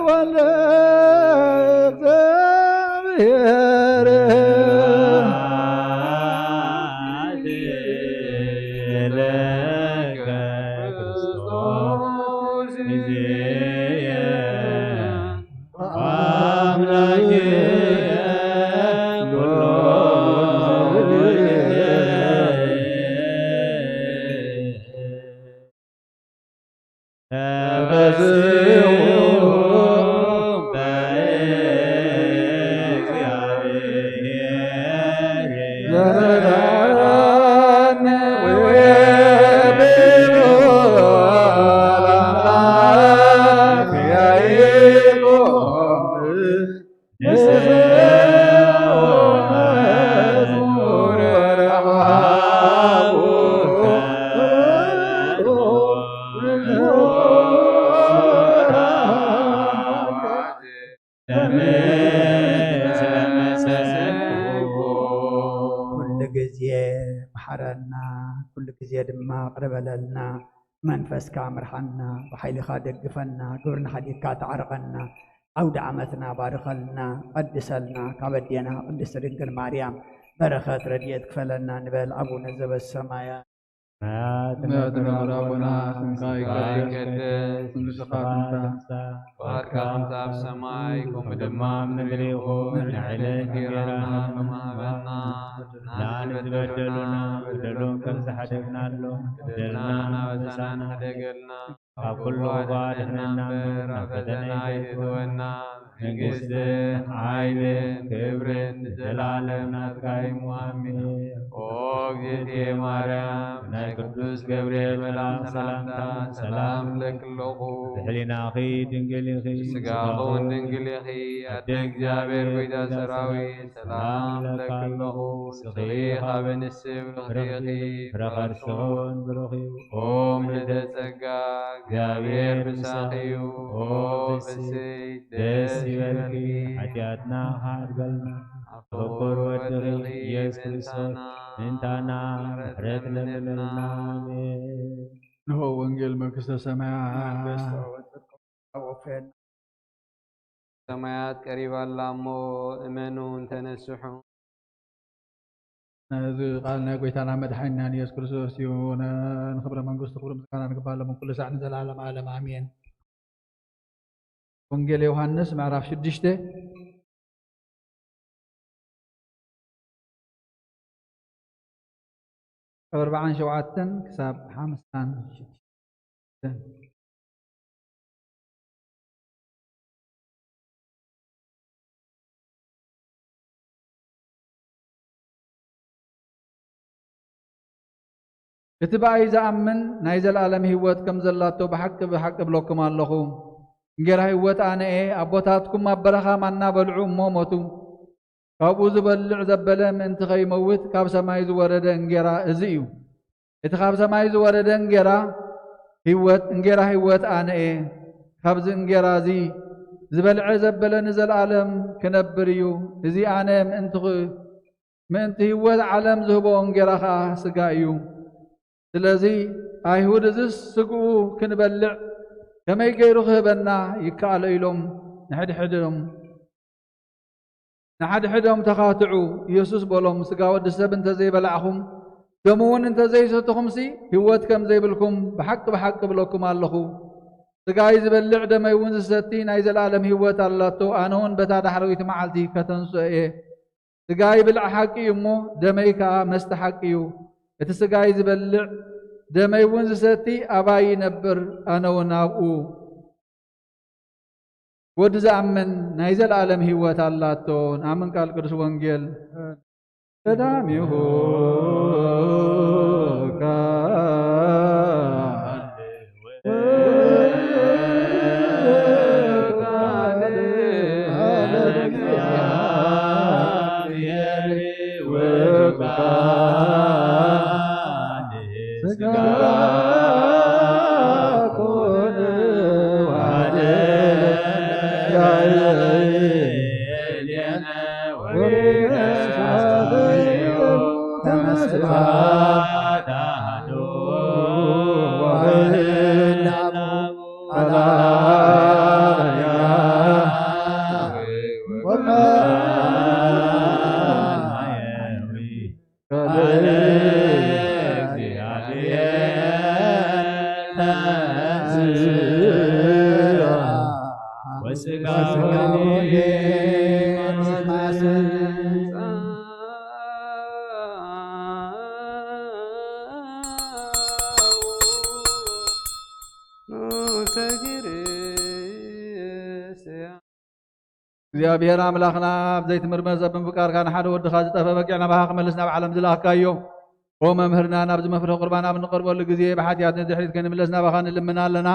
ወልደ እግዚአብሔር። ኩሉ ግዜ መሓረና፣ ኩሉ ግዜ ድማ ቅርበለልና። መንፈስካ ምርሓና፣ ብሓይልኻ ደግፈና፣ ግብሪ ንሓጢእትካ ተዓርቐና፣ ዓውደ ዓመትና ባርኸልና፣ ቀድሰልና፣ ካብ ኣዴና ቅድስቲ ድንግል ማርያም በረኸት ረድኤት ክፈለና ንበል። ኣቡነ ዘበሰማያት። ሰማያት እምነትነ እምነትነ አቡነ አቡነ ስምካ ስምካ ይቀደስ፣ ይቀደስ፣ መንግስትኻ ትምጻእ፣ ትምጻእ፣ ፍቃድካ ትምጻእ ኣብ ሰማይ ከምኡ ድማ ኣብ ምድሪ ይኹን። ንዕለተ እንጌራና ሃበና፣ ንበደሉና በደሎም ከም ዝሓደግናሎም፣ በደልና እናበሳና ንሕደገልና፣ ካብ ኩሉ ክፉእ ኣድሕነና እምበር፣ ናብ ፈተና ኣይትእትወና፣ መንግስትን ሓይልን ክብርን ንዘለዓለም ናትካ እዩ። ኣሜን። ኦ እግዝእትየ ማርያም፣ ናይ ቅዱስ ገብርኤል መልኣክ ሰላምታ ሰላም እብለኪ ኣለኹ። ብሕሊናኺ ድንግል ኢኺ፣ ብስጋኺ እውን ድንግል ኢኺ። ኣደ እግዚኣብሔር፣ ጎይታ ሰራዊት፣ ሰላም እብለኪ ኣለኹ። ንስኺ ካብ ኣንስቲ ብርኽቲ ኢኺ፣ ፍረ ከርስኺ እውን ብሩኽ እዩ። ኦ ምልእተ ጸጋ፣ እግዚኣብሔር ምሳኺ እዩ። ኦ ፍስሕቲ ደስ ይበልኪ፣ ሓጢኣትና ክሓድገልና፣ ፍቁር ወድኺ ኢየሱስ ክርስቶስ ምእንታና ምሕረት ለምንልና። ኣሜን። እንሆ ወንጌል መንግስተ ሰማያት። መንግስት ሰማያት ቀሪባ ኣላ እሞ እመኑ እንተነስሑ። እዚ ቃል ናይ ጎይታና መድሓኒናን ኢየሱስ ክርስቶስ እዩ። ን-፣ ንኽብረ መንግስቱ ክብሪ ምስጋና ንግባእ ሎም ኩሉ ሳዕ ንዘለዓለም ዓለም ኣሜን። ወንጌል ዮሃንስ ምዕራፍ ሽዱሽተ ካብ ኣርብዓን ሸውዓተን ክሳብ ሓምሳን ሽዱሽተን። እቲ ብኣይ ዝኣምን ናይ ዘለኣለም ህይወት ከም ዘላቶ ብሓቂ ብሓቂ እብለኩም ኣለኹ። እንጌራ ህይወት ኣነ እየ። ኣቦታትኩም ኣብ በረኻ ማና በልዑ እሞ ሞቱ። ካብኡ ዝበልዕ ዘበለ ምእንቲ ኸይመውት ካብ ሰማይ ዝወረደ እንጌራ እዚ እዩ። እቲ ካብ ሰማይ ዝወረደ እንጌራ ህይወት፣ እንጌራ ህይወት ኣነ እየ። ካብዚ እንጌራ እዚ ዝበልዐ ዘበለ ንዘለኣለም ክነብር እዩ። እዚ ኣነ ምእንትኹ-፣ ምእንቲ ህይወት ዓለም ዝህቦ እንጌራ ኸኣ ስጋ እዩ። ስለዚ ኣይሁድ እዝስ ስግኡ ክንበልዕ ከመይ ገይሩ ክህበና ይከኣሎ? ኢሎም ንሕድሕዶም ንሓድሕዶም ተኻትዑ። ኢየሱስ በሎም፣ ስጋ ወዲ ሰብ እንተ ዘይበላዕኹም፣ ደሙ እውን እንተ ዘይሰትኹምሲ፣ ህይወት ከም ዘይብልኩም ብሓቂ ብሓቂ እብለኩም ኣለኹ። ስጋይ ዝበልዕ ደመይ እውን ዝሰቲ ናይ ዘለኣለም ህይወት ኣላቶ፣ ኣነ እውን በታ ዳሕረዊት መዓልቲ ከተንስኦ እየ። ስጋይ ብልዕ ሓቂ እዩ እሞ፣ ደመይ ከኣ መስተ ሓቂ እዩ። እቲ ስጋይ ዝበልዕ ደመይ እውን ዝሰቲ ኣባይ ይነብር፣ ኣነ እውን ኣብኡ። ወዲ ዝኣምን ናይ ዘለኣለም ህይወት ኣላቶ። ንኣምን ቃል ቅዱስ ወንጌል። ቀዳሚሁ ቃል እግዚኣብሔር ኣምላኽና፣ ኣብ ዘይትምርመር ዘበን ፍቃርካ ንሓደ ወድኻ ዝጠፍአ በጊዕ ናባኻ ክመልስ ናብ ዓለም ዝለኣኽካዮ፣ ኦ መምህርና፣ ናብዚ መፍርሒ ቁርባን ኣብ እንቐርበሉ ግዜ ብሓጢኣት ንድሕሪት ከይንምለስ ናባኻ ንልምን ኣለና።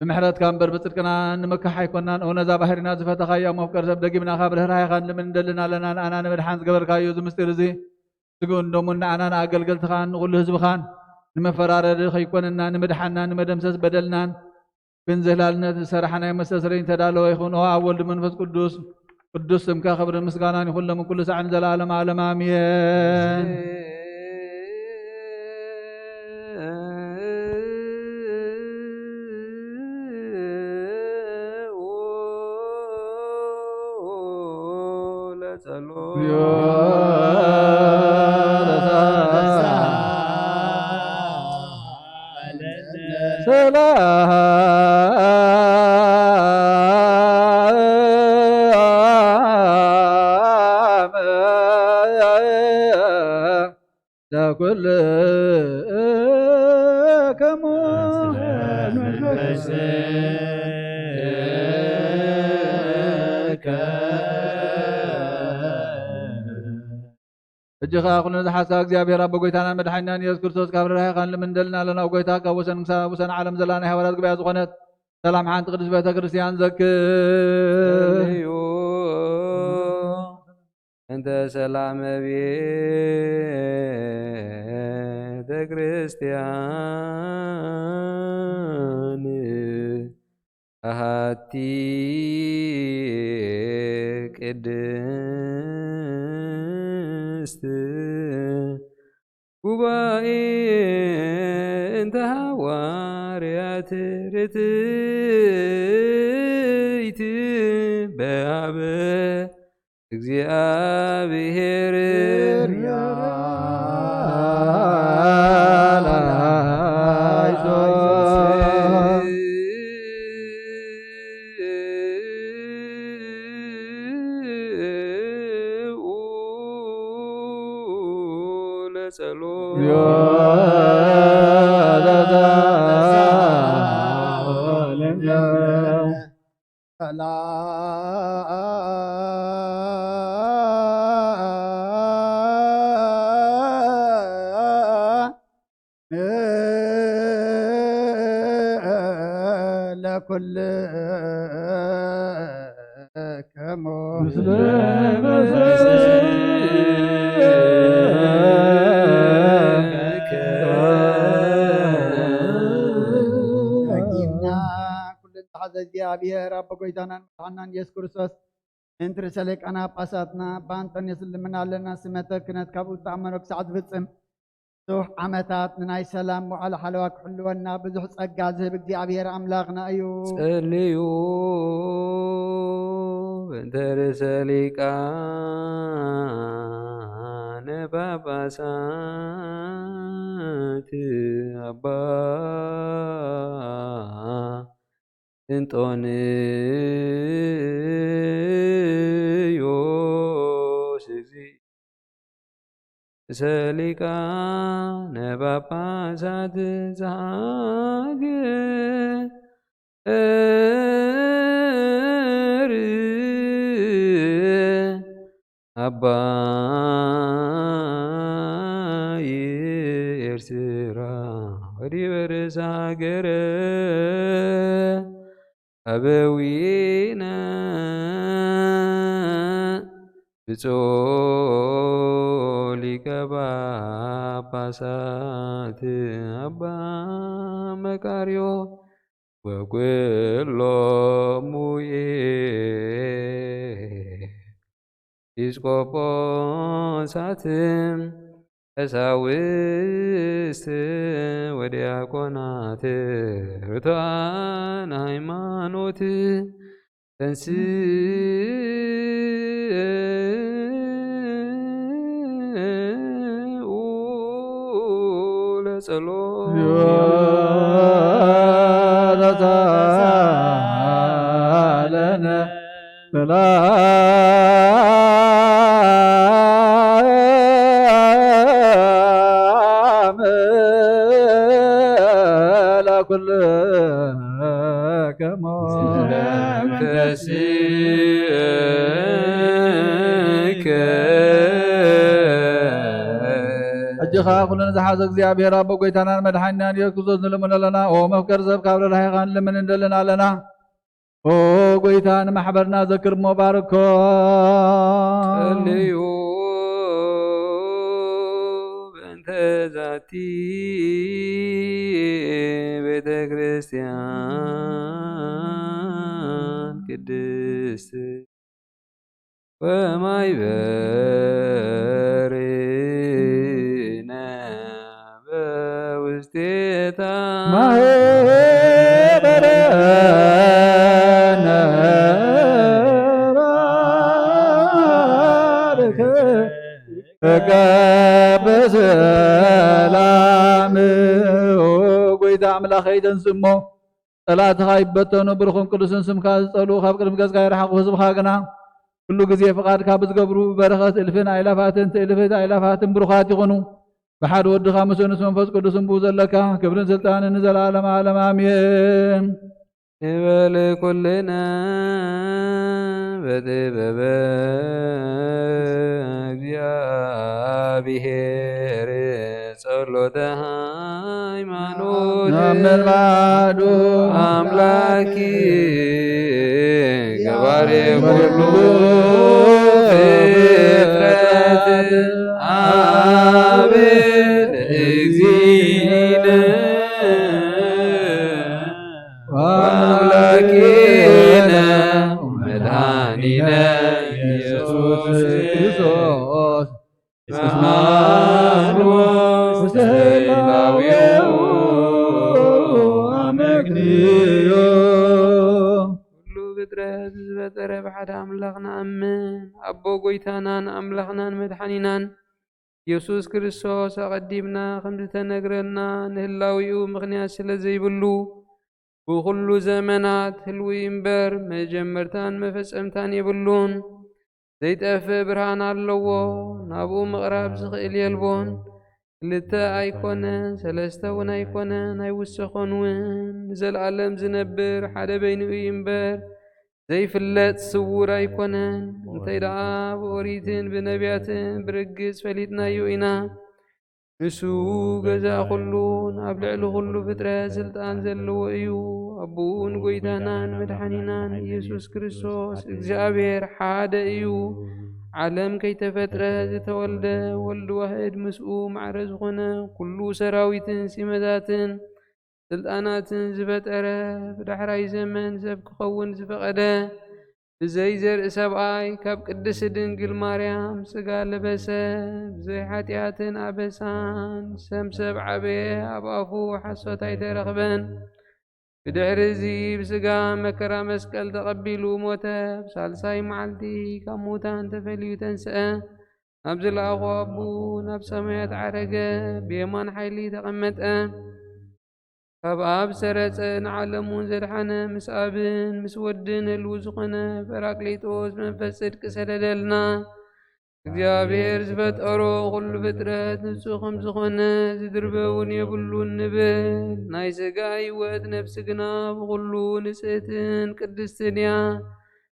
ብምሕረትካ እምበር ብጽድቅና ንምካሕ ኣይኮናን። ኦ ነዛ ባህሪና ዝፈተኻያ እሞ ፍቅር ሰብ ደጊምና ካብ ርህራሄኻ ንልምን እንደልን ኣለና። ንኣና ንምድሓን ዝገበርካዮ እዚ ምስጢር እዚ ስግኡን ደሙን ንኣና ንኣገልገልትኻን ንኹሉ ህዝብኻን ንመፈራረዲ ከይኮነና ንምድሓና ንመደምሰስ በደልናን ብንዝህላልነት ዝሰራሕናዮ መስተስረይ ተዳለወ ይኹን። ኦ ኣብ ወልድ መንፈስ ቅዱስ ቅዱስ ስምካ ክብርን ምስጋናን ይኹን ሎምን ኩሉ ሳዕን ዘለዓለም ዓለም ኣሜን። ሰላም ለኩልክሙ። ሕጂ ኸኣ ኩሉ ዝሓስካ እግዚኣብሔር ኣቦ ጎይታናን መድሓኒናን ኢየሱስ ክርስቶስ ካብ ርህራሄኻ ንልምን እንደልን ኣለና። ኦ ጎይታ፣ ካብ ወሰን ክሳብ ወሰን ዓለም ዘላ ናይ ሃዋርያት ጉባኤ ዝኾነት ሰላም ሓንቲ ቅድስት ቤተ ክርስቲያን ዘክር። ጸልዩ። እንተ ሰላመ ቤተ ክርስቲያን ኣሃቲ ቅድስት ጉባኤ እንተ ሃዋርያት ርትዕት በሃበ እግዚኣብሔር ለጸሎት ለኩልክሙ። ዝሓዘ እግዚኣብሔር ኣቦ ጎይታናን መድሓናን ኢየሱስ ክርስቶስ፣ ምእንቲ ርእሰ ሊቃነ ጳጳሳትና ኣባ እንጦንዮስ ንልምን ኣለና። ስመተ ክህነት ካብኡ ዝተኣመኖ ክሳዕ ዝፍጽም ብዙሕ ዓመታት ንናይ ሰላም መዋዕለ ሓለዋ ክሕልወና ብዙሕ ጸጋ ዝህብ እግዚኣብሔር ኣምላኽና እዩ። ጸልዩ በእንተ ርእሰ ሊቃነ ጳጳሳት ኣባ እንጦንዮስ እግዚእ ርእሰ ሊቃነ ጳጳሳት ዘሃገር ኣባይ ኤርትራ ወዲበ ርእሰ ሃገረ ኣበዊነ ብፁዕ ሊቀ ጳጳሳት ኣባ መቃርዮ ወኩሎሙ ኤጲስቆጶሳት ቀሳውስት ወዲያቆናት ርቱዓን ሃይማኖት ተንስኡ ለጸሎት። ተሳለነ ሰላም ለኩልክሙ። እጅኻ ኩለን ዝሓዘ እግዚኣብሔር ኣቦ ጎይታናን መድሓኒናን ኢየሱስ ክርስቶስ ንልምን ኣለና። ኦ መፍቀር ሰብ ካብ ረድሓኻ ንልምን እንደልን ኣለና። ኦ ጎይታ ንማሕበርና ዘክር እሞ ባርኮ። ጸልዩ በእንተ ዛቲ ቤተ ክርስቲያን ቅድስት ወማይ በሪነ በውስቴታ ማህበረነ ባርክ በሰላም። ኦ ጎይታ ኣምላኸይ ተንስእ እሞ ጸላእትኻ ይበተኑ፣ ብሩኽን ቅዱስን ስምካ ዝጸልኡ ካብ ቅድሚ ገጽካ ይርሓቑ። ህዝብኻ ግና ኩሉ ግዜ ፍቓድካ ብዝገብሩ ብበረኸት እልፍን ኣእላፋትን ትእልፍት ኣእላፋትን ብሩኻት ይኹኑ። ብሓደ ወድኻ ምስ ንስ መንፈስ ቅዱስን ብኡ ዘለካ ክብርን ስልጣንን ንዘለዓለመ ዓለም ኣሜን። ንበል ኩልነ በጥበበ እግዚኣብሔር ጸሎተ ሃይማኖት ናብ ምልማዱ ኣምላኪ ገባሬ ኩሉ ፍጥረት ኣብ እግዚእነ ወኣምላኪነ ወመድኃኒነ ኢየሱስ ክርስቶስ። እስመ አልቦ ውስተ ህላዌሁ አመክንዮ። ኩሉ ፍጥረት ዝፈጠረ ብሓደ ኣምላኽ ንኣምን። ኣቦ ጐይታናን ኣምላኽናን መድሓኒናን ኢየሱስ ክርስቶስ ኣቐዲምና ከም ዝተነግረና ንህላዌኡ ምኽንያት ስለ ዘይብሉ፣ ብኹሉ ዘመናት ህልዊ እምበር መጀመርታን መፈጸምታን የብሉን። ዘይጠፍእ ብርሃን ኣለዎ፣ ናብኡ ምቕራብ ዝኽእል የልቦን። ክልተ ኣይኮነን፣ ሰለስተ እውን ኣይኮነን፣ ኣይውሰኾን እውን። ንዘለኣለም ዝነብር ሓደ በይኑ እዩ እምበር፣ ዘይፍለጥ ስዉር ኣይኮነን። እንተይ ደኣ ብኦሪትን ብነቢያትን ብርግጽ ፈሊጥናዮ ኢና። ንሱ ገዛእ ኩሉን ኣብ ልዕሊ ኩሉ ፍጥረት ስልጣን ዘለዎ እዩ። ኣቦኡን ጐይታናን መድሓኒናን ኢየሱስ ክርስቶስ እግዚኣብሔር ሓደ እዩ። ዓለም ከይተፈጥረ ዝተወልደ ወልድ ዋህድ ምስኡ ማዕረ ዝኾነ ኩሉ ሰራዊትን ሲመታትን ስልጣናትን ዝፈጠረ፣ ብዳሕራይ ዘመን ሰብ ክኸውን ዝፈቐደ፣ ብዘይ ዘርኢ ሰብኣይ ካብ ቅድስት ድንግል ማርያም ስጋ ለበሰ፣ ብዘይ ሓጢኣትን ኣበሳን ሰም ሰብ ዓበየ፣ ኣብ ኣፉ ሓሶት ኣይተረኽበን። ብድሕሪ እዚ ብስጋ መከራ መስቀል ተቐቢሉ ሞተ፣ ብሳልሳይ መዓልቲ ካብ ሙታን ተፈልዩ ተንስአ፣ ናብ ዝለኣኾ ኣቡ ናብ ሰማያት ዓረገ፣ ብየማን ሓይሊ ተቐመጠ። ካብ ኣብ ሰረጸ ንዓለም እውን ዘድሓነ ምስ ኣብን ምስ ወድን ህልው ዝኾነ ጳራቅሊጦስ መንፈስ ጽድቂ ሰደደልና። እግዚኣብሔር ዝፈጠሮ ኩሉ ፍጥረት ንጹህ ከም ዝኾነ ዝድርበ እውን የብሉን ንብል። ናይ ስጋ ህይወት ነፍሲ ግና ብኹሉ ንጽህትን ቅድስትን እያ።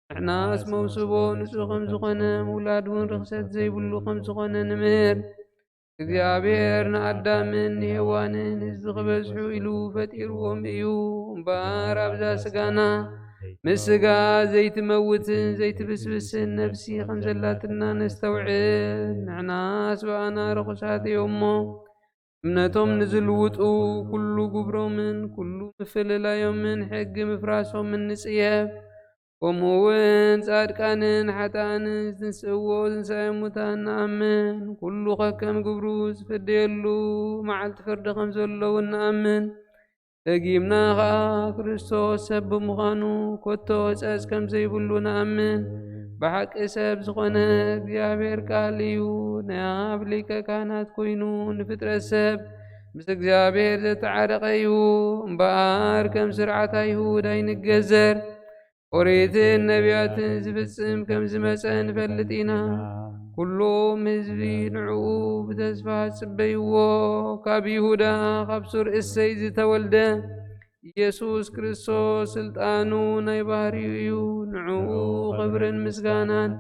ንሕናስ መውስቦ ንጹህ ከም ዝኾነ ምውላድ እውን ርኽሰት ዘይብሉ ከም ዝኾነ ንምህር። እግዚኣብሔር ንኣዳምን ንሄዋንን ህዝቢ ክበዝሑ ኢሉ ፈጢርዎም እዩ። እምበኣር ኣብዛ ስጋና ምስ ስጋ ዘይትመውትን ዘይትብስብስን ነፍሲ ከም ዘላትና ነስተውዕል። ንሕናስ ብኣና ርኹሳት እዮም እሞ እምነቶም ንዝልውጡ ኩሉ ግብሮምን ኩሉ ምፍልላዮምን ሕጊ ምፍራሶምን ንጽየፍ። ከምኡ እውን ጻድቃንን ሓጥኣንን ዝትንስእዎ ትንሳኤ ሙታን ንኣምን። ኩሉ ከከም ግብሩ ዝፍደየሉ መዓልቲ ፍርዲ ከም ዘለውን ንኣምን። ደጊምና ኸኣ ክርስቶስ ሰብ ብምዃኑ ኮቶ ጸጽ ከም ዘይብሉ ንኣምን። ብሓቂ ሰብ ዝኾነ እግዚኣብሔር ቃል እዩ። ናይ ኣብ ሊቀ ካህናት ኮይኑ ንፍጥረት ሰብ ምስ እግዚኣብሔር ዘተዓረቐ እዩ። እምበኣር ከም ስርዓት ኣይሁድ ኣይንገዘር። ኦሪትን ነቢያትን ዝፍጽም ከም ዝመጸ ንፈልጥ ኢና። ኩሎም ህዝቢ ንዕኡ ብተስፋ ጽበይዎ። ካብ ይሁዳ ካብ ሱር እሰይ ዝተወልደ ኢየሱስ ክርስቶስ ስልጣኑ ናይ ባህሪኡ እዩ። ንዕኡ ክብርን ምስጋናን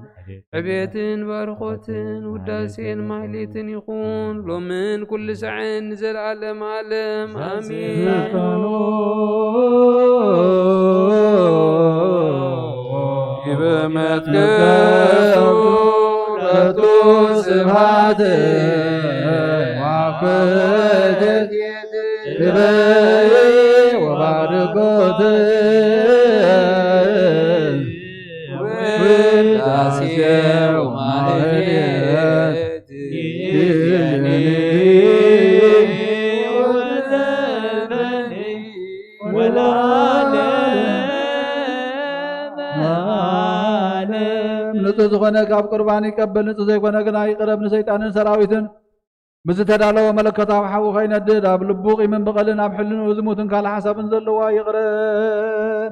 ዕቤትን ባርኾትን ውዳሴን ማሕሌትን ይኹን ሎምን ኩሉ ሳዕን ንዘለዓለም ዓለም ኣሜን። ስልጣኑ ይበመትከቱ ለቱ ስብሐት ዋኮተ ክብረይ ወባርኮተ ውዳሴ ወማህሌት ይእዜኒ ወዘልፈኒ ወለዓለመ ዓለም። ንጹህ ዝኾነ ካብ ቁርባን ይቀበል፣ ንጹህ ዘይኮነ ግና ይቕረብ። ንሰይጣንን ሰራዊትን ብዝተዳለወ መለኮታዊ ሓዊ ከይነድድ፣ ኣብ ልቡ ቂምን በቐልን ኣብ ሕልንኡ ዝሙትን ካልእ ሓሳብን ዘለዎ ኣይቕረብ።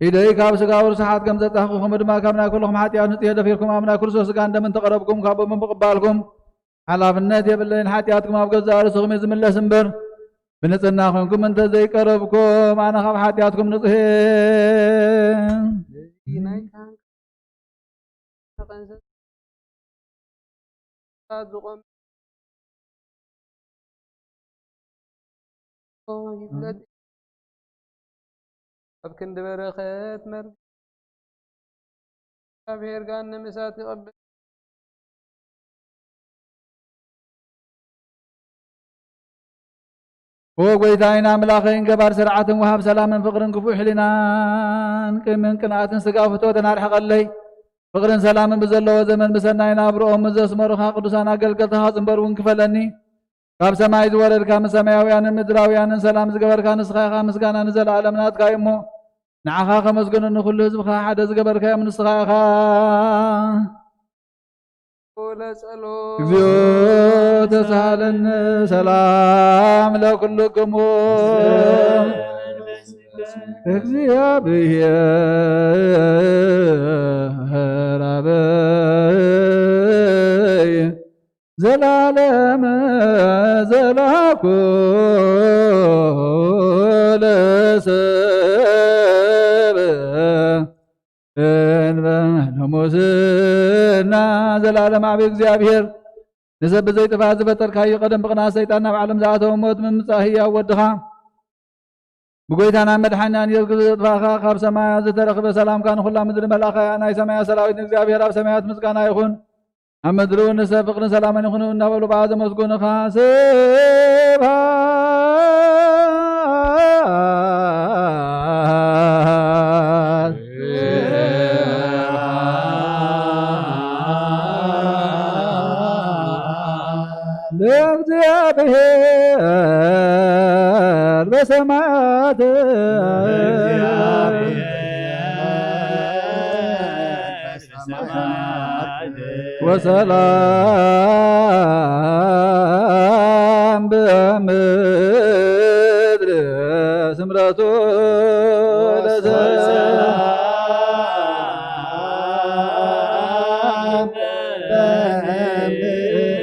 ኢደይ ካብ ስጋዊ ርስሓት ከም ዘጣህኹ፣ ከምኡ ድማ ካብ ናይ ኩልኹም ሓጢኣት ንጽሄ ደፊርኩም ኣብ ናይ ክርስቶስ ስጋን ደምን ተቐረብኩም፣ ካብኡ ብምቕባልኩም ሓላፍነት የብለይን። ሓጢኣትኩም ኣብ ገዛእ ርእስኹም እዩ ዝምለስ እምበር፣ ብንጽህና ኮንኩም እንተ ዘይቀረብኩም፣ ኣነ ካብ ሓጢኣትኩም ንጹህ እየ። ዝቖመ ይፍለጥ። ኣብ ክንዲ በረኸት መርገም እግዚኣብሔር ጋን ንምሳት ይቐብል። ኦ ጎይታይን ኣምላኸይን፣ ገባር ስርዓትን ወሃብ ሰላምን ፍቕርን ክፉእ ሕሊናን ቅምን ቅንኣትን ስጋ ፍትወትን ኣርሕቐለይ። ፍቕርን ሰላምን ብዘለዎ ዘመን ብሰናይ ናብርኦም ምስ ዘስመሩኻ ቅዱሳን ኣገልገልትኻ ጽንበር እውን ክፈለኒ። ካብ ሰማይ ዝወረድካ፣ ምስ ሰማያውያንን ምድራውያንን ሰላም ዝገበርካ ንስኻ ኢኻ። ምስጋና ንዘለኣለም ናትካ እዩ እሞ፣ ንዓኻ ከመስግኑ ንኹሉ ህዝብኻ ሓደ ዝገበርካዮም ንስኻ ኢኻ። ለጸሎት። እግዚኦ ተሳሃለነ ሰላም ለኩልክሙ። እግዚአብሔር አበይ ዘላለም ዘላኩ ለሰብ እንበ ሙስና። ዘላለም ኣብ እግዚኣብሔር ንሰብ ብዘይ ጥፋት ዝፈጠርካዮ፣ ቀደም ብቕንኣት ሰይጣን ናብ ዓለም ዝኣተወ ሞት ምምጻእ ህያው ወድኻ ብጎይታና መድሓኒናን ኢየሱስ ክርስቶስ ዘጥፋእኻ ካብ ሰማያት ዝተረኽበ ሰላምካ ንኹላ ምድሪ መልኣኻያ። ናይ ሰማያት ሰራዊት ንእግዚኣብሔር ኣብ ሰማያት ምስጋና ይኹን፣ ኣብ ምድሪ እውን ንሰብ ፍቕርን ሰላምን ይኹን እናበሉ ብኣዘ መስጉንኻ። ስብሐት ለእግዚኣብሔር በሰማያት ወሰላም በምድር ስምረቱ ለሰላም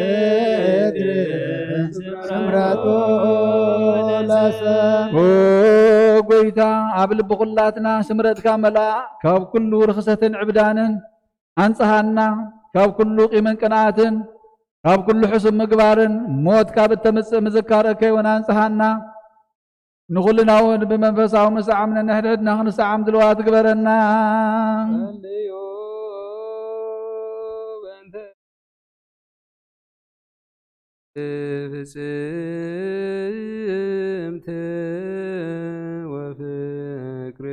በምድር ስምረቱ ለሰላም። ኦ ጎይታ፣ ኣብ ልቢ ኩላትና ስምረትካ መልኣ፣ ካብ ኩሉ ርኽሰትን ዕብዳንን ኣንጽሃና፣ ካብ ኩሉ ቂምን ቅንኣትን፣ ካብ ኩሉ ሕሱም ምግባርን፣ ሞት ካብ እተምጽእ ምዝካር እከይ እውን ኣንጽሃና። ንኹልና እውን ብመንፈሳዊ ምስዓም ነንሕድሕድና ክንሰዓም ድልዋት ግበረና። ጸልዩ በእንተ ፍጽምት ወፍቅር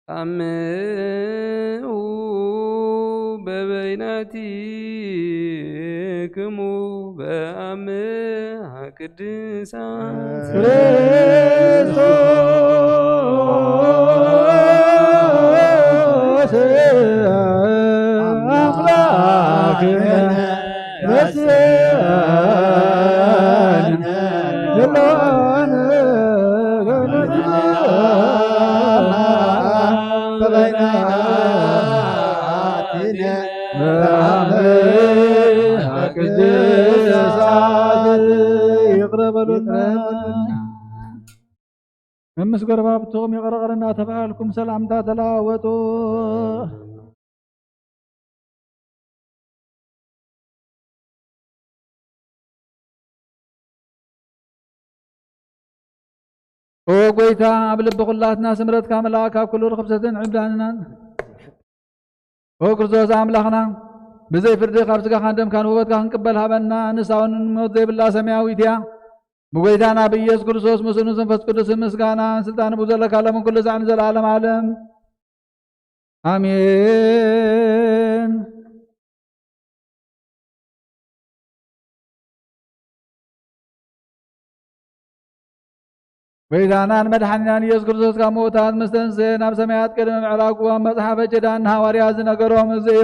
ኣምኡ በበይናቲክሙ በኣምሃ ቅድሳት ክርስቶስ ኣምላክነ ይቅረ በሉና። መምስ ጎረባብትኹም ይቕረ ይቕረ እናተባሃልኩም ሰላምታ ተለዋወጡ። ኦ ጎይታ፣ ኣብ ልቢ ኩላትና ስምረትካ ምልኣካ፣ ኩሉ ርኽብሰትን ዕብዳንናን ኦ ክርስቶስ ኣምላኽና፣ ብዘይ ፍርዲ ካብ ስጋኻን ደምካን ውበትካ ክንቅበል ሃበና። ንሳ እውን ሞት ዘይብላ ሰማያዊት እያ። ብጎይታና ብኢየሱስ ክርስቶስ ምስኡ ንመንፈስ ቅዱስ ምስጋና ስልጣን ብዘለካ ሎምን ኩሉ ሳዕ ንዘለዓለም ዓለም ኣሜን። ጎይታናን መድሓኒናን ኢየሱስ ክርስቶስ ካብ ምዉታት ምስ ተንስኤ ናብ ሰማያት ቅድሚ ምዕራጉ ኣብ መጽሓፈ ኪዳን ንሃዋርያት ዝነገሮም እዚ እዩ።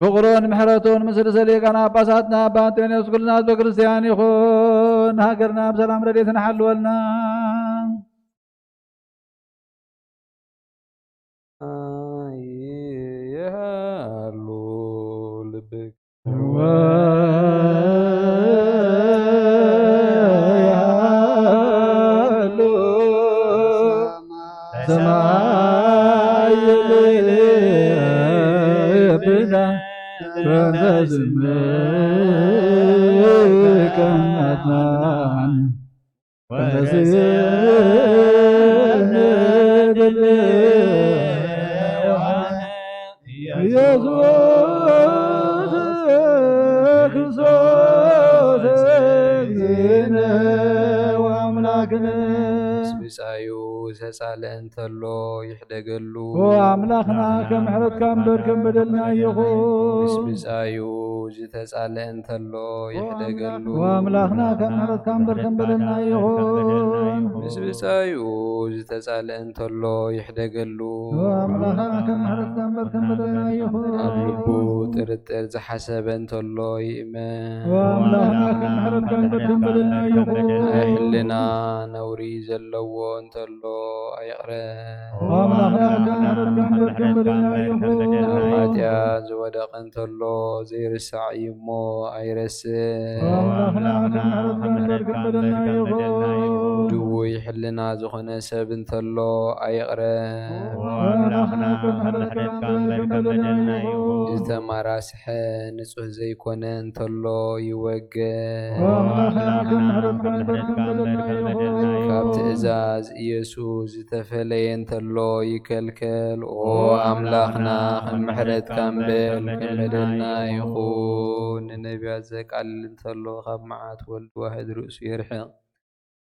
ፍቕሩን ምሕረቱን ምስ ርእሰ ሊቃነ ጳጳሳትና ኣባ ኣንጦንዮስ ኩልና ህዝበ ክርስቲያን ይኹን። ሃገርና ብሰላም ረድኤትን ሓልወልና። ይሃሉ ልብክ ሰማይ ልብና በእንተ ስምከ አጽናን። ኢየሱስ ክርስቶስ እግዚእነ ወአምላክነ። ምስ ብጻዩ ዝተጻልአ እንተሎ ይሕደገሉ። ኦ ኣምላኽና፣ ከም ምሕረትካ እምበር ከም በደልና ይኹን። ምስ ብጻዩ ዝተጻልአ እንተሎ ይሕደገሉ። ኦ ኣምላኽና፣ ከም ምሕረትካ እምበር ከም በደልና ይኹን። ምስ ብጻዩ ዝተጻልአ እንተሎ ይሕደገሉ። ኦ ኣምላኽና፣ ከም ምሕረትካ እምበር ከም በደልና ይኹን። ኣብ ልቡ ጥርጥር ዝሓሰበ እንተሎ ይእመን። ኦ ኣምላኽና፣ ከም ምሕረትካ እምበር ከም በደልና ይኹን። ናይ ሕልና ነውሪ ዘለዎ እንተሎ ኣይቕረ። ኦ ኣምላኽና፣ ከም ምሕረትካ እምበር ከም በደልና ይኹን። ኃጢኣት ዝወደቐ እንተሎ ዘይርሳዕ እዩ እሞ ኣይረስዕ። ኦ ኣምላኽና፣ ከም ምሕረትካ እምበር ከም በደልና ይኹን። ድውይ ሕልና ዝኾነ ሰብ እንተሎ ኣይቕረ። ኦ ኣምላኽና፣ ከም ምሕረትካ እምበር ከም በደልና ይኹን። ዝተማራስሐ ንጹሕ ዘይኮነ እንተሎ ይወገ። ኦ ኣምላኽና፣ ከም ምሕረትካ እምበር ከም በደልና ይኹን። ካብ ትእዛዝ ኢየሱስ ዝተፈለየ እንተሎ ይከልከል። ኦ ኣምላኽና፣ ከም ምሕረትካ እምበር ከም በደልና ይኹን። ንነቢያት ዘቃልል እንተሎ ካብ መዓት ወልድ ዋሕድ ርእሱ የርሕቕ፣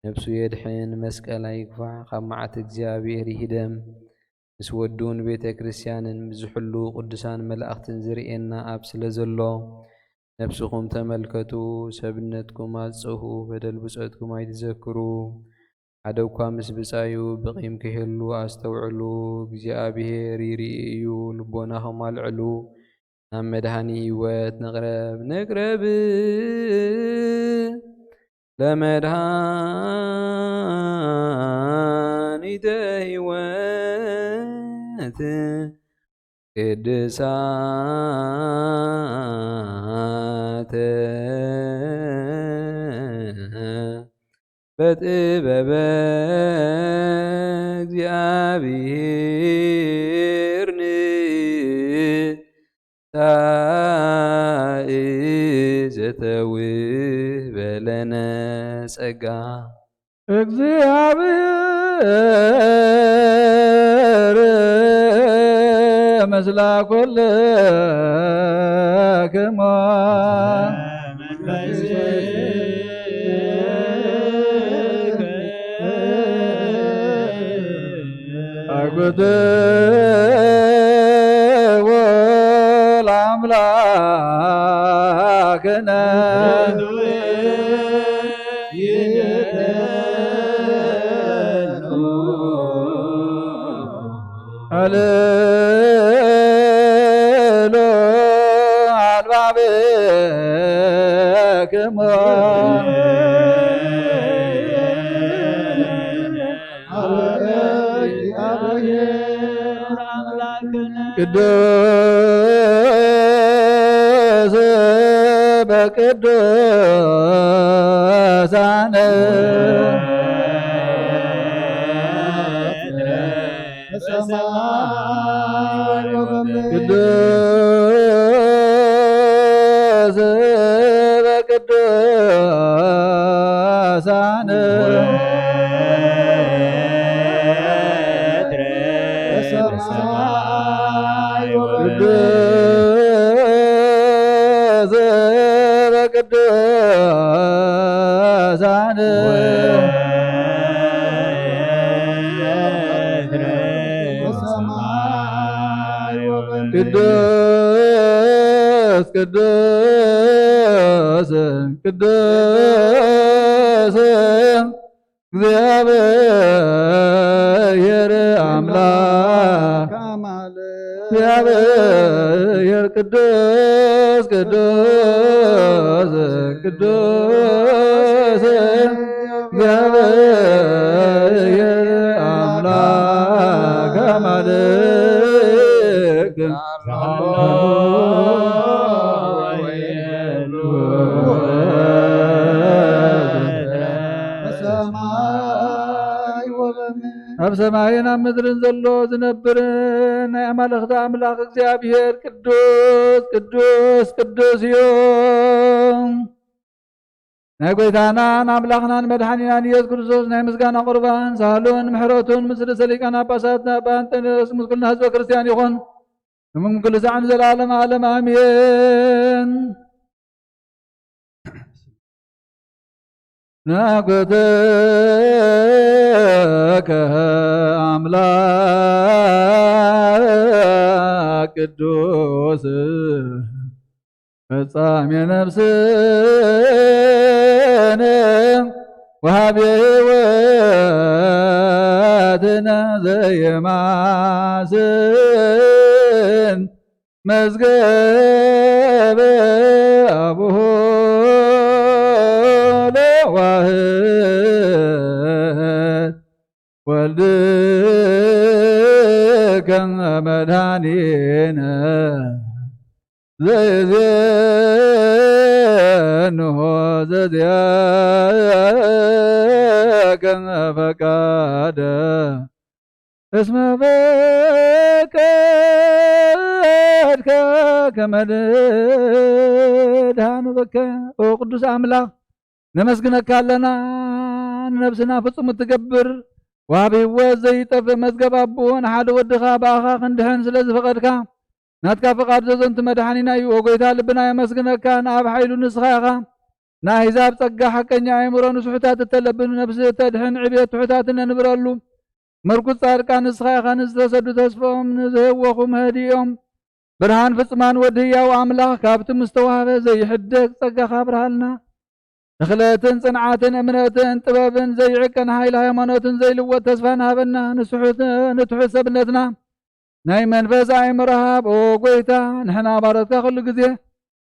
ነፍሱ የድሕን፣ መስቀል ኣይግፋዕ፣ ካብ መዓት እግዚኣብሔር ይህደም። ምስ ወዱን ቤተ ክርስቲያንን ብዝሕሉ ቅዱሳን መላእኽትን ዝርእየና ኣብ ስለ ዘሎ፣ ነፍስኹም ተመልከቱ፣ ሰብነትኩም ኣጽሁ፣ በደል ብጾትኩም ኣይትዘክሩ። ሓደ እኳ ምስ ብጻዩ ብቂም ክህሉ ኣስተውዕሉ፣ እግዚኣብሔር ይርኢ እዩ፣ ልቦናኹም ኣልዕሉ፣ ናብ መድኃኒ ሕይወት ንቕረብ፣ ንቕረብ። ለመድኃኒተ ሕይወት ቅድሳተ በጥበበ እግዚኣብሔር ንሳኢ ዘተውህበ ለነ ጸጋ። እግዚኣብሔር ምስለ ኩልክሙ። አግብትዎ ለአምላክነ። አልሎ አልባብክሙ። ቅዱስ በቅዱሳን ቅዱስ በቅዱሳን ቅዱስ በቅዱሳን ቅዱስ ቅዱስ ቅዱስ እግዚአብሔር አምላክ እግዚአብሔር ቅዱስ ቅዱስ ቅዱስ እግዚአብሔር አምላክ አማልክት በሰማይ ወበምድር። ኣብ ሰማይን ኣብ ምድርን ዘሎ ዝነብርን ናይ ኣማልኽቲ ኣምላኽ እግዚኣብሔር ቅዱስ ቅዱስ ቅዱስ እዩ። ናይ ጐይታናን ኣምላኽናን መድሓኒናን ኢየሱስ ክርስቶስ ናይ ምስጋና ቁርባን ሳህሉን ምሕረቱን ምስ ርእሰ ሊቃነ ጳጳሳት ኣባ እንጠንዮስ ምስ ኩልና ህዝበ ክርስቲያን ይኹን። እምም ኩሉ ሳዕ ንዘለዓለመ ዓለም ኣሜን። ናጎተከ ኣምላክ ቅዱስ ፈጻሜ ነፍስን ወሃቤ ሕይወትን ዘይማስን መዝገበ አቡሁ ለዋህድ ወልድከ መድኃኒ ዘይዜንሆ ዘዚአከ ፈቃደ እስመ ፈቀድከ ከመ ድኃን በከ። ኦ ቅዱስ ኣምላኽ፣ ነመስግነካ ኣለና። ንነብስና ፍጹም እትገብር፣ ወሃቢ ህይወት ዘይጠፍእ መዝገብ ኣቦ፣ ንሓደ ወድኻ ብኣኻ ክንድሕን ስለ ዝፈቐድካ፣ ናትካ ፍቓድ ዘዘንቱ መድሓኒና እዩ። ኦ ጎይታ፣ ልብና የመስግነካ። ንኣብ ሓይሉ ንስኻ ኢኻ። ንኣህዛብ ጸጋ፣ ሓቀኛ ኣእምሮ፣ ንስሑታት እተለብን፣ ነፍሲ እተድሕን፣ ዕቤት ትሑታት እነንብረሉ። መርኩስ ጻድቃን ንስኻ ኢኻ። ንዝተሰዱ ተስፍኦም፣ ንዝህወኹ መህድኦም። ብርሃን ፍጹማን ወዲ ህያው ኣምላኽ፣ ካብቲ ምስተዋህበ ዘይሕደግ ጸጋኻ ኣብርሃልና። ተኽለትን ጽንዓትን እምነትን ጥበብን ዘይዕቀን ሓይሊ ሃይማኖትን ዘይልወጥ ተስፋን ሃበና። ንስሑት ንትሑት ሰብነትና ናይ መንፈስ ኣእምሮ ሃብ። ኦ ጎይታ፣ ንሕና ባሮትካ ኩሉ ግዜ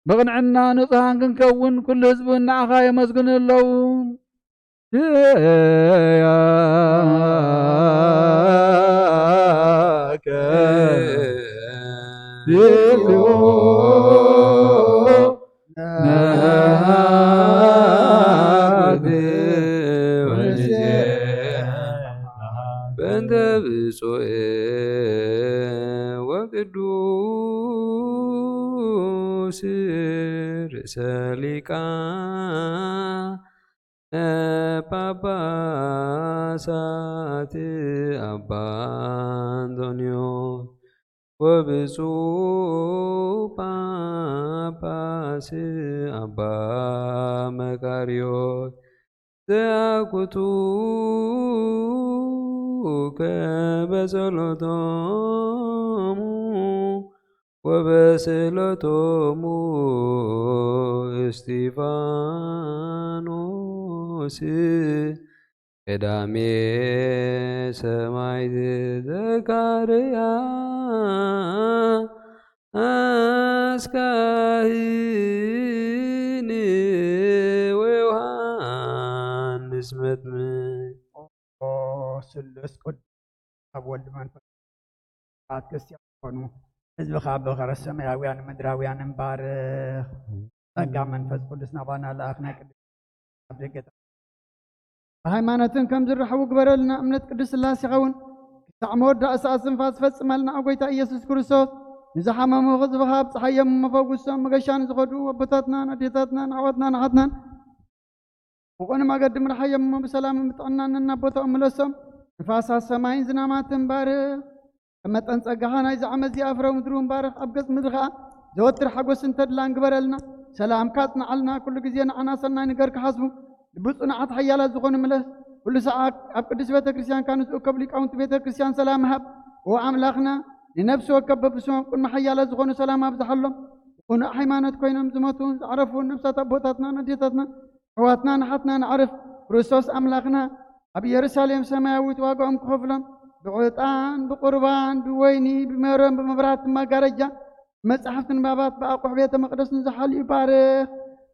ብቕንዕና ንጹሃን ክንከውን፣ ኩሉ ህዝቢ ንዓኻ የመስግኑ ኣለዉ። በእንተ ብፁዕ ወቅዱስ ርእሰ ሊቃነ ጳጳሳት አባ አንጦንዮስ ወብፁዕ ጳጳስ አባ መቃርዮስ ዘአኩቱ ከበ ጸሎቶሙ ወበስእለቶሙ እስጢፋኖስ ቀዳሜ ሰማዕት ዘካርያስ ካህን ወዮሃንስ መጥምቅ። ኦ ስሉስ ቅዱስ ኣብ ወልድ መንፈስ ቅዱስ ክርስቲያን ዝኾኑ ህዝብኻ ብኸረ ሰማያውያን ምድራውያን እምባርኽ። ጸጋ መንፈስ ቅዱስ ናባና ለኣኽ ናይ ቅዱስ ኣብ ደገ ብሃይማኖትን ከም ዝረኸቡ ግበረልና። እምነት ቅዱስ ሥላሴ ይኸውን። ክሳዕ መወዳእ ሰዓት ዝንፋስ ፈጽመልና። ኣብ ጎይታ ኢየሱስ ክርስቶስ ንዝሓመሙ ህዝብኻ ኣብጽሓዮም፣ መፈውሶም መገሻ ንዝኸዱ ኣቦታትናን ኣዴታትናን ኣሕዋትናን ኣሓትናን ብቕኑዕ መገዲ ምርሓዮም እሞ ብሰላምን ብጥዕናን ነናብ ቦታኦም ምለሶም። ንፋሳት ሰማይን ዝናማትን ባርኽ። ከም መጠን ጸጋኻ ናይዚ ዓመት እዚኣ ፍረ ምድሪ እውን ባርኽ። ኣብ ገጽ ምድሪ ኸኣ ዘወትር ሓጎስን ተድላን ግበረልና። ሰላምካ ኣጽንዓልና። ኩሉ ግዜ ንዓና ሰናይ ነገር ክሓስቡ ልቢ ጽኑዓት ሓያላት ዝኾኑ ምለስ። ኩሉ ሰዓት ኣብ ቅድስት ቤተ ክርስቲያን ካብ ንዝእከቡ ሊቃውንቲ ቤተ ክርስቲያን ሰላም ሃብ። ኦ ኣምላኽና፣ ንነፍሲ ወከፍ በብስሞም ቅድሚ ሓያላት ዝኾኑ ሰላም ኣብዝሓሎም። ብቕኑዕ ሃይማኖት ኮይኖም ዝሞቱን ዝዓረፉን ነፍሳት ኣቦታትናን ኣዴታትናን ኣሕዋትናን ኣሓትናን ኣዕርፍ። ክርስቶስ ኣምላኽና ኣብ ኢየሩሳሌም ሰማያዊት ዋጋኦም ክኸፍሎም ብዕጣን ብቁርባን ብወይኒ ብሜሮን ብመብራህቲ መጋረጃ ብመጻሕፍቲ ንባባት ብኣቑሑ ቤተ መቕደስ ንዝሓልዩ ባርኽ።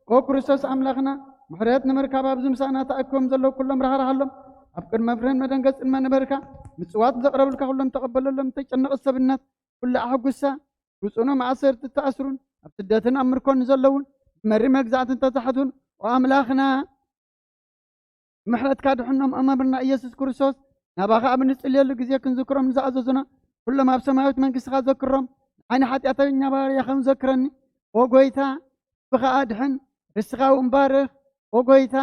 ኦ ክርስቶስ ኣምላኽና፣ ምሕረት ንምርካብ ኣብዚ ምሳና ተኣኪቦም ዘለዉ ኩሎም ራህራሃሎም። ኣብ ቅድሚ መፍረን መደንገጽን መንበርካ ምጽዋት ዘቕረብልካ ኩሎም ተቐበለሎም። ተጨነቕ ሰብነት ኩሉ ኣሕጉሳ። ብጽኑ ማእሰርቲ ተኣስሩን ኣብ ስደትን ኣብ ምርኮን ዘለውን ብመሪ መግዛእትን ተታሕቱን። ኦ ኣምላኽና፣ ምሕረትካ ድሕኖም። ኣማብርና ኢየሱስ ክርስቶስ፣ ናባኻ ኣብ እንጽልየሉ ግዜ ክንዝክሮም ንዝኣዘዙና ኩሎም ኣብ ሰማያዊት መንግስትኻ ዘክሮም። ንዓይኒ ሓጢኣተኛ ባርያኻ እውን ዘክረኒ። ኦ ጎይታ፣ ህዝብኻ ኣድሕን፣ ርስኻ እውን ባርኽ። ኦ ጎይታ፣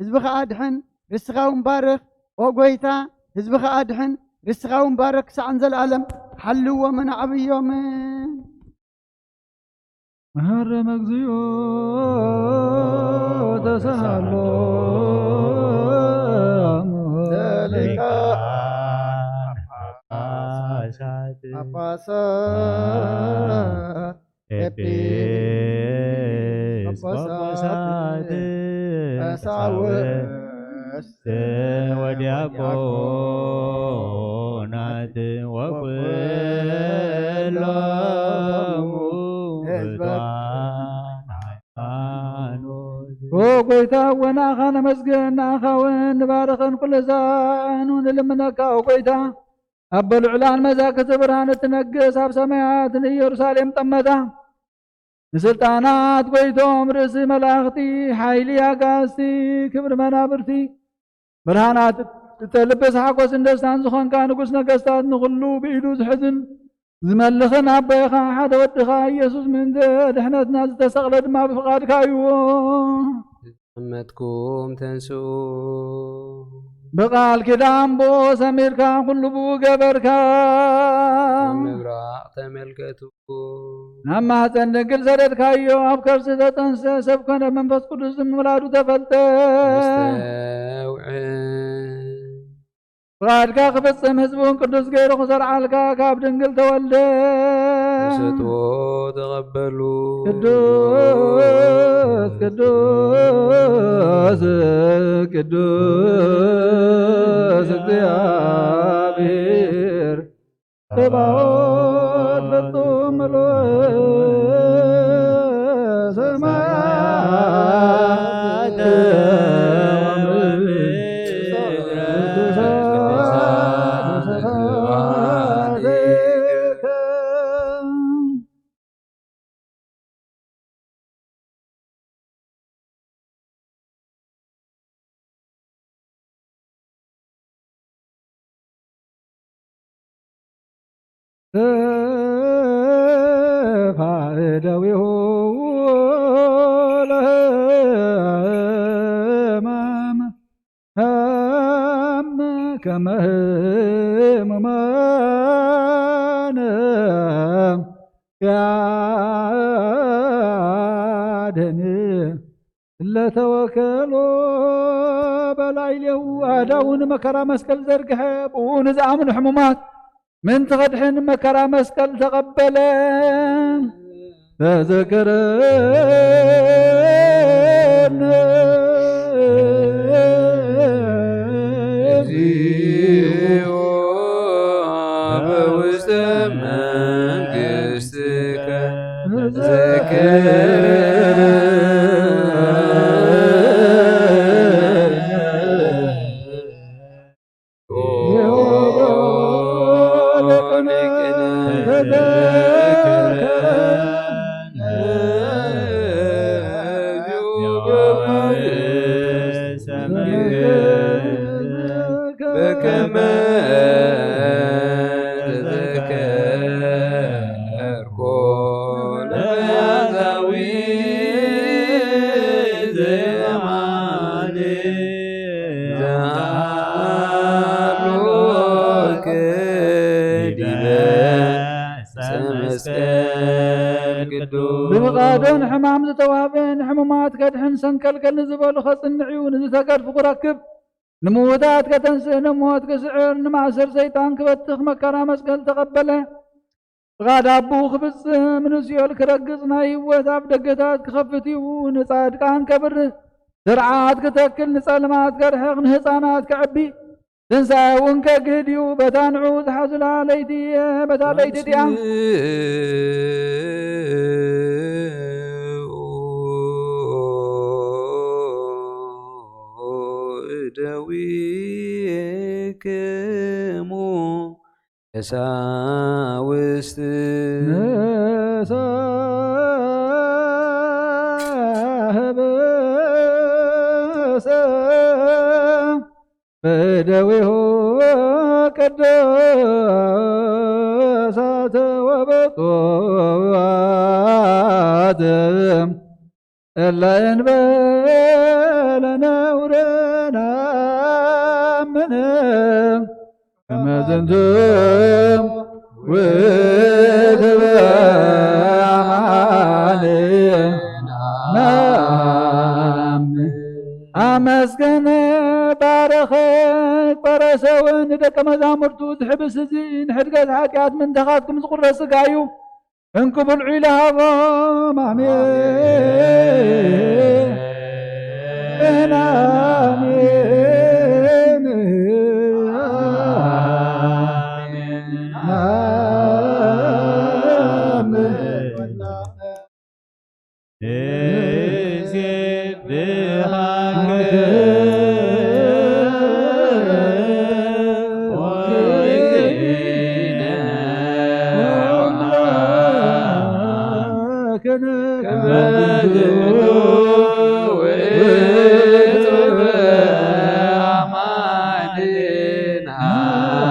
ህዝብኻ ኣድሕን፣ ርስኻ እውን ባርኽ። ኦ ጎይታ፣ ህዝብኻ ኣድሕን፣ ርስኻ እውን ባርኽ። ክሳዕ ንዘለኣለም ሓልዎምን ኣዕብዮምን። መሃረመ እግዚኦ ተሳሃሎ ሊቃነ ጳጳሳት ጳጳሳት ኤጲስቆጶሳት ኤጲስቆጶሳት ቀሳውስት ቀሳውስት ወዲያቆናት ወኩሎሙ ህዝባን ሃይማኖት። ኦ ጎይታ፣ ወንኣኻ ነመስግን፣ ንኣኻ እውን ንባርኽን ኩሉ ዛኑ ንልምነካ። ኦ ጎይታ፣ ኣቦ ልዑላን መዛክቲ ብርሃን እትነግስ ኣብ ሰማያት ንኢየሩሳሌም ጠመታ። ንስልጣናት ጎይቶም ርእሲ መላእኽቲ፣ ሓይሊ ኣጋዝቲ፣ ክብሪ መናብርቲ፣ ብርሃናት እተልብስ ሓጎስን ደስታን ዝኾንካ ንጉስ ነገስታት፣ ንኹሉ ብኢዱ ዝሕዝን ዝመልኽን ኣቦኻ ሓደ ወድኻ ኢየሱስ ምእንተ ድሕነትና ዝተሰቕለ ድማ ብፍቓድካ እዩ። ተቐመጥኩም ተንስኡ። ብቓል ኪዳን ብኡ ሰሚርካ ኩሉ ብኡ ገበርካ። ምብራቕ ተመልከቱ። ናብ ማህፀን ድንግል ሰደድካዮ፣ ኣብ ከርሲ ተጠንሰ፣ ሰብ ኮነ፣ መንፈስ ቅዱስ ምውላዱ ተፈልጠ። ነስተውዕል። ፍቓድካ ክፍጽም ህዝቡን ቅዱስ ገይሩ ክሰርዓልካ ካብ ድንግል ተወልደ። ንሰጥዎ ተቐበሉ። ቅዱስ ቅዱስ ቅዱስ እግዚኣብሔር ጸባኦት ፍጹም ምሉእ ሰማያት ተፋእደዊሁ ለሕማም ሃም ከመ ህሙማን ያድን ለተወከሎ በላዕሌሁ ኣእዳዉ ንመከራ መስቀል ዘርግሐ፣ ብኡ ንዝኣምኑ ሕሙማት ምእንቲ ኸድሕን መከራ መስቀል ተቐበለ። ተዘከረነ እግዚኦ በውስተ መንግስትከ ተዘከረነ። በከመ ተዘከርኮ ለፈያታዊ ዘየማን ዘሃሎከ ዲበ ዕፀ መስቀል ቅዱስ። ብፍቓዶን ሕማም ዝተዋህበን ሕሙማት ከድሕን ሰንከልከል ንዝበሉ ከጽንዕ እዩ፣ ንዝተገርፉ ክረክብ፣ ንምዉታት ከተንስእ፣ ንሞት ክስዕር፣ ንማእሰር ሰይጣን ክበትኽ መከራ መስቀል ተቐበለ። ፍቓድ ኣቦኡ ክፍጽም፣ ንሲኦል ክረግጽ፣ ናይ ህይወት ኣፍ ደገታት ክኸፍት እዩ። ንጻድቃን ከብርህ፣ ስርዓት ክተክል፣ ንጸልማት ከርሕቕ፣ ንህጻናት ከዕቢ፣ ትንሳኤ እውን ከግህድ እዩ። በታ ንዕኡ ዝሓዙላ ለይቲ እየ፣ በታ ለይቲ እቲኣ። እደዊክሙ ቀሳውስት። ነሳህብሰ በደዊሁ ቅዱሳት ወብፁዓት እለ እንበለ ነውር ነአምን ከመ ዝንቱ ውእቱ ብርሃን ነአምን። ኣመስገነ፣ ባረኸ፣ ቆረሰ እውን ንደቀ መዛሙርቱ ዝሕብስ እዚ ንሕድገት ሓጢኣት ምንታኻትኩም ዝቑረስ ሥጋ እዩ። እንኩ ብልዑ ኢለ ሃቦም። ኣሜን። ኣሜን። ኣሜን። ኣሜን። ንሴብሐከ ወእግዚእነ ከመ ዝንቱ ውእቱ በአማን አምን።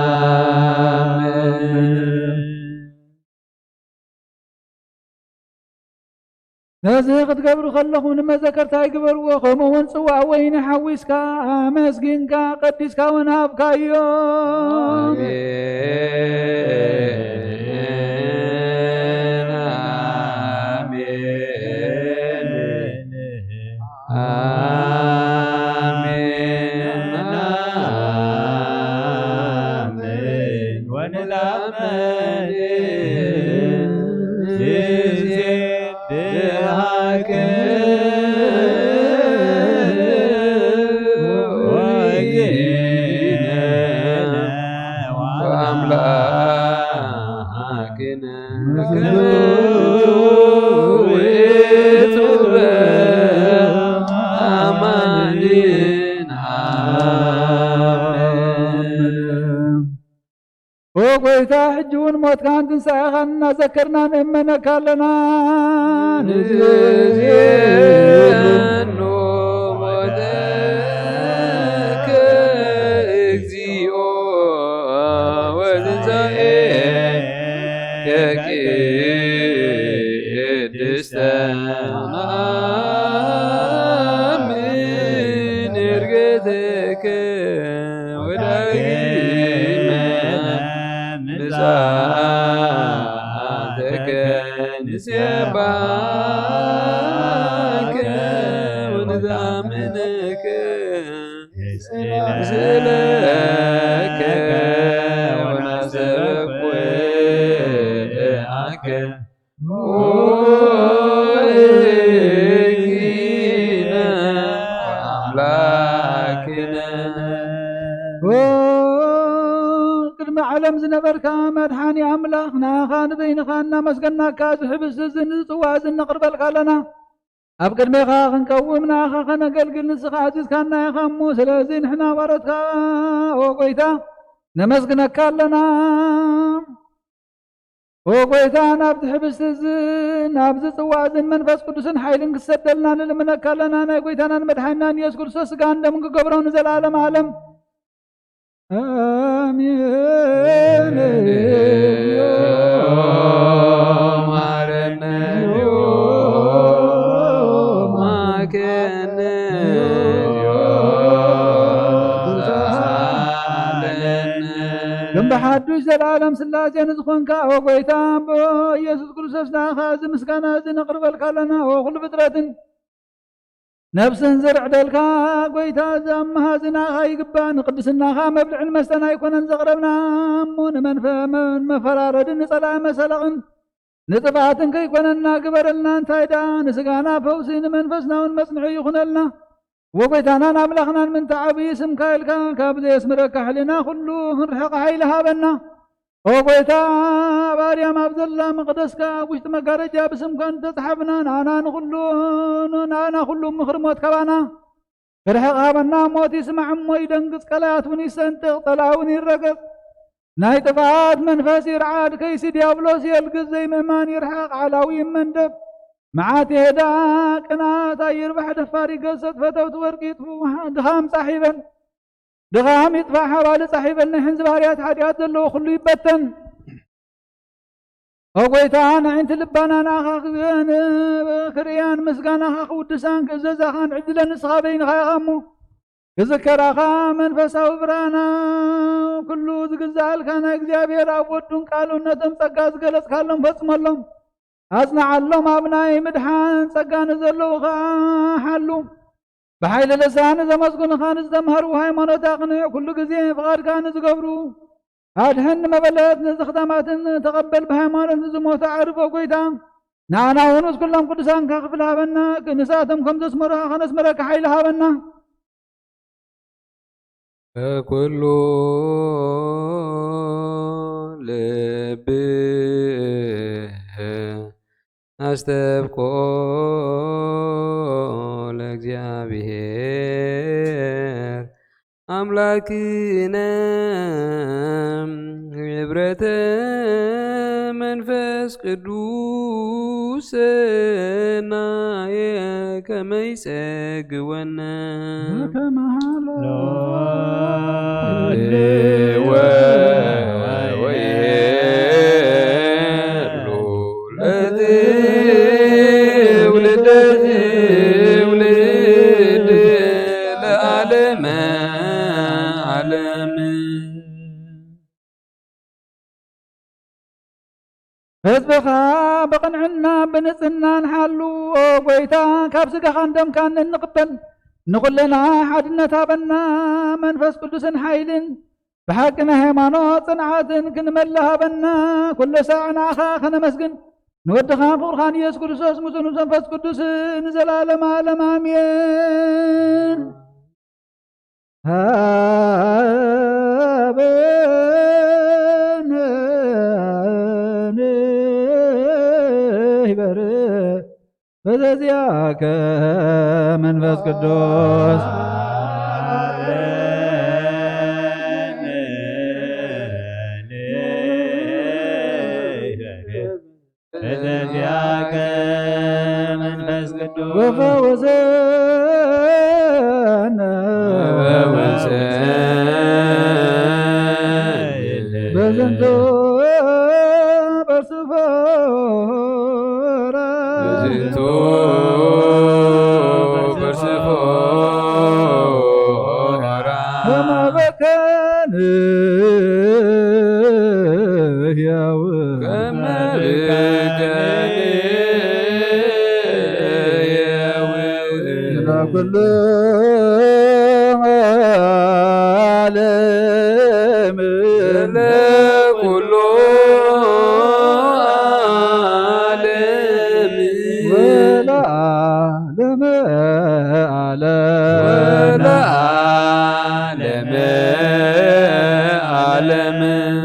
ነዚ ክትገብሩ ከለኹም ንመዘከርታ ይግበርዎ፣ ከምኡ እውን ጽዋእ ወይኒ ሓዊስካ ኣመስጊንካ ቀዲስካ እውን ሃብካዮ። ኣሜን፣ ኣሜን፣ ኣሜን፣ ኣሜን። ወንትአመን ጊዜ ድሃክ ወይነ ወአምላክነ ከመ ውእቱ በአማን አሜን። ኦ ጎይታ፣ ሕጂ እውን ሞትካን ትንሳኤኻን እናዘከርና ንእመነካ ኣለና። ንዜኑ ሞተከ እግዚኦ ወትንሳኤከ ቅድስተ ነአምን ዕርገተከ ወዳግመ ምጽአተከ ንሴባከ ወንታምነከ ንስእለከ ወናስተበኩዓከ። ኦ እግዚእነ ወአምላክነ። ኦ ቅድሚ ዓለም ዝነበርካ መድሓኒ ኣምላኽ፣ ንኣኻ ንበይንኻ እናመስገናካ፣ እዚ ሕብስቲ እዚ ንጽዋ እዚ እነቕርበልካ ኣለና። ኣብ ቅድሜኻ ክንቀውም ንኣኻ ከነገልግል ንስኻ ኣዚዝካና ኢኻ እሞ፣ ስለዚ ንሕና ባሮትካ ኦ ጎይታ ነመስግነካ ኣለና። ኦ ጎይታ፣ ናብዚ ሕብስቲ እዚ ናብዚ ጽዋ እዚ መንፈስ ቅዱስን ሓይልን ክሰደልና ንልምነካ ኣለና። ናይ ጎይታናን መድሓኒናን ኢየሱስ ክርስቶስ ስጋን ደምን ክገብሮ ንዘለኣለም ዓለም። ኣሜን። ማረነ፣ ማረነ፣ ግን ብሓዱሽ ዘለዓለም ስላሴ ንዝኾንካ፣ ኦ ጎይታ፣ ኣቦ ኢየሱስ ክርስቶስ፣ ንኣኻ እዚ ምስጋና እዚ ነቕርበልካ ኣለና። ኦ ኩሉ ፍጥረትን ነፍስን ዝርዕደልካ ጎይታ፣ እዚ ኣምሃ እዚ ንኣኻ ይግባእ። ንቅድስናኻ መብልዕን መስተን ኣይኮነን ዘቕረብና እሞ፣ ንመንፈ-፣ ንመፈራረድን ንጸላኢ መሰለቕን ንጥፍኣትን ከይኮነና ግበረልና። እንታይ ደኣ ንስጋና ፈውሲ ንመንፈስና እውን መጽንዒ ይኹነልና። ወጎይታናን ኣምላኽናን ምንተ ዓብዪ ስምካ ኢልካ ካብ ዘየስምረካ ሕሊና ኩሉ ክንርሕቕ ሓይሊ ሃበና። ኦ ጎይታ፣ ኣብ ኣርያም ኣብ ዘላ መቕደስካ ኣብ ውሽጢ መጋረጃ ብስምካ እንተጽሓፍና ንኣና ንኹሉ ንኣና ኩሉ ምኽሪ ሞት ካባና ክርሕቕ ሃበና። ሞት ይስማዕ እሞ ይደንግጽ፣ ቀላያት እውን ይሰንጥቕ፣ ጸላኢ እውን ይረገጽ። ናይ ጥፍኣት መንፈስ ይርዓድ፣ ከይሲ ዲያብሎስ የልግስ፣ ዘይምእማን ይርሓቕ፣ ዓላዊ ይመንደብ። መዓት ይሄዳ፣ ቅንኣት ኣይርባሕ፣ ደፋር ይገሰጥ፣ ፈተውቲ ወርቂ ይጥፉ፣ ድኻም ጻሕ ይበል፣ ድኻም ይጥፋእ፣ ሓባሊ ጻሕ ይበል፣ ናይ ሕንዚ ባህርያት ሓጢኣት ዘለዎ ኩሉ ይበተን። ኦ ጎይታ፣ ንዕንቲ ልባና ንኣኻ ክገን-፣ ክርእያን ምስጋናኻ ክውድሳን ክእዘዛኻን ዕድለ ንስኻ በይንኻ ኢኻ እሞ፣ ክዝከራኻ መንፈሳዊ ብርሃና ኩሉ ዝግዛኣልካ ናይ እግዚኣብሔር ኣብ ወዱን ቃሉን ነቶም ጸጋ ዝገለጽካሎም ፈጽመሎም፣ ኣጽንዓሎም። ኣብ ናይ ምድሓን ጸጋ ንዘለዉ ኸኣ ሓሉ። ብሓይሊ ልሳን ዘመስግኑኻ፣ ንዝተምሃሩ ሃይማኖት ኣቕንዕ፣ ኩሉ ግዜ ፍቓድካ ንዝገብሩ ኣድሕን፣ ንመበለት ንዝኽታማትን ተቐበል፣ ብሃይማኖት ንዝሞቱ ኣዕርፎ ጎይታ። ንኣና እውን ምስ ኩሎም ቅዱሳንካ ክፍሊ ሃበና፣ ንሳቶም ከም ዘስመሩኻ ከነስምረካ ሓይሊ ሃበና። በኩሉ ልብ ኣስተብቆ ለእግዚኣብሔር ኣምላክነ ህብረተ መንፈስ ቅዱስ ናየ ከመይ ጸግወነ በከመሃሎ እወ ወይሄሉ ለትውልደ ትውልድ ለዓለመ ዓለም። ህዝብኻ ብቕንዕና ብንጽህናን ሓልዎ። ጎይታ፣ ካብ ስጋኻን ደምካን እንቕበል ንኹልና ሓድነት ሃበና፣ መንፈስ ቅዱስን ሓይልን ብሓቂ ናይ ሃይማኖት ጽንዓትን ክንመልእ ሃበና። ኩሉ ሳዕ ንዓኻ ከነመስግን ንወድኻን ፍቕርኻን ኢየሱስ ክርስቶስ ምስኡ ምስ መንፈስ ቅዱስ ንዘለዓለም ዓለም ኣሜን። ሃበነ ንህበር በዘዚኣከ መንፈስ ቅዱስ በዘዚኣከ መንፈስ ቅዱስ ወፈወሰነ በዝንቱ በርሱ ፎራ በዝንቱ በርሱ ፎራ ከመ በከነ ሕያው ከመ በከነ ሕያው ለኩሉ ዓለም ለኩሉ ዓለም ወለዓለመ ዓለም ወለዓለመ ዓለም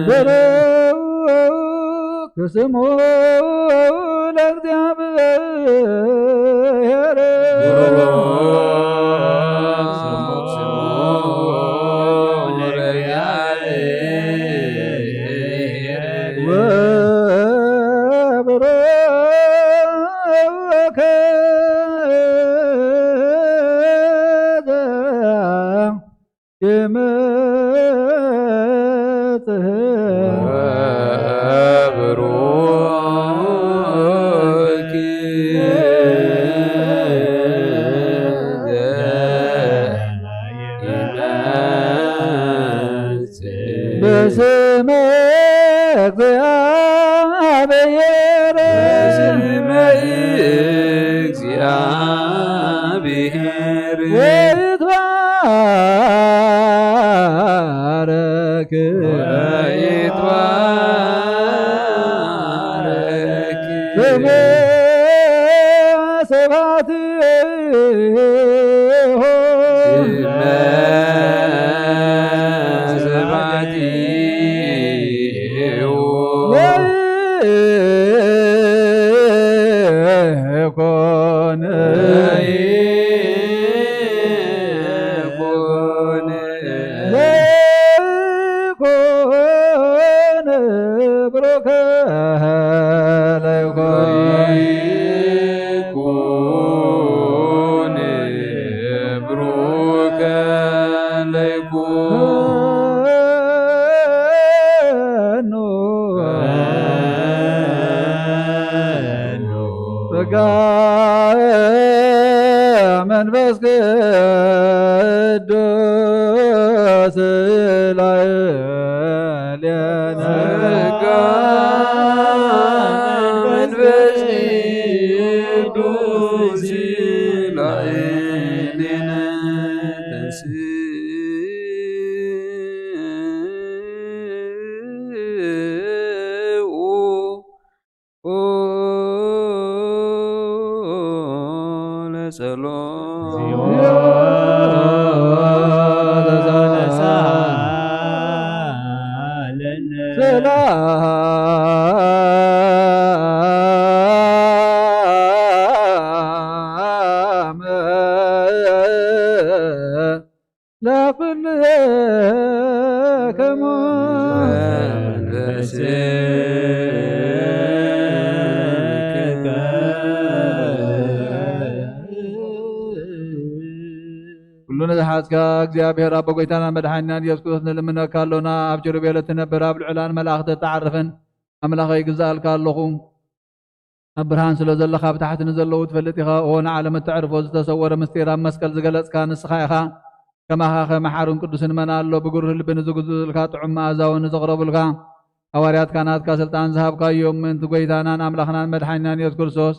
በረው ክስሙ ለእግዚኣብሔር ብሩክ ስሙ ስሙ ለእግዚኣብሔር ወበረከ ይመጽእ ወብሩክ ይመጽእ በስመ እግዚአብሔር በስመ እግዚአብሔር ወይትባረክ ወይትባረክ ስመ ስብሐት ስመ ስብሐቲሁ ለይኩን ለይኩን ለይኩን ብሩከ ለይኩን ለይኩን ብሩከ ለይኩን ጸጋ መንፈስ ቅዱስ ላዕሌነ ጸጋ መንፈስ ቅዱስ ላዕሌነ ተንሥእ ለጸሎት ሰላም ለኩልክሙ ዝሓዝካ እግዚኣብሔር ኣቦ ጎይታናን መድሓኒናን ኢየሱስ ክርስቶስ ንልምነካ ኣሎና። ኣብ ኪሩቤል እትነብር ኣብ ልዑላን መላእኽቲ እትዓርፍን ኣምላኸይ ይግዛእልካ ኣለኹ። ኣብ ብርሃን ስለ ዘለኻ ብታሕቲ ንዘለዉ ትፈልጥ ኢኻ። ኦ ንዓለም እተዕርፎ ዝተሰወረ ምስጢር ኣብ መስቀል ዝገለጽካ ንስኻ ኢኻ። ከማኻ ከ መሓርን ቅዱስን መን ኣሎ? ብግሩህ ልቢ ንዝግዝኡልካ ጥዑም መኣዛ እውን ንዘቕረቡልካ ሃዋርያትካ ናትካ ስልጣን ዝሃብካዮም ምእንቲ ጎይታናን ኣምላኽናን መድሓኒናን ኢየሱስ ክርስቶስ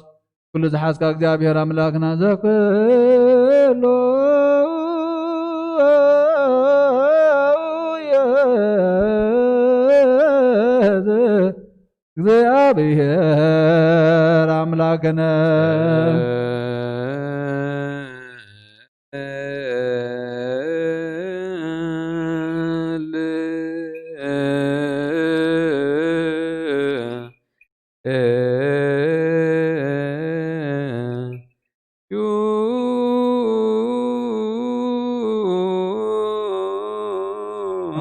ኩሉ ዝሓዝካ እግዚኣብሔር ኣምላኽና ዘክሎ እግዚኣብሔር ኣምላክነ።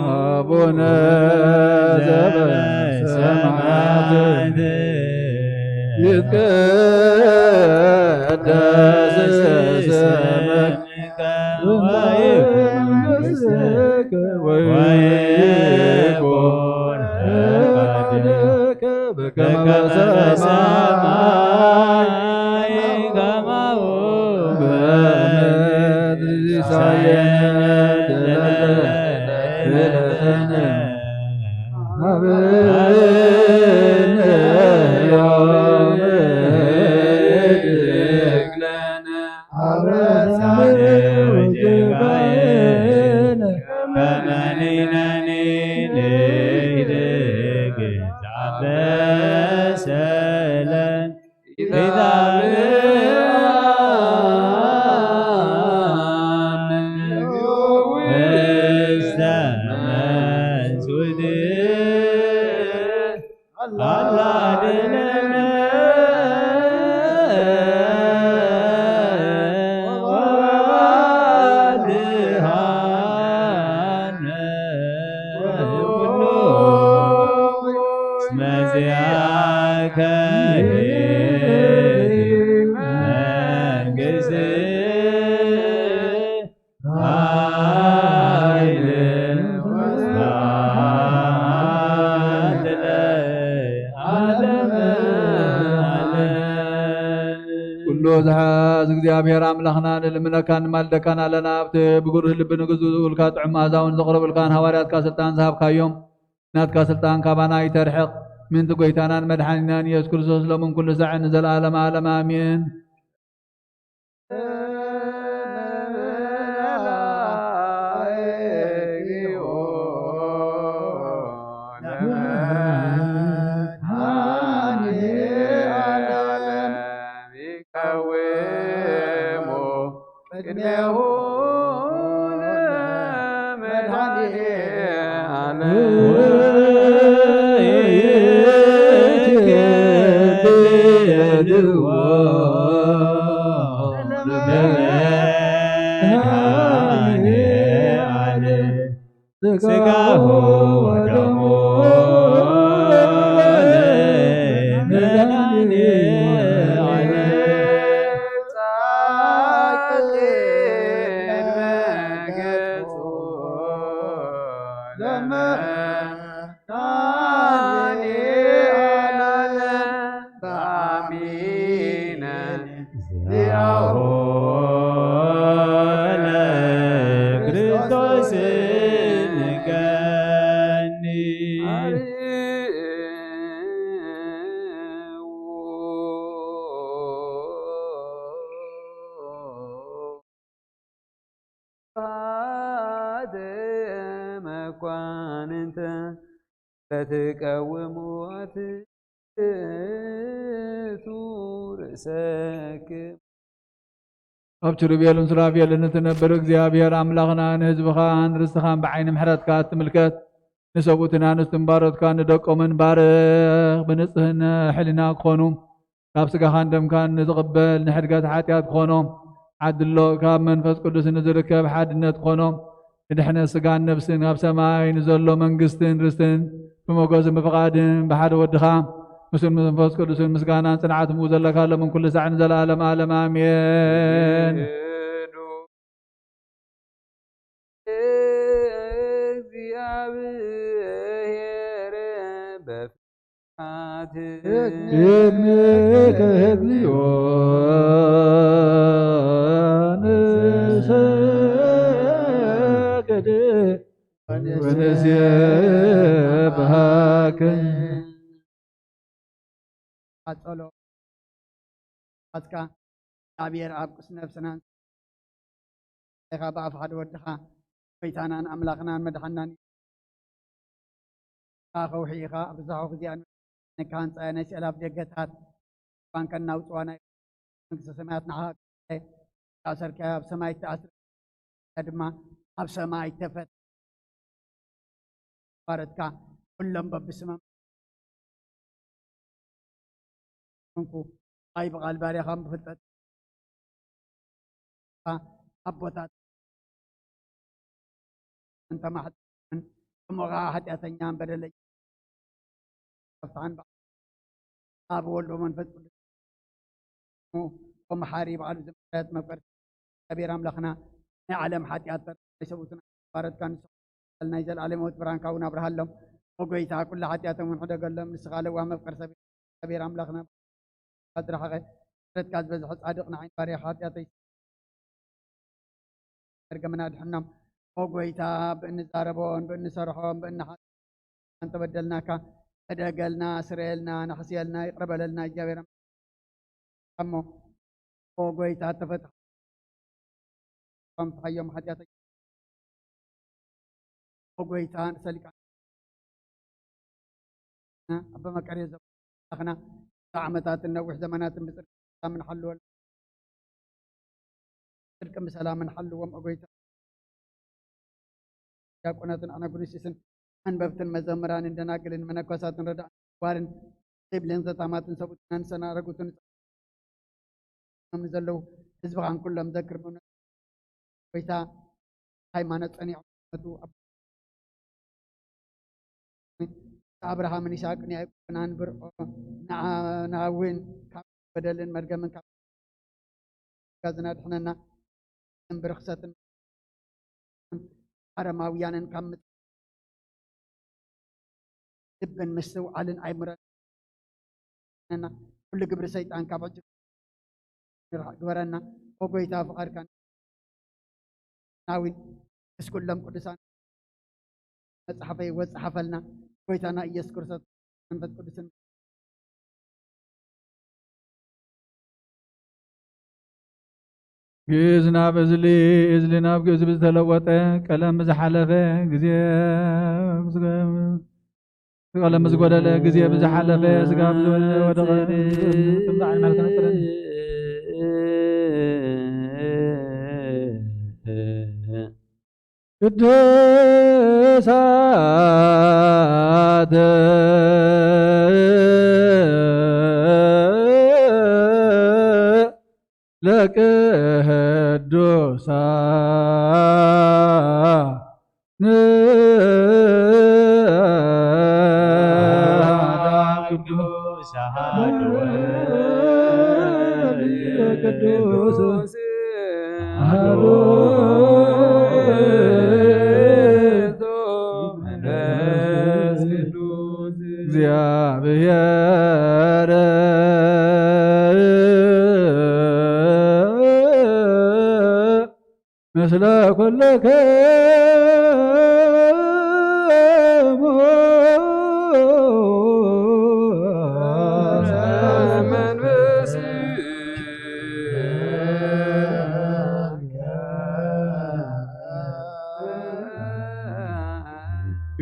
አቡነ ዘበሰማያት ይትቀደስ ስምከ ወይኩን መንግሥትከ ወይኩን ፈቃድከ በከመ በሰማይ ከማሁ በምድር። ሲሳየነ ዘለለዕለትነ ሀበነ ዮም ህድግ ለነ አበሳነ ወጌጋየነ ከመ ንሕነኒ ንህድግ ዘአበሰ ለነ ኢታብአነ ውስተ መንሱት አላ አድነነ ወአድኃነ ኩሉ እስመ ዚአከ መንግሥት ኃይል ወስብሐት ለዓለመ ዓለም። ኩሉ ዝሓዝ እግዚኣብሔር ኣምላኽና ንልምነካን ንማልደካን ኣለና። ኣብቲ ብግሩህ ልቢ ንግዝኡልካ ጥዑም መኣዛውን ዘቕረቡልካን ሃዋርያትካ ስልጣን ዝሃብካዮም ናትካ ስልጣን ካባና ይተርሕቕ። ምእንቲ ጎይታናን መድሓኒናን ኢየሱስ ክርስቶስ ሎምን ኩሉ ሳዕን ንዘለዓለመ ዓለም ኣሜን። ቅድሜሁ ለመድኃኔ ዓለም ወይትከብድዎ ለመድኃኔ ዓለም ሥጋሁ ወደሙ ለመድኃኔ ዓለም። መኳንንተ ለትቀውምዎ ትእቱ ርእሰክም። ኣብ ኪሩቤልን ሱራፌልን እትነብር እግዚኣብሔር ኣምላኽና ንህዝብኻን ርስትኻን ብዓይኒ ምሕረትካ እትምልከት ንሰብኡትን ኣንስትን ባሮትካ ንደቆምን ባርኽ። ብንጽህና ሕሊና ክኾኑ ካብ ስጋኻን ደምካን ንዝቕበል ንሕድገት ሓጢኣት ክኾኖም ዓድሎ ካብ መንፈስ ቅዱስ ንዝርከብ ሓድነት ክኾኖም ንድሕነት ስጋን ነፍስን ኣብ ሰማይ ንዘሎ መንግስትን ርስትን ብመጎስን ብፍቓድን ብሓደ ወድኻ ምስል መንፈስ ቅዱስን ምስጋናን ጽንዓት ምኡ ዘለካ ሎምን ኩሉ ሳዕን ዘለዓለም ዓለም ኣሜን። ቅድሜከ እግዚኦ ንሰግድ ወንሴብሐከ። ቀጸሎ ኣጽቃ እግዚኣብሔር ኣብ ቅዱስ ነፍስናን ኢኻ ብኣፍ ሓደ ወድኻ ጎይታናን ኣምላኽናን መድሓናን ኢኻ። ከውሒ ኢኻ ኣብ ርዛሖ ግዜኣ ንካን ጻያ ናይ ስዕል ኣብ ደገታት ባንከን ናውጽዋ ናይ መንግስተ ሰማያት ንዓኻ ኣሰርካዮ ኣብ ሰማይ ተኣስረ ድማ ኣብ ሰማይ ተፈት ባረትካ ኩሎም በብስመም እንኩ ኣይ ብቓል ባርያኻ ብፍልጠት ኣቦታት እንተማሕጽን እሞ ኸዓ ሓጢኣተኛን በደለኛ ኣብታን ኣብ ወልዶ መንፈስ ቅዱስ እሞ መሓሪ በዓሉ ዘምሕረት መፍቀርቲ እግዚኣብሔር ኣምላኽና ናይ ዓለም ሓጢኣት ናይ ሰብኡትና ባረትካ ንስኻ ናይ ዘለዓለማዊት ብርሃንካ እውን ኣብርሃሎም። ኦ ጎይታ ኩሉ ሓጢኣቶም እውን ሕደገሎም። ንስኻ ለዋህ መፍቀር ሰብ እግዚኣብሔር ኣምላኽና ኣድራኸኸ ምሕረትካ ዝበዝሐ ጻድቕ ንዓይን ባርያኻ ሓጢኣተይ መርገምና ድሕኖም። ኦ ጎይታ ብእንዛረቦን ብእንሰርሖን ብእንሓ እንተበደልናካ ሕደገልና፣ ስረየልና፣ ናሕስየልና፣ ይቕረ በለልና እግዚኣብሔር ኣምላኽ። እሞ ኦ ጎይታ ተፈትሖም ፍታዮም ሓጢኣተኛ ኦ ጎይታ ንሰሊካ ኣበ መቀርዮ ዘመናትና ዓመታትን ነዊሕ ዘመናትን ብጽድቂ ሰላም ንሓልወሉ ጽድቅን ብሰላምን ሓልዎም ኦ ጎይታ። ዲያቆናትን ኣናጉንስጢስን ኣንበብትን መዘምራንን ደናግልን መነኮሳትን ረዳእን ዋርን ዘይብልን ዘታማትን ሰብኡትናን ሰናረጉትን ዘለዉ ህዝብኻን ኩሎም ዘክር ብእውነት ጎይታ ሃይማኖት ጸኒዖም ዝሞቱ ኣቦ-፣ ኣብርሃምን ይስሐቅን ያዕቆብን ኣንብርኦ። ንዓ-፣ ንዓ እውን ካብ በደልን መርገምን ካብ ጋዝና ድሕነና። እምብርኽሰትን ኣረማውያንን ካብ ምጽ-፣ ልብን ምስትውዓልን ኣይምረና። ኩሉ ግብሪ ሰይጣን ካብ ሕጂ ንርሓቕ ግበረና። ኦ ጎይታ ፍቓድካ ናዊን ምስ ኩሎም ቅዱሳን መጽሓፈይ ወጽሓፈልና። ጎይታና ኢየሱስ ክርስቶስ መንፈስ ቅዱስን ግእዝ ናብ እዝሊ፣ እዝሊ ናብ ግእዝ ብዝተለወጠ፣ ቀለም ብዝሓለፈ ግዜ፣ ቀለም ብዝጎደለ ግዜ ብዝሓለፈ፣ ስጋ ብዝወደቀ፣ ጽምዶ ዓይኒ ማለት ከነጽረን። ቅዱሳት ለቅዱሳን ቅዱስ አሐዱ ወልድ ቅዱስ አሐዱ ውእቱ መንፈስ ቅዱስ እግዚአብሔር ምስለ ኩልክሙ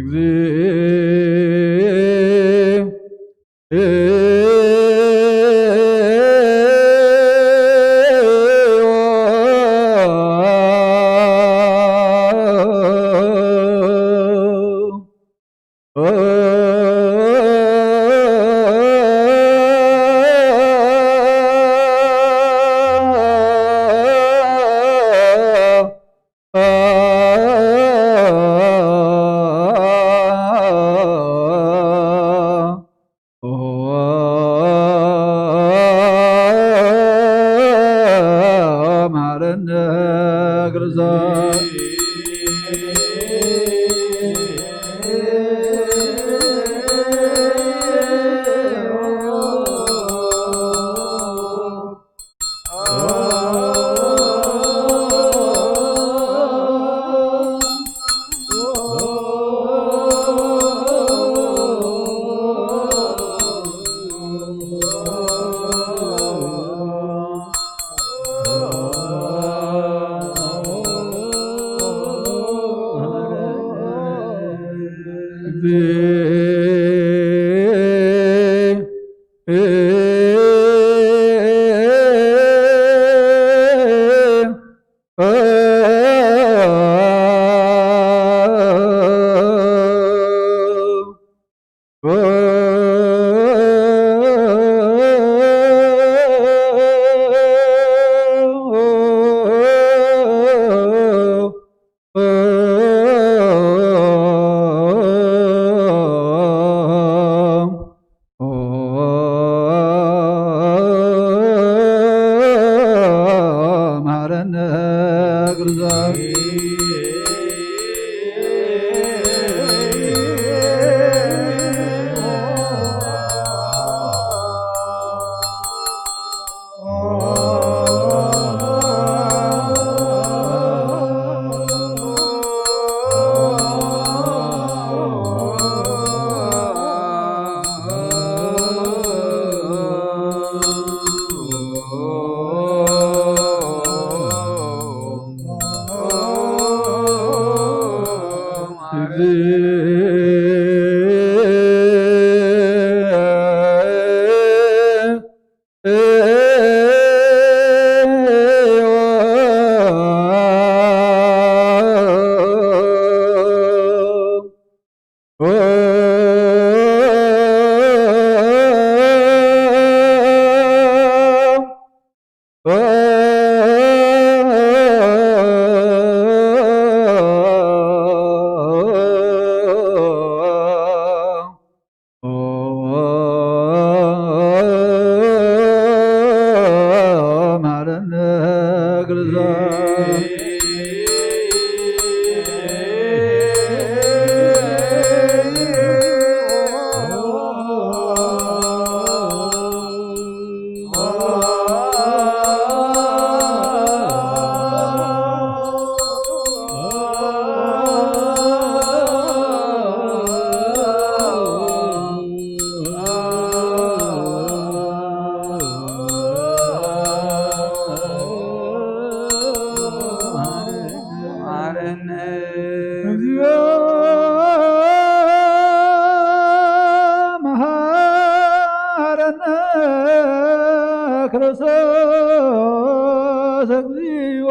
እግዚእ መሐረነ ክርስቶስ። መሐረነ ክርስቶስ። መሐረነ ክርስቶስ። መሐረነ። እግዚኦ መሐረነ ክርስቶስ። እግዚኦ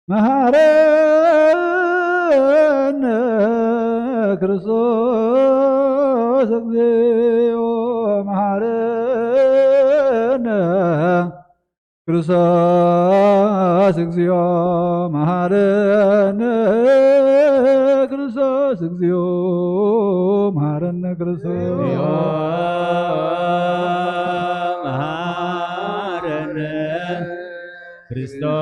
መሐረነ ክርስቶስ። እግዚኦ መሐረነ ክርስቶስ። እግዚኦ መሐረነ ክርስቶስ። እግዚኦ መሐረነ ክርስቶስ። መሐረነ ክርስቶስ።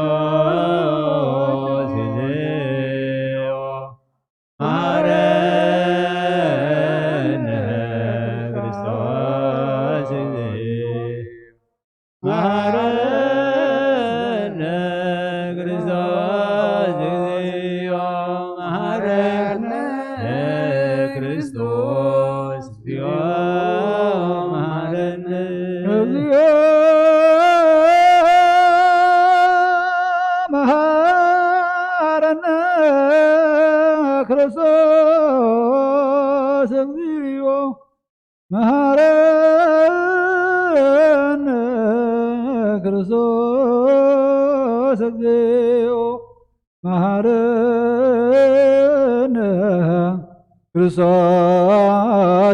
እግዚኦ መሐረነ ክርስቶስ። እግዚኦ መሐረነ ክርስቶስ። እግዚኦ መሐረነ ክርስቶስ። እግዚኦ መሐረነ። እግዚኦ መሐረነ ክርስቶስ። እግዚኦ መሐረነ ክርስቶስ። እግዚኦ መሐረነ ክርስቶስ።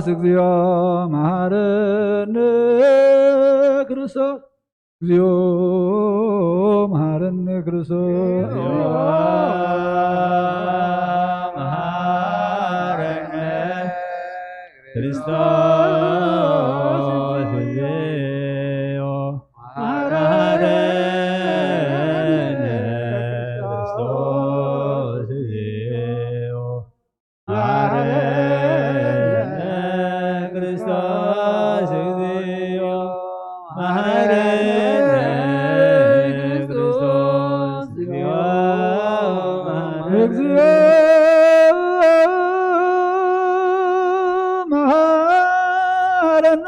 እግዚኦ መሐረነ ክርስቶስ። እግዚኦ መሐረነ ክርስቶስ። መሐረነ ክርስቶስ። እግዚኦ መሐረነ ክርስቶስ። እግዚኦ መሐረነ ክርስቶስ። እግዚኦ መሐረነ ክርስቶስ። እግዚኦ መሐረነ። እግዚኦ መሐረነ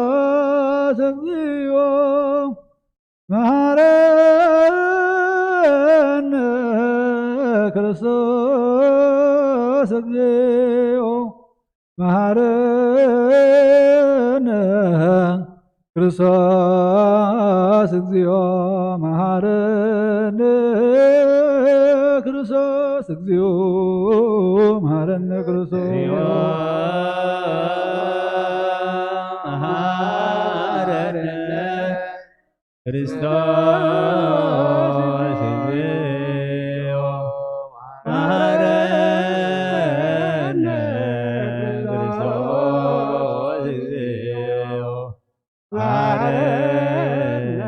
ክርስቶስ። እግዚኦ መሐረነ ክርስቶስ። እግዚኦ መሐረነ ክርስቶስ እግዚኦ መሐረነ፣ ክርስቶስ እግዚኦ መሐረነ፣ ክርስቶስ እግዚኦ መሐረነ፣ ክርስቶስ እግዚኦ መሐረነ፣ ክርስቶስ እግዚኦ መሐረነ፣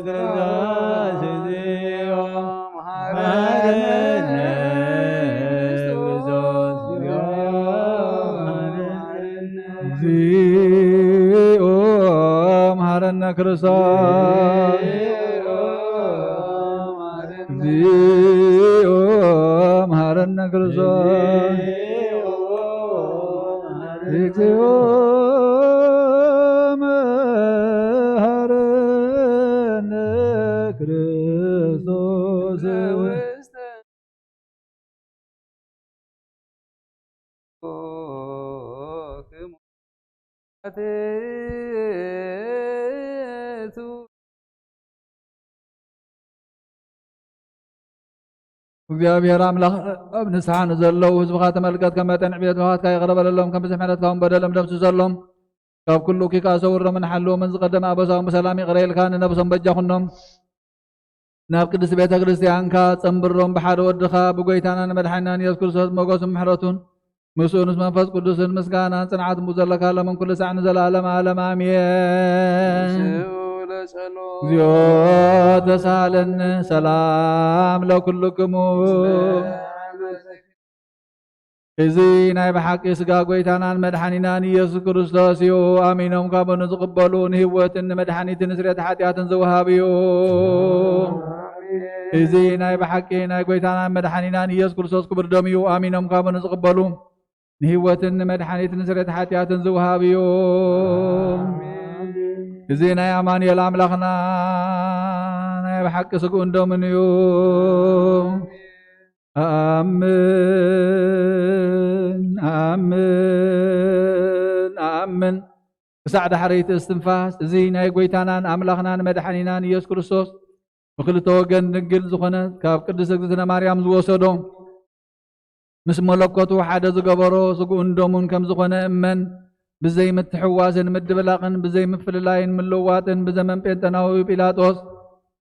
ክርስቶስ እግዚኦ መሐረነ፣ ክርስቶስ እግዚኦ መሐረነ፣ እግዚኦ መሐረነ ክርስቶስ፣ እግዚኦ መሐረነ ክርስቶስ፣ እግዚኦ መሐረነ ክርስቶስ። እግዚኣብሔር ኣምላኽ፣ ኣብ ንስሓ ንዘለዉ ህዝብኻ ተመልከት፣ ከም መጠን ዕብየት ምሕረትካ ይቕረ በለሎም፣ ከም ብዝሒ ምሕረትካ እውን በደሎም ደምስሰሎም። ካብ ኩሉ እኩይ ከኣ ሰውሮምን ሓልዎምን፣ ዝቐደመ ኣበሳኦም ብሰላም ይቕረ ኢልካ ንነብሶም በጃ ኩኖም። ናብ ቅድስቲ ቤተ ክርስቲያንካ ጸንብሮም፣ ብሓደ ወድኻ ብጎይታናን መድሓኒናን ኢየሱስ ክርስቶስ ሞገሱን ምሕረቱን ምስኡ ምስ መንፈስ ቅዱስን ምስጋናን ጽንዓትን ብዘለካ ሎምን ኩሉ ሳዕ ንዘለዓለም ዓለም ኣሜን። ስኡ ለጸሎ። እግዚኦ ተሳለነ ሰላም ለኩልክሙ። እዚ ናይ ብሓቂ ስጋ ጎይታናን መድሓኒናን ኢየሱስ ክርስቶስ እዩ። ኣሚኖም ካብ ንዝቕበሉ ንህይወትን ንመድሓኒትን ንስርየት ሓጢኣትን ዝወሃብ እዩ። እዚ ናይ ብሓቂ ናይ ጎይታናን መድሓኒናን ኢየሱስ ክርስቶስ ክቡር ደም እዩ። ኣሚኖም ካብ ንዝቕበሉ ንህይወትን ንመድሓኒትን ንስርየት ሓጢኣትን ዝወሃብ እዩ። እዚ ናይ ኣማኑኤል ኣምላኽና ናይ ብሓቂ ስግኡን ደሙን እዩ። ኣኣምን፣ ኣኣምን፣ ኣኣምን። ክሳዕ ዳሕረይቲ እስትንፋስ፣ እዚ ናይ ጎይታናን ኣምላኽናን መድሓኒናን ኢየሱስ ክርስቶስ ብክልተ ወገን ድንግል ዝኾነት ካብ ቅድስት እግዝእትነ ማርያም ዝወሰዶ፣ ምስ መለኮቱ ሓደ ዝገበሮ ስግኡን ደሙን ከም ዝኾነ እመን። ብዘይ ምትሕዋስን ምድብላቕን፣ ብዘይ ምፍልላይን ምልውዋጥን፣ ብዘመን ጴንጠናዊ ጲላጦስ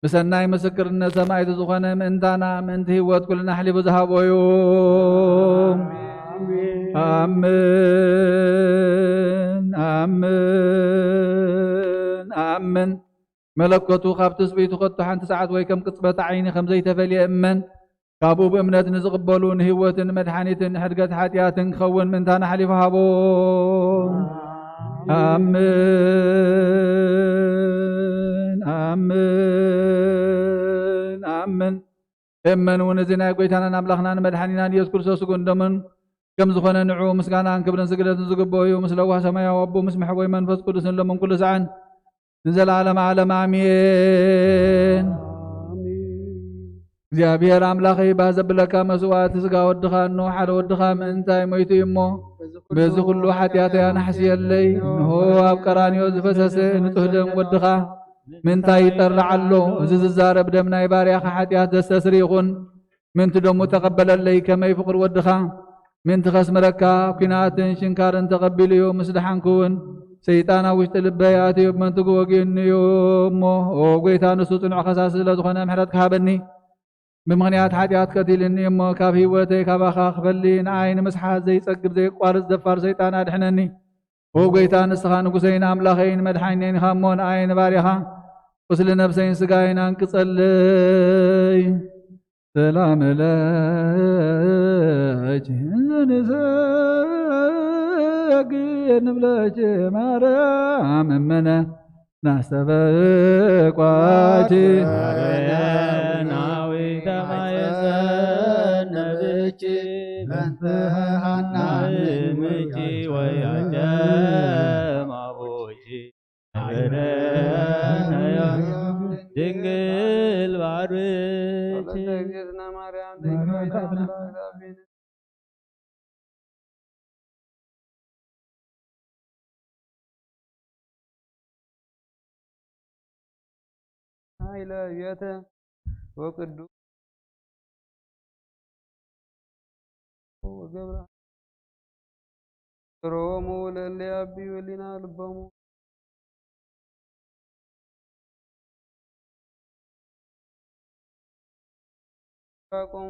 ብሰናይ ምስክርነት ሰማዕቲ ዝኾነ ምእንታና፣ ምእንቲ ህይወት ኩልና ኣሕሊፉ ዝሃቦ እዩ። ኣሜን። ኣምን፣ ኣምን፣ ኣምን። መለኮቱ ካብ ትስብእቱ ከቶ ሓንቲ ሰዓት ወይ ከም ቅጽበት ዓይኒ ከም ዘይተፈልየ እመን። ካብኡ ብእምነት ንዝቕበሉ ንህይወትን መድሓኒትን ንሕድገት ሓጢኣትን ክኸውን ምእንታና ሓሊፉ ሃቦ። ኣምን፣ ኣምን፣ ኣምን። እመን እውን እዚ ናይ ጎይታናን ኣምላኽናን መድሓኒናን ኢየሱስ ክርስቶስ ስግኡን ደሙን ከም ዝኾነ ንዕኡ ምስጋናን ክብርን ስግደትን ዝግብኦ እዩ። ምስ ለዋህ ሰማያዊ ኣቦ ምስ መሕቦይ መንፈስ ቅዱስን ሎምን ኩሉ ሳዕን ንዘለዓለም ዓለም ኣሜን። እግዚኣብሔር ኣምላኸይ፣ ባህ ዘብለካ መስዋዕቲ ስጋ ወድኻ፣ እነሆ ሓደ ወድኻ ምእንታይ ሞይቱ እዩ እሞ፣ በዚ ኩሉ ሓጢኣተይ ኣናሕስየለይ። እነሆ ኣብ ቀራንዮ ዝፈሰሰ ንጹህ ደም ወድኻ ምእንታይ ይጠርዕ ኣሎ? እዚ ዝዛረብ ደም ናይ ባርያኻ ሓጢኣት ዘስተስሪ ይኹን። ምእንቲ ደሙ ተቐበለለይ፣ ከመይ ፍቕሪ ወድኻ ምእንቲ ከስምረካ፣ ኲናትን ሽንካርን ተቐቢሉ እዩ። ምስ ደሓንኩ እውን ሰይጣን ኣብ ውሽጢ ልበይ ኣትዩ ብመንትጉ ወጊኡኒ እዩ። እሞ ኦ ጐይታ፣ ንሱ ጽኑዕ ከሳሲ ስለ ዝኾነ ምሕረት ክሃበኒ፣ ብምኽንያት ሓጢኣት ቀቲልኒ እሞ ካብ ህይወተይ ካባኻ ክፈሊ፣ ንኣይ ንምስሓት ዘይጸግብ ዘይቋርጽ ደፋር ሰይጣን ኣድሕነኒ። ኦ ጐይታ፣ ንስኻ ንጉሰይን ኣምላኸይን መድሓኒነይን ኢኻ እሞ፣ ንኣይ ንባርያኻ ቁስሊ ነብሰይን ስጋይን ኣንቅጸለይ። ሰላም ለኪ እንዘ ንሰግድ ንብለኪ ማርያም እምነ ናስተበቋኪ። ማረናዊተ ማሕፀን ነብኪ በንተ ሃና እምኪ ወያጀም ኣቦኪ። ድንግል ባርኪ። ኃይለ ቤተ ወቅዱስ ወገብረ ሮሙ ለእለ ያብዩ ህሊና ልቦሙ። ያቆሙ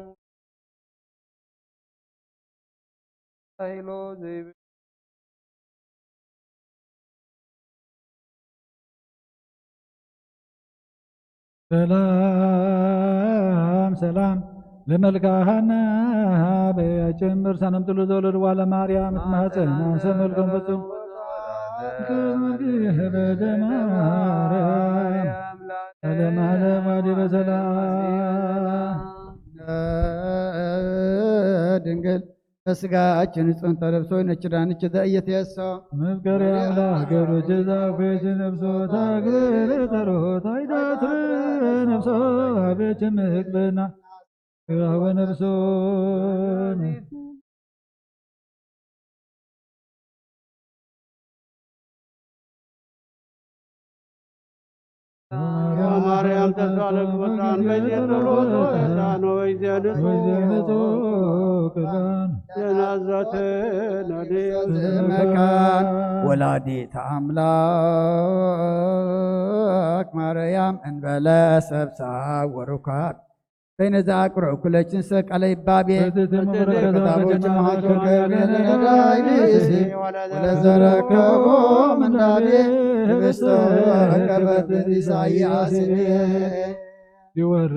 ሳይሎ ዘይብል ሰላም ሰላም ለመልክዓ ሐና በያጭም እርሳንም ጥሉ ዘወለድ ዋለ ማርያም እትማህፀን አንሰ መልኩም ፍጹም በደማርያም ዓለም ዓለም ዋዲ በሰላም ድንግል በስጋችን ጽንተ ለብሶ ነችዳንች ዘእየት የሶ መፍቀሪ አምላክ ገብሮች ዛፎች ነፍሶ ታግር ተሮት አይዳትር ነፍሶ አቤች ምግብና ግራወ ነፍሶ ማርያም ተስፋ ለክቡራን በዚህ ጸሎት ወዳን ወይዘንጹ ቅርባን ዘናዛተ ናዲ መካን ወላዲተ አምላክ ማርያም እንበለ ሰብሳ ወሩካን በይነ ዘአቅርዑ ኩለችን ሰቀለ ይባቤ በትትሙ በረከታ ከታቦች በጀና ማሐኮ ገብርኤል ነዳይ ብእሲ ወለዘረከቦ ምንዳቤ ህብስተ ወረከበት ኢሳይያስ ይወርድ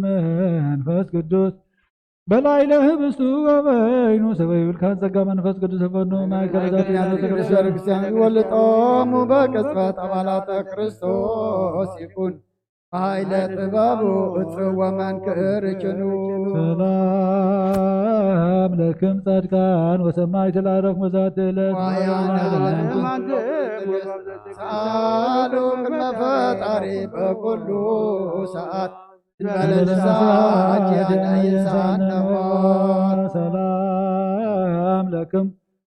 መንፈስ ቅዱስ በላዕለ ህብስቱ ወበይኑ ሰበ ይብልካን ጸጋ መንፈስ ቅዱስ ፈኑ ማእከለ ዛቲ ቤተ ክርስቲያን ይወልጦሙ በቅጽበት አባላተ ክርስቶስ ይኩን በኃይለ ጥበቡ እጽወ መንክር ችኑ ሰላም ለክም ጻድቃን ወሰማዕት ለአረፍኩ በዛቲ ዕለት ዋያነ ለማንተ ሳሉ ቅድመ ፈጣሪ በኩሉ ሰዓት እንበለ ንስሐ ኪያነ ይንሳነ ሞት ሰላም ለክም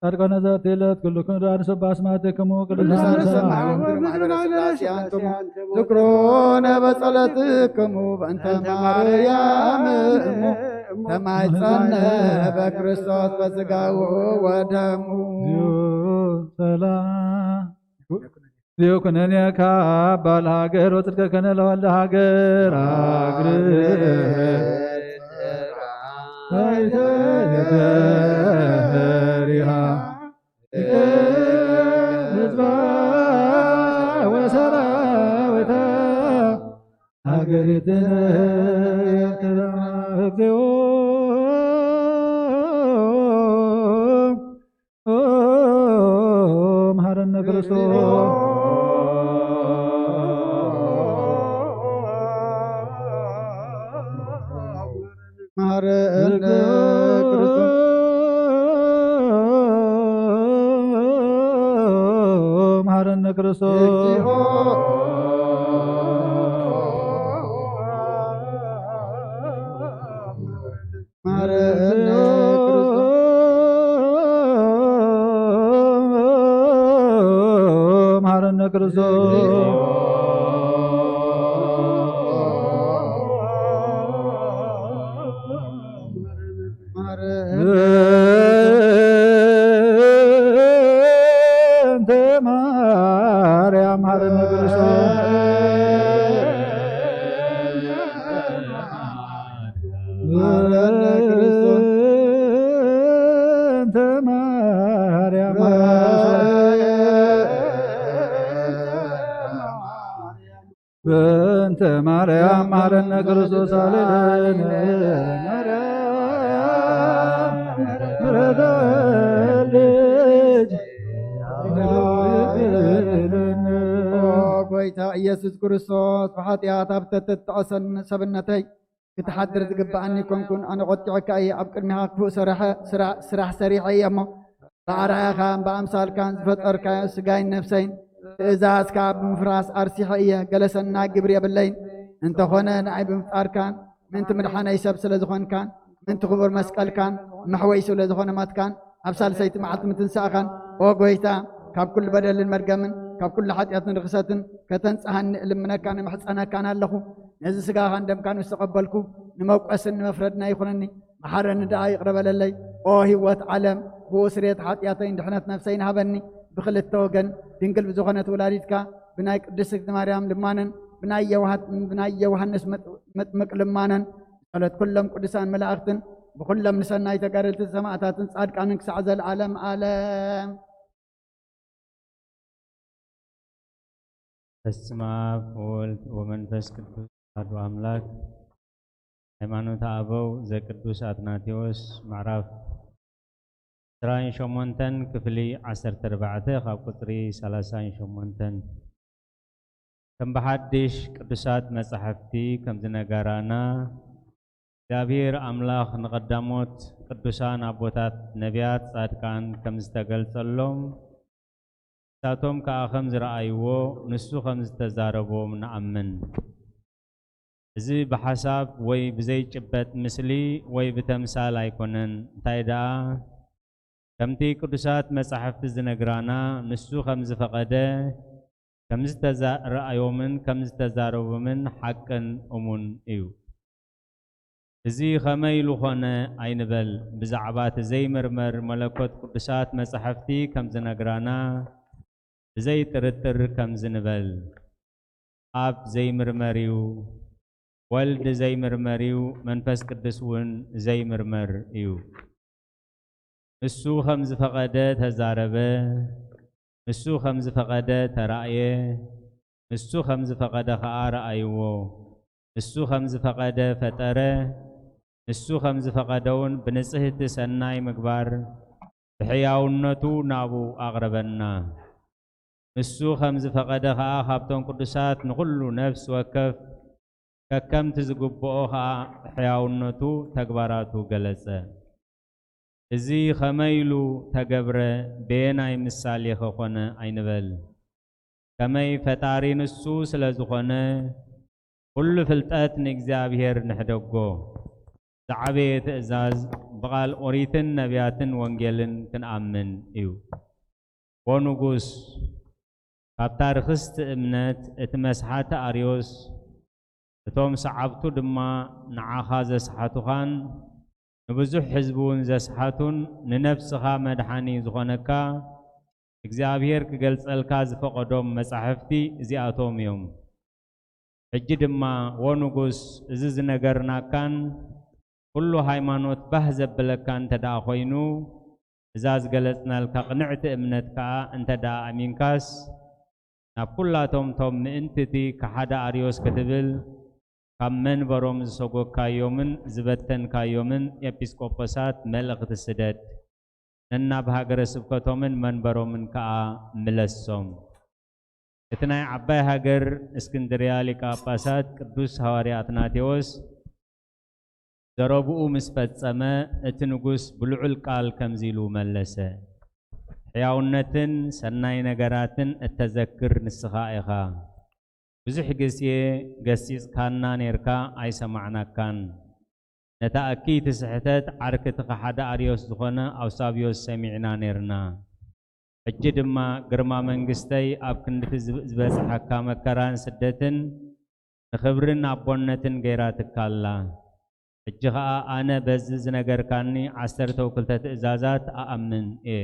ጻድቃነ ዛቲ ዕለት ኩልኩም ዳን ሰባ አስማትክሙ ቅዱሳን ሰማይ ወምድር ማህበረ ስላሴ አንትሙ ዝክሮነ በጸለትክሙ በእንተ ማርያም እሙ ተማይጸነ በክርስቶስ በስጋው ወደሙ ሰላም ይኩነኒ ካብ ባል ሃገር ወጽድቀ ከነ ለወልደ ሃገር አግር ፈሪሃ ህዝባ ወሰራዊታ ሀገሪትነ ኤርትራ እግዚኦ መሐረነ ክርስቶስ መሐረነ ክርስቶስ መሐረነ ክርስቶስ መሐረነ ክርስቶስ መሐረነ ክርስቶስ በእንተ ማርያም መሐረነ ክርስቶስ መሐረነ ክርስቶስ በእንተ ማርያም በእንተ ማርያም መሐረነ ክርስቶስ አሌሉያ ማርያም ምሕረት ልጅ ኦ ጎይታ ኢየሱስ ክርስቶስ ብሓጢኣት ኣብ ተተጥዖ ሰብነተይ ክትሓድር ዝግብኣኒ ኮንኩን ኣነ ቆጢዐካ እየ ኣብ ቅድሚኻ ክፉእ ስራሕ ሰሪሐ እየ እሞ ብኣርኣያኻን ብኣምሳልካን ዝፈጠርካዮ ስጋይን ነፍሰይን ትእዛዝካ ብምፍራስ ኣርሲሐ እየ። ገለ ሰናይ ግብሪ የብለይን። እንተኾነ ንዓይ ብምፍጣርካን ምእንቲ ምድሓነይ ሰብ ስለ ዝኾንካን ምእንቲ ክቡር መስቀልካን መሕወይ ስለ ዝኾነ ሞትካን ኣብ ሳልሰይቲ መዓልቲ ምትንሳእኻን ኦ ጎይታ ካብ ኩሉ በደልን መርገምን ካብ ኩሉ ሓጢኣትን ርኽሰትን ከተንጽሃኒ እልምነካን እምሕጸነካን ኣለኹ። ነዚ ስጋኻን ደምካን ምስ ተቐበልኩ፣ ንመውቀስን ንመፍረድን ኣይኹነኒ። መሓረኒ ደኣ፣ ይቕረ በለለይ። ኦ ህይወት ዓለም፣ ብኡ ስርየት ሓጢኣተይን ድሕነት ነፍሰይን ሃበኒ። ብኽልተ ወገን ድንግል ብዝኾነት ወላዲትካ፣ ብናይ ቅድስቲ ማርያም ልማነን፣ ብናይ የውሃት-፣ ብናይ ዮሃንስ መጥ-፣ መጥምቅ ልማነን፣ ጸሎት ኩሎም ቅዱሳን መላእኽትን፣ ብኹሎም ንሰናይ ተጋደልቲ ሰማዕታትን ጻድቃንን ክሳዕ ዘለዓለም ዓለም። በስመ አብ ወወልድ ወመንፈስ ቅዱስ አሐዱ አምላክ። ሃይማኖተ አበው ዘቅዱስ አትናቴዎስ ምዕራፍ ዕስራን ሸሞንተን ክፍሊ ዓሰርተ ኣርባዕተ ካብ ቁጽሪ ሰላሳን ሸሞንተን። ከም ብሓድሽ ቅዱሳት መጻሕፍቲ ከም ዝነገራና፣ እግዚኣብሔር ኣምላኽ ንቐዳሞት ቅዱሳን ኣቦታት ነቢያት ጻድቃን ከም ዝተገልጸሎም፣ ንሳቶም ከኣ ከም ዝረኣይዎ፣ ንሱ ከም ዝተዛረቦም ንኣምን። እዚ ብሓሳብ ወይ ብዘይጭበጥ ምስሊ ወይ ብተምሳል ኣይኮነን። እንታይ ደኣ፣ ከምቲ ቅዱሳት መጻሕፍቲ ዝነግራና፣ ንሱ ከም ዝፈቐደ፣ ከም ዝተዛ-፣ ረኣዮምን ከም ዝተዛረቦምን ሓቅን እሙን እዩ። እዚ ኸመይ ኢሉ ኾነ ኣይንበል፣ ብዛዕባ እቲ ዘይምርመር መለኮት ቅዱሳት መጻሕፍቲ ከም ዝነግራና፣ ብዘይጥርጥር ከምዚ ንበል፣ ኣብ ዘይምርመር እዩ፣ ወልድ ዘይምርመር እዩ፣ መንፈስ ቅዱስ እውን ዘይምርመር እዩ። ንሱ ከም ዝፈቐደ ተዛረበ፣ ንሱ ከም ዝፈቐደ ተራእየ፣ ንሱ ከም ዝፈቐደ ኸኣ ረኣይዎ። ንሱ ከም ዝፈቐደ ፈጠረ፣ ንሱ ከም ዝፈቐደውን ብንጽህቲ ሰናይ ምግባር ብሕያውነቱ ናብኡ ኣቕረበና። ንሱ ከም ዝፈቐደ ኸኣ ካብቶም ቅዱሳት ንኹሉ ነፍሲ ወከፍ ከከምቲ ዝግብኦ ኸኣ ሕያውነቱ ተግባራቱ ገለጸ። እዚ ኸመይ ኢሉ ተገብረ፣ በየናይ ምሳሌ ኸኾነ ኣይንበል። ከመይ ፈጣሪ ንሱ ስለ ዝኾነ፣ ኩሉ ፍልጠት ንእግዚኣብሔር ንሕደጎ። ዝዓበየ ትእዛዝ ብቓል ኦሪትን ነቢያትን ወንጌልን ክንኣምን እዩ። ወንጉስ፣ ካብታ ርኽስቲ እምነት እቲ መስሓቲ ኣርዮስ፣ እቶም ሰዓብቱ ድማ ንዓኻ ዘስሓቱኻን ንብዙሕ ህዝቢ እውን ዘስሓቱን ንነፍስኻ መድሓኒ ዝኾነካ እግዚኣብሔር ክገልጸልካ ዝፈቐዶም መጻሕፍቲ እዚኣቶም እዮም። ሕጂ ድማ ወንጉስ፣ እዚ ዝነገርናካን ኩሉ ሃይማኖት ባህ ዘብለካ እንተ ደኣ ኾይኑ፣ እዛ ዝገለጽናልካ ቅንዕቲ እምነት ከኣ እንተ ደኣ ኣሚንካስ፣ ናብ ኩላቶም ቶም ምእንቲ እቲ ከሓደ ኣርዮስ ክትብል ካብ መንበሮም ዝሰጎግካዮምን ዝበተንካዮምን ኤጲስቆጶሳት መልእኽቲ ስደድ። ነናብ ሃገረ ስብከቶምን መንበሮምን ከኣ ምለሶም። እቲ ናይ ዓባይ ሃገር እስክንድርያ ሊቀ ጳጳሳት ቅዱስ ሃዋርያ ኣትናቴዎስ ዘረብኡ ምስ ፈጸመ፣ እቲ ንጉስ ብልዑል ቃል ከምዚ ኢሉ መለሰ፣ ሕያውነትን ሰናይ ነገራትን እተዘክር ንስኻ ኢኻ። ብዙሕ ግዜ ገሲጽካና ኔርካ፣ ኣይሰማዕናካን። ነታ እክይቲ ስሕተት ዓርኪ እቲ ከሓዲ ኣርዮስ ዝኾነ ኣውሳብዮስ ሰሚዕና ኔርና። ሕጂ ድማ ግርማ መንግስተይ ኣብ ክንድቲ ዝብ-፣ ዝበጽሓካ መከራን ስደትን ንኽብርን ኣቦነትን ገይራትካ ኣላ። ሕጂ ኸኣ ኣነ በዚ ዝነገርካኒ ዓሰርተው ክልተ ትእዛዛት እኣምን እየ።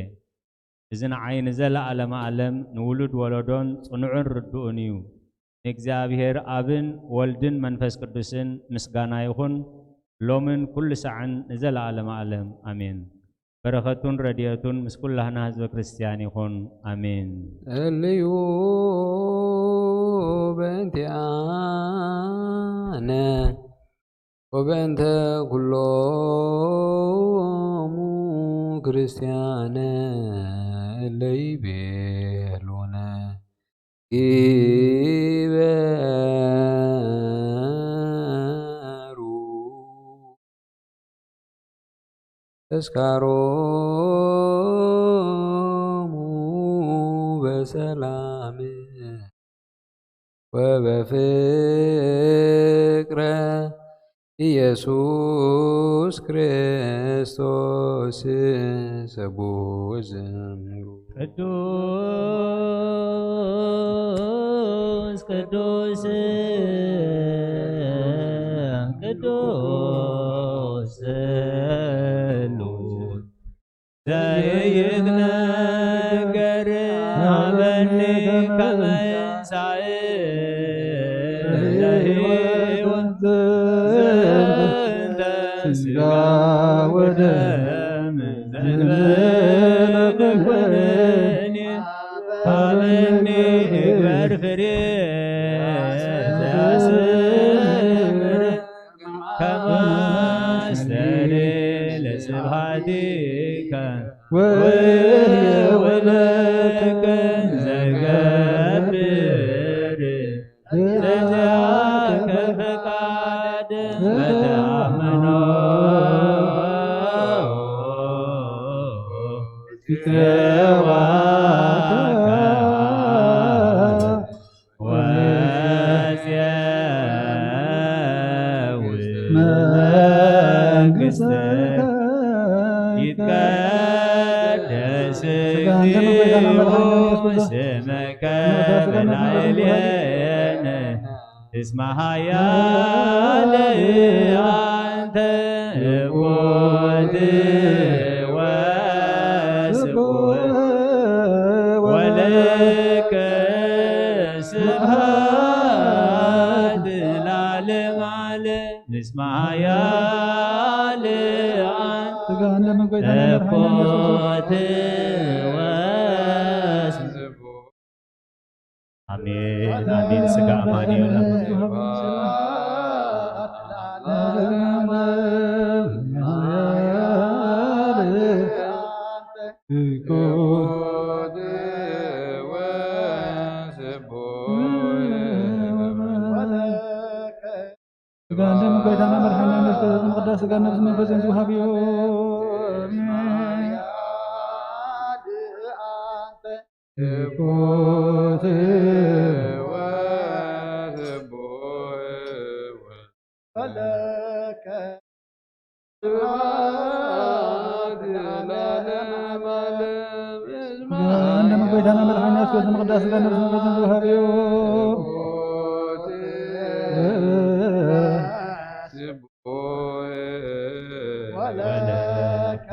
እዚ ንዓይ ንዘለኣለመ ኣለም ንውሉድ ወለዶን ጽኑዕን ርዱእን እዩ። ንእግዚኣብሔር ኣብን ወልድን መንፈስ ቅዱስን ምስጋና ይኹን፣ ሎምን ኩሉ ሳዕን ንዘለኣለመ ኣለም። ኣሜን። በረኸቱን ረድኤቱን ምስ ኩላህና ህዝበ ክርስቲያን ይኹን። ኣሜን። ጸልዩ በእንቲኣነ ወበእንተ ኩሎሙ ክርስቲያነ እለ ይቤሉነ ግበሩ ተስካሮሙ በሰላም ወበፍቅረ ኢየሱስ ክርስቶስ ሰብሑ ወዘምሩ። ቅዱስ ቅዱስ ቅዱስ ስሉስ ዘይትነገር ሃበኒ ከመ እንሳእ ለሕይወት ዘንተ ስጋ ወደም ዘንበለ ኩነኒ ሃበኒ ግበር ፍሬ ዘያስምር ከመ አስተሪ ለስብሐቲከ ወይብለከ ዘገብር ዘዚአከ ፈቃድ በተአምኖ ይትረዋከ ወዜውስ መንግሥትከ ይትቀደስ ስምከ በላዕሌነ እስመ ኃያል አንተ እኩት ወስቡሕ ወለከ ስብሐት ለዓለመ ዓለም። እስመ ኃያል አንተ ስጋ እንደምን ቆይታ ነበር ኃይል ያለው እኮት ወስቡሕ። አሜን አሜን። ስጋ አማኑኤል ስጋ እንደምን ቆይታና መድኃኒነ ኢየሱስ ክርስቶስ ቅዳሴ ስጋ ነፍስ መንፈስን ዝውሃብ እዩ። እንደምን ቆይታና መድኃኒነ ኢየሱስ ክርስቶስ ቅዳሴ ስጋ ነፍስ መንፈስን ዝውሃብ እዩ። ወለከ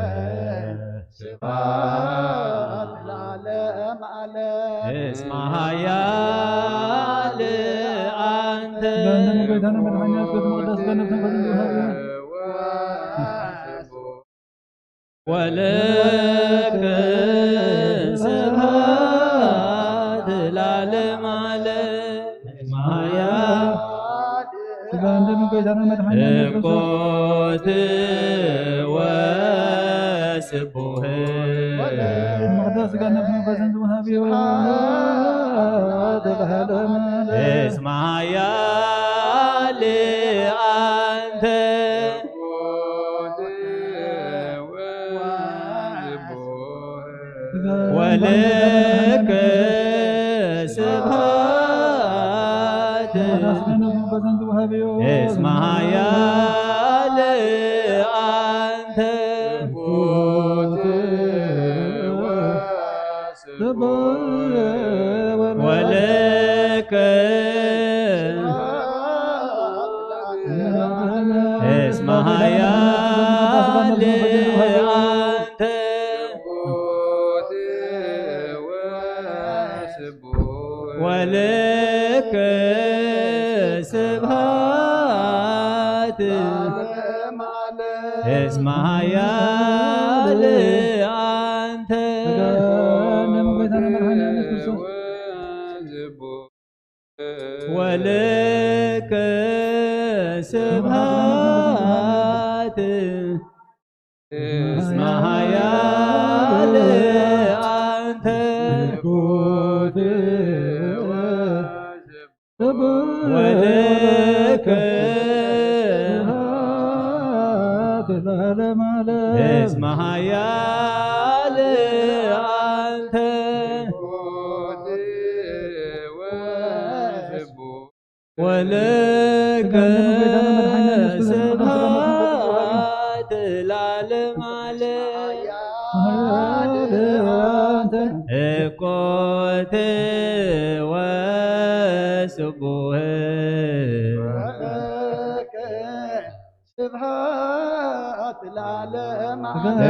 ስብሐት ለዓለመ ዓለም። እስመ ኃያል አንተ። ስጋ እንደምን ቆይታና መድኃኒነ ኢየሱስ ክርስቶስ ቅዳሴ ስጋ ነፍስ መንፈስን ዝውሃብ እዩ። ወለከ ስብሐት ለዓለመ ዓለም። ማያ ስጋ እንደምን ቆይታና መድኃኒነ ኢየሱስ ክርስቶስ እኮት ወስቡሕ መቅደስ ስጋ ነፍስ መንፈስን ዝውሃብ እዩ። ስብሐት ለዓለመ ዓለም። እስመ ኃያል አንተ ወለከ ስብሐት እስመ ኃያል አንተ ወለከ እስመ ኃያል አንተ ወለከ ስብሐት እስመ ኃያል አንተ። ወለከ ስብሐት እስመ ኃያል አንተ ወለከ እስመ ኃያል አንተ ወለከ ስብሐት ለዓለመ ዓለም። እኮት ወ ስቡህ ስብሐት ለዓለመ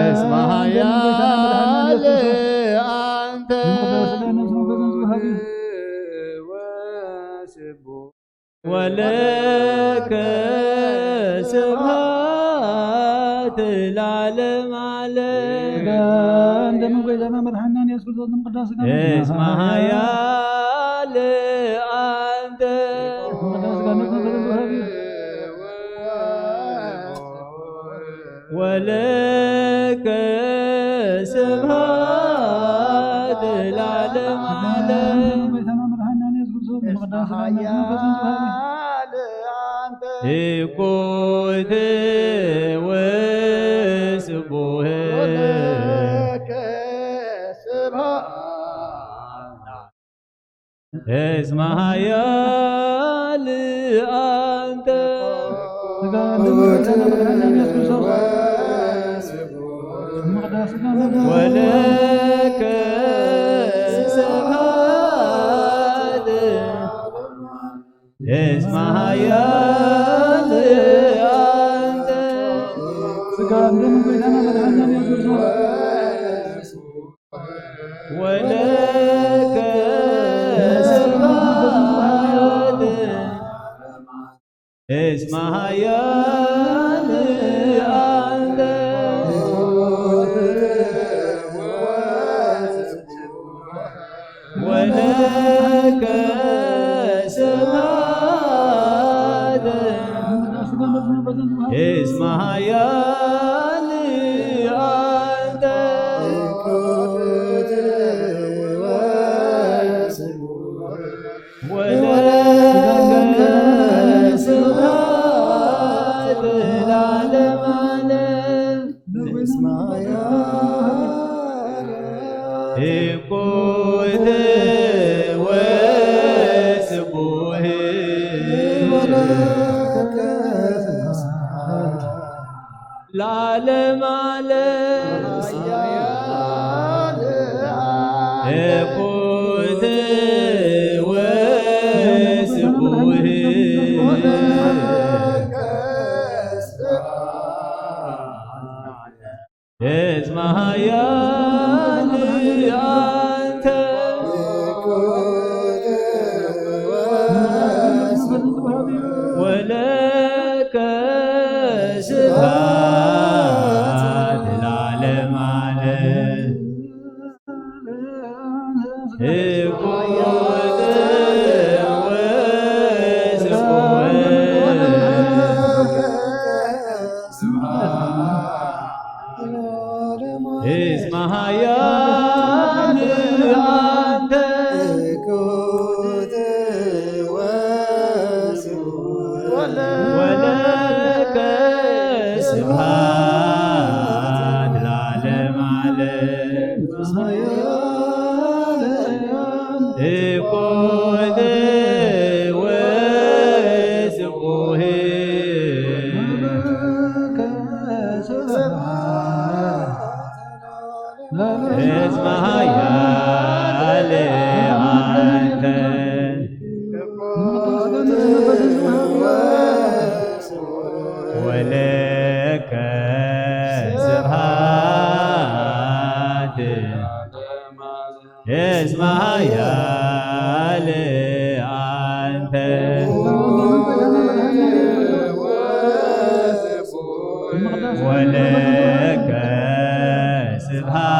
እስመ ኃያል አንተ ወስቡህ ወለከ ስብሐት ለዓለመ ዓለም። ደምን ጎይታና መድሓኒና ኢየሱስ ክርስቶስ ንምቅዳስ ስጋ እስመ ኃያል አንተ ምቅዳስ ስጋ ነፍስ መንፈስ ወሃቢ ወለከ ስብሐት ለዓለመ ዓለም። ጎይታና መድሓኒና ኢየሱስ ክርስቶስ ንምቅዳስ ስጋ ነፍስ መንፈስ ወሃቢ ይኩት ወስቡህ እስመ ኃያል አንተ ስጋ ደምን ጎይታና መድሓኒና ኢየሱስ ክርስቶስ ንምቅዳስ ስጋ ነፍስ መንፈስ ወለከ ስብሐት እስመ ኃያል አንተ ስጋ ደምን ጎይታና መድሓኒና ኢየሱስ ክርስቶስ ወለከ ስብሐት እስመ ኃያል አንተ ወለከ ስብሐት እስመ ኃያል አንተ ወለከ ስብሐት ለዓለመ ዓለም። ይኩት ወስቡህ ለዓለመ ዓለም። ይኩት ወስቡህ እስመ ኃያል አንተ ወለከ ስብሐት ለዓለመ ዓለም። ይኩት ወስቡህ እስመ ኃያል አንተ ወለከ ስብሐት ለዓለመ ዓለም። ይኩት ወስቡህ እስመ ኃያል አንተ ወለከ ስብሐት እስመ ኃያል አንተ ወለከ ስብሐት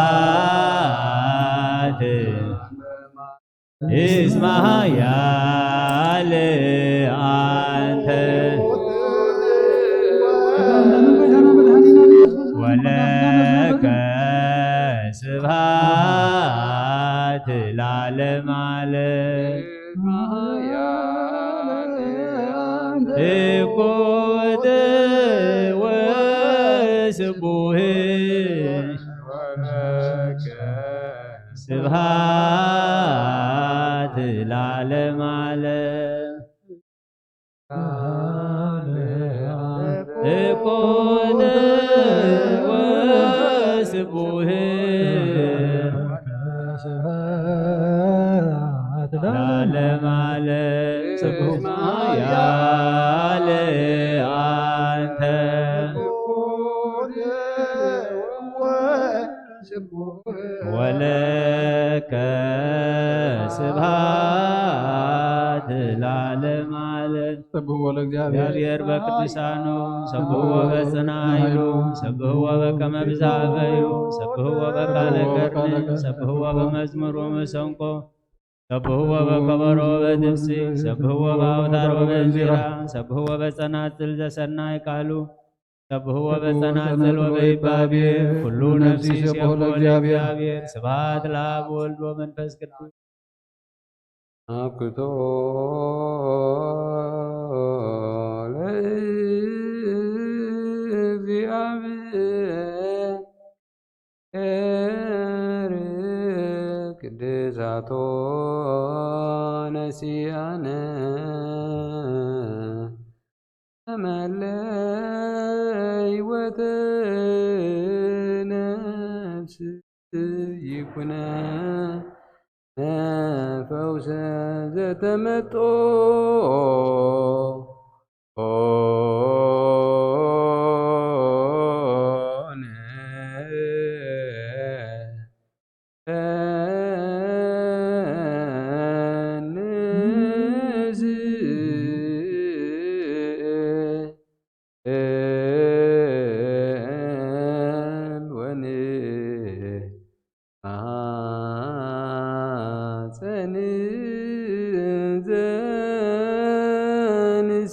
እስመ ኃያል አንተ ወለከ ስብሐት ለዓለመ ዓለም። ይኩት ወስቡህ ስብሐት ለዓለመ ዓለም። ይኩት ወስቡህ ለዓለመ ዓለም። ስብሐት ያለ አንተ። ወለከ ስብሐት ለዓለመ ዓለም። ስብሐት ለእግዚአብሔር። እግዚአብሔር በቅዱሳኑ፣ ሰብሕዎ በጽንዓ ኃይሉ፣ ሰብሕዎ በከመ ብዝሃበዩ፣ ሰብሕዎ በቃለ ከርነ፣ ሰብሕዎ በመዝሙር ወመሰንቆ፣ ሰብሕዎ በከበሮ ወበድምጺ፣ ሰብሕዎ በአውታር ወበእንዚራ፣ ሰብሕዎ በጸናጽል ዘሰናይ ቃሉ፣ ሰብሕዎ በጸናጽል ወበይባቤ፣ ኩሉ ነፍሲ ይሴብሖ ለእግዚአብሔር። ስብሐት ለአብ ወወልድ ወመንፈስ ቅዱስ። አብክቶ ለእግዚአብሔር ቅድሳቶ ነሲአነ እምለ ሕይወት ነፍስ ይኩነ ፈውሰ ዘተመጦ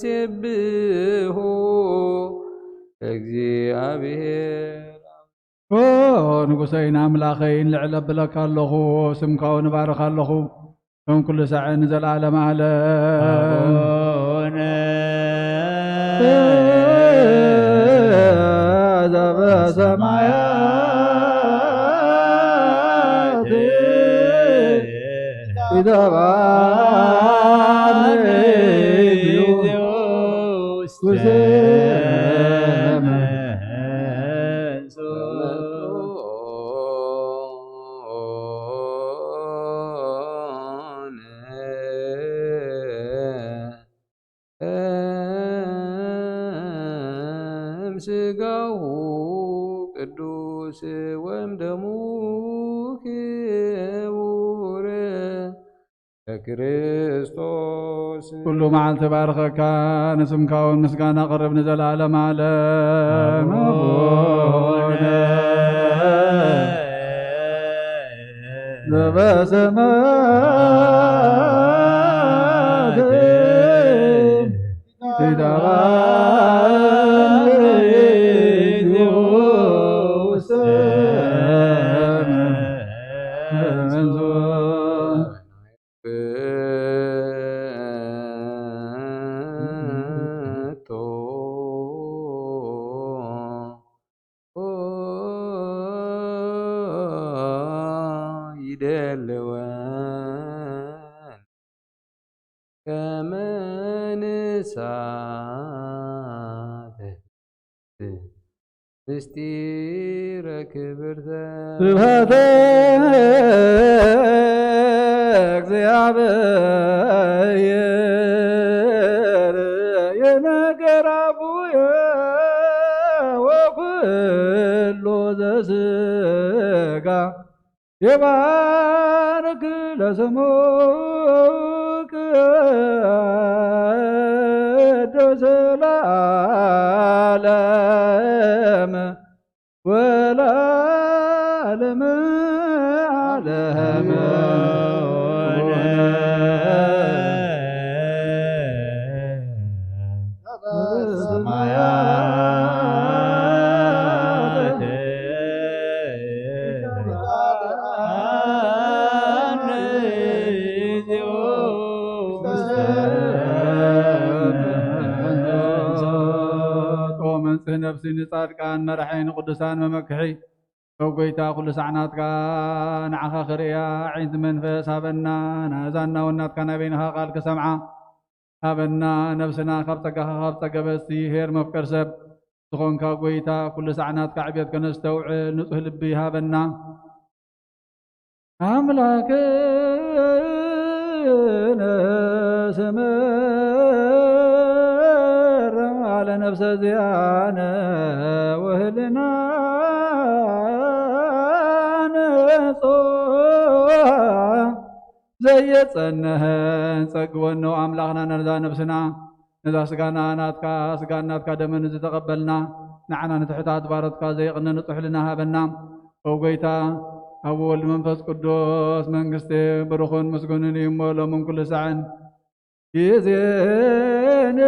ንሴብሖ ለእግዚአብሔር። ኦ ንጉሰይን ኣምላኸይን፣ ልዕል ኣብለካ ኣለኹ፣ ስምካ እውን እባርኽ ኣለኹ። ከም ኩሉ ሳዕ ንዘለዓለም ዓለም። ኣቡነ ዘበሰማያት ይትባረክ ስምከ። እምስጋሁ ቅዱስ ወእምደሙ ክቡር ለክርስቶስ። ኩሉ መዓልቲ ባርኸካ፣ ንስምካ እውን ምስጋና ቅርብ ንዘለዓለም ዓለም። ኣቡነ ዘበሰማያት ይትባረክ ስምከ። ይደልወን ከመ ንሳተ ምስጢረ ክብርተ። ስብሐተ እግዚአብሔር ይነገር አቡየ ወኩሉ ዘስጋ ይባርክ ለስሙ ቅዱስ ለዓለም ወለዓለም ዓለም። ሰማያት ኦ መንጽህ ነፍሲ ንጻድቃን መራሒ ንቅዱሳን መመክሒ። ኦ ጎይታ ኩሉ ሳዕ ናትካ ንዓኻ ክርእያ ኣዒንቲ መንፈስ ሃበና። ናዛና እውን ናትካ ናይ በይንኻ ቃል ክሰምዓ ሃበና። ነብስና ካብ ጸጋኻ ካብ ጸገበ እስቲ ኄር መፍቀር ሰብ ዝኾንካ ጎይታ ኩሉ ሳዕ ናትካ ዕብየት ከነስተውዕል ንጹህ ልቢ ሃበና። ኣምላክ ስምር አለ ነፍሰ ዚአነ ወህልና ንጹሕ ዘየጸነሐ ጸግወኖ ኣምላኽና ነዛ ነፍስና ነዛ ስጋና ናትካ ስጋን ናትካ ደምን ዝተቐበልና ንዓና ንትሑታት ባሮትካ ዘይቕነ ንጹሕ ሕልና ሃበና። ኦ ጎይታ፣ ኣብ ወልድ መንፈስ ቅዱስ መንግስቲ ብሩኽን ምስጉንን እዩ እሞ ሎምን ኩሉ ሳዕን ግዜን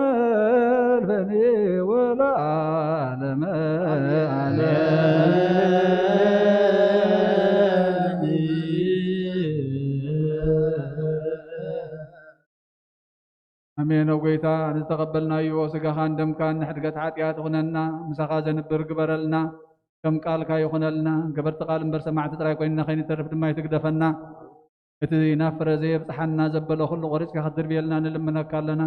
ወዘልፈኒ ወለዓለመ ዓለም። ኣሜን። ኦ ጎይታ፣ ንዝተቐበልናዮ ስጋኻን ደምካን ንሕድገት ሓጢኣት ይኹነና፣ ምሳኻ ዘንብር ግበረልና። ከም ቃልካ ይኹነልና። ገበርቲ ቃል እምበር ሰማዕቲ ጥራይ ኮይንና ከይንተርፍ ድማ ይትግደፈና። እቲ ናብ ፍረ ዘየብጽሓና ዘበለ ኩሉ ቆሪጽካ ክትድርብየልና ንልምነካ ኣለና።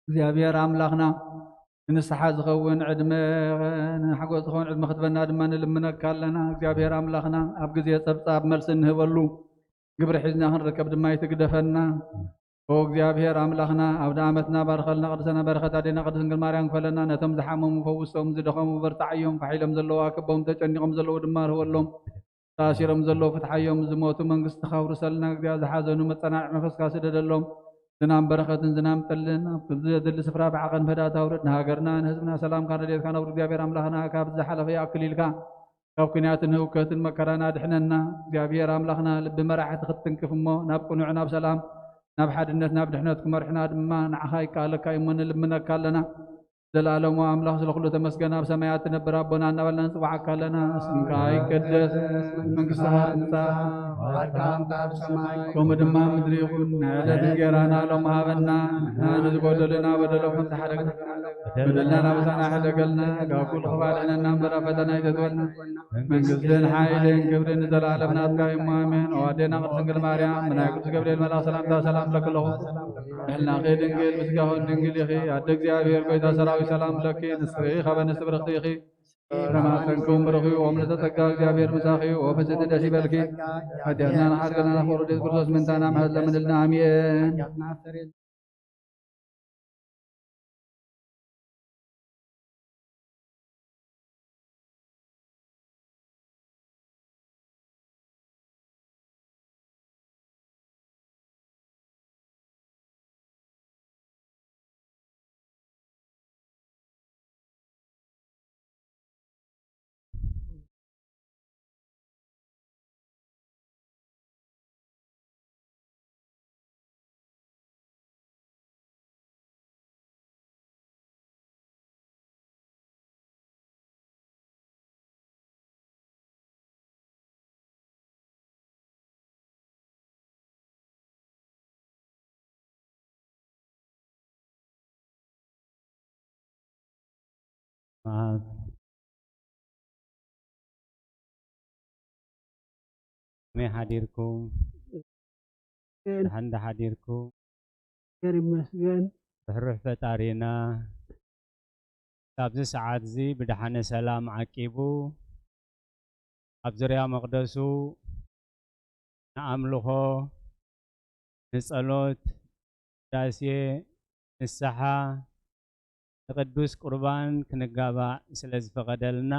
እግዚኣብሔር ኣምላኽና፣ ንንስሓ ዝኸውን ዕድመ፣ ንሓጎስ ዝኸውን ዕድመ ክትበና ድማ ንልምነካ ኣለና። እግዚኣብሔር ኣምላኽና፣ ኣብ ግዜ ጸብጻብ መልሲ እንህበሉ ግብሪ ሒዝና ክንርከብ ድማ ይትግደፈና። ኦ እግዚኣብሔር ኣምላኽና፣ ኣብ ደኣመትና ባርኸልና፣ ቅድሰና በረኸት ኣዴና ቅድስት ድንግል ማርያም ክፈለና። ነቶም ዝሓመሙ ፈውሶም፣ ዝደኸሙ በርትዓዮም፣ ፋሕ ኢሎም ዘለዉ ኣክቦም፣ ተጨኒቖም ዘለዉ ድማ ርህወሎም፣ ተኣሲሮም ዘለዉ ፍትሓዮም፣ ዝሞቱ መንግስትኻ ውርሰልና። እግዚኣብሔር ዝሓዘኑ መጸናንዒ መንፈስካ ስደደሎም። ዝናም በረኸትን ዝናም ጠልን ኣብ ኩሉ ዘድሊ ስፍራ ብዓቐን ምህዳታ ኣውርድ። ንሃገርና ንህዝብና ሰላምካን ረድኤትካን ኣውርድ። እግዚኣብሔር ኣምላኽና፣ ካብ ዝሓለፈ ይኣክል ኢልካ ካብ ኲናትን ህውከትን መከራን ኣድሕነና። እግዚኣብሔር ኣምላኽና፣ ልቢ መራሕቲ ክትትንክፍ እሞ ናብ ቅኑዕ፣ ናብ ሰላም፣ ናብ ሓድነት፣ ናብ ድሕነት ክመርሑና ድማ ንዓኻ ይከኣለካ እዩ እሞ ንልምነካ ኣለና። ዘለኣለሙ ኣምላኽ ስለ ኩሉ ተመስገን። ኣብ ሰማያት ትነብር ኣቦና እናበልና ንጽውዓካ ኣለና። ስምካ ይቀደስ፣ መንግስትኻ ትምጻእ፣ ፈቃድካ ኣብ ሰማይ ከምኡ ድማ ምድሪ ይኹን። ናይ ዕለት እንጀራና ሎም ሃበና። ንሕና ንዝበደሉና በደሎም ከም ዝሓደግና በደልና ናብሳና ሕደገልና፣ ካብ ኩሉ ክፉእ ኣድሕነና እምበር ኣብ ፈተና ኣይተእትወና። መንግስትን ሓይልን ክብርን ንዘለኣለም ናትካ እዩ እሞ ኣሜን። ኦ ኣዴና ቅድስት ድንግል ማርያም፣ ብናይ ቅዱስ ገብርኤል መልኣኽ ሰላምታ ሰላም እብለኪ ኣለኹ። ሕልናኺ ድንግል፣ ብስጋኺ ድንግል ኢኺ። ኣደ እግዚኣብሔር፣ ጎይታ ሰራዊት፣ ሰላም ለኪ። ንስኺ ካብ ኣንስቲ ብርኽቲ ኢኺ። ከማፀንኩም ብሩኽ እዩ። ኦም ለተጸጋ እግዚኣብሔር ምሳኺ እዩ። ኦ ፍጽሕቲ ደስ ይበልኪ። ኃጢአትና ንሓድገና ንኽብሩ ደስ ክርስቶስ ምንታና ምሕረት ለምንልና። ኣሜን። ከመይ ሓዲርኩም? ደሓን ዶ ሓዲርኩም? ይመስገን። ርሕሩሕ ፈጣሪና ካብዚ ሰዓት እዚ ብደሓነ ሰላም ዓቂቡ ኣብ ዙርያ መቕደሱ ንኣምልኾ፣ ንጸሎት፣ ቅዳሴ፣ ንስሓ፣ ንቅዱስ ቁርባን ክንጋባእ ስለ ዝፈቐደልና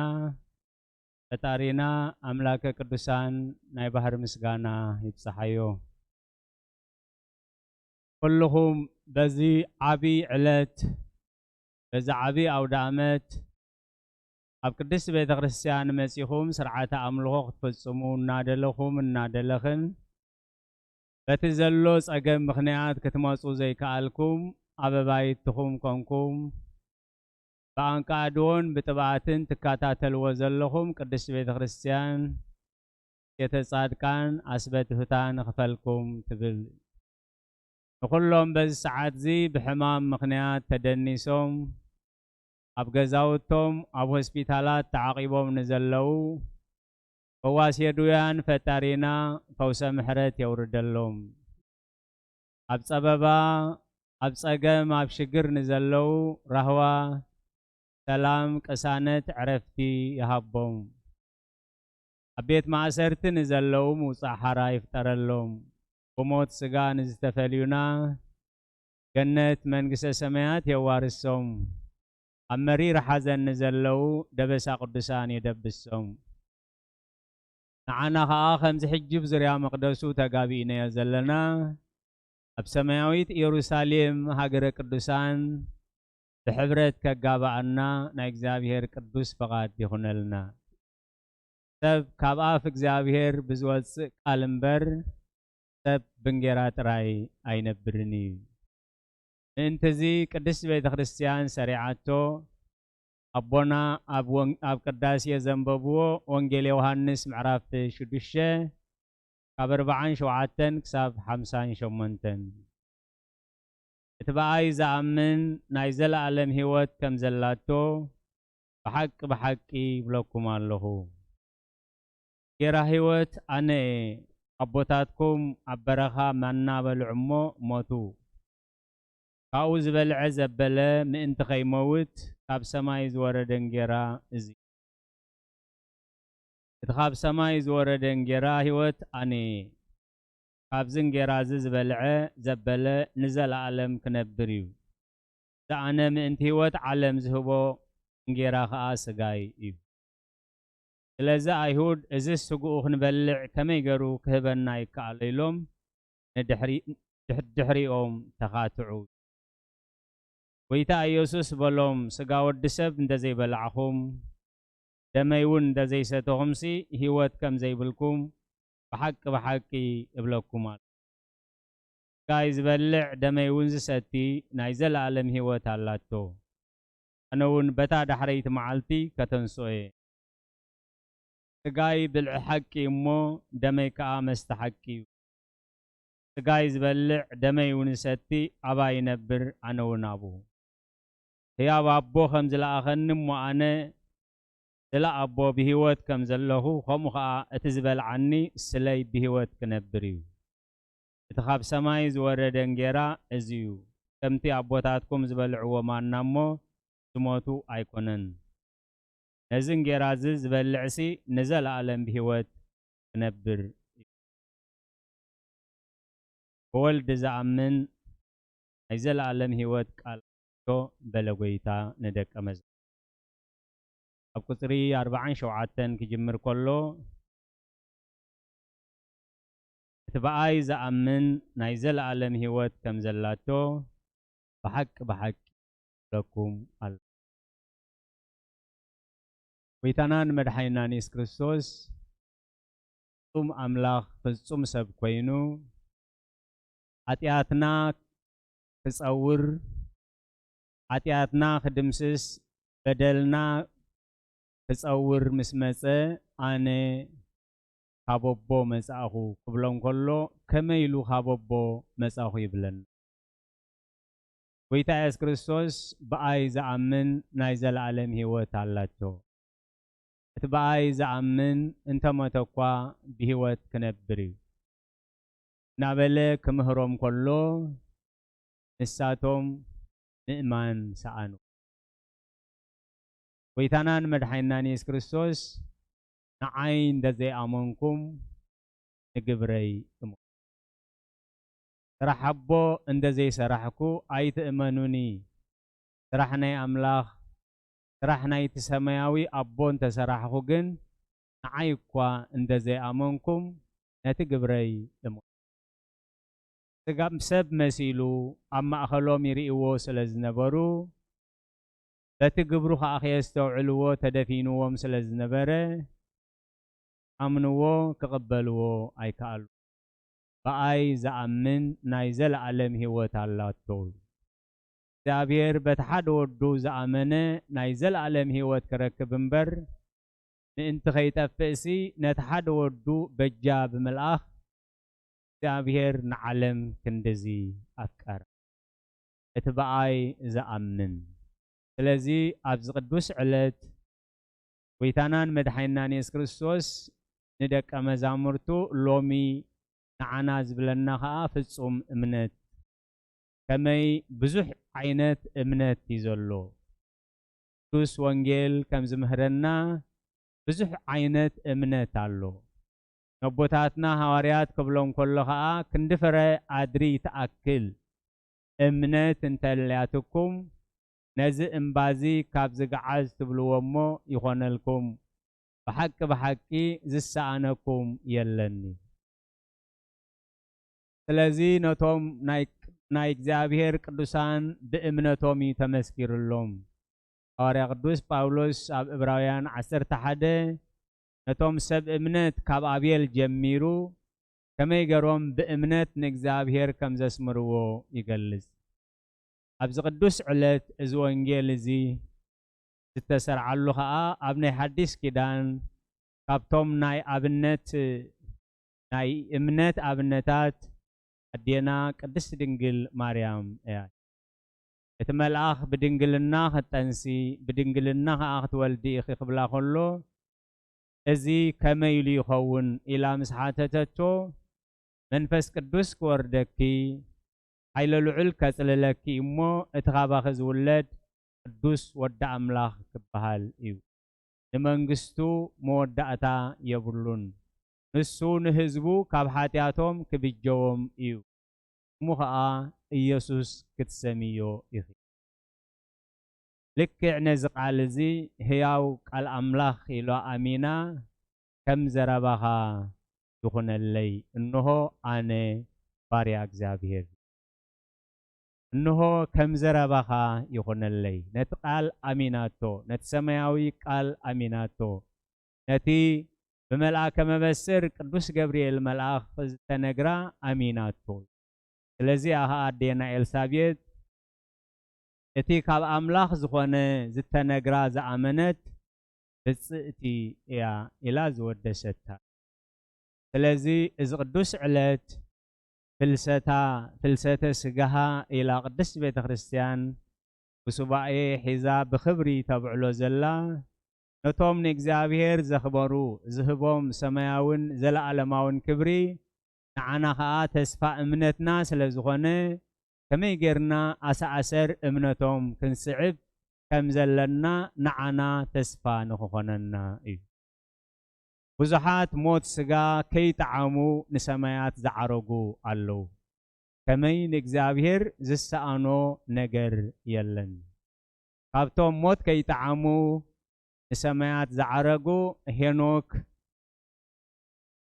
ፈጣሪና ኣምላከ ቅዱሳን ናይ ባህሪ ምስጋና ይብጽሓዮ። ኩልኹም በዚ ዓቢ ዕለት፣ በዚ ዓቢ ኣውደ ኣመት ኣብ ቅድስቲ ቤተ ክርስቲያን መጺኹም ስርዓተ ኣምልኾ ክትፍጽሙ እናደለኹም እናደለኽን በቲ ዘሎ ጸገም ምኽንያት ክትመጹ ዘይከኣልኩም ኣበባይትኹም ኮንኩም ብኣንቃዕድዎን ብጥብኣትን ትከታተልዎ ዘለኹም ቅድስቲ ቤተ ክርስቲያን ቤተ ጻድቃን ኣስበትፍታ ንኽፈልኩም ትብል። ንኹሎም በዚ ሰዓት እዚ ብሕማም ምኽንያት ተደኒሶም ኣብ ገዛውቶም ኣብ ሆስፒታላት ተዓቒቦም ንዘለዉ ፈዋሲ የድውያን ፈጣሪና ፈውሰ ምሕረት የውርደሎም። ኣብ ጸበባ፣ ኣብ ጸገም፣ ኣብ ሽግር ንዘለዉ ራህዋ ሰላም፣ ቅሳነት፣ ዕረፍቲ ይሃቦም። ኣብ ቤት ማእሰርቲ ንዘለዉ ምውጻእ ሓራ ይፍጠረሎም። ብሞት ስጋ ንዝተፈልዩና ገነት መንግስተ ሰማያት የዋርሶም። ኣብ መሪር ሓዘን ንዘለዉ ደበሳ ቅዱሳን የደብሶም። ንዓና ኸኣ ከምዚ ሕጂ ኣብ ዙርያ መቕደሱ ተጋቢእናዮ ዘለና፣ ኣብ ሰማያዊት ኢየሩሳሌም ሃገረ ቅዱሳን ብሕብረት ከጋብኣና ናይ እግዚኣብሔር ቅዱስ ፍቓድ ይኹነልና። ሰብ ካብ ኣፍ እግዚኣብሔር ብዝወጽእ ቃል እምበር፣ ሰብ ብእንጌራ ጥራይ ኣይነብርን እዩ። ምእንትዚ ቅድስት ቤተ ክርስቲያን ሰሪዓቶ፣ ኣቦና ኣብ ወን-፣ ኣብ ቅዳሴ ዘንበብዎ ወንጌል ዮሃንስ ምዕራፍ ሽዱሽተ ካብ ኣርብዓን ሸውዓተን ክሳብ ሓምሳን ሸሞንተን። እቲ ብኣይ ዝኣምን ናይ ዘለኣለም ህይወት ከም ዘላቶ ብሓቂ ብሓቂ ይብለኩም ኣለኹ። ጌራ ህይወት ኣነ እየ። ኣቦታትኩም ኣብ በረኻ ማና በልዑ እሞ ሞቱ። ካብኡ ዝበልዐ ዘበለ ምእንቲ ኸይመውት ካብ ሰማይ ዝወረደ እንጌራ እዚ። እቲ ካብ ሰማይ ዝወረደ እንጌራ ህይወት ኣነ እየ። ካብዚ እንጌራ እዚ ዝበልዐ ዘበለ ንዘለኣለም ክነብር እዩ። እዚ ኣነ ምእንቲ ህይወት ዓለም ዝህቦ እንጌራ ኸኣ ስጋይ እዩ። ስለዚ ኣይሁድ፣ "እዝስ ስግኡ ክንበልዕ ከመይ ገይሩ ክህበና ይከኣሎ?" ኢሎም ንድሕሪ-፣ ድሕ-፣ ድሕሪኦም ተኻትዑ። ጐይታ ኢየሱስ በሎም፣ "ስጋ ወዲ ሰብ እንተ ዘይበላዕኹም፣ ደመይ እውን እንተ ዘይሰተኹምሲ፣ ህይወት ከም ዘይብልኩም ብሓቂ ብሓቂ እብለኩም ኣለኹ። ስጋይ ዝበልዕ፣ ደመይ እውን ዝሰቲ፣ ናይ ዘለኣለም ህይወት ኣላቶ። ኣነ እውን በታ ዳሕረይቲ መዓልቲ ከተንስኦ እየ። ስጋይ ብልዒ ሓቂ እዩ እሞ፣ ደመይ ከኣ መስተ ሓቂ እዩ። ስጋይ ዝበልዕ፣ ደመይ እውን ዝሰቲ፣ ኣባይ ይነብር፣ ኣነ እውን ኣብኡ። ህያው ኣቦ ከም ዝለኣኸኒ እሞ፣ ኣነ ስለ ኣቦ ብህይወት ከም ዘለኹ፣ ከምኡ ኸኣ እቲ ዝበልዓኒ ስለይ ብህይወት ክነብር እዩ። እቲ ካብ ሰማይ ዝወረደ እንጌራ እዚ እዩ። ከምቲ ኣቦታትኩም ዝበልዕዎ ማና እሞ ዝሞቱ ኣይኮነን። ነዚ እንጌራ እዚ ዝበልዕሲ ንዘለኣለም ብህይወት ክነብር እዩ። ብወልድ ዝኣምን ናይ ዘለኣለም ህይወት ቃል ኣሎ በለ ጐይታ ንደቀ መዛሙርቱ። ኣብ ቁጽሪ ኣርብዓን ሸውዓተን ክጅምር ከሎ፣ እቲ ብኣይ ዝኣምን ናይ ዘለኣለም ህይወት ከም ዘላቶ ብሓቂ ብሓቂ እብለኩም ኣለኹ። ጐይታናን መድሓኒናን የሱስ ክርስቶስ ፍጹም ኣምላኽ ፍጹም ሰብ ኮይኑ፣ ሓጢኣትና ክጸውር፣ ሓጢኣትና ክድምስስ፣ በደልና ክጸውር ምስ መጸ፣ ኣነ ካብ ኣቦ መጻእኹ ክብሎ እንከሎ፣ ከመይ ኢሉ ካብ ኣቦ መጻእኹ ይብለና? ጐይታ የሱስ ክርስቶስ፣ "ብኣይ ዝኣምን ናይ ዘለኣለም ህይወት ኣላቶ። እቲ ብኣይ ዝኣምን እንተ ሞተ እኳ ብህይወት ክነብር እዩ" እናበለ ክምህሮም ከሎ፣ ንሳቶም ምእማን ሰኣኑ። ጐይታናን መድሓኒናን የሱስ ክርስቶስ፣ "ንዓይ እንተ ዘይኣመንኩም፣ ንግብረይ እመኑ። ስራሕ ኣቦ እንተ ዘይሰራሕኩ፣ ኣይትእመኑኒ። ስራሕ ናይ ኣምላኽ፣ ስራሕ ናይቲ ሰማያዊ ኣቦ እንተ ሰራሕኹ ግን፣ ንዓይ እኳ እንተ ዘይኣመንኩም፣ ነቲ ግብረይ እመኑ።" ስጋ ሰብ መሲሉ ኣብ ማእኸሎም ይርእይዎ ስለ ዝነበሩ፣ በቲ ግብሩ ኸኣ ከየስተውዕልዎ ተደፊንዎም ስለ ዝነበረ፣ ኣምንዎ ክቕበልዎ ኣይከኣሉ። "ብኣይ ዝኣምን ናይ ዘለኣለም ህይወት ኣላቶ። እግዚኣብሔር በቲ ሓደ ወዱ ዝኣመነ ናይ ዘለኣለም ህይወት ክረክብ እምበር፣ ምእንቲ ኸይጠፍእሲ ነቲ ሓደ ወዱ በጃ ብምልኣኽ እግዚኣብሔር ንዓለም ክንድዚ ኣፍቀረ፣ እቲ ብኣይ ዝኣምን።" ስለዚ ኣብዚ ቅዱስ ዕለት ጐይታናን መድሓኒናን የሱስ ክርስቶስ ንደቀ መዛሙርቱ ሎሚ ንዓና ዝብለና ኸኣ ፍጹም እምነት፣ ከመይ ብዙሕ ዓይነት እምነት እዩ ዘሎ። ቅዱስ ወንጌል ከም ዝምህረና ብዙሕ ዓይነት እምነት ኣሎ። ነቦታትና ሃዋርያት ክብሎም ከሎ ኸኣ ክንዲ ፍረ ኣድሪ ትኣክል እምነት እንተልያትኩም ነዚ እምባዚ ካብ ዝግዓዝ ትብልዎ እሞ ይኾነልኩም፣ ብሓቂ ብሓቂ ዝሰኣነኩም የለኒ። ስለዚ ነቶም ናይ እግዚኣብሔር ቅዱሳን ብእምነቶም እዩ ተመስኪርሎም። ሃዋርያ ቅዱስ ጳውሎስ ኣብ እብራውያን ዓሰርተ ሓደ ነቶም ሰብ እምነት ካብ ኣቤል ጀሚሩ ከመይ ገሮም ብእምነት ንእግዚኣብሔር ከም ዘስምርዎ ይገልጽ። ኣብዚ ቅዱስ ዕለት እዚ ወንጌል እዚ ዝተሰርዓሉ ኸኣ ኣብ ናይ ሓዲስ ኪዳን ካብቶም ናይ ኣብነት ናይ እምነት ኣብነታት ኣዴና ቅድስት ድንግል ማርያም እያ። እቲ መልኣኽ ብድንግልና ክትጠንሲ ብድንግልና ኸኣ ክትወልዲ ኢኺ ክብላ ከሎ እዚ ከመይ ኢሉ ይኸውን ኢላ ምስ ሓተተቶ መንፈስ ቅዱስ ክወርደኪ ሓይለ ልዑል ከጽልለኪ እሞ እቲ ካባኺ ዝውለድ ቅዱስ ወዲ ኣምላኽ ክበሃል እዩ። ንመንግስቱ መወዳእታ የብሉን። ንሱ ንህዝቡ ካብ ሓጢኣቶም ክብጀዎም እዩ። ስሙ ኸኣ ኢየሱስ ክትሰምዮ ኢኺ። ልክዕ ነዚ ቃል እዚ ህያው ቃል ኣምላኽ ኢሎ ኣሚና ከም ዘረባኻ ይኹነለይ። እንሆ ኣነ ባርያ እግዚኣብሔር። እንሆ ከም ዘረባኻ ይኹነለይ። ነቲ ቃል ኣሚናቶ፣ ነቲ ሰማያዊ ቃል ኣሚናቶ፣ ነቲ ብመልኣከ መበስር ቅዱስ ገብርኤል መልኣኽ ዝተነግራ ኣሚናቶ። ስለዚኣ ኸኣ ኣዴና ኤልሳቤጥ እቲ ካብ ኣምላኽ ዝኾነ ዝተነግራ ዝኣመነት ብጽእቲ እያ ኢላ ዝወደሰታ። ስለዚ እዚ ቅዱስ ዕለት ፍልሰታ፣ ፍልሰተ ስጋሃ ኢላ ቅድስት ቤተ ክርስቲያን ብሱባኤ ሒዛ ብኽብሪ ተብዕሎ ዘላ፣ ነቶም ንእግዚኣብሔር ዘኽበሩ ዝህቦም ሰማያውን ዘለኣለማውን ክብሪ፣ ንዓና ኸኣ ተስፋ እምነትና ስለ ዝኾነ፣ ከመይ ጌርና ኣሰኣሰር እምነቶም ክንስዕብ ከም ዘለና ንዓና ተስፋ ንኽኾነና እዩ። ብዙሓት ሞት ስጋ ከይጠዓሙ ንሰማያት ዝዓረጉ ኣለዉ። ከመይ ንእግዚኣብሔር ዝሰኣኖ ነገር የለን። ካብቶም ሞት ከይጠዓሙ ንሰማያት ዝዓረጉ ሄኖክ፣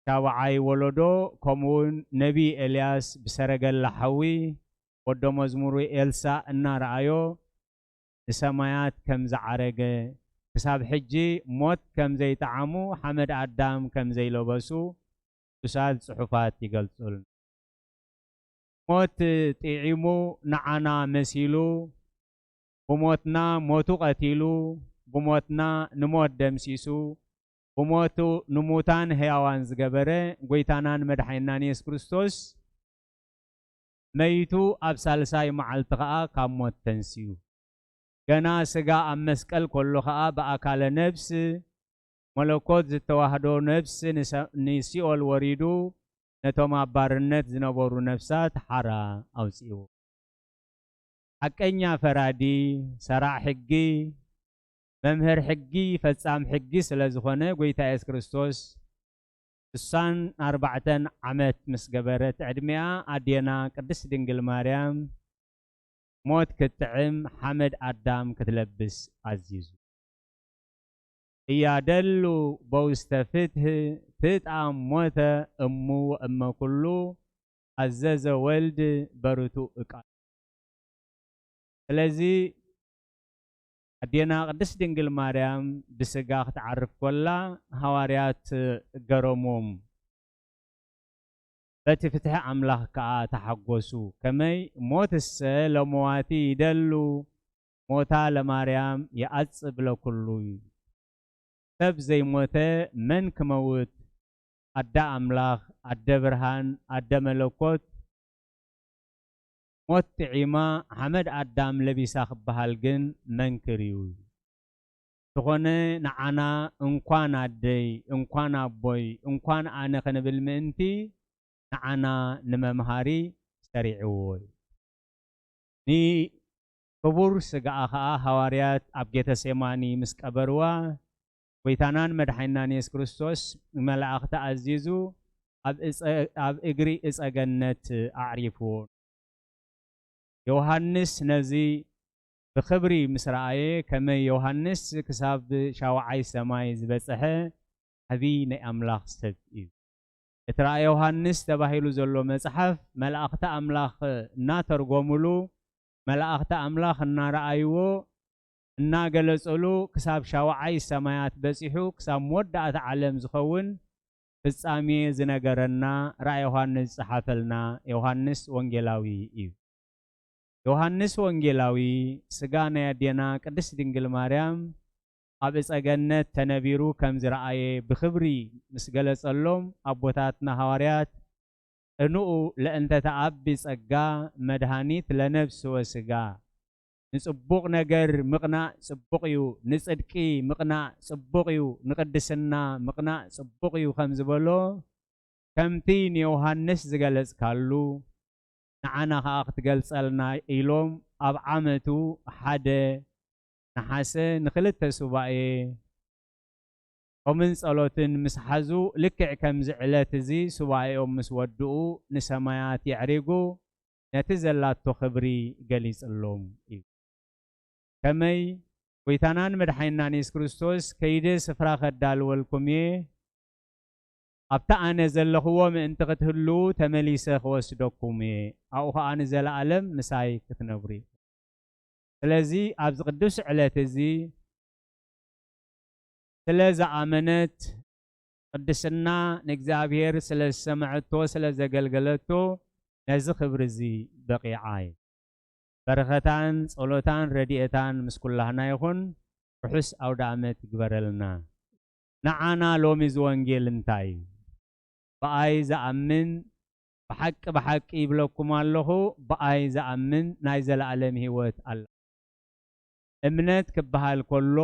ሻውዓይ ወለዶ፣ ከምኡውን ነቢ ኤልያስ ብሰረገላ ሓዊ ወዶ መዝሙሩ ኤልሳ እናረኣዮ ንሰማያት ከም ዝዓረገ፣ ክሳብ ሕጂ ሞት ከም ዘይጠዓሙ፣ ሓመድ ኣዳም ከም ዘይለበሱ ቅዱሳት ጽሑፋት ይገልጹልና። ሞት ጥዒሙ ንዓና መሲሉ፣ ብሞትና ሞቱ ቀቲሉ፣ ብሞትና ንሞት ደምሲሱ፣ ብሞቱ ንሙታን ሕያዋን ዝገበረ ጐይታናን መድሓኒናን የሱስ ክርስቶስ፣ መይቱ ኣብ ሳልሳይ መዓልቲ ኸኣ ካብ ሞት ተንሲኡ። ገና ስጋ ኣብ መስቀል ከሎ ኸኣ ብኣካለ ነፍስ መለኮት ዝተዋህዶ ነፍስ ንሰ-፣ ንሲኦል ወሪዱ ነቶም ኣብ ባርነት ዝነበሩ ነፍሳት ሓራ ኣውጺእዎ። ሓቀኛ ፈራዲ፣ ሰራዕ ሕጊ፣ መምህር ሕጊ፣ ፈጻም ሕጊ ስለ ዝኾነ ጐይታ የሱስ ክርስቶስ ስሳን ኣርባዕተን ዓመት ምስ ገበረት ዕድሜኣ ኣዴና ቅድስት ድንግል ማርያም ሞት ክትጥዕም ሓመድ ኣዳም ክትለብስ ኣዚዙ። እያደሉ በውስተ ፍትህ ትጣም ሞተ እሙ ወእመ ኩሉ ኣዘዘ ወልድ በርቱ እቃ። ስለዚ ኣዴና ቅድስት ድንግል ማርያም ብስጋ ክትዓርፍ ኮላ ሃዋርያት ገረሞም። በቲ ፍትሒ ኣምላኽ ከኣ ተሓጎሱ። ከመይ ሞትሰ ለመዋቲ ይደሉ ሞታ ለማርያም ይኣጽብ ለኩሉ እዩ። ሰብ ዘይሞተ መን ክመውት? ኣደ ኣምላኽ፣ ኣደ ብርሃን፣ ኣደ መለኮት፣ ሞት ጥዒማ ሓመድ ኣዳም ለቢሳ ክበሃል ግን መንክር እዩ። ዝኾነ ንዓና እንኳን ኣደይ፣ እንኳን ኣቦይ፣ እንኳን ኣነ ክንብል ምእንቲ ንዓና ንመምሃሪ ሰሪዕዎ እዩ። ን-፣ ክቡር ስጋኣ ኸኣ ሃዋርያት ኣብ ጌተሴማኒ ምስ ቀበርዋ፣ ጎይታናን መድሓኒናን የሱስ ክርስቶስ ንመላእኽቲ ኣዚዙ ኣብ እጸ-፣ ኣብ እግሪ እጸ ገነት ኣዕሪፍዎ። ዮሃንስ ነዚ ብኽብሪ ምስ ረኣየ፣ ከመይ ዮሃንስ ክሳብ ሻውዓይ ሰማይ ዝበጽሐ ዓቢ ናይ ኣምላኽ ሰብ እዩ። እቲ ራእየ ዮሃንስ ተባሂሉ ዘሎ መጽሓፍ፣ መላእኽቲ ኣምላኽ እናተርጎሙሉ፣ መላእኽቲ ኣምላኽ እናረኣይዎ፣ እናገለጹሉ፣ ክሳብ ሻውዓይ ሰማያት በጺሑ፣ ክሳብ መወዳእታ ዓለም ዝኸውን ፍጻሜ ዝነገረና ራእየ ዮሃንስ ዝጸሓፈልና ዮሃንስ ወንጌላዊ እዩ። ዮሃንስ ወንጌላዊ፣ ስጋ ናይ ኣዴና ቅድስት ድንግል ማርያም ኣብ እጸ ገነት ተነቢሩ ከም ዝረኣየ ብኽብሪ ምስ ገለጸሎም ኣቦታትና ሃዋርያት፣ እንኡ ለእንተ ተኣቢ ጸጋ መድሃኒት ለነብስ ወስጋ፣ ንጽቡቕ ነገር ምቕናእ ጽቡቕ እዩ፣ ንጽድቂ ምቕናእ ጽቡቕ እዩ፣ ንቅድስና ምቕናእ ጽቡቕ እዩ ከም ዝበሎ፣ ከምቲ ንዮሃንስ ዝገለጽካሉ፣ ንዓና ኸኣ ክትገልጸልና ኢሎም ኣብ ዓመቱ ሓደ ነሓሰ ንኽልተ ሱባኤ ጾምን ጸሎትን ምስ ሓዙ፣ ልክዕ ከምዚ ዕለት እዚ ሱባኤኦም ምስ ወድኡ፣ ንሰማያት የዕሪጉ፣ ነቲ ዘላቶ ክብሪ ገሊጽሎም እዩ። ከመይ ጎይታናን መድሓኒናን የሱስ ክርስቶስ፣ "ከይደ ስፍራ ከዳልወልኩም እየ፣ ኣብቲ ኣነ ዘለኽዎ ምእንቲ ክትህልዉ ተመሊሰ ክወስደኩም እየ፣ ኣብኡ ኸኣ ንዘለኣለም ምሳይ ክትነብሩ ኢኹም።" ስለዚ ኣብዚ ቅዱስ ዕለት እዚ ስለ ዝኣመነት፣ ቅድስና ንእግዚኣብሔር ስለ ዝሰምዐቶ፣ ስለ ዘገልገለቶ፣ ነዚ ክብሪ እዚ በቒዓ እያ። በረኸታን ጸሎታን ረድኤታን ምስ ኩላህና ይኹን። ርሑስ ኣውደ ኣመት ይግበረልና። ንዓና ሎሚ እዚ ወንጌል እንታይ እዩ? ብኣይ ዝኣምን፣ ብሓቂ ብሓቂ ይብለኩም ኣለኹ፣ ብኣይ ዝኣምን ናይ ዘለኣለም ህይወት ኣላ። እምነት ክበሃል ከሎ፣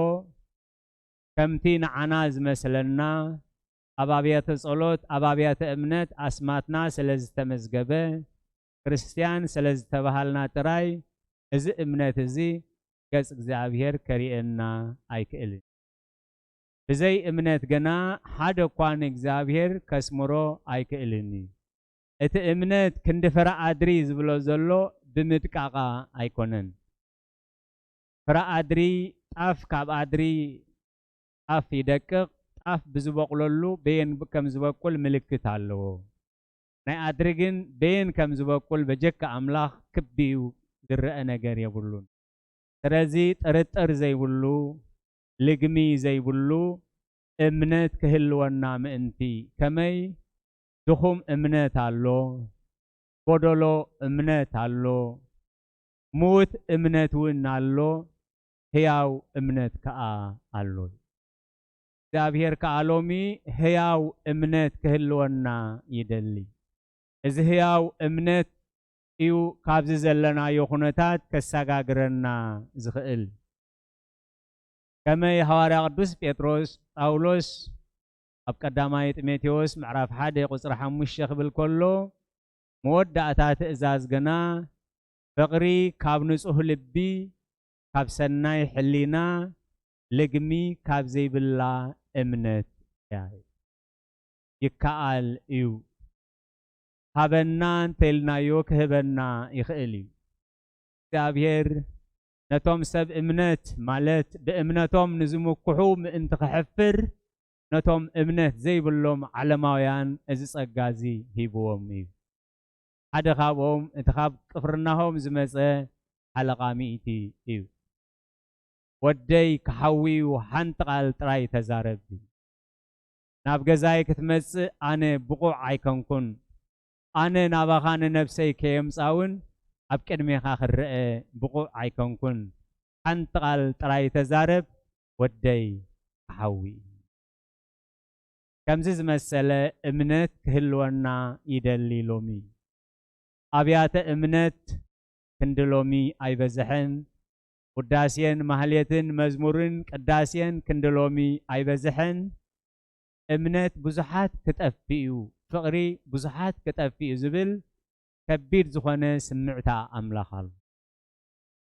ከምቲ ንዓና ዝመስለና፣ ኣብ ኣብያተ ጸሎት፣ ኣብ ኣብያተ እምነት ኣስማትና ስለ ዝተመዝገበ፣ ክርስትያን ስለ ዝተባሃልና ጥራይ፣ እዚ እምነት እዚ ገጽ እግዚኣብሔር ከርእየና ኣይክእልን። ብዘይ እምነት ግና ሓደ እኳ ንእግዚኣብሔር ከስምሮ ኣይክእልን እዩ። እቲ እምነት ክንዲ ፍረ ኣድሪ ዝብሎ ዘሎ ብምድቃቓ ኣይኮነን። ፍረ ኣድሪ፣ ጣፍ ካብ ኣድሪ ጣፍ ይደቅቕ፣ ጣፍ ብዝበቑለሉ በየን ከም ዝበቁል ምልክት ኣለዎ። ናይ ኣድሪ ግን በየን ከም ዝበቁል በጀካ ኣምላኽ ክቢ እዩ፣ ዝረአ ነገር የብሉን። ስለዚ ጥርጥር ዘይብሉ፣ ልግሚ ዘይብሉ እምነት ክህልወና ምእንቲ፣ ከመይ ድኹም እምነት ኣሎ፣ ጎደሎ እምነት ኣሎ፣ ምዉት እምነት እውን ኣሎ፣ ህያው እምነት ከኣ ኣሎ። እግዚኣብሔር ከኣ ሎሚ ህያው እምነት ክህልወና ይደሊ። እዚ ህያው እምነት እዩ ካብዚ ዘለናዮ ኩነታት ከሰጋግረና ዝኽእል። ከመይ ሃዋርያ ቅዱስ ጴጥሮስ፣ ጳውሎስ ኣብ ቀዳማይ ጢሞቴዎስ ምዕራፍ ሓደ ቁጽሪ ሓሙሽተ ክብል ከሎ፣ መወዳእታ ትእዛዝ ግና ፍቕሪ ካብ ንጹህ ልቢ፣ ካብ ሰናይ ሕሊና፣ ልግሚ ካብ ዘይብላ እምነት እያ። ይከኣል እዩ። ሃበና እንተኢልናዮ ክህበና ይኽእል እዩ። እግዚኣብሔር ነቶም ሰብ እምነት፣ ማለት ብእምነቶም ንዝምክሑ ምእንቲ ከሕፍር፣ ነቶም እምነት ዘይብሎም ዓለማውያን እዚ ጸጋ እዚ ሂብዎም እዩ። ሓደ ካብኦም፣ እቲ ካብ ቅፍርናሆም ዝመጸ ሓለቓ ሚእቲ እዩ። "ወደይ ክሓዊ እዩ፣ ሓንቲ ቃል ጥራይ ተዛረብ። ናብ ገዛይ ክትመጽእ ኣነ ብቑዕ ኣይኮንኩን። ኣነ ናባኻ ንነብሰይ ከየምጻውን ኣብ ቅድሜኻ ክረአ ብቑዕ ኣይኮንኩን። ሓንቲ ቃል ጥራይ ተዛረብ፣ ወደይ ክሓዊ እዩ።" ከምዚ ዝመሰለ እምነት ክህልወና ይደሊ ሎሚ። ኣብያተ እምነት ክንዲ ሎሚ ኣይበዝሐን። ውዳሴን ማህሌትን መዝሙርን ቅዳሴን ክንዲ ሎሚ ኣይበዝሐን። እምነት ብዙሓት ክጠፍእ እዩ፣ ፍቕሪ ብዙሓት ክጠፍእ እዩ ዝብል ከቢድ ዝኾነ ስምዕታ ኣምላኽ ኣሎ።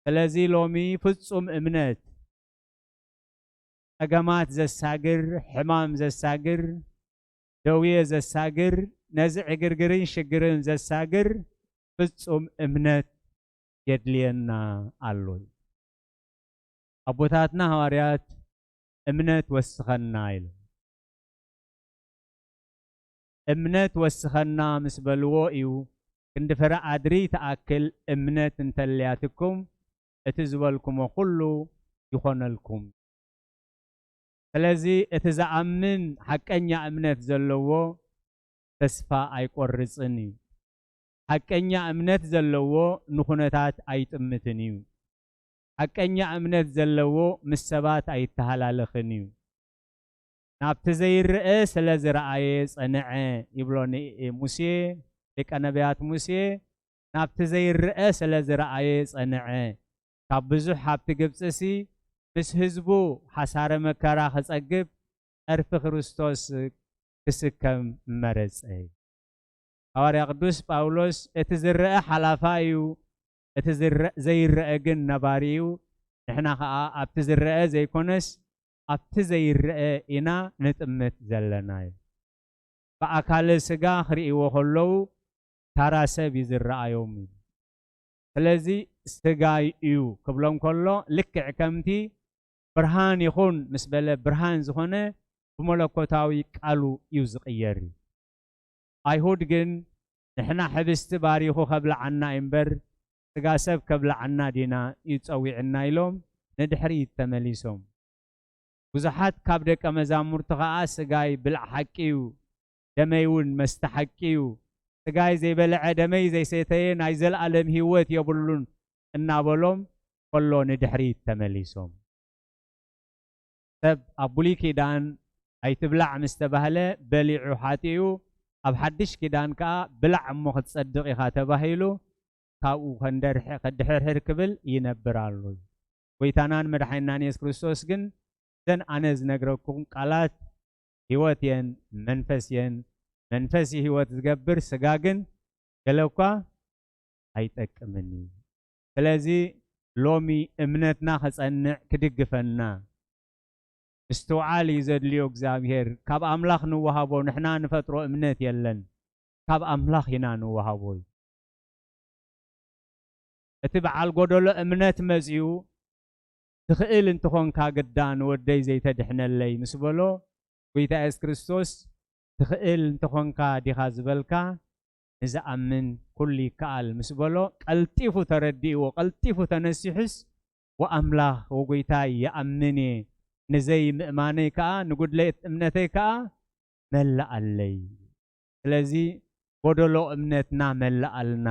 ስለዚ ሎሚ ፍጹም እምነት፣ ጸገማት ዘሳግር፣ ሕማም ዘሳግር፣ ደውየ ዘሳግር፣ ነዚ ዕግርግርን ሽግርን ዘሳግር ፍጹም እምነት የድልየና ኣሎ። ኣቦታትና ሃዋርያት፣ "እምነት ወስኸና" ኢሉ። "እምነት ወስኸና" ምስ በልዎ እዩ፣ "ክንዲ ፍረ ኣድሪ ትኣክል እምነት እንተልያትኩም፣ እቲ ዝበልኩሞ ኩሉ ይኾነልኩም።" ስለዚ እቲ ዝኣምን ሓቀኛ እምነት ዘለዎ ተስፋ ኣይቆርጽን እዩ። ሓቀኛ እምነት ዘለዎ ንኹነታት ኣይጥምትን እዩ። ሓቀኛ እምነት ዘለዎ ምስ ሰባት ኣይተሃላለኽን እዩ። "ናብቲ ዘይረአ ስለ ዝረኣየ ጸንዐ" ይብሎ ንሙሴ፣ ደቀ ነቢያት ሙሴ፣ "ናብቲ ዘይረአ ስለ ዝረኣየ ጸንዐ፣ ካብ ብዙሕ ሃብቲ ግብጽሲ ምስ ህዝቡ ሓሳረ መከራ ክጸግብ፣ ጸርፊ ክርስቶስ ክስከም መረጸ" እዩ። ሃዋርያ ቅዱስ ጳውሎስ፣ "እቲ ዝረአ ሓላፋ እዩ፣ እቲ ዝረ-፣ ዘይረአ ግን ነባሪ እዩ። ንሕና ኸኣ ኣብቲ ዝረአ ዘይኮነስ ኣብቲ ዘይረአ ኢና ንጥምት ዘለና" እዩ። ብኣካለ ስጋ ክርእይዎ ከለዉ ታራ ሰብ እዩ ዝረኣዮም እዩ። ስለዚ ስጋይ እዩ ክብሎም ከሎ፣ ልክዕ ከምቲ "ብርሃን ይኹን" ምስ በለ ብርሃን ዝኾነ ብመለኮታዊ ቃሉ እዩ ዝቕየር እዩ። ኣይሁድ ግን፣ "ንሕና ሕብስቲ ባሪኹ ከብልዓና እምበር፣ ስጋ ሰብ ከብልዓና ዲና እዩ ጸዊዕና?" ኢሎም ንድሕሪት ተመሊሶም። ብዙሓት ካብ ደቀ መዛሙርቱ ኸኣ፣ "ስጋይ ብልዕ ሓቂ እዩ፣ ደመይ እውን መስተ ሓቂ እዩ፣ ስጋይ ዘይበልዐ ደመይ ዘይሰተየ ናይ ዘለኣለም ህይወት የብሉን" እናበሎም ከሎ ንድሕሪት ተመሊሶም። ሰብ ኣብ ብሉይ ኪዳን "ኣይትብላዕ" ምስ ተባህለ በሊዑ ሓጢኡ፣ ኣብ ሓድሽ ኪዳን ከኣ "ብላዕ እሞ ክትጸድቕ ኢኻ" ተባሂሉ፣ ካብኡ ከንደርሕ-፣ ከድሕርሕር ክብል ይነብር ኣሎ። ጎይታናን መድሓኒናን የሱስ ክርስቶስ ግን፣ "እዘን ኣነ ዝነግረኩም ቃላት ህይወት እየን፣ መንፈስ እየን። መንፈስ እዩ ህይወት ዝገብር፣ ስጋ ግን ገለ እኳ ኣይጠቅምን እዩ። ስለዚ ሎሚ እምነትና ከጸንዕ ክድግፈና ምስትውዓል እዩ ዘድልዮ እግዚኣብሔር። ካብ ኣምላኽ ንወሃቦ፣ ንሕና ንፈጥሮ እምነት የለን፣ ካብ ኣምላኽ ኢና ንወሃቦ እዩ። እቲ በዓል ጎደሎ እምነት መጺኡ፣ "ትኽእል እንተኾንካ ግዳ ንወደይ ዘይተድሕነለይ" ምስ በሎ፣ ጎይታ የሱስ ክርስቶስ፣ "ትኽእል እንተኾንካ ዲኻ ዝበልካ? ንዝኣምን ኩሉ ይከኣል" ምስ በሎ፣ ቀልጢፉ ተረዲእዎ፣ ቀልጢፉ ተነሲሑስ፣ "ወኣምላኽ ወጎይታይ ይኣምን እየ፣ ንዘይምእማነይ ከኣ፣ ንጉድለት እምነተይ ከኣ መላኣለይ። ስለዚ ጎደሎ እምነትና መላኣልና"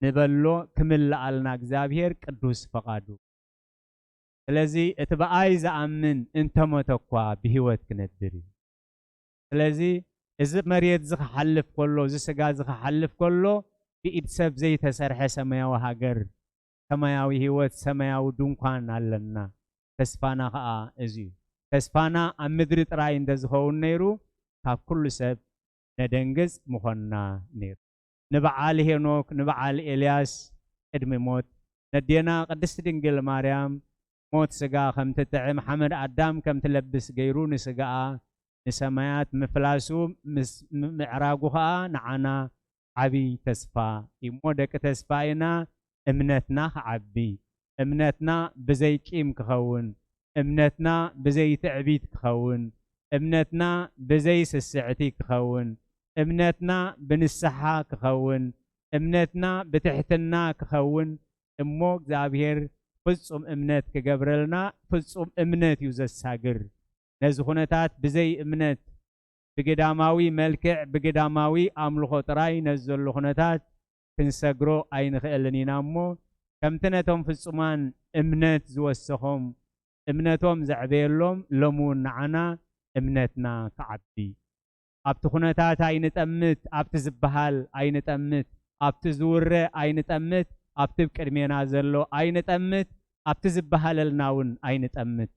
ንበሎ፣ ክምልኣልና እግዚኣብሔር ቅዱስ ፈቓዱ። ስለዚ እቲ ብኣይ ዝኣምን እንተሞተ እኳ ብህይወት ክነብር እዩ። ስለዚ እዚ መሬት እዚ ክሓልፍ ከሎ፣ እዚ ስጋ እዚ ክሓልፍ ከሎ፣ ብኢድ ሰብ ዘይተሰርሐ ሰማያዊ ሃገር፣ ሰማያዊ ህይወት፣ ሰማያዊ ድንኳን ኣለና። ተስፋና ኸኣ እዚ እዩ። ተስፋና ኣብ ምድሪ ጥራይ እንተ ዝኸውን ነይሩ፣ ካብ ኩሉ ሰብ ነደንግጽ ምኾንና ነይሩ። ንበዓል ሄኖክ፣ ንበዓል ኤልያስ ቅድሚ ሞት፣ ነዴና ቅድስቲ ድንግል ማርያም ሞት ስጋ ከም ትጥዕም፣ ሓመድ ኣዳም ከም ትለብስ ገይሩ፣ ንስጋኣ ንሰማያት ምፍላሱ፣ ምስ ምዕራጉ ኸኣ ንዓና ዓቢ ተስፋ እዩ እሞ፣ ደቂ ተስፋ ኢና። እምነትና ክዓቢ፣ እምነትና ብዘይ ቂም ክኸውን፣ እምነትና ብዘይ ትዕቢት ክኸውን፣ እምነትና ብዘይ ስስዕቲ ክኸውን፣ እምነትና ብንስሓ ክኸውን፣ እምነትና ብትሕትና ክኸውን እሞ፣ እግዚኣብሔር ፍጹም እምነት ክገብረልና። ፍጹም እምነት እዩ ዘሳግር። ነዚ ኩነታት ብዘይ እምነት፣ ብግዳማዊ መልክዕ፣ ብግዳማዊ ኣምልኾ ጥራይ ነዚ ዘሎ ኩነታት ክንሰግሮ ኣይንኽእልን ኢና እሞ፣ ከምቲ ነቶም ፍጹማን እምነት ዝወሰኾም፣ እምነቶም ዘዕበየሎም፣ ሎሚ እውን ንዓና እምነትና ክዓቢ። ኣብቲ ኩነታት ኣይንጠምት፣ ኣብቲ ዝበሃል ኣይንጠምት፣ ኣብቲ ዝውረ ኣይንጠምት፣ ኣብቲ ቅድሜና ዘሎ ኣይንጠምት፣ ኣብቲ ዝበሃለልና እውን ኣይንጠምት።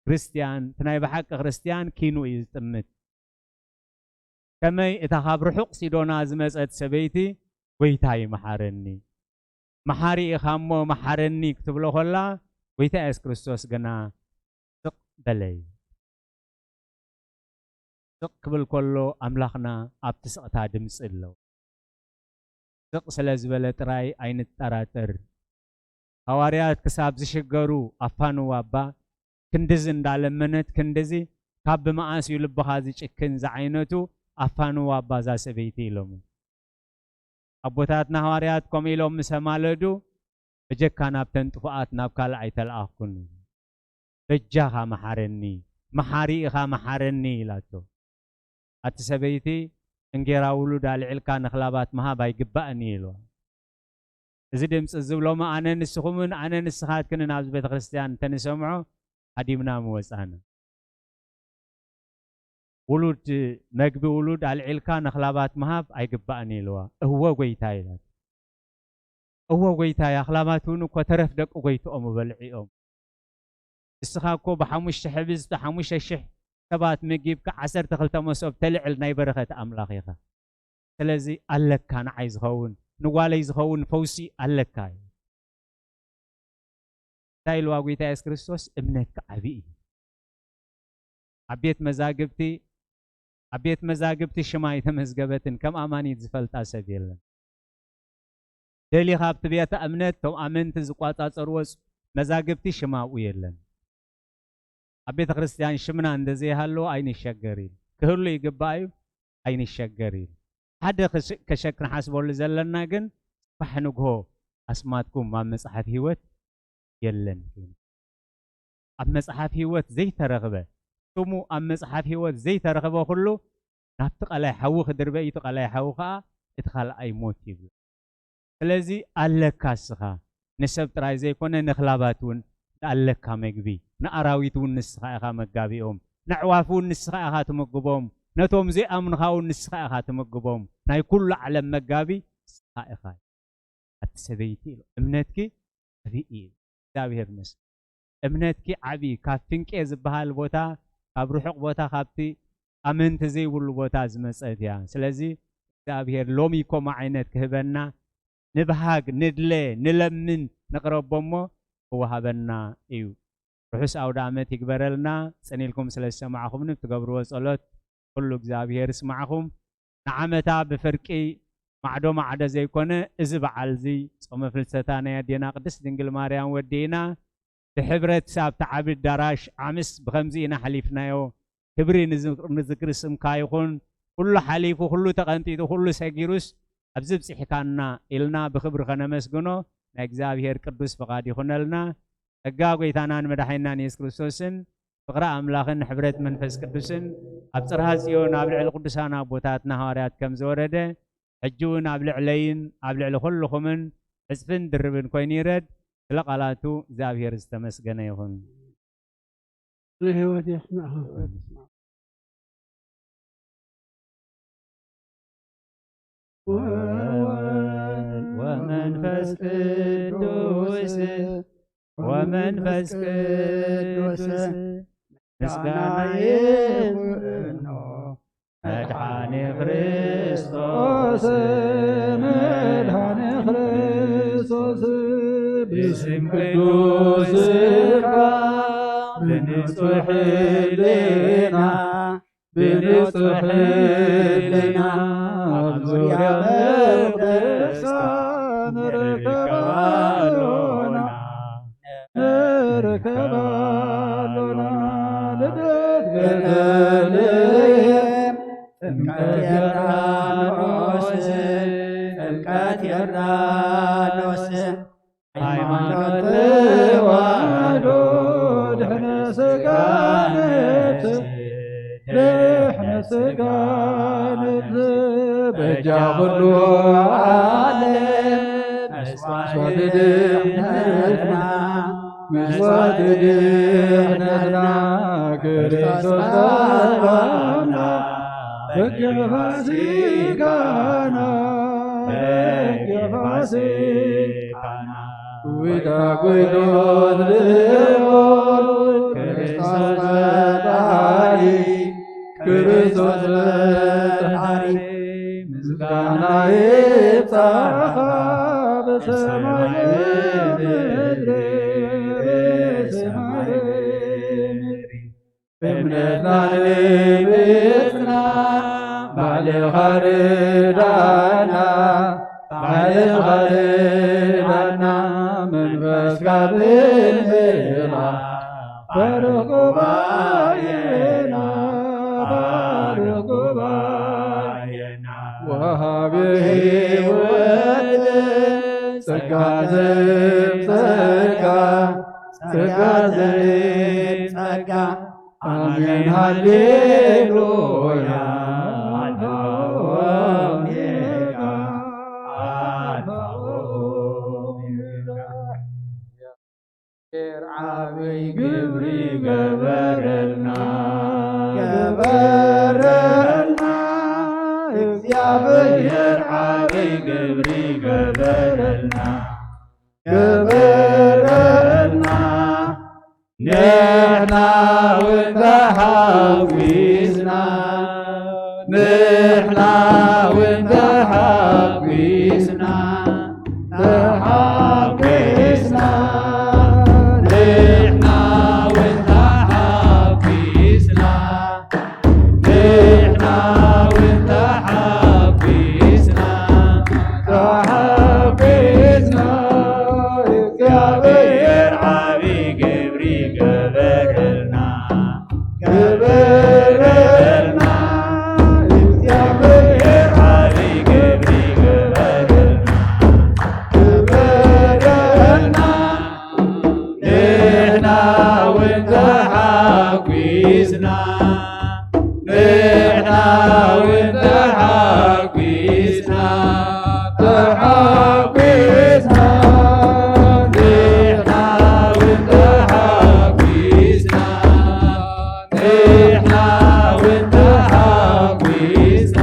ክርስትያን፣ እቲ ናይ ብሓቂ ክርስትያን ኪኑ እዩ ዝጥምት። ከመይ እታ ካብ ርሑቕ ሲዶና ዝመጸት ሰበይቲ፣ "ጐይታይ መሓረኒ"፣ መሓሪ ኢኻ እሞ መሓረኒ ክትብሎ ከላ፣ ጎይታ የሱስ ክርስቶስ ግና ስቕ በለ እዩ። ስቕ ክብል ከሎ ኣምላኽና ኣብቲ ስቕታ ድምጺ ኣለዎ። ስቕ ስለ ዝበለ ጥራይ ኣይንጠራጠር። ሃዋርያት ክሳብ ዝሽገሩ ኣፋንዋ እባ ክንድዚ እንዳለመነት ክንድዚ ካብ ብመኣስ እዩ ልብኻ ዝጭክን ዝዓይነቱ ኣፋንዋ እባ እዛ ሰበይቲ ኢሎሙ። ኣቦታትና ሃዋርያት ከምኡ ኢሎም ምስ ኣማለዱ፣ በጀካ ናብተን ጥፉኣት ናብ ካልእ ኣይተለኣኽኩን። በጃኻ መሓረኒ፣ መሓሪ ኢኻ መሓረኒ ኢላቶ። ኣቲ ሰበይቲ እንጌራ ውሉድ ኣልዒልካ ንኽላባት ምሃብ ኣይግባእን እዩ ኢልዋ። እዚ ድምፂ እዚ ብሎሚ ኣነ ንስኹምን ኣነ ንስኻትክንን ኣብዚ ቤተ ክርስቲያን እንተንሰምዖ ሃዲምና ምወፃና። ውሉድ መግቢ ውሉድ ኣልዒልካ ንኽላባት ምሃብ ኣይግባእን ኢልዋ። እወ ጎይታ ኢላት። እወ ጎይታይ ኣኽላባት እውን እኮ ተረፍ ደቂ ጎይትኦም በልዒኦም። ንስኻ እኮ ብሓሙሽተ ሕብስቲ ሓሙሽተ ሽሕ ሰባት መጊብካ ዓሰርተ ክልተ መሶብ ተልዕል ናይ በረኸት ኣምላኽ ኢኻ። ስለዚ ኣለካ ንዓይ ዝኸውን ንጓለይ ዝኸውን ፈውሲ ኣለካ እዩ። እንታይ ኢልዋ ጎይታ የሱስ ክርስቶስ? እምነትካ ዓብዪ እዩ። ኣብ ቤት መዛግብቲ ኣብ ቤት መዛግብቲ ሽማ ኣይተመዝገበትን፣ ከም ኣማኒት ዝፈልጣ ሰብ የለን። ደሊኻ ኣብቲ ቤተ እምነት እቶም ኣመንቲ ዝቋጻጸርዎ መዛግብቲ ሽማ ኣብኡ የለን። ኣብ ቤተ ክርስቲያን ሽምና እንተዘይሃለዎ ኣይንሸገር እዩ። ክህሉ ይግባእ እዩ፣ ኣይንሸገር እዩ። ሓደ ከሸ- ከሸክ ንሓስበሉ ዘለና ግን፣ ጽባሕ ንግሆ ኣስማትኩም ኣብ መጽሓፍ ህይወት የለን። ኣብ መጽሓፍ ህይወት ዘይተረኽበ፣ ስሙ ኣብ መጽሓፍ ህይወት ዘይተረኽበ ኩሉ ናብቲ ቀላይ ሓዊ ክድርበ እዩ፣ እቲ ቀላይ ሓዊ ከኣ እቲ ካልኣይ ሞት ይብሎ። ስለዚ ኣለካ እስኻ፣ ንሰብ ጥራይ ዘይኮነ ንኽላባት እውን ኣለካ መግቢ፣ ንኣራዊት እውን ንስኻ ኢኻ መጋቢኦም፣ ነዕዋፍ እውን ንስኻ ኢኻ ትምግቦም፣ ነቶም ዘይኣምኑኻ እውን ንስኻ ኢኻ ትምግቦም። ናይ ኩሉ ዓለም መጋቢ ንስኻ ኢኻ። ኣቲ ሰበይቲ ኢሉ፣ እምነትኪ ዓብዪ እዩ። እግዚኣብሔር ይመስገን። እምነትኪ ዓብዪ፣ ካብ ፍንቄ ዝበሃል ቦታ፣ ካብ ርሑቕ ቦታ፣ ካብቲ ኣመንቲ ዘይብሉ ቦታ ዝመጸት እያ። ስለዚ እግዚኣብሔር ሎሚ ከምኡ ዓይነት ክህበና፣ ንብሃግ፣ ንድለ፣ ንለምን፣ ንቕረቦ እሞ ክወሃበና እዩ። ርሑስ ኣውደ ዓመት ይግበረልና። ጽን ኢልኩም ስለ ዝሰማዕኹምኒ፣ ብትገብርዎ ጸሎት ኩሉ እግዚኣብሔር ይስማዕኹም። ንዓመታ ብፍርቂ ማዕዶ ማዕዶ ዘይኮነ፣ እዚ በዓል እዚ ጾመ ፍልሰታ ናይ ኣዴና ቅድስት ድንግል ማርያም ወዲእና፣ ብሕብረት ሳብቲ ዓቢ ኣዳራሽ ዓምስ ብኸምዚ ኢና ሓሊፍናዮ። ክብሪ ንዝክር፣ ንዝክር ስምካ ይኹን። ኩሉ ሓሊፉ፣ ኩሉ ተቐንጢጡ፣ ኩሉ ሰጊሩስ ኣብዚ ብጽሕካና ኢልና ብኽብሪ ከነመስግኖ ናይ እግዚኣብሔር ቅዱስ ፍቓድ ይኹነልና። ጸጋ ጐይታናን መድሓኒናን የሱስ ክርስቶስን ፍቕሪ ኣምላኽን ሕብረት መንፈስ ቅዱስን ኣብ ጽርሃ ጽዮን ኣብ ልዕሊ ቅዱሳን ኣቦታትና ሃዋርያት ከም ዝወረደ፣ ሕጂ እውን ኣብ ልዕለይን ኣብ ልዕሊ ኩልኹምን ዕጽፍን ድርብን ኮይኑ ይረድ። ስለ ቃላቱ እግዚኣብሔር ዝተመስገነ ይኹን። ንህይወት የስምዕኻ። ወወልድ ወመንፈስ ቅዱስ፣ ወመንፈስ ቅዱስ ምስጋና ይኹኖ። መድሓኒ ክርስቶስ፣ መድሓኒ ክርስቶስ፣ ብስም ቅዱስካ ብንጹሕ ሕልና፣ ብንጹሕ ሕልና ኣብ ዙርያ መቕደስካ ንርከብ ኣሎና። ንርከብ ኣሎና። ልደት ቤተልሔም፣ ጥምቀት ዮርዳኖስ፣ ጥምቀት ዮርዳኖስ፣ ሃይማኖት ተዋህዶ፣ ድሕነ ስጋ ነፍስ፣ ድሕነ ስጋ ነፍስ፣ በጃ ኩሉ ዓለም፣ መስዋዕቲ ድሕነትና፣ መስዋዕቲ ድሕነትና፣ ክርስቶስ ተስፋና፣ በጊዕ ፋሲካና፣ በጊዕ ፋሲካና፣ ጎይታ ጎይቶት ልዑል፣ ክርስቶስ ፈጣሪ፣ ክርስቶስ ፈጣሪ፣ ምስጋና ይብጻሕኻ። ሰማይ ምድሪ፣ ሰማይ ምድሪ፣ እምነትና ልብስና፣ ባዕልኻ ርዳና፣ ባዕልኻ ርዳና፣ መንፈስካ ብምህላ፣ ባርኽ ጉባኤና፣ ባርኽ ጉባኤና። ወሃቢ ሕይወት ጸጋ ዘእም ጸጋ፣ ጸጋ ዘእም ጸጋ። ኣሜን ሃሌሉያ። ኣልፋ ኦሜጋ፣ ኣልፋ ኦሜጋ። ዓብይ ግብሪ ገበረልና፣ ገበረልና። እግዚኣብሔር ዓብይ ግብሪ ገበረልና፣ ገበረልና። ንሕና እውን ተሓጒስና፣ ንሕና እውን ተሓጒስና፣ ተሓጒስና። ንሕና እውን ተሓጒስና፣ ንሕና እውን ተሓጒስና፣ ተሓጒስና። እግዚኣብሔር ዓብዪ ግብሪ ገበረልና፣ ገበረልና። እግዚኣብሔር ዓብዪ ግብሪ ገበረልና፣ ገበረልና። ንሕና እውን ተሓጒስና፣ ንሕና እውን ተሓጒስና፣ ተሓጒስና። ንሕና እውን ተሓጒስና፣ ንሕና እውን ተሓጒስና፣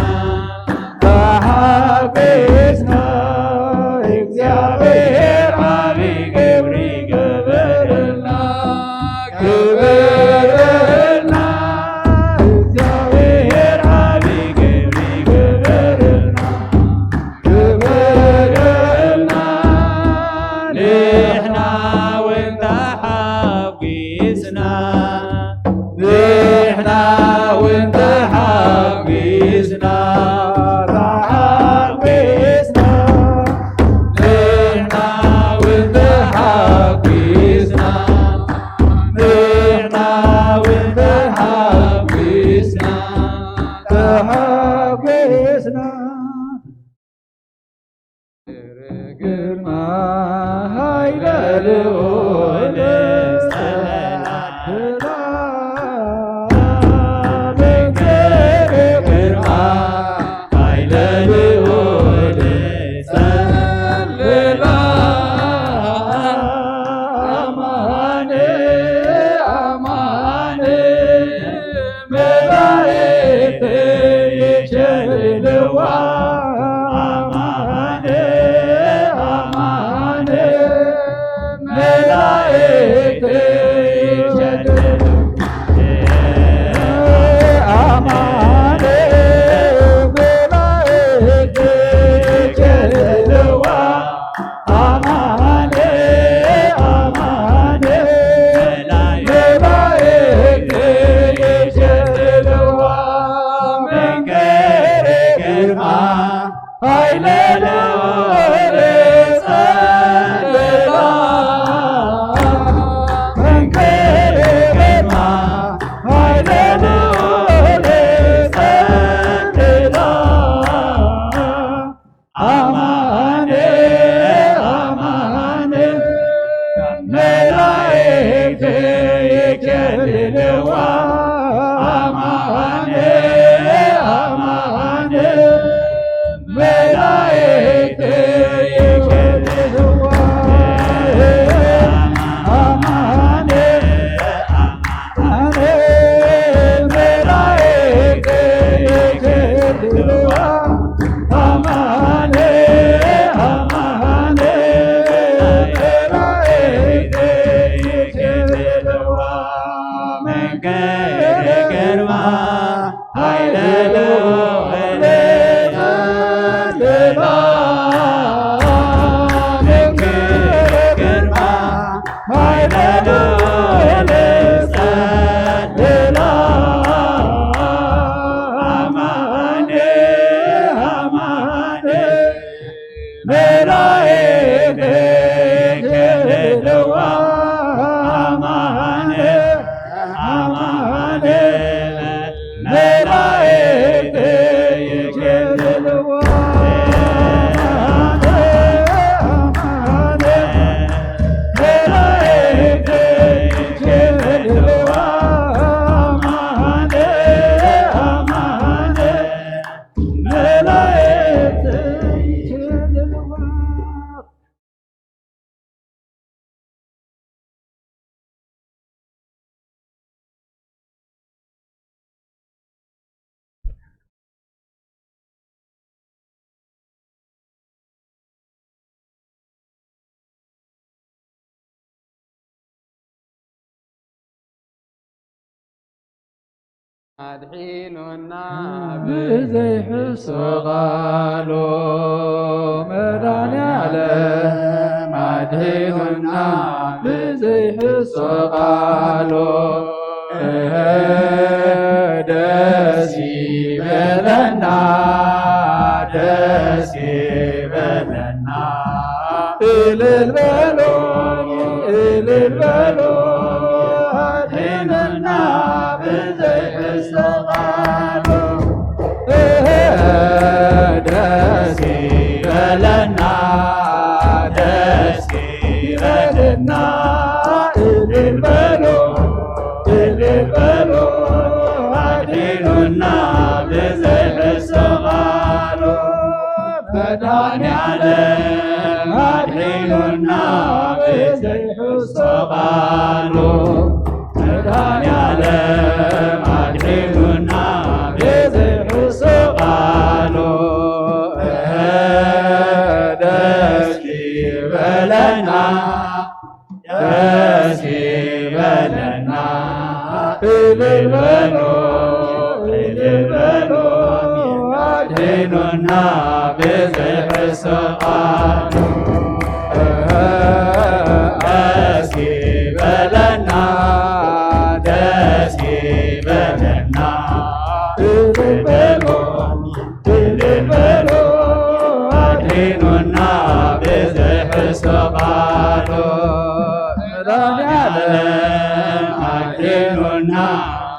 ተሓጒስና። እግዚኣብሔር ዓብዪ ግብሪ ገበረልና፣ ገበረልና። እግዚኣብሔር ዓብዪ ግብሪ ገበረልና፣ ገበረልና። ንሕና እውን ተሓጒስና፣ ንሕና እውን ተሓጒስና፣ ተሓጒስና። ንሕና እውን ተሓጒስና፣ ንሕና እውን ተሓጒስና፣ ተሓጒስና። ግርማ ኃይለ ልዑል ጸላእና፣ ግርማ ኃይለ ልዑል ጸላእና። አማኔ፣ አማኔ፣ መላእክት ይቸልልዋ። አማኔ፣ አማኔ፣ መላእክት ይቸልልዋ። አማኔ፣ መላእክት ይቸልልዋ። አማኔ፣ አማኔ፣ መላእክት ይሸልልዋ። መንክር ግርማ ኃይለ ልዑል ጸልላ። መንክር ግርማ ኃይለ ልዑል ጸልላ። አማኔ፣ አማኔ፣ መላእክት ይከልልዋ። አማኔ፣ አማኔ፣ መላእክት ኣድሒኑና ብዘይሕሱ ቃሉ፣ መድኃኔዓለም ኣድሒኑና ብዘይሕሱ ቃሉ። እህ፣ ደስ ይበለና፣ ደስ ይበለና። እልል በሉ፣ እልል በሉ፣ ኣድሒኑና ብዘይሕሱ ቃሉ። እህ፣ ደስ ይበለና፣ ደስ ይበለና። እልል በሉ፣ እልል በሉ፣ ኣድሒኑና ብዘይሕሱ ቃሉ። መድኃኔዓለም ኣድሒኑና ብዘይሕሱ ቃሉ። መድኃኔዓለም ኣድሒኑና ብዘይሕሱ ቃሉ። እህ፣ ደስ ይበለና፣ ደስ ይበለና። እልል በሉ፣ እልል በሉ፣ ኣድሒኑና ብዘይሕሱ ቃሉ። ደስ ይበለና፣ ደስ ይበለና። እልል በሉ፣ እልል በሉ፣ ኣድሒኑና ብዘይሕሱ ቃሉ። መድኃኔዓለም ኣድሒኑና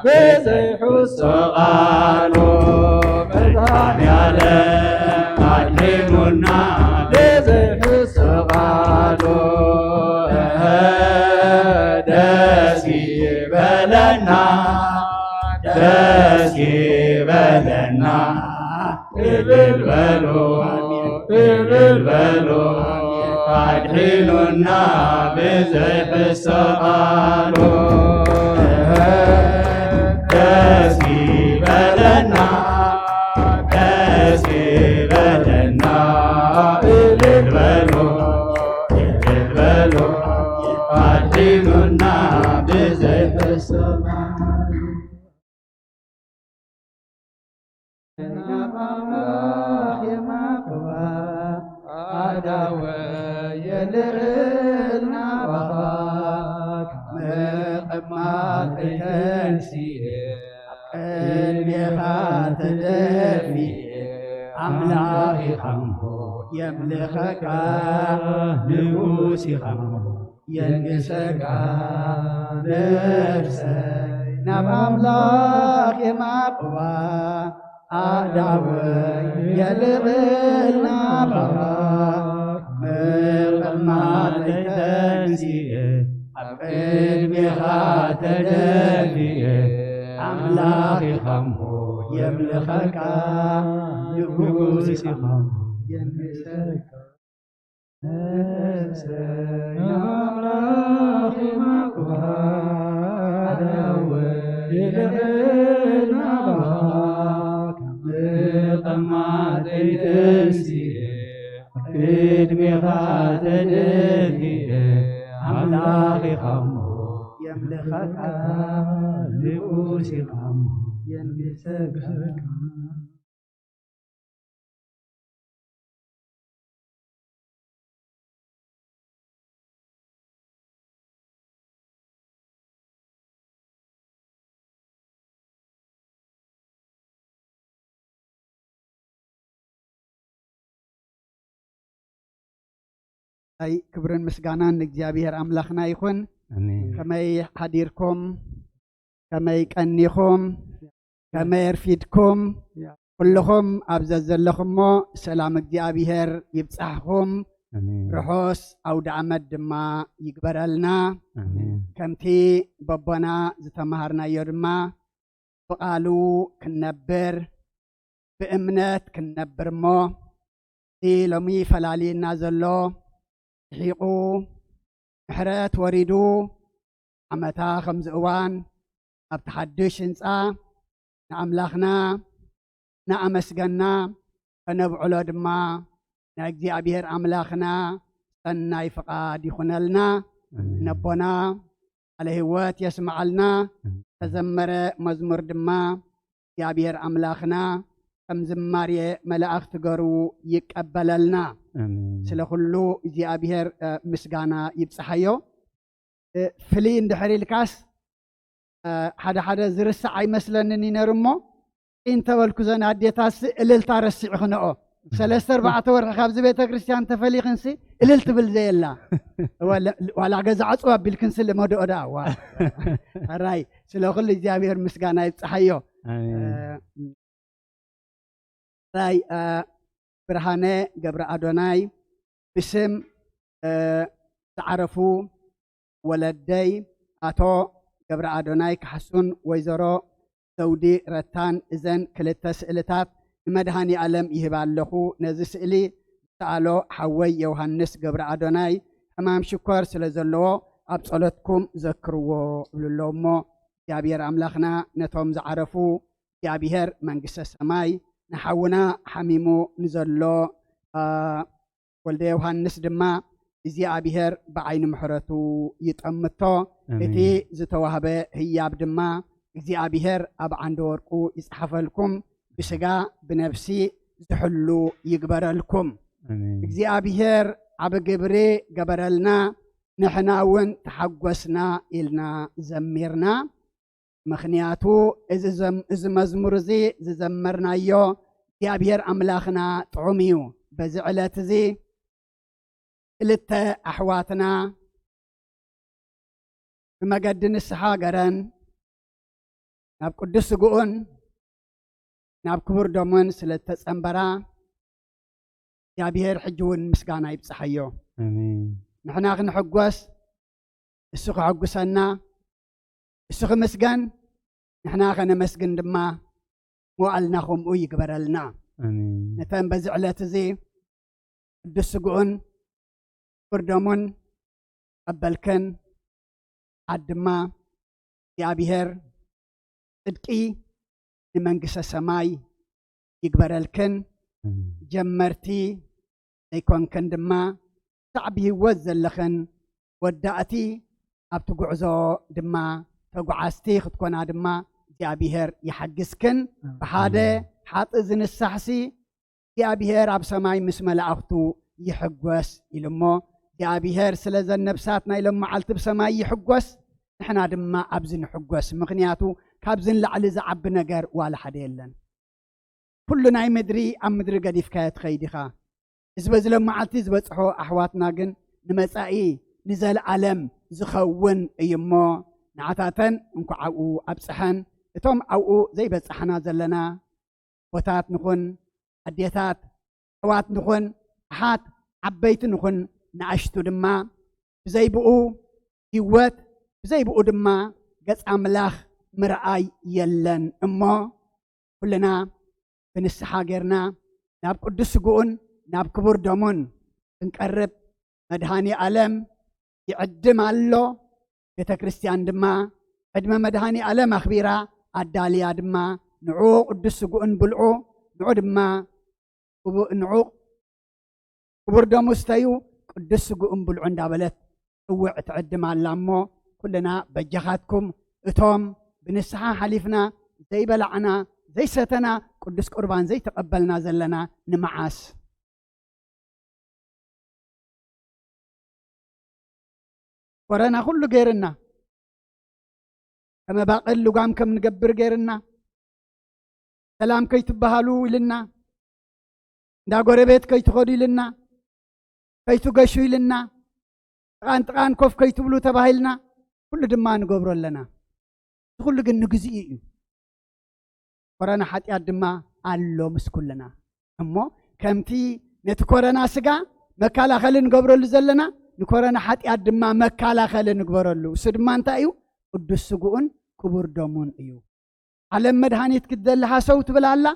ብዘይሕሱ ቃሉ። መድኃኔዓለም ኣድሒኑና ብዘይሕሱ ቃሉ። እህ፣ ደስ ይበለና፣ ደስ ይበለና። እልል በሉ፣ እልል በሉ፣ ኣድሒኑና ብዘይሕሱ ቃሉ። ደስ ይበለና፣ ደስ ይበለና። እልል በሉ፣ እልል በሉ፣ ኣድሒኑና ብዘይሕሱ ቃሉ። ናብ ኣምላኽ የማቕባ፣ ኣዳወ የልዕል ናባኻ። ካብ መቐማጠይ ተንሲኤ፣ ኣብ ቅድሜኻ ተደፊኤ፣ ኣምላኽ ኢኻ እሞ የምልኸካ፣ ንጉስ ኢኻ እሞ የንግሰካ። ነፍሰይ ናብ ኣምላኽ የማቕባ፣ ኣዳወይ የልዕል ናባኻ። መቐማጠይ ተንሲኤ፣ ኣብ ቅድሜኻ ተደፊኤ፣ ኣምላኽ ኢኻ እሞ የምልኸካ፣ ንጉስ ኢኻ እሞ የንግሰካ። ነፍሰይ ንኣምላኽ የማቕባ፣ ኣዳወይ የልዕል ናባኻ። ካብ መቐማጠይ ተንሲኤ፣ ቅድሜኻ ተደፊኤ፣ ኣምላኽ ኢኻ እሞ የምልኸካ፣ ንጉስ ኢኻ እሞ የንግሰካ። ኣይ፣ ክብርን ምስጋናን ንእግዚኣብሔር ኣምላኽና ይኹን። ኣሜን። ከመይ ሓዲርኩም? ከመይ ቀኒኹም? ከመይ ኣርፊድኩም? ያ። ኩልኹም ኣብ ዘዘለኹሞ ሰላም እግዚኣብሔር ይብጻሕኹም። ኣሜን። ርሑስ ኣውደ ዓመት ድማ ይግበረልና። ኣሜን። ከምቲ በቦና ዝተማሃርናዮ ድማ ብቓሉ ክንነብር፣ ብእምነት ክንነብር እሞ፣ እቲ ሎሚ ፈላልየና ዘሎ ርሒቑ፣ ምሕረት ወሪዱ፣ ዓመታ ከምዚ እዋን ኣብቲ ሓድሽ ህንጻ ንኣምላኽና እናኣመስገና ከነብዕሎ ድማ ናይ እግዚኣብሔር ኣምላኽና ሰናይ ፍቓድ ይኹነልና። ኣሜን። ነቦና ቃለ ህይወት የስምዓልና። ኣሜን። ተዘመረ መዝሙር ድማ እግዚኣብሔር ኣምላኽና ከም ዝማሬ መላእኽቲ ገሩ ይቀበለልና። ኣሜን። ስለ ኩሉ እግዚኣብሔር፣ እ፣ ምስጋና ይብጽሓዮ። እ፣ ፍልይ እንድሕር ኢልካስ፣ እ፣ ሓደ ሓደ ዝርሳዕ ኣይመስለንን እዩ ነይሩ እሞ፣ እንተበልኩ ዘን ኣዴታትሲ እልልታ ረሲዕኽንኦ። ሰለስተ ኣርባዕተ ወርሒ ካብዚ ቤተ ክርስቲያን ተፈሊኽንሲ እልል ትብል ዘየላ። ዋላ፣ ዋላ ገዛ ዕጽው ኣቢልክንሲ ልመድኦ ደኣ። ዋ። ሕራይ፣ ስለ ኩሉ እግዚኣብሔር ምስጋና ይብጽሓዮ። ኣሜን። እ፣ ራይ፣ እ፣ ብርሃነ ገብረ ኣዶናይ ብስም፣ እ፣ ዝዓረፉ ወለደይ ኣቶ ገብረ ኣዶናይ ካሕሱን ወይዘሮ ዘውዲ ረታን እዘን ክልተ ስእልታት ንመድሃኒ ኣለም ይህባ ኣለኹ። ነዚ ስእሊ ዝሰኣሎ ሓወይ ዮሃንስ ገብረ ኣዶናይ ሕማም ሽኮር ስለ ዘለዎ ኣብ ጸሎትኩም ዘክርዎ እብሉ ኣለዉ እሞ እግዚኣብሔር ኣምላኽና ነቶም ዝዓረፉ እግዚኣብሔር መንግስተ ሰማይ ንሓውና ሓሚሙ ንዘሎ፣ አ፣ ወልደ ዮሃንስ ድማ እግዚኣብሔር ብዓይኒ ምሕረቱ ይጠምቶ። ኣሜን። እቲ ዝተዋህበ ህያብ ድማ እግዚኣብሔር ኣብ ዓንደ ወርቁ ይጽሓፈልኩም፣ ብስጋ ብነፍሲ ዝሕሉ ይግበረልኩም። ኣሜን። እግዚኣብሔር ዓቢ ግብሪ ገበረልና፣ ንሕና እውን ተሓጎስና ኢልና ዘሚርና። ምኽንያቱ እዚ ዘም-፣ እዚ መዝሙር እዚ ዝዘመርናዮ እግዚኣብሔር ኣምላኽና ጥዑም እዩ። በዚ ዕለት እዚ ክልተ ኣሕዋትና ብመገዲ ንስሓ ገረን ናብ ቅዱስ ስግኡን ናብ ክቡር ደሙን ስለ እተጸንበራ እግዚኣብሔር ሕጂ እውን ምስጋና ይብጽሓዮ። ኣሜን። ንሕና ክንሕጎስ፣ እሱ ክሕጉሰና፣ እሱ ክምስገን፣ ንሕና ከነመስግን ድማ መዋእልና ከምኡ ይግበረልና። ኣሜን። ነተን በዚ ዕለት እዚ ቅዱስ ስግኡን ክቡር ደሙን ቀበልክን፣ ሓድ ድማ እግዚኣብሔር ጽድቂ ንመንግስተ ሰማይ ይግበረልክን። ኣሜን። ጀመርቲ ዘይኮንክን ድማ ክሳዕ ብህይወት ዘለኽን ወዳእቲ ኣብቲ ጉዕዞ ድማ ተጓዓዝቲ ክትኮና ድማ እግዚኣብሔር ይሓግዝክን። ኣሜን። ብሓደ ሓጢእ ዝንሳሕሲ እግዚኣብሔር ኣብ ሰማይ ምስ መላእኽቱ ይሕጎስ ኢሉ እሞ፣ እግዚኣብሔር ስለ ዘን ነብሳት ናይ ሎም መዓልቲ ብሰማይ ይሕጎስ፣ ንሕና ድማ ኣብዚ ንሕጎስ። ምኽንያቱ ካብዚ ንላዕሊ ዝዓቢ ነገር ዋላ ሓደ የለን። ኩሉ ናይ ምድሪ ኣብ ምድሪ ገዲፍካዮ ትኸይድ ኢኻ። እዚ በዚ ሎም መዓልቲ ዝበጽሖ ኣሕዋትና ግን ንመጻኢ ንዘለኣለም ዝኸውን እዩ እሞ፣ ንዓታተን እንኳዕ ኣብኡ ኣብጽሐን። እቶም ኣብኡ ዘይበጻሕና ዘለና ኣቦታት ንኹን፣ ኣዴታት፣ ኣሕዋት ንኹን፣ ኣሓት፣ ዓበይቲ ንኹን፣ ንኣሽቱ ድማ፣ ብዘይ ብኡ ህይወት፣ ብዘይ ብኡ ድማ ገጽ ኣምላኽ ምርኣይ የለን እሞ፣ ኩልና ብንስሓ ጌርና ናብ ቅዱስ ስግኡን ናብ ክቡር ደሙን ክንቀርብ መድሃኒ ኣለም ይዕድም ኣሎ። ቤተ ክርስቲያን ድማ ዕድመ መድሃኒ ኣለም ኣኽቢራ ኣዳልያ ድማ ንዑ ቅዱስ ስግኡን ብልዑ፣ ንዑ ድማ ክቡ-፣ ንዑ ክቡር ደሙ ስተዩ፣ ቅዱስ ስግኡን ብልዑ እንዳበለት ጽውዕ ትዕድም ኣላ እሞ፣ ኩልና በጃኻትኩም እቶም ብንስሓ ሓሊፍና ዘይበላዕና ዘይሰተና ቅዱስ ቁርባን ዘይተቐበልና ዘለና ንምዓስ። ኮረና ኩሉ ገይርና፣ ከመባቕል ልጓም ከም ንገብር ገይርና፣ ሰላም ከይትበሃሉ ኢልና፣ እንዳ ጎረቤት ከይትኸዱ ኢልና፣ ከይትገሹ ኢልና፣ ጥቓን ጥቓን ኮፍ ከይትብሉ ተባሂልና፣ ኩሉ ድማ ንገብሮ ኣለና። እዚ ኩሉ ግን ንግዚኡ እዩ። ኮረና ሓጢኣት ድማ ኣሎ ምስ ኩልና። እሞ ከምቲ ነቲ ኮረና ስጋ መከላኸሊ ንገብረሉ ዘለና፣ ንኮረና ሓጢኣት ድማ መከላኸሊ ንግበረሉ። እሱ ድማ እንታይ እዩ? ቅዱስ ስግኡን ክቡር ደሙን እዩ። ዓለም መድሃኒት ክትደሊ ሃሰው ትብል ኣላ፣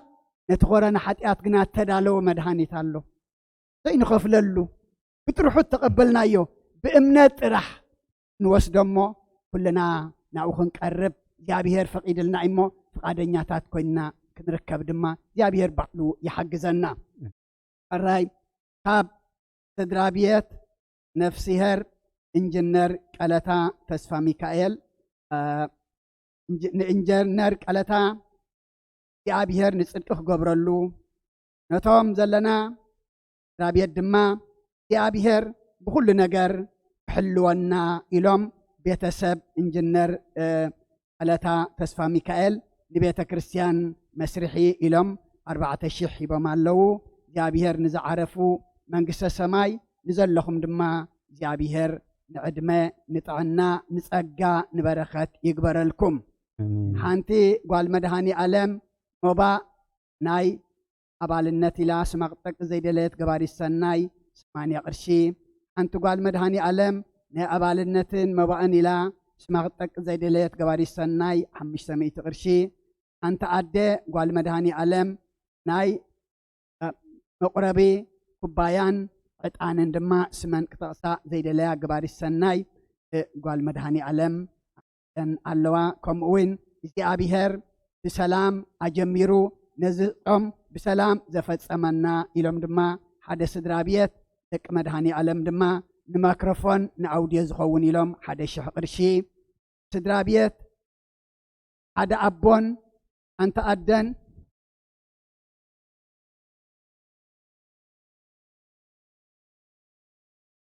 ነቲ ኮረና ሓጢኣት ግና እተዳለወ መድሃኒት ኣሎ። ዘይንኸፍለሉ፣ ብጥርሑ እተቐበልናዮ፣ ብእምነት ጥራሕ ንወስዶ እሞ፣ ኩልና ናብኡ ክንቀርብ እግዚኣብሔር ፈቒድልና እሞ፣ ፍቓደኛታት ኮይንና ክንርከብ ድማ እግዚኣብሔር ባዕሉ ይሓግዘና። ሕራይ፣ ካብ ስድራ ቤት ነፍስሄር ኢንጅነር ቀለታ ተስፋ ሚካኤል፣ እ፣ ንእንጀነር ቀለታ እግዚኣብሔር ንጽድቂ ክገብረሉ፣ ነቶም ዘለና ስድራ ቤት ድማ እግዚኣብሔር ብኹሉ ነገር ክሕልወና ኢሎም ቤተሰብ እንጅነር ቀለታ ተስፋ ሚካኤል ንቤተ ክርስቲያን መስርሒ ኢሎም ኣርባዕተ ሺሕ ሂቦም ኣለዉ። እግዚኣብሔር ንዝዓረፉ መንግስተ ሰማይ፣ ንዘለኹም ድማ እግዚኣብሔር ንዕድመ፣ ንጥዕና፣ ንጸጋ፣ ንበረኸት ይግበረልኩም። ሓንቲ ጓል መድሃኒ ኣለም ሞባእ ናይ ኣባልነት ኢላ ስማ ክትጠቅስ ዘይደለየት ገባሪት ሰናይ ሰማንያ ቅርሺ። ሓንቲ ጓል መድሃኒ ኣለም ናይ ኣባልነትን መባእን ኢላ ስማ ክትጠቅስ ዘይደለየት ገባሪት ሰናይ ሓሙሽተ ሚእቲ ቅርሺ። ሓንቲ ኣደ ጓል መድሃኒ ኣለም ናይ መቁረቢ ኩባያን ዕጣንን ድማ ስመን ክጠቕሳ ዘይደለያ ገባሪት ሰናይ ጓል መድሃኒ ኣለም እተን ኣለዋ። ከምኡ እውን እግዚኣብሔር ብሰላም ኣጀሚሩ ነዚ ጾም ብሰላም ዘፈጸመና ኢሎም ድማ ሓደ ስድራ ቤት ደቂ መድሃኒ ኣለም ድማ ንማክሮፎን ንኣውድዮ ዝኸውን ኢሎም ሓደ ሽሕ ቅርሺ። ስድራ ቤት ሓደ ኣቦን ሓንቲ ኣደን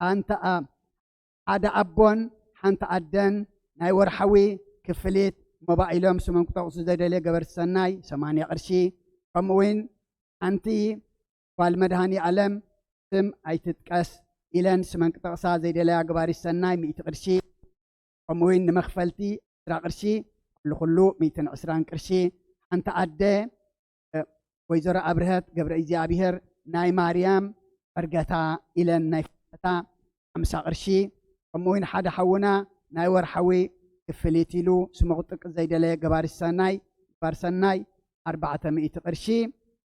ሓንቲ ኣ-፣ ሓደ ኣቦን ሓንቲ ኣደን ናይ ወርሓዊ ክፍሊት ሞባእ ኢሎም ስሞም ክጠቕሱ ዘይደልየ ገበርቲ ሰናይ ሰማንያ ቅርሺ። ከምኡ እውን ሓንቲ ጓል መድሃኒ ኣለም ስም ኣይትጥቀስ ኢለን ስመን ክጠቕሳ ዘይደለያ ገባሪት ሰናይ ሚእቲ ቅርሺ። ከምኡ እውን ንመኽፈልቲ ዕስራ ቅርሺ፣ ኩሉ ኩሉ ሚእትን ዕስራን ቅርሺ። ሓንቲ ኣደ ወይዘሮ ኣብርሀት ገብረ እግዚኣብሔር ናይ ማርያም ዕርገታ ኢለን ናይ ፍልጠታ ሓምሳ ቅርሺ። ከምኡ እውን ሓደ ሓውና ናይ ወርሓዊ ክፍሊት ኢሉ ስሙ ክጥቅስ ዘይደለየ ገባሪ ሰናይ፣ ገባሪ ሰናይ ኣርባዕተ ሚእቲ ቅርሺ።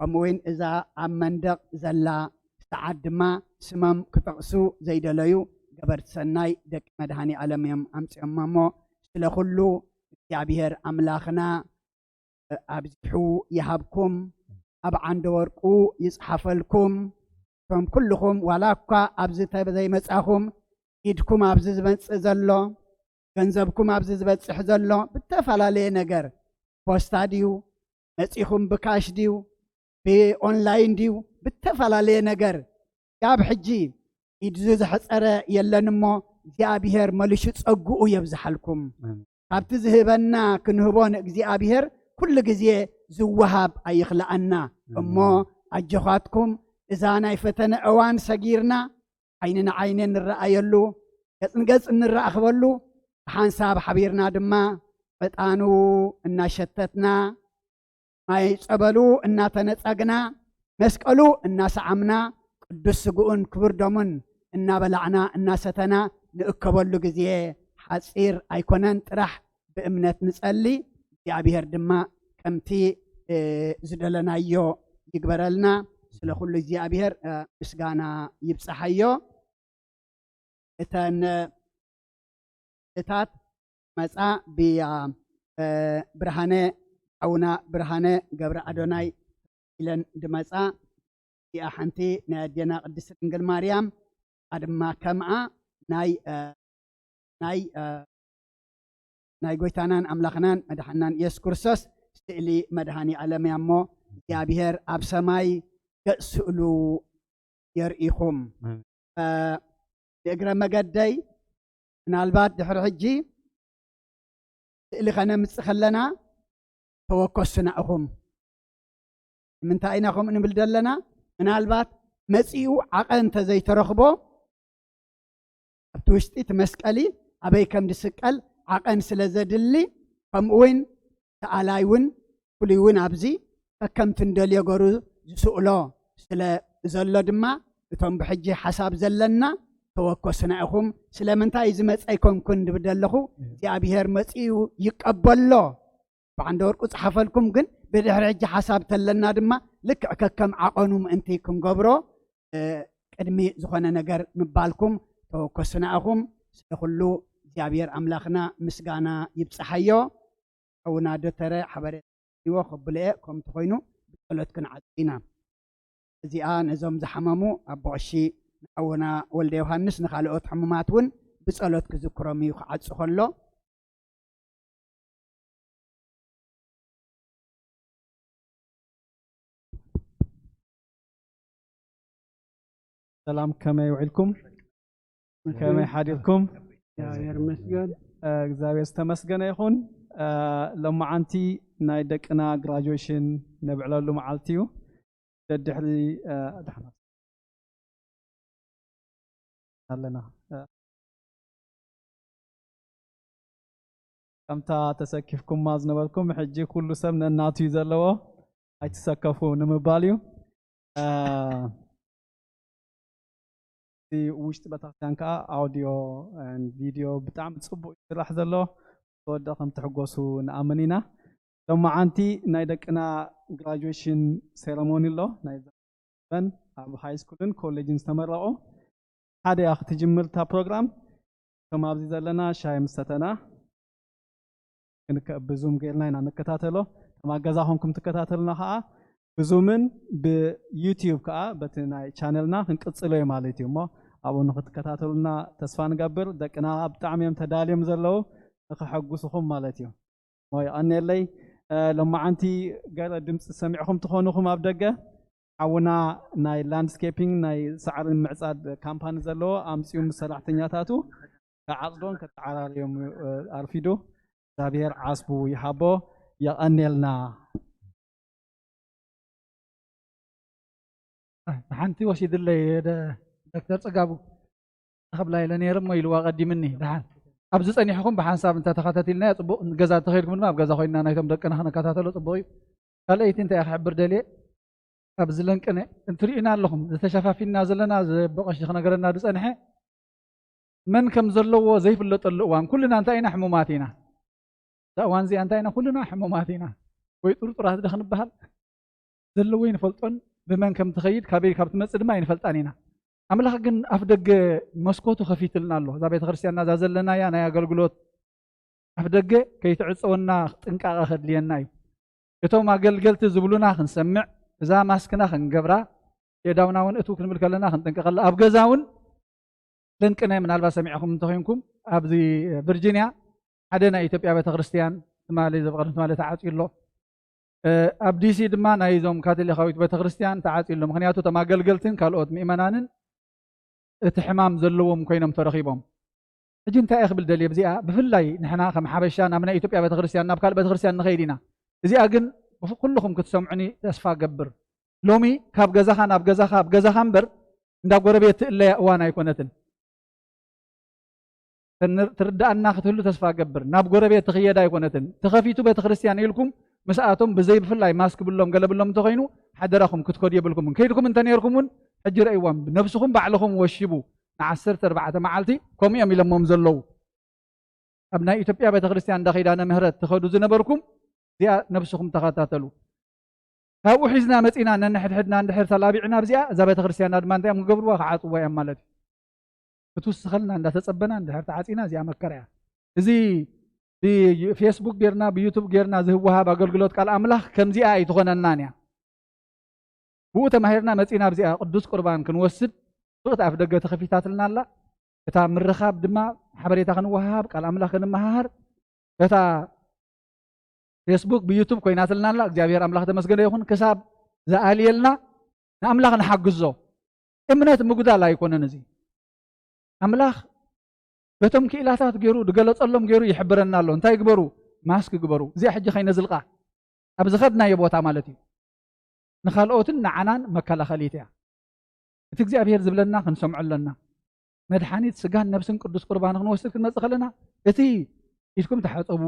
ከምኡ እውን እዛ ኣብ መንደቕ ዘላ ሰዓት ድማ ስሞም ክጠቕሱ ዘይደለዩ ገበርቲ ሰናይ ደቂ መድሃኒ ኣለም እዮም ኣምፅኦሞ እሞ፣ ስለ ኩሉ እግዚኣብሔር ኣምላኽና ኣብዚሑ ይሃብኩም፣ ኣብ ዓንደ ወርቁ ይጽሓፈልኩም። እቶም ኩልኹም ዋላ እኳ ኣብዚ ተዘይመጻኹም ኢድኩም ኣብዚ ዝመጽእ ዘሎ፣ ገንዘብኩም ኣብዚ ዝበጽሕ ዘሎ ብተፈላለየ ነገር፣ ፖስታ ድዩ መጺኹም፣ ብካሽ ድዩ ብኦንላይን ድዩ ብተፈላለየ ነገር፣ ካብ ሕጂ ኢድዙ ዘሕጸረ የለን እሞ እግዚኣብሔር መሊሹ ጸግኡ የብዝሓልኩም። ካብቲ ዝህበና ክንህቦ ንእግዚኣብሔር ኩሉ ግዜ ዝወሃብ ኣይኽልኣና እሞ ኣጆኻትኩም፣ እዛ ናይ ፈተነ እዋን ሰጊርና ዓይኒ ንዓይኒ እንረኣየሉ፣ ገጽ ንገጽ እንረኣኽበሉ፣ ብሓንሳብ ሓቢርና ድማ ዕጣኑ እናሸተትና ማይ ጸበሉ እናተነጸግና፣ መስቀሉ እናሰዓምና፣ ቅዱስ ስግኡን ክቡር ደሙን እናበላዕና እናሰተና ንእከበሉ ግዜ ሓጺር ኣይኮነን። ጥራሕ ብእምነት ንጸሊ፣ እግዚኣብሔር ድማ ከምቲ ዝደለናዮ ይግበረልና። ስለ ኩሉ እግዚኣብሔር ምስጋና ይብጽሓዮ። እተን እታት መጻ ብያ ብርሃነ ሓውና ብርሃነ ገብረ ኣዶናይ ኢለን ድመጻ። እዚኣ ሓንቲ ናይ ኣዴና ቅድስቲ ድንግል ማርያም፣ እዚኣ ድማ ከምኣ ናይ ናይ ናይ ጎይታናን ኣምላኽናን መድሓናን ኢየሱስ ክርስቶስ ስእሊ መድሃኒ ኣለም እያ እሞ እግዚኣብሔር ኣብ ሰማይ ገጽ ስእሉ የርኢኹም። ብእግረ መገደይ ምናልባት ድሕሪ ሕጂ ስእሊ ከነምጽእ ከለና ተወከሱና ኢኹም። ንምንታይ ኢና ከምኡ ንብል ዘለና? ምናልባት መጺኡ ዓቐን እንተዘይተረኽቦ ኣብቲ ውሽጢ እቲ መስቀሊ ኣበይ ከም ዝስቀል ዓቐን ስለ ዘድሊ፣ ከምኡ እውን ሰኣላይ እውን ፍሉይ እውን ኣብዚ ከከምቲ እንደልዮ ገሩ ዝስእሎ ስለ ዘሎ ድማ እቶም ብሕጂ ሓሳብ ዘለና ተወከሱና ኢኹም። ስለምንታይ እዚ መጸ ኣይኮንኩን ድብል ዘለኹ እግዚኣብሔር መጺኡ ይቀበሎ። ብዓንደ ወርቁ ጽሓፈልኩም፣ ግን ብድሕሪ ሕጂ ሓሳብ ተለና ድማ ልክዕ ከከም ዓቐኑ ምእንቲ ክንገብሮ ቅድሚ ዝኾነ ነገር ምባልኩም ተወከሱና ኢኹም። ስለ ኩሉ እግዚኣብሔር ኣምላኽና ምስጋና ይብጽሓዮ። ሓውና ዶተረ ሓበሬታ ሂቦ ከብሎ እየ። ከምቲ ኮይኑ ብጸሎት ክንዓጽ ኢና። እዚኣ ነዞም ዝሓመሙ ኣቦ ቀሺ ንሓውና ወልደ ዮሃንስ ንኻልኦት ሕሙማት እውን ብጸሎት ክዝክሮም እዩ ክዓጹ ከሎ። ሰላም፣ ከመይ ውዒልኩም? ከመይ ሓዲርኩም? እግዚኣብሔር ይመስገን። እግዚኣብሔር ዝተመስገነ ይኹን። ሎማዓንቲ ናይ ደቅና ግራጁዌሽን ነብዕለሉ መዓልቲ እዩ። ደድሕሪ ደሓና ኣለና። ከምታ ተሰኪፍኩማ ዝነበርኩም፣ ሕጂ ኩሉ ሰብ ነናቱ እዩ ዘለዎ፣ ኣይትሰከፉ ንምባል እዩ። እቲ ውሽጢ ቤተክርስትያን ከዓ ኣውዲዮ ቪዲዮ ብጣዕሚ ፅቡቅ እዩ ዝስራሕ ዘሎ። ተወደ ከም ትሕጎሱ ንኣምን ኢና። ሎማዓንቲ ናይ ደቅና ግራጁዌሽን ሴረሞኒ ኣሎ። ናይ ዘመን ኣብ ሃይ ስኩልን ኮሌጅን ዝተመረቁ ሓደ እያ ክትጅምር እታ ፕሮግራም። ከም ኣብዚ ዘለና ሻይ ምሰተና ብዙም ጌርና ኢና ንከታተሎ። ከም ኣገዛ ኮንኩም ትከታተሉና ከዓ ብዙምን ብዩቲዩብ ከዓ በቲ ናይ ቻነልና ክንቅፅሎ እዩ ማለት እዩ። እሞ ኣብኡ ንክትከታተሉና ተስፋ ንገብር። ደቅና ብጣዕሚ እዮም ተዳልዮም ዘለዉ ንክሐጉስኹም ማለት እዩ። እሞ የቐንየለይ። ሎማዓንቲ ገለ ድምፂ ሰሚዕኹም ትኾኑኹም ኣብ ደገ ሓውና ናይ ላንድስኬፒንግ ናይ ሳዕርን ምዕፃድ ካምፓኒ ዘለዎ ኣምፅኡ ምስ ሰራሕተኛታቱ ክዓፅዶን ከተዓራርዮም ኣርፊዱ። እግዚኣብሔር ዓስቡ ይሃቦ። የቐንየልና። ሓንቲ ወሲድለይ ዶክተር ፅጋቡ ክብላ ኢለ ነይረ እሞ ኢልዋ ቀዲምኒ። ደሓን ኣብዚ ፀኒሕኩም ብሓንሳብ እንተተኸታቲልናዮ ፅቡቅ። ገዛ እንተኸይድኩም ድማ ኣብ ገዛ ኮይንና ናይቶም ደቅና ክንከታተሎ ፅቡቅ እዩ። ካልኣይቲ እንታይ ክሕብር ደልየ፣ ኣብዚ ለንቅነ እንትርእዩና ኣለኹም ዝተሸፋፊንና ዘለና ዘቦ ቀሺ ክነገረና ዝፀንሐ መን ከም ዘለዎ ዘይፍለጠሉ እዋን ኩልና እንታይ ኢና ሕሙማት ኢና። እዛ እዋን እዚኣ እንታይ ኢና ኩልና ሕሙማት ኢና ወይ ጥርጡራት ዶ ክንበሃል ዘለዎ ይንፈልጦን ብመን ከም ትኸይድ ካበይ ካብ ትመፅእ ድማ ይንፈልጣን ኢና። ኣምላኽ ግን ኣፍ ደገ መስኮቱ ከፊትልና ኣሎ። እዛ ቤተክርስትያንና እዛ ዘለናያ ናይ ኣገልግሎት ኣፍ ደገ ከይትዕፀወና ጥንቃቐ ከድልየና እዩ። እቶም ኣገልገልቲ ዝብሉና ክንሰምዕ እዛ ማስክና ክንገብራ የዳውና እውን እቱ ክንብል ከለና ክንጥንቀቐላ ኣብ ገዛ እውን ለንቅነ ምናልባት ሰሚዕኹም እንተኮይንኩም ኣብዚ ቨርጂኒያ ሓደ ናይ ኢትዮጵያ ቤተክርስትያን ትማሊ ዘብቐርም ትማሊ ተዓፅዩ ኣሎ። ኣብ ዲሲ ድማ ናይዞም ካቶሊካዊት ቤተክርስትያን ተዓፅዩ ኣሎ። ምክንያቱ እቶም ኣገልገልትን ካልኦት ምእመናንን እቲ ሕማም ዘለዎም ኮይኖም ተረኺቦም። ሕጂ እንታይ እየ ክብል ደልየ ብዚኣ ብፍላይ ንሕና ከም ሓበሻ ናብ ናይ ኢትዮጵያ ቤተክርስትያን ናብ ካልእ ቤተክርስትያን ንኸይድ ኢና። እዚኣ ግን ኩልኹም ክትሰምዑኒ ተስፋ ገብር። ሎሚ ካብ ገዛኻ ናብ ገዛኻ ኣብ ገዛኻ እምበር እንዳ ጎረቤት ትእለያ እዋን ኣይኮነትን። ትርዳኣና ክትህሉ ተስፋ ገብር። ናብ ጎረቤት ትኽየድ ኣይኮነትን። ተኸፊቱ ቤተክርስትያን ኢልኩም ምስኣቶም ብዘይ ብፍላይ ማስክ ብሎም ገለ ብሎም እንተኾይኑ ሓደራኹም ክትከዱ የብልኩምን። ከይድኩም እንተነይርኩም እውን ሕጂ ረእይዎም። ነብስኹም ባዕልኹም ወሽቡ ንዓሰርተ ኣርባዕተ መዓልቲ ከምኡ እዮም ኢለሞም ዘለዉ። ኣብ ናይ ኢትዮጵያ ቤተክርስትያን እንዳ ኪዳነ ምህረት ትኸዱ ዝነበርኩም እዚኣ ነብስኹም ተኸታተሉ። ካብኡ ሒዝና መፂና ነንሕድሕድና እንድሕር ተላቢዕና ኣብዚኣ እዛ ቤተክርስትያንና ድማ እንታይ እዮም ክገብርዋ ክዓፅዋ እዮም ማለት እዩ። ክትውስኸልና እንዳተፀበና እንድሕር ተዓፂና እዚኣ መከራ እያ። እዚ ብፌስቡክ ጌርና ብዩቱብ ጌርና ዝህወሃብ ኣገልግሎት ቃል ኣምላኽ ከምዚኣ ኣይትኾነናን እያ። ብኡ ተማሂርና መፂና ኣብዚኣ ቅዱስ ቁርባን ክንወስድ ብቕቲ ኣፍ ደገ ተኸፊታትልና ኣላ። እታ ምርኻብ ድማ ሓበሬታ ክንወሃሃብ ቃል ኣምላኽ ክንመሃሃር በታ ፌስቡክ ብዩቱብ ኮይናትልና ኣላ። እግዚኣብሔር ኣምላኽ ተመስገነ ይኹን። ክሳብ ዝኣልየልና ንኣምላኽ ንሓግዞ። እምነት ምጉዳል ኣይኮነን። እዚ ኣምላኽ በቶም ክኢላታት ገይሩ ድገለጸሎም ገይሩ ይሕብረና ኣሎ። እንታይ ግበሩ? ማስክ ግበሩ። እዚኣ ሕጂ ከይነዝልቃ ኣብ ዝኸድናዮ ቦታ ማለት እዩ። ንኻልኦትን ንዓናን መከላኸሊት እያ። እቲ እግዚኣብሔር ዝብለና ክንሰምዖ ኣለና። መድሓኒት ስጋን ነብስን ቅዱስ ቁርባን ክንወስድ ክንመጽእ ከለና እቲ ኢድኩም ተሓጸቡ፣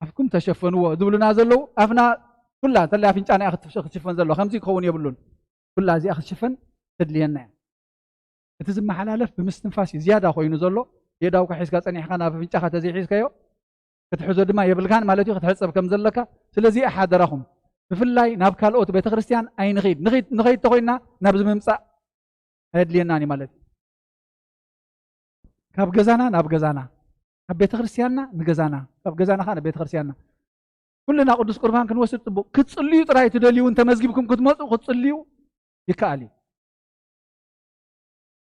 ኣፍኩም ተሸፈንዎ ዝብሉና ዘለዉ ኣፍና ኩላ እንተላይ ኣፍንጫና እያ ክትሸፈን ዘሎ። ከምዚ ክኸውን የብሉን። ኩላ እዚኣ ክትሽፈን ተድልየና እያ። እቲ ዝመሓላለፍ ብምስትንፋስ እዩ ዝያዳ ኮይኑ ዘሎ። የዳውካ ሒዝካ ጸኒሕካ ናብ ኣፍንጫኻ ተዘይሒዝካዮ ክትሕዞ ድማ የብልካን ማለት እዩ። ክትሕጸብ ከም ዘለካ ስለዚ ሓደራኹም ብፍላይ ናብ ካልኦት ቤተክርስትያን ኣይንኺድ። ንኺድ ንኸይድ ተኾይንና ናብዚ ምምጻእ ኣየድልየናን እዩ ማለት እዩ። ካብ ገዛና ናብ ገዛና፣ ካብ ቤተክርስትያንና ንገዛና፣ ካብ ገዛና ከዓ ናብ ቤተክርስትያንና ኩልና ቅዱስ ቁርባን ክንወስድ ጽቡቕ። ክትጽልዩ ጥራይ ትደልዩ እውን ተመዝጊብኩም ክትመጹ ክትጽልዩ ይከኣል እዩ።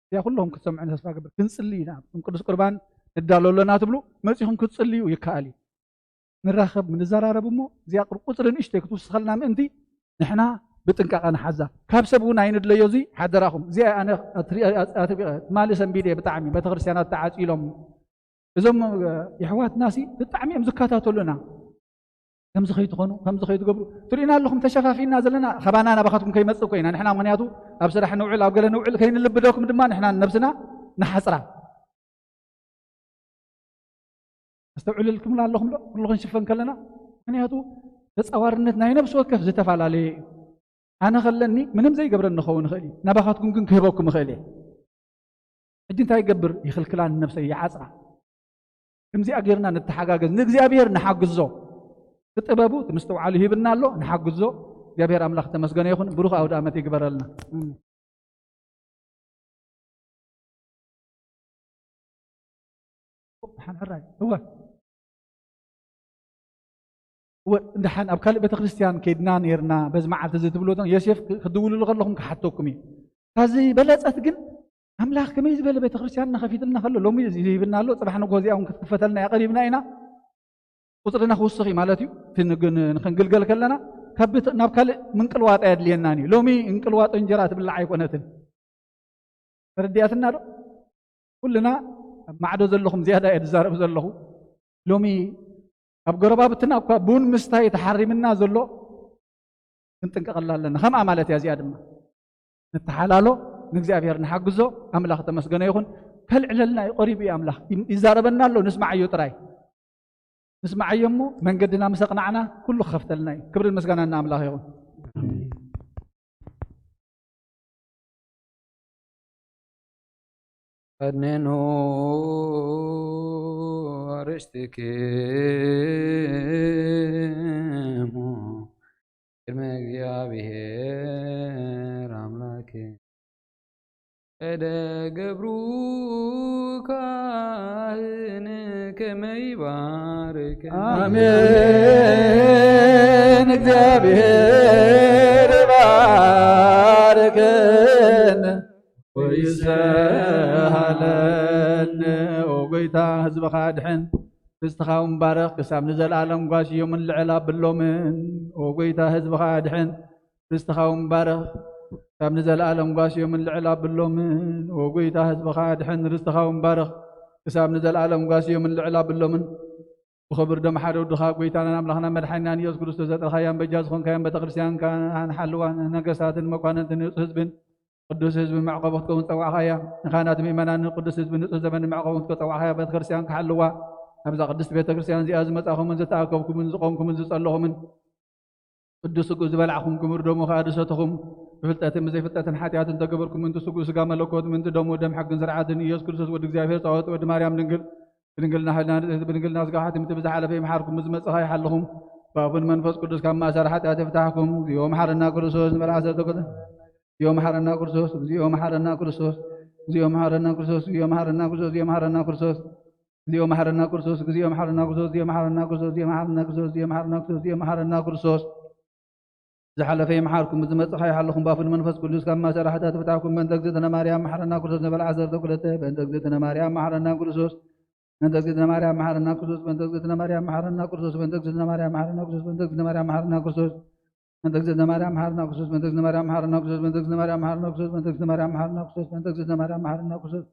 እዚኣ ኩለኹም ክትሰምዑ ተስፋ ገብር። ክንጽሊ ኢና። ቅዱስ ቁርባን ንዳሎ ኣለና ትብሉ መጺኹም ክትጽልዩ ይከኣል እዩ። ንራኸብ ንዘራረብ እሞ እዚኣ ቁፅሪ ንእሽተይ ክትውስኸልና ምእንቲ ንሕና ብጥንቃቐ ንሓዛ። ካብ ሰብ እውን ኣይንድለዮ። እዚ ሓደራኹም። እዚኣ ኣነ ኣትሪ-፣ ኣትሪቐ ትማሊ ሰንቢደ ብጣዕሚ ቤተክርስትያናት ተዓጺሎም። እዞም፣ እ፣ የሕዋትናሲ ብጣዕሚ እዮም ዝከታተሉና። ከምዚ ከይትኾኑ፣ ከምዚ ከይትገብሩ። ትርእዩና ኣለኹም፣ ተሸፋፊና ዘለና፣ ካባና ናባኻትኩም ከይመጽእ እኮ ኢና። ንሕና ምኽንያቱ ኣብ ስራሕ ንውዕል፣ ኣብ ገለ ንውዕል፣ ከይንልብደኩም ድማ ንሕና ነብስና ንሓጽራ። ኣስተውዕልልኩምና ኣለኹም ዶ? ኩሉ ክንሽፈን ከለና። ምኽንያቱ ተጻዋርነት ናይ ነብሲ ወከፍ ዝተፈላለየ እዩ። ኣነ ከለኒ ምንም ዘይገብረኒ ክኸውን ይኽእል እዩ። ናባኻትኩም ግን ክህበኩም ይኽእል እየ። ሕጂ እንታይ ይገብር? ይኽልክላ ንነብሰይ፣ ይዓጽራ። ከምዚኣ ጌርና ንተሓጋገዝ፣ ንእግዚኣብሔር ንሓግዞ። እቲ ጥበቡ፣ እቲ ምስትውዓሉ ሂብና ኣሎ፣ ንሓግዞ። እግዚኣብሔር ኣምላኽ ተመስገነ ይኹን። ብሩኽ ኣውደ ዓመት ይግበረልና። ደሓን ሕራይ። እወ። እወ፣ እንደሓን ኣብ ካልእ ቤተክርስትያን ከይድና ኔርና፣ በዚ መዓልቲ እዚ ትብልዎ፣ ዮሴፍ ክ-፣ ክድውልሉ ከለኹም ክሓተኩም እዩ። እታ ዝበለጸት ግን ኣምላኽ ከመይ ዝበለ ቤተክርስትያን ከፊትልና ከሎ፣ ሎሚ እዚ ሂብና ኣሎ፣ ጽባሕ ንግሆ እዚኣ እውን ክትክፈተልና እያ፣ ቀሪብና ኢና። ቁጽርና ክውስኽ እዩ ማለት እዩ። እቲ ንግ-፣ ን-፣ ንኽንግልገል ከለና ካብ ቤት-፣ ናብ ካልእ ምንቅልዋጥ ኣየድልየናን እዩ። ሎሚ እንቅልዋጦ እንጀራ ትብላዕ ኣይኮነትን። ተረዲኣትና ዶ? ኩልና ኣብ ማዕዶ ዘለኹም ዝያዳ እየ ዝዛረብ ዘለኹ። ሎሚ ኣብ ጎረባብትና እኳ ቡን ምስታይ ተሓሪምና ዘሎ ክንጥንቀቐላ ኣለና። ከምኣ ማለት እያ እዚኣ ድማ። ንተሓላሎ፣ ንእግዚኣብሔር ንሓግዞ። ኣምላኽ ተመስገነ ይኹን። ከልዕለልና እዩ፣ ቀሪቡ እዩ ኣምላኽ። ይ-፣ ይዛረበና ኣሎ፣ ንስማዓዮ ጥራይ። ንስማዓዮ እሞ መንገድና ምስ ኣቕናዕና ኩሉ ክኸፍተልና እዩ። ክብርን ምስጋናን ንኣምላኽ ይኹን። ኣድንኑ ኣርእስቲክሙ ቅድሚ እግዚኣብሔር ኣምላክ። እደ ገብሩ ካህን ከመይ ባርክ። ኣሜን። እግዚኣብሔር ባርክን ወይሰሃለን። ኦ ጎይታ፣ ህዝብኻ ኣድሕን፣ ርስትኻ እውን ባርኽ፣ ክሳብ ንዘለኣለም ጓስዮምን ልዕል ኣብሎምን። ኦ ጎይታ፣ ህዝብኻ ኣድሕን፣ ርስትኻ እውን ባርኽ፣ ክሳብ ንዘለኣለም ጓስዮምን ልዕል ኣብሎምን። ኦ ጎይታ፣ ህዝብኻ ኣድሕን፣ ርስትኻ እውን ባርኽ፣ ክሳብ ንዘለኣለም ጓስዮምን ልዕል ኣብሎምን። ብኽብር ደም ሓደ ወድኻ፣ ጎይታናን ኣምላኽናን መድሓኒናን ኢየሱስ ክርስቶስ፣ ዘጥረኻያን በጃ ዝኾንካያን ቤተክርስትያንካ ንሓልዋን፣ ነገስታትን መኳንንትን ንጹህ ህዝብን ቅዱስ ህዝቢ መዕቆቢ ክትከውን ዝጸዋዕኻያ፣ ንካህናት ምእመናን ንቅዱስ ህዝቢ ንጹህ ዘመን መዕቆቢ ክትከውን ዝጸዋዕኻያ ቤተክርስትያን ክሓልዋ፣ ኣብዛ ቅድስቲ ቤተክርስትያን እዚኣ ዝመጻኹምን ዝተኣከብኩምን ዝቆምኩምን ዝጸለኹምን፣ ቅዱስ ስግኡ ዝበላዕኹም ክቡር ደሙ ከኣ ዝሰተኹም፣ ብፍልጠትን ብዘይፍልጠትን ሓጢኣትን ተገበርኩም፣ ምእንቲ ስግኡ ስጋ መለኮት፣ ምእንቲ ደሙ ደም ሕግን ስርዓትን፣ ኢየሱስ ክርስቶስ ወዲ እግዚኣብሔር ጻወት ወዲ ማርያም ድንግል፣ ብድንግልና ሕልና ንጽሕት፣ ብድንግልና ስጋ ሓትምቲ፣ ብዝሓለፈ ይምሓርኩም፣ ብዝመጽእ ከኣ ይሓልኹም፣ ብኣቡን መንፈስ ቅዱስ ካብ ማእሰር ሓጢኣት ይፍታሕኩም። እግዚኦ መሓረና ክርስቶስ፣ ንበል ዓሰርተ ክልተ። እግዚኦ መሓረና ክርስቶስ፣ እግዚኦ መሓረና ክርስቶስ፣ እግዚኦ መሓረና ክርስቶስ፣ እግዚኦ መሓረና ክርስቶስ፣ እግዚኦ መሓረና ክርስቶስ፣ እግዚኦ መሓረና ክርስቶስ፣ እግዚኦ መሓረና ክርስቶስ፣ እግዚኦ መሓረና ክርስቶስ፣ እግዚኦ መሓረና ክርስቶስ፣ እግዚኦ መሓረና ክርስቶስ፣ እግዚኦ መሓረና ክርስቶስ። ዝሓለፈ ይምሓርኩም፣ ዝመጽእ ከኣ ይሓልኹም፣ ብኣፉን መንፈስ ቅዱስ ካብ ማእሰር ሓጢኣት ይፍታሕኩም። በእንተ እግዝእትነ ማርያም መሓረና ክርስቶስ ንበል ዓሰርተ ክልተ። በእንተ እግዝእትነ ማርያም መሓረና ክርስቶስ፣ በእንተ እግዝእትነ ማርያም መሓረና ክርስቶስ፣ በእንተ እግዝእትነ ማርያም መሓረና ክርስቶስ፣ በእንተ እግዝእትነ ማርያም መሓረና ክርስቶስ፣ በእንተ እግዝእትነ ማርያም መሓረና ክርስቶስ። በእንተ እግዝእትነ ማርያም መሓረና ክርስቶስ፣ በእንተ እግዝእትነ ማርያም መሓረና ክርስቶስ፣ በእንተ እግዝእትነ ማርያም መሓረና ክርስቶስ፣ በእንተ እግዝእትነ ማርያም መሓረና ክርስቶስ፣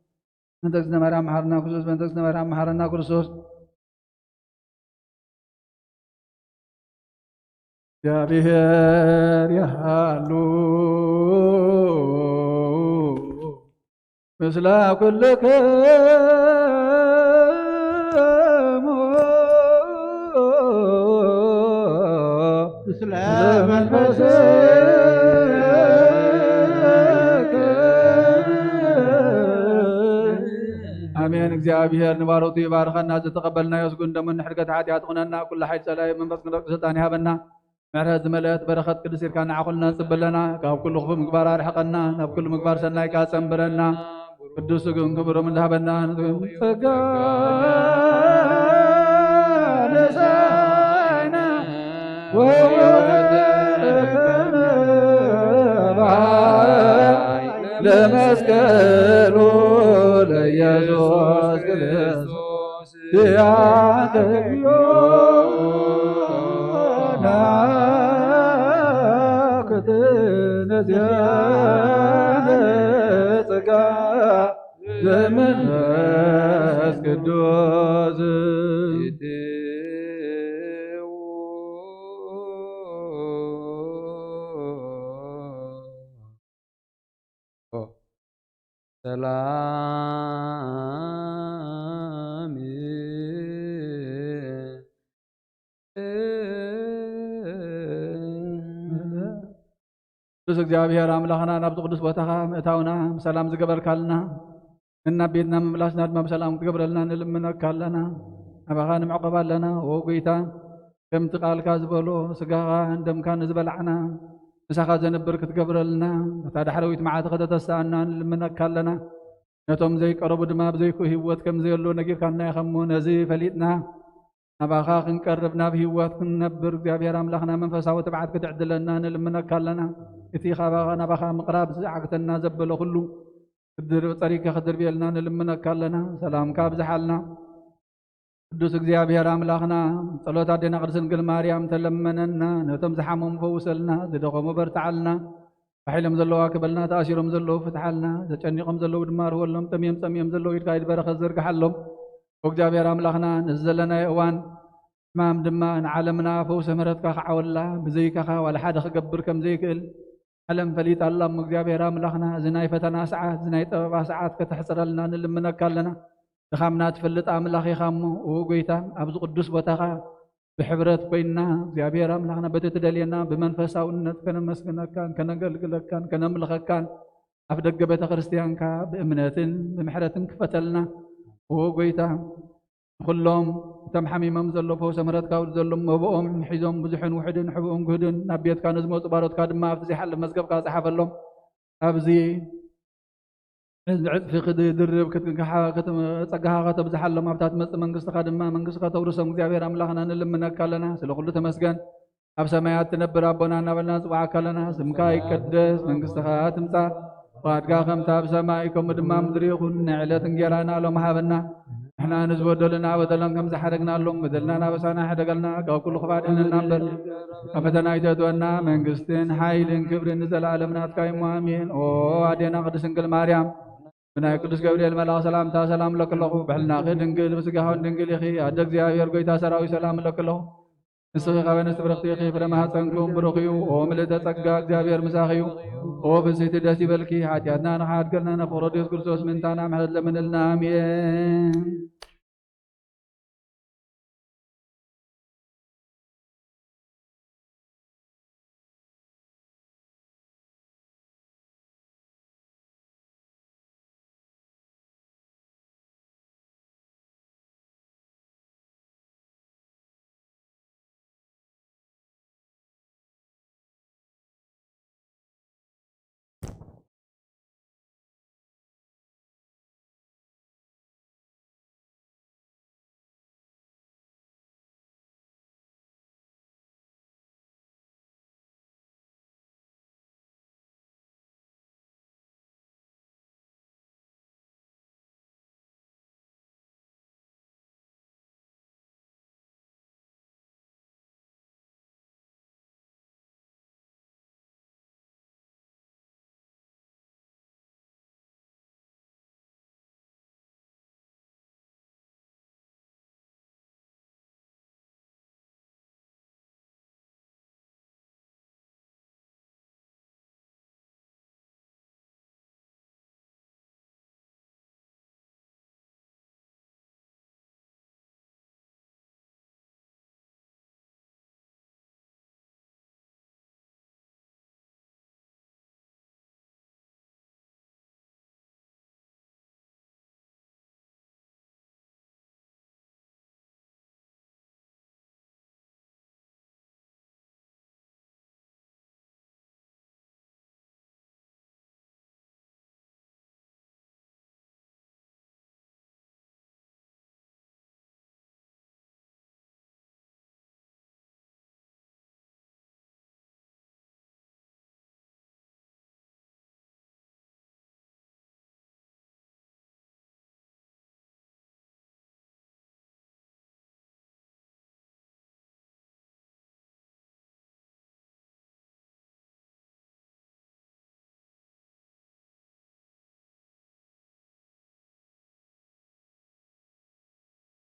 በእንተ እግዝእትነ ማርያም መሓረና ክርስቶስ፣ በእንተ እግዝእትነ ማርያም መሓረና ክርስቶስ። እግዚኣብሔር ይሃሉ ምስለ ኩልክሙ። ምስለ መንፈስክ። ኣሜን። እግዚኣብሔር ንባሮቱ ይባርኸና። ዝተቐበልናዮ ስግኡን ደሙን ንሕድገት ሓጢኣት ይኹነና። ኩሉ ሓይሊ ጸላኢ መንፈስ ቅዱስ ስልጣን ይሃበና። ምሕረት ዝመልአት በረኸት ቅድስት ኢድካ ንዓ ኩልና ጽብለና፣ ካብ ኩሉ ክፉእ ምግባር ኣርሕቐና፣ ናብ ኩሉ ምግባር ሰናይ ከኣ ጸንብረና። ቅዱስ ስግኡን ክብሮምን ዝሃበና ጸጋ ነሳይና ወወደከመ ለመስቀሉ ለኢየሱስ ክርስቶስ። ያተዮ ናክት ጸጋ ዘመንፈስ ቅዱስ ሰላም። ቅዱስ እግዚኣብሔር ኣምላኽና፣ ናብዚ ቅዱስ ቦታኻ ምእታውና ብሰላም ዝገበርካልና፣ ንናብ ቤትና ምምላስና ድማ ብሰላም ክትገብረልና ንልምነካ ኣለና። ናባኻ ንምዕቆብ ኣለና። ኦ ጎይታ፣ ከምቲ ቃልካ ዝበሎ፣ ስጋኻ ደምካ ንዝበላዕና፣ ምሳኻ ዘንብር ክትገብረልና፣ በታ ዳሕረዊት መዓልቲ ከተተስኣና ንልምነካ ኣለና። ነቶም ዘይቀረቡ ድማ ብዘይክኡ ህይወት ከም ዘየሎ ነጊርካና ኢኻ እሞ፣ ነዚ ፈሊጥና ናባኻ ክንቀርብ፣ ናብ ህይወት ክንነብር፣ እግዚኣብሔር ኣምላኽና መንፈሳዊ ትብዓት ክትዕድለና ንልምነካ ኣለና። እቲ ካባኻ ናባኻ ምቕራብ ዝዓግተና ዘበለ ኩሉ ክትድር-፣ ጸሪግካ ክትድርብየልና ንልምነካ ኣለና። ሰላምካ ኣብዝሓልና። ቅዱስ እግዚኣብሔር ኣምላኽና፣ ጸሎት ኣዴና ቅድስት ድንግል ማርያም ተለመነና። ነቶም ዝሓመሙ ፈውሰልና፣ ዝደኸሙ በርትዓልና፣ ባሕ ኢሎም ዘለዉ ኣክበልና፣ ተኣሲሮም ዘለዉ ፍትሓልና፣ ተጨኒቖም ዘለዉ ድማ ርህወሎም፣ ጠምዮም ጸሚኦም ዘለዉ ኢድካ ኢድ በረኸት ዘርግሓሎም። ኦ እግዚኣብሔር ኣምላኽና፣ ነዚ ዘለናዮ እዋን ሕማም ድማ ንዓለምና ፈውሲ ምሕረትካ ክዓወላ፣ ብዘይካኻ ዋላ ሓደ ክገብር ከም ዘይክእል፣ ዓለም ፈሊጣ ኣላ እሞ እግዚኣብሔር ኣምላኽና፣ እዚ ናይ ፈተና ሰዓት፣ እዚ ናይ ጸበባ ሰዓት ከተሕጽረልና ንልምነካ ኣለና። ድኻምና ትፈልጥ ኣምላኽ ኢኻ እሞ፣ ኦ ጎይታ፣ ኣብዚ ቅዱስ ቦታኻ ብሕብረት ኮይንና እግዚኣብሔር ኣምላኽና በቲ ትደልየና ብመንፈሳውነት ከነመስግነካን ከነገልግለካን ከነምልኸካን ኣፍ ደገ ቤተ ክርስቲያንካ ብእምነትን ብምሕረትን ክፈተልና። ኦ ጎይታ፣ ንኹሎም እቶም ሓሚሞም ዘለዉ ፈውሰ ምሕረትካ ኣውርድ ዘሎም መብኦም ሒዞም ብዙሕን ውሑድን ሕቡእን ግህድን ናብ ቤትካ ንዝመጹ ባሮትካ ድማ ኣብቲ ዘይሓልፍ መዝገብካ ጸሓፈሎም። ኣብዚ ዕጽፊ ክድርብ ክትግሓ-፣ ክት-፣ ጸጋኻ ከተብዝሓሎም፣ ኣብታ ትመጽእ መንግስትኻ ድማ መንግስቲ ከተውርሶም እግዚኣብሔር ኣምላኽና ንልምነካ ኣለና። ስለ ኩሉ ተመስገን። ኣብ ሰማያት ትነብር ኣቦና እናበልና ንጽውዓካ ኣለና። ስምካ ይቀደስ፣ መንግስትኻ ትምጻእ፣ ፍቓድካ ከምታ ኣብ ሰማይ ከምኡ ድማ ኣብ ምድሪ ይኹን። ናይ ዕለት እንጌራና ሎም ሃበና። ንሕና ንዝበደሉና በደሎም ከም ዝሓደግናሎም በደልናን ኣበሳና ሕደገልና፣ ካብ ኩሉ ክፋእ ኣድሕነና እምበር፣ ኣብ ፈተና ኣይተእትወና። መንግስትን ሓይልን ክብርን ንዘለኣለም ናትካ እዩ እሞ፣ ኣሜን። ኦ ኣዴና ቅድስት ድንግል ማርያም፣ ብናይ ቅዱስ ገብርኤል መልኣኽ ሰላምታ ሰላም እለኪ ኣለኹ። ብሕልናኺ ድንግል፣ ብስጋኺ እውን ድንግል ኢኺ። ኣደ እግዚኣብሔር፣ ጎይታ ሰራዊት፣ ሰላም እለኪ ኣለኹ። ንስኺ ካብ ኣንስቲ ብርኽቲ ኢኺ፣ ፍረ ማህፀንኩም ብሩኽ እዩ። ኦ ምልእተ ጸጋ፣ እግዚኣብሔር ምሳኺ እዩ። ኦ ፍስሕቲ፣ ደስ ይበልኪ። ሓጢኣትና ንኽሓድገልና ንፍቕሮ ኢየሱስ ክርስቶስ ምእንታና ምሕረት ለምንልና። ኣሜን።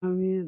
ኣሜን።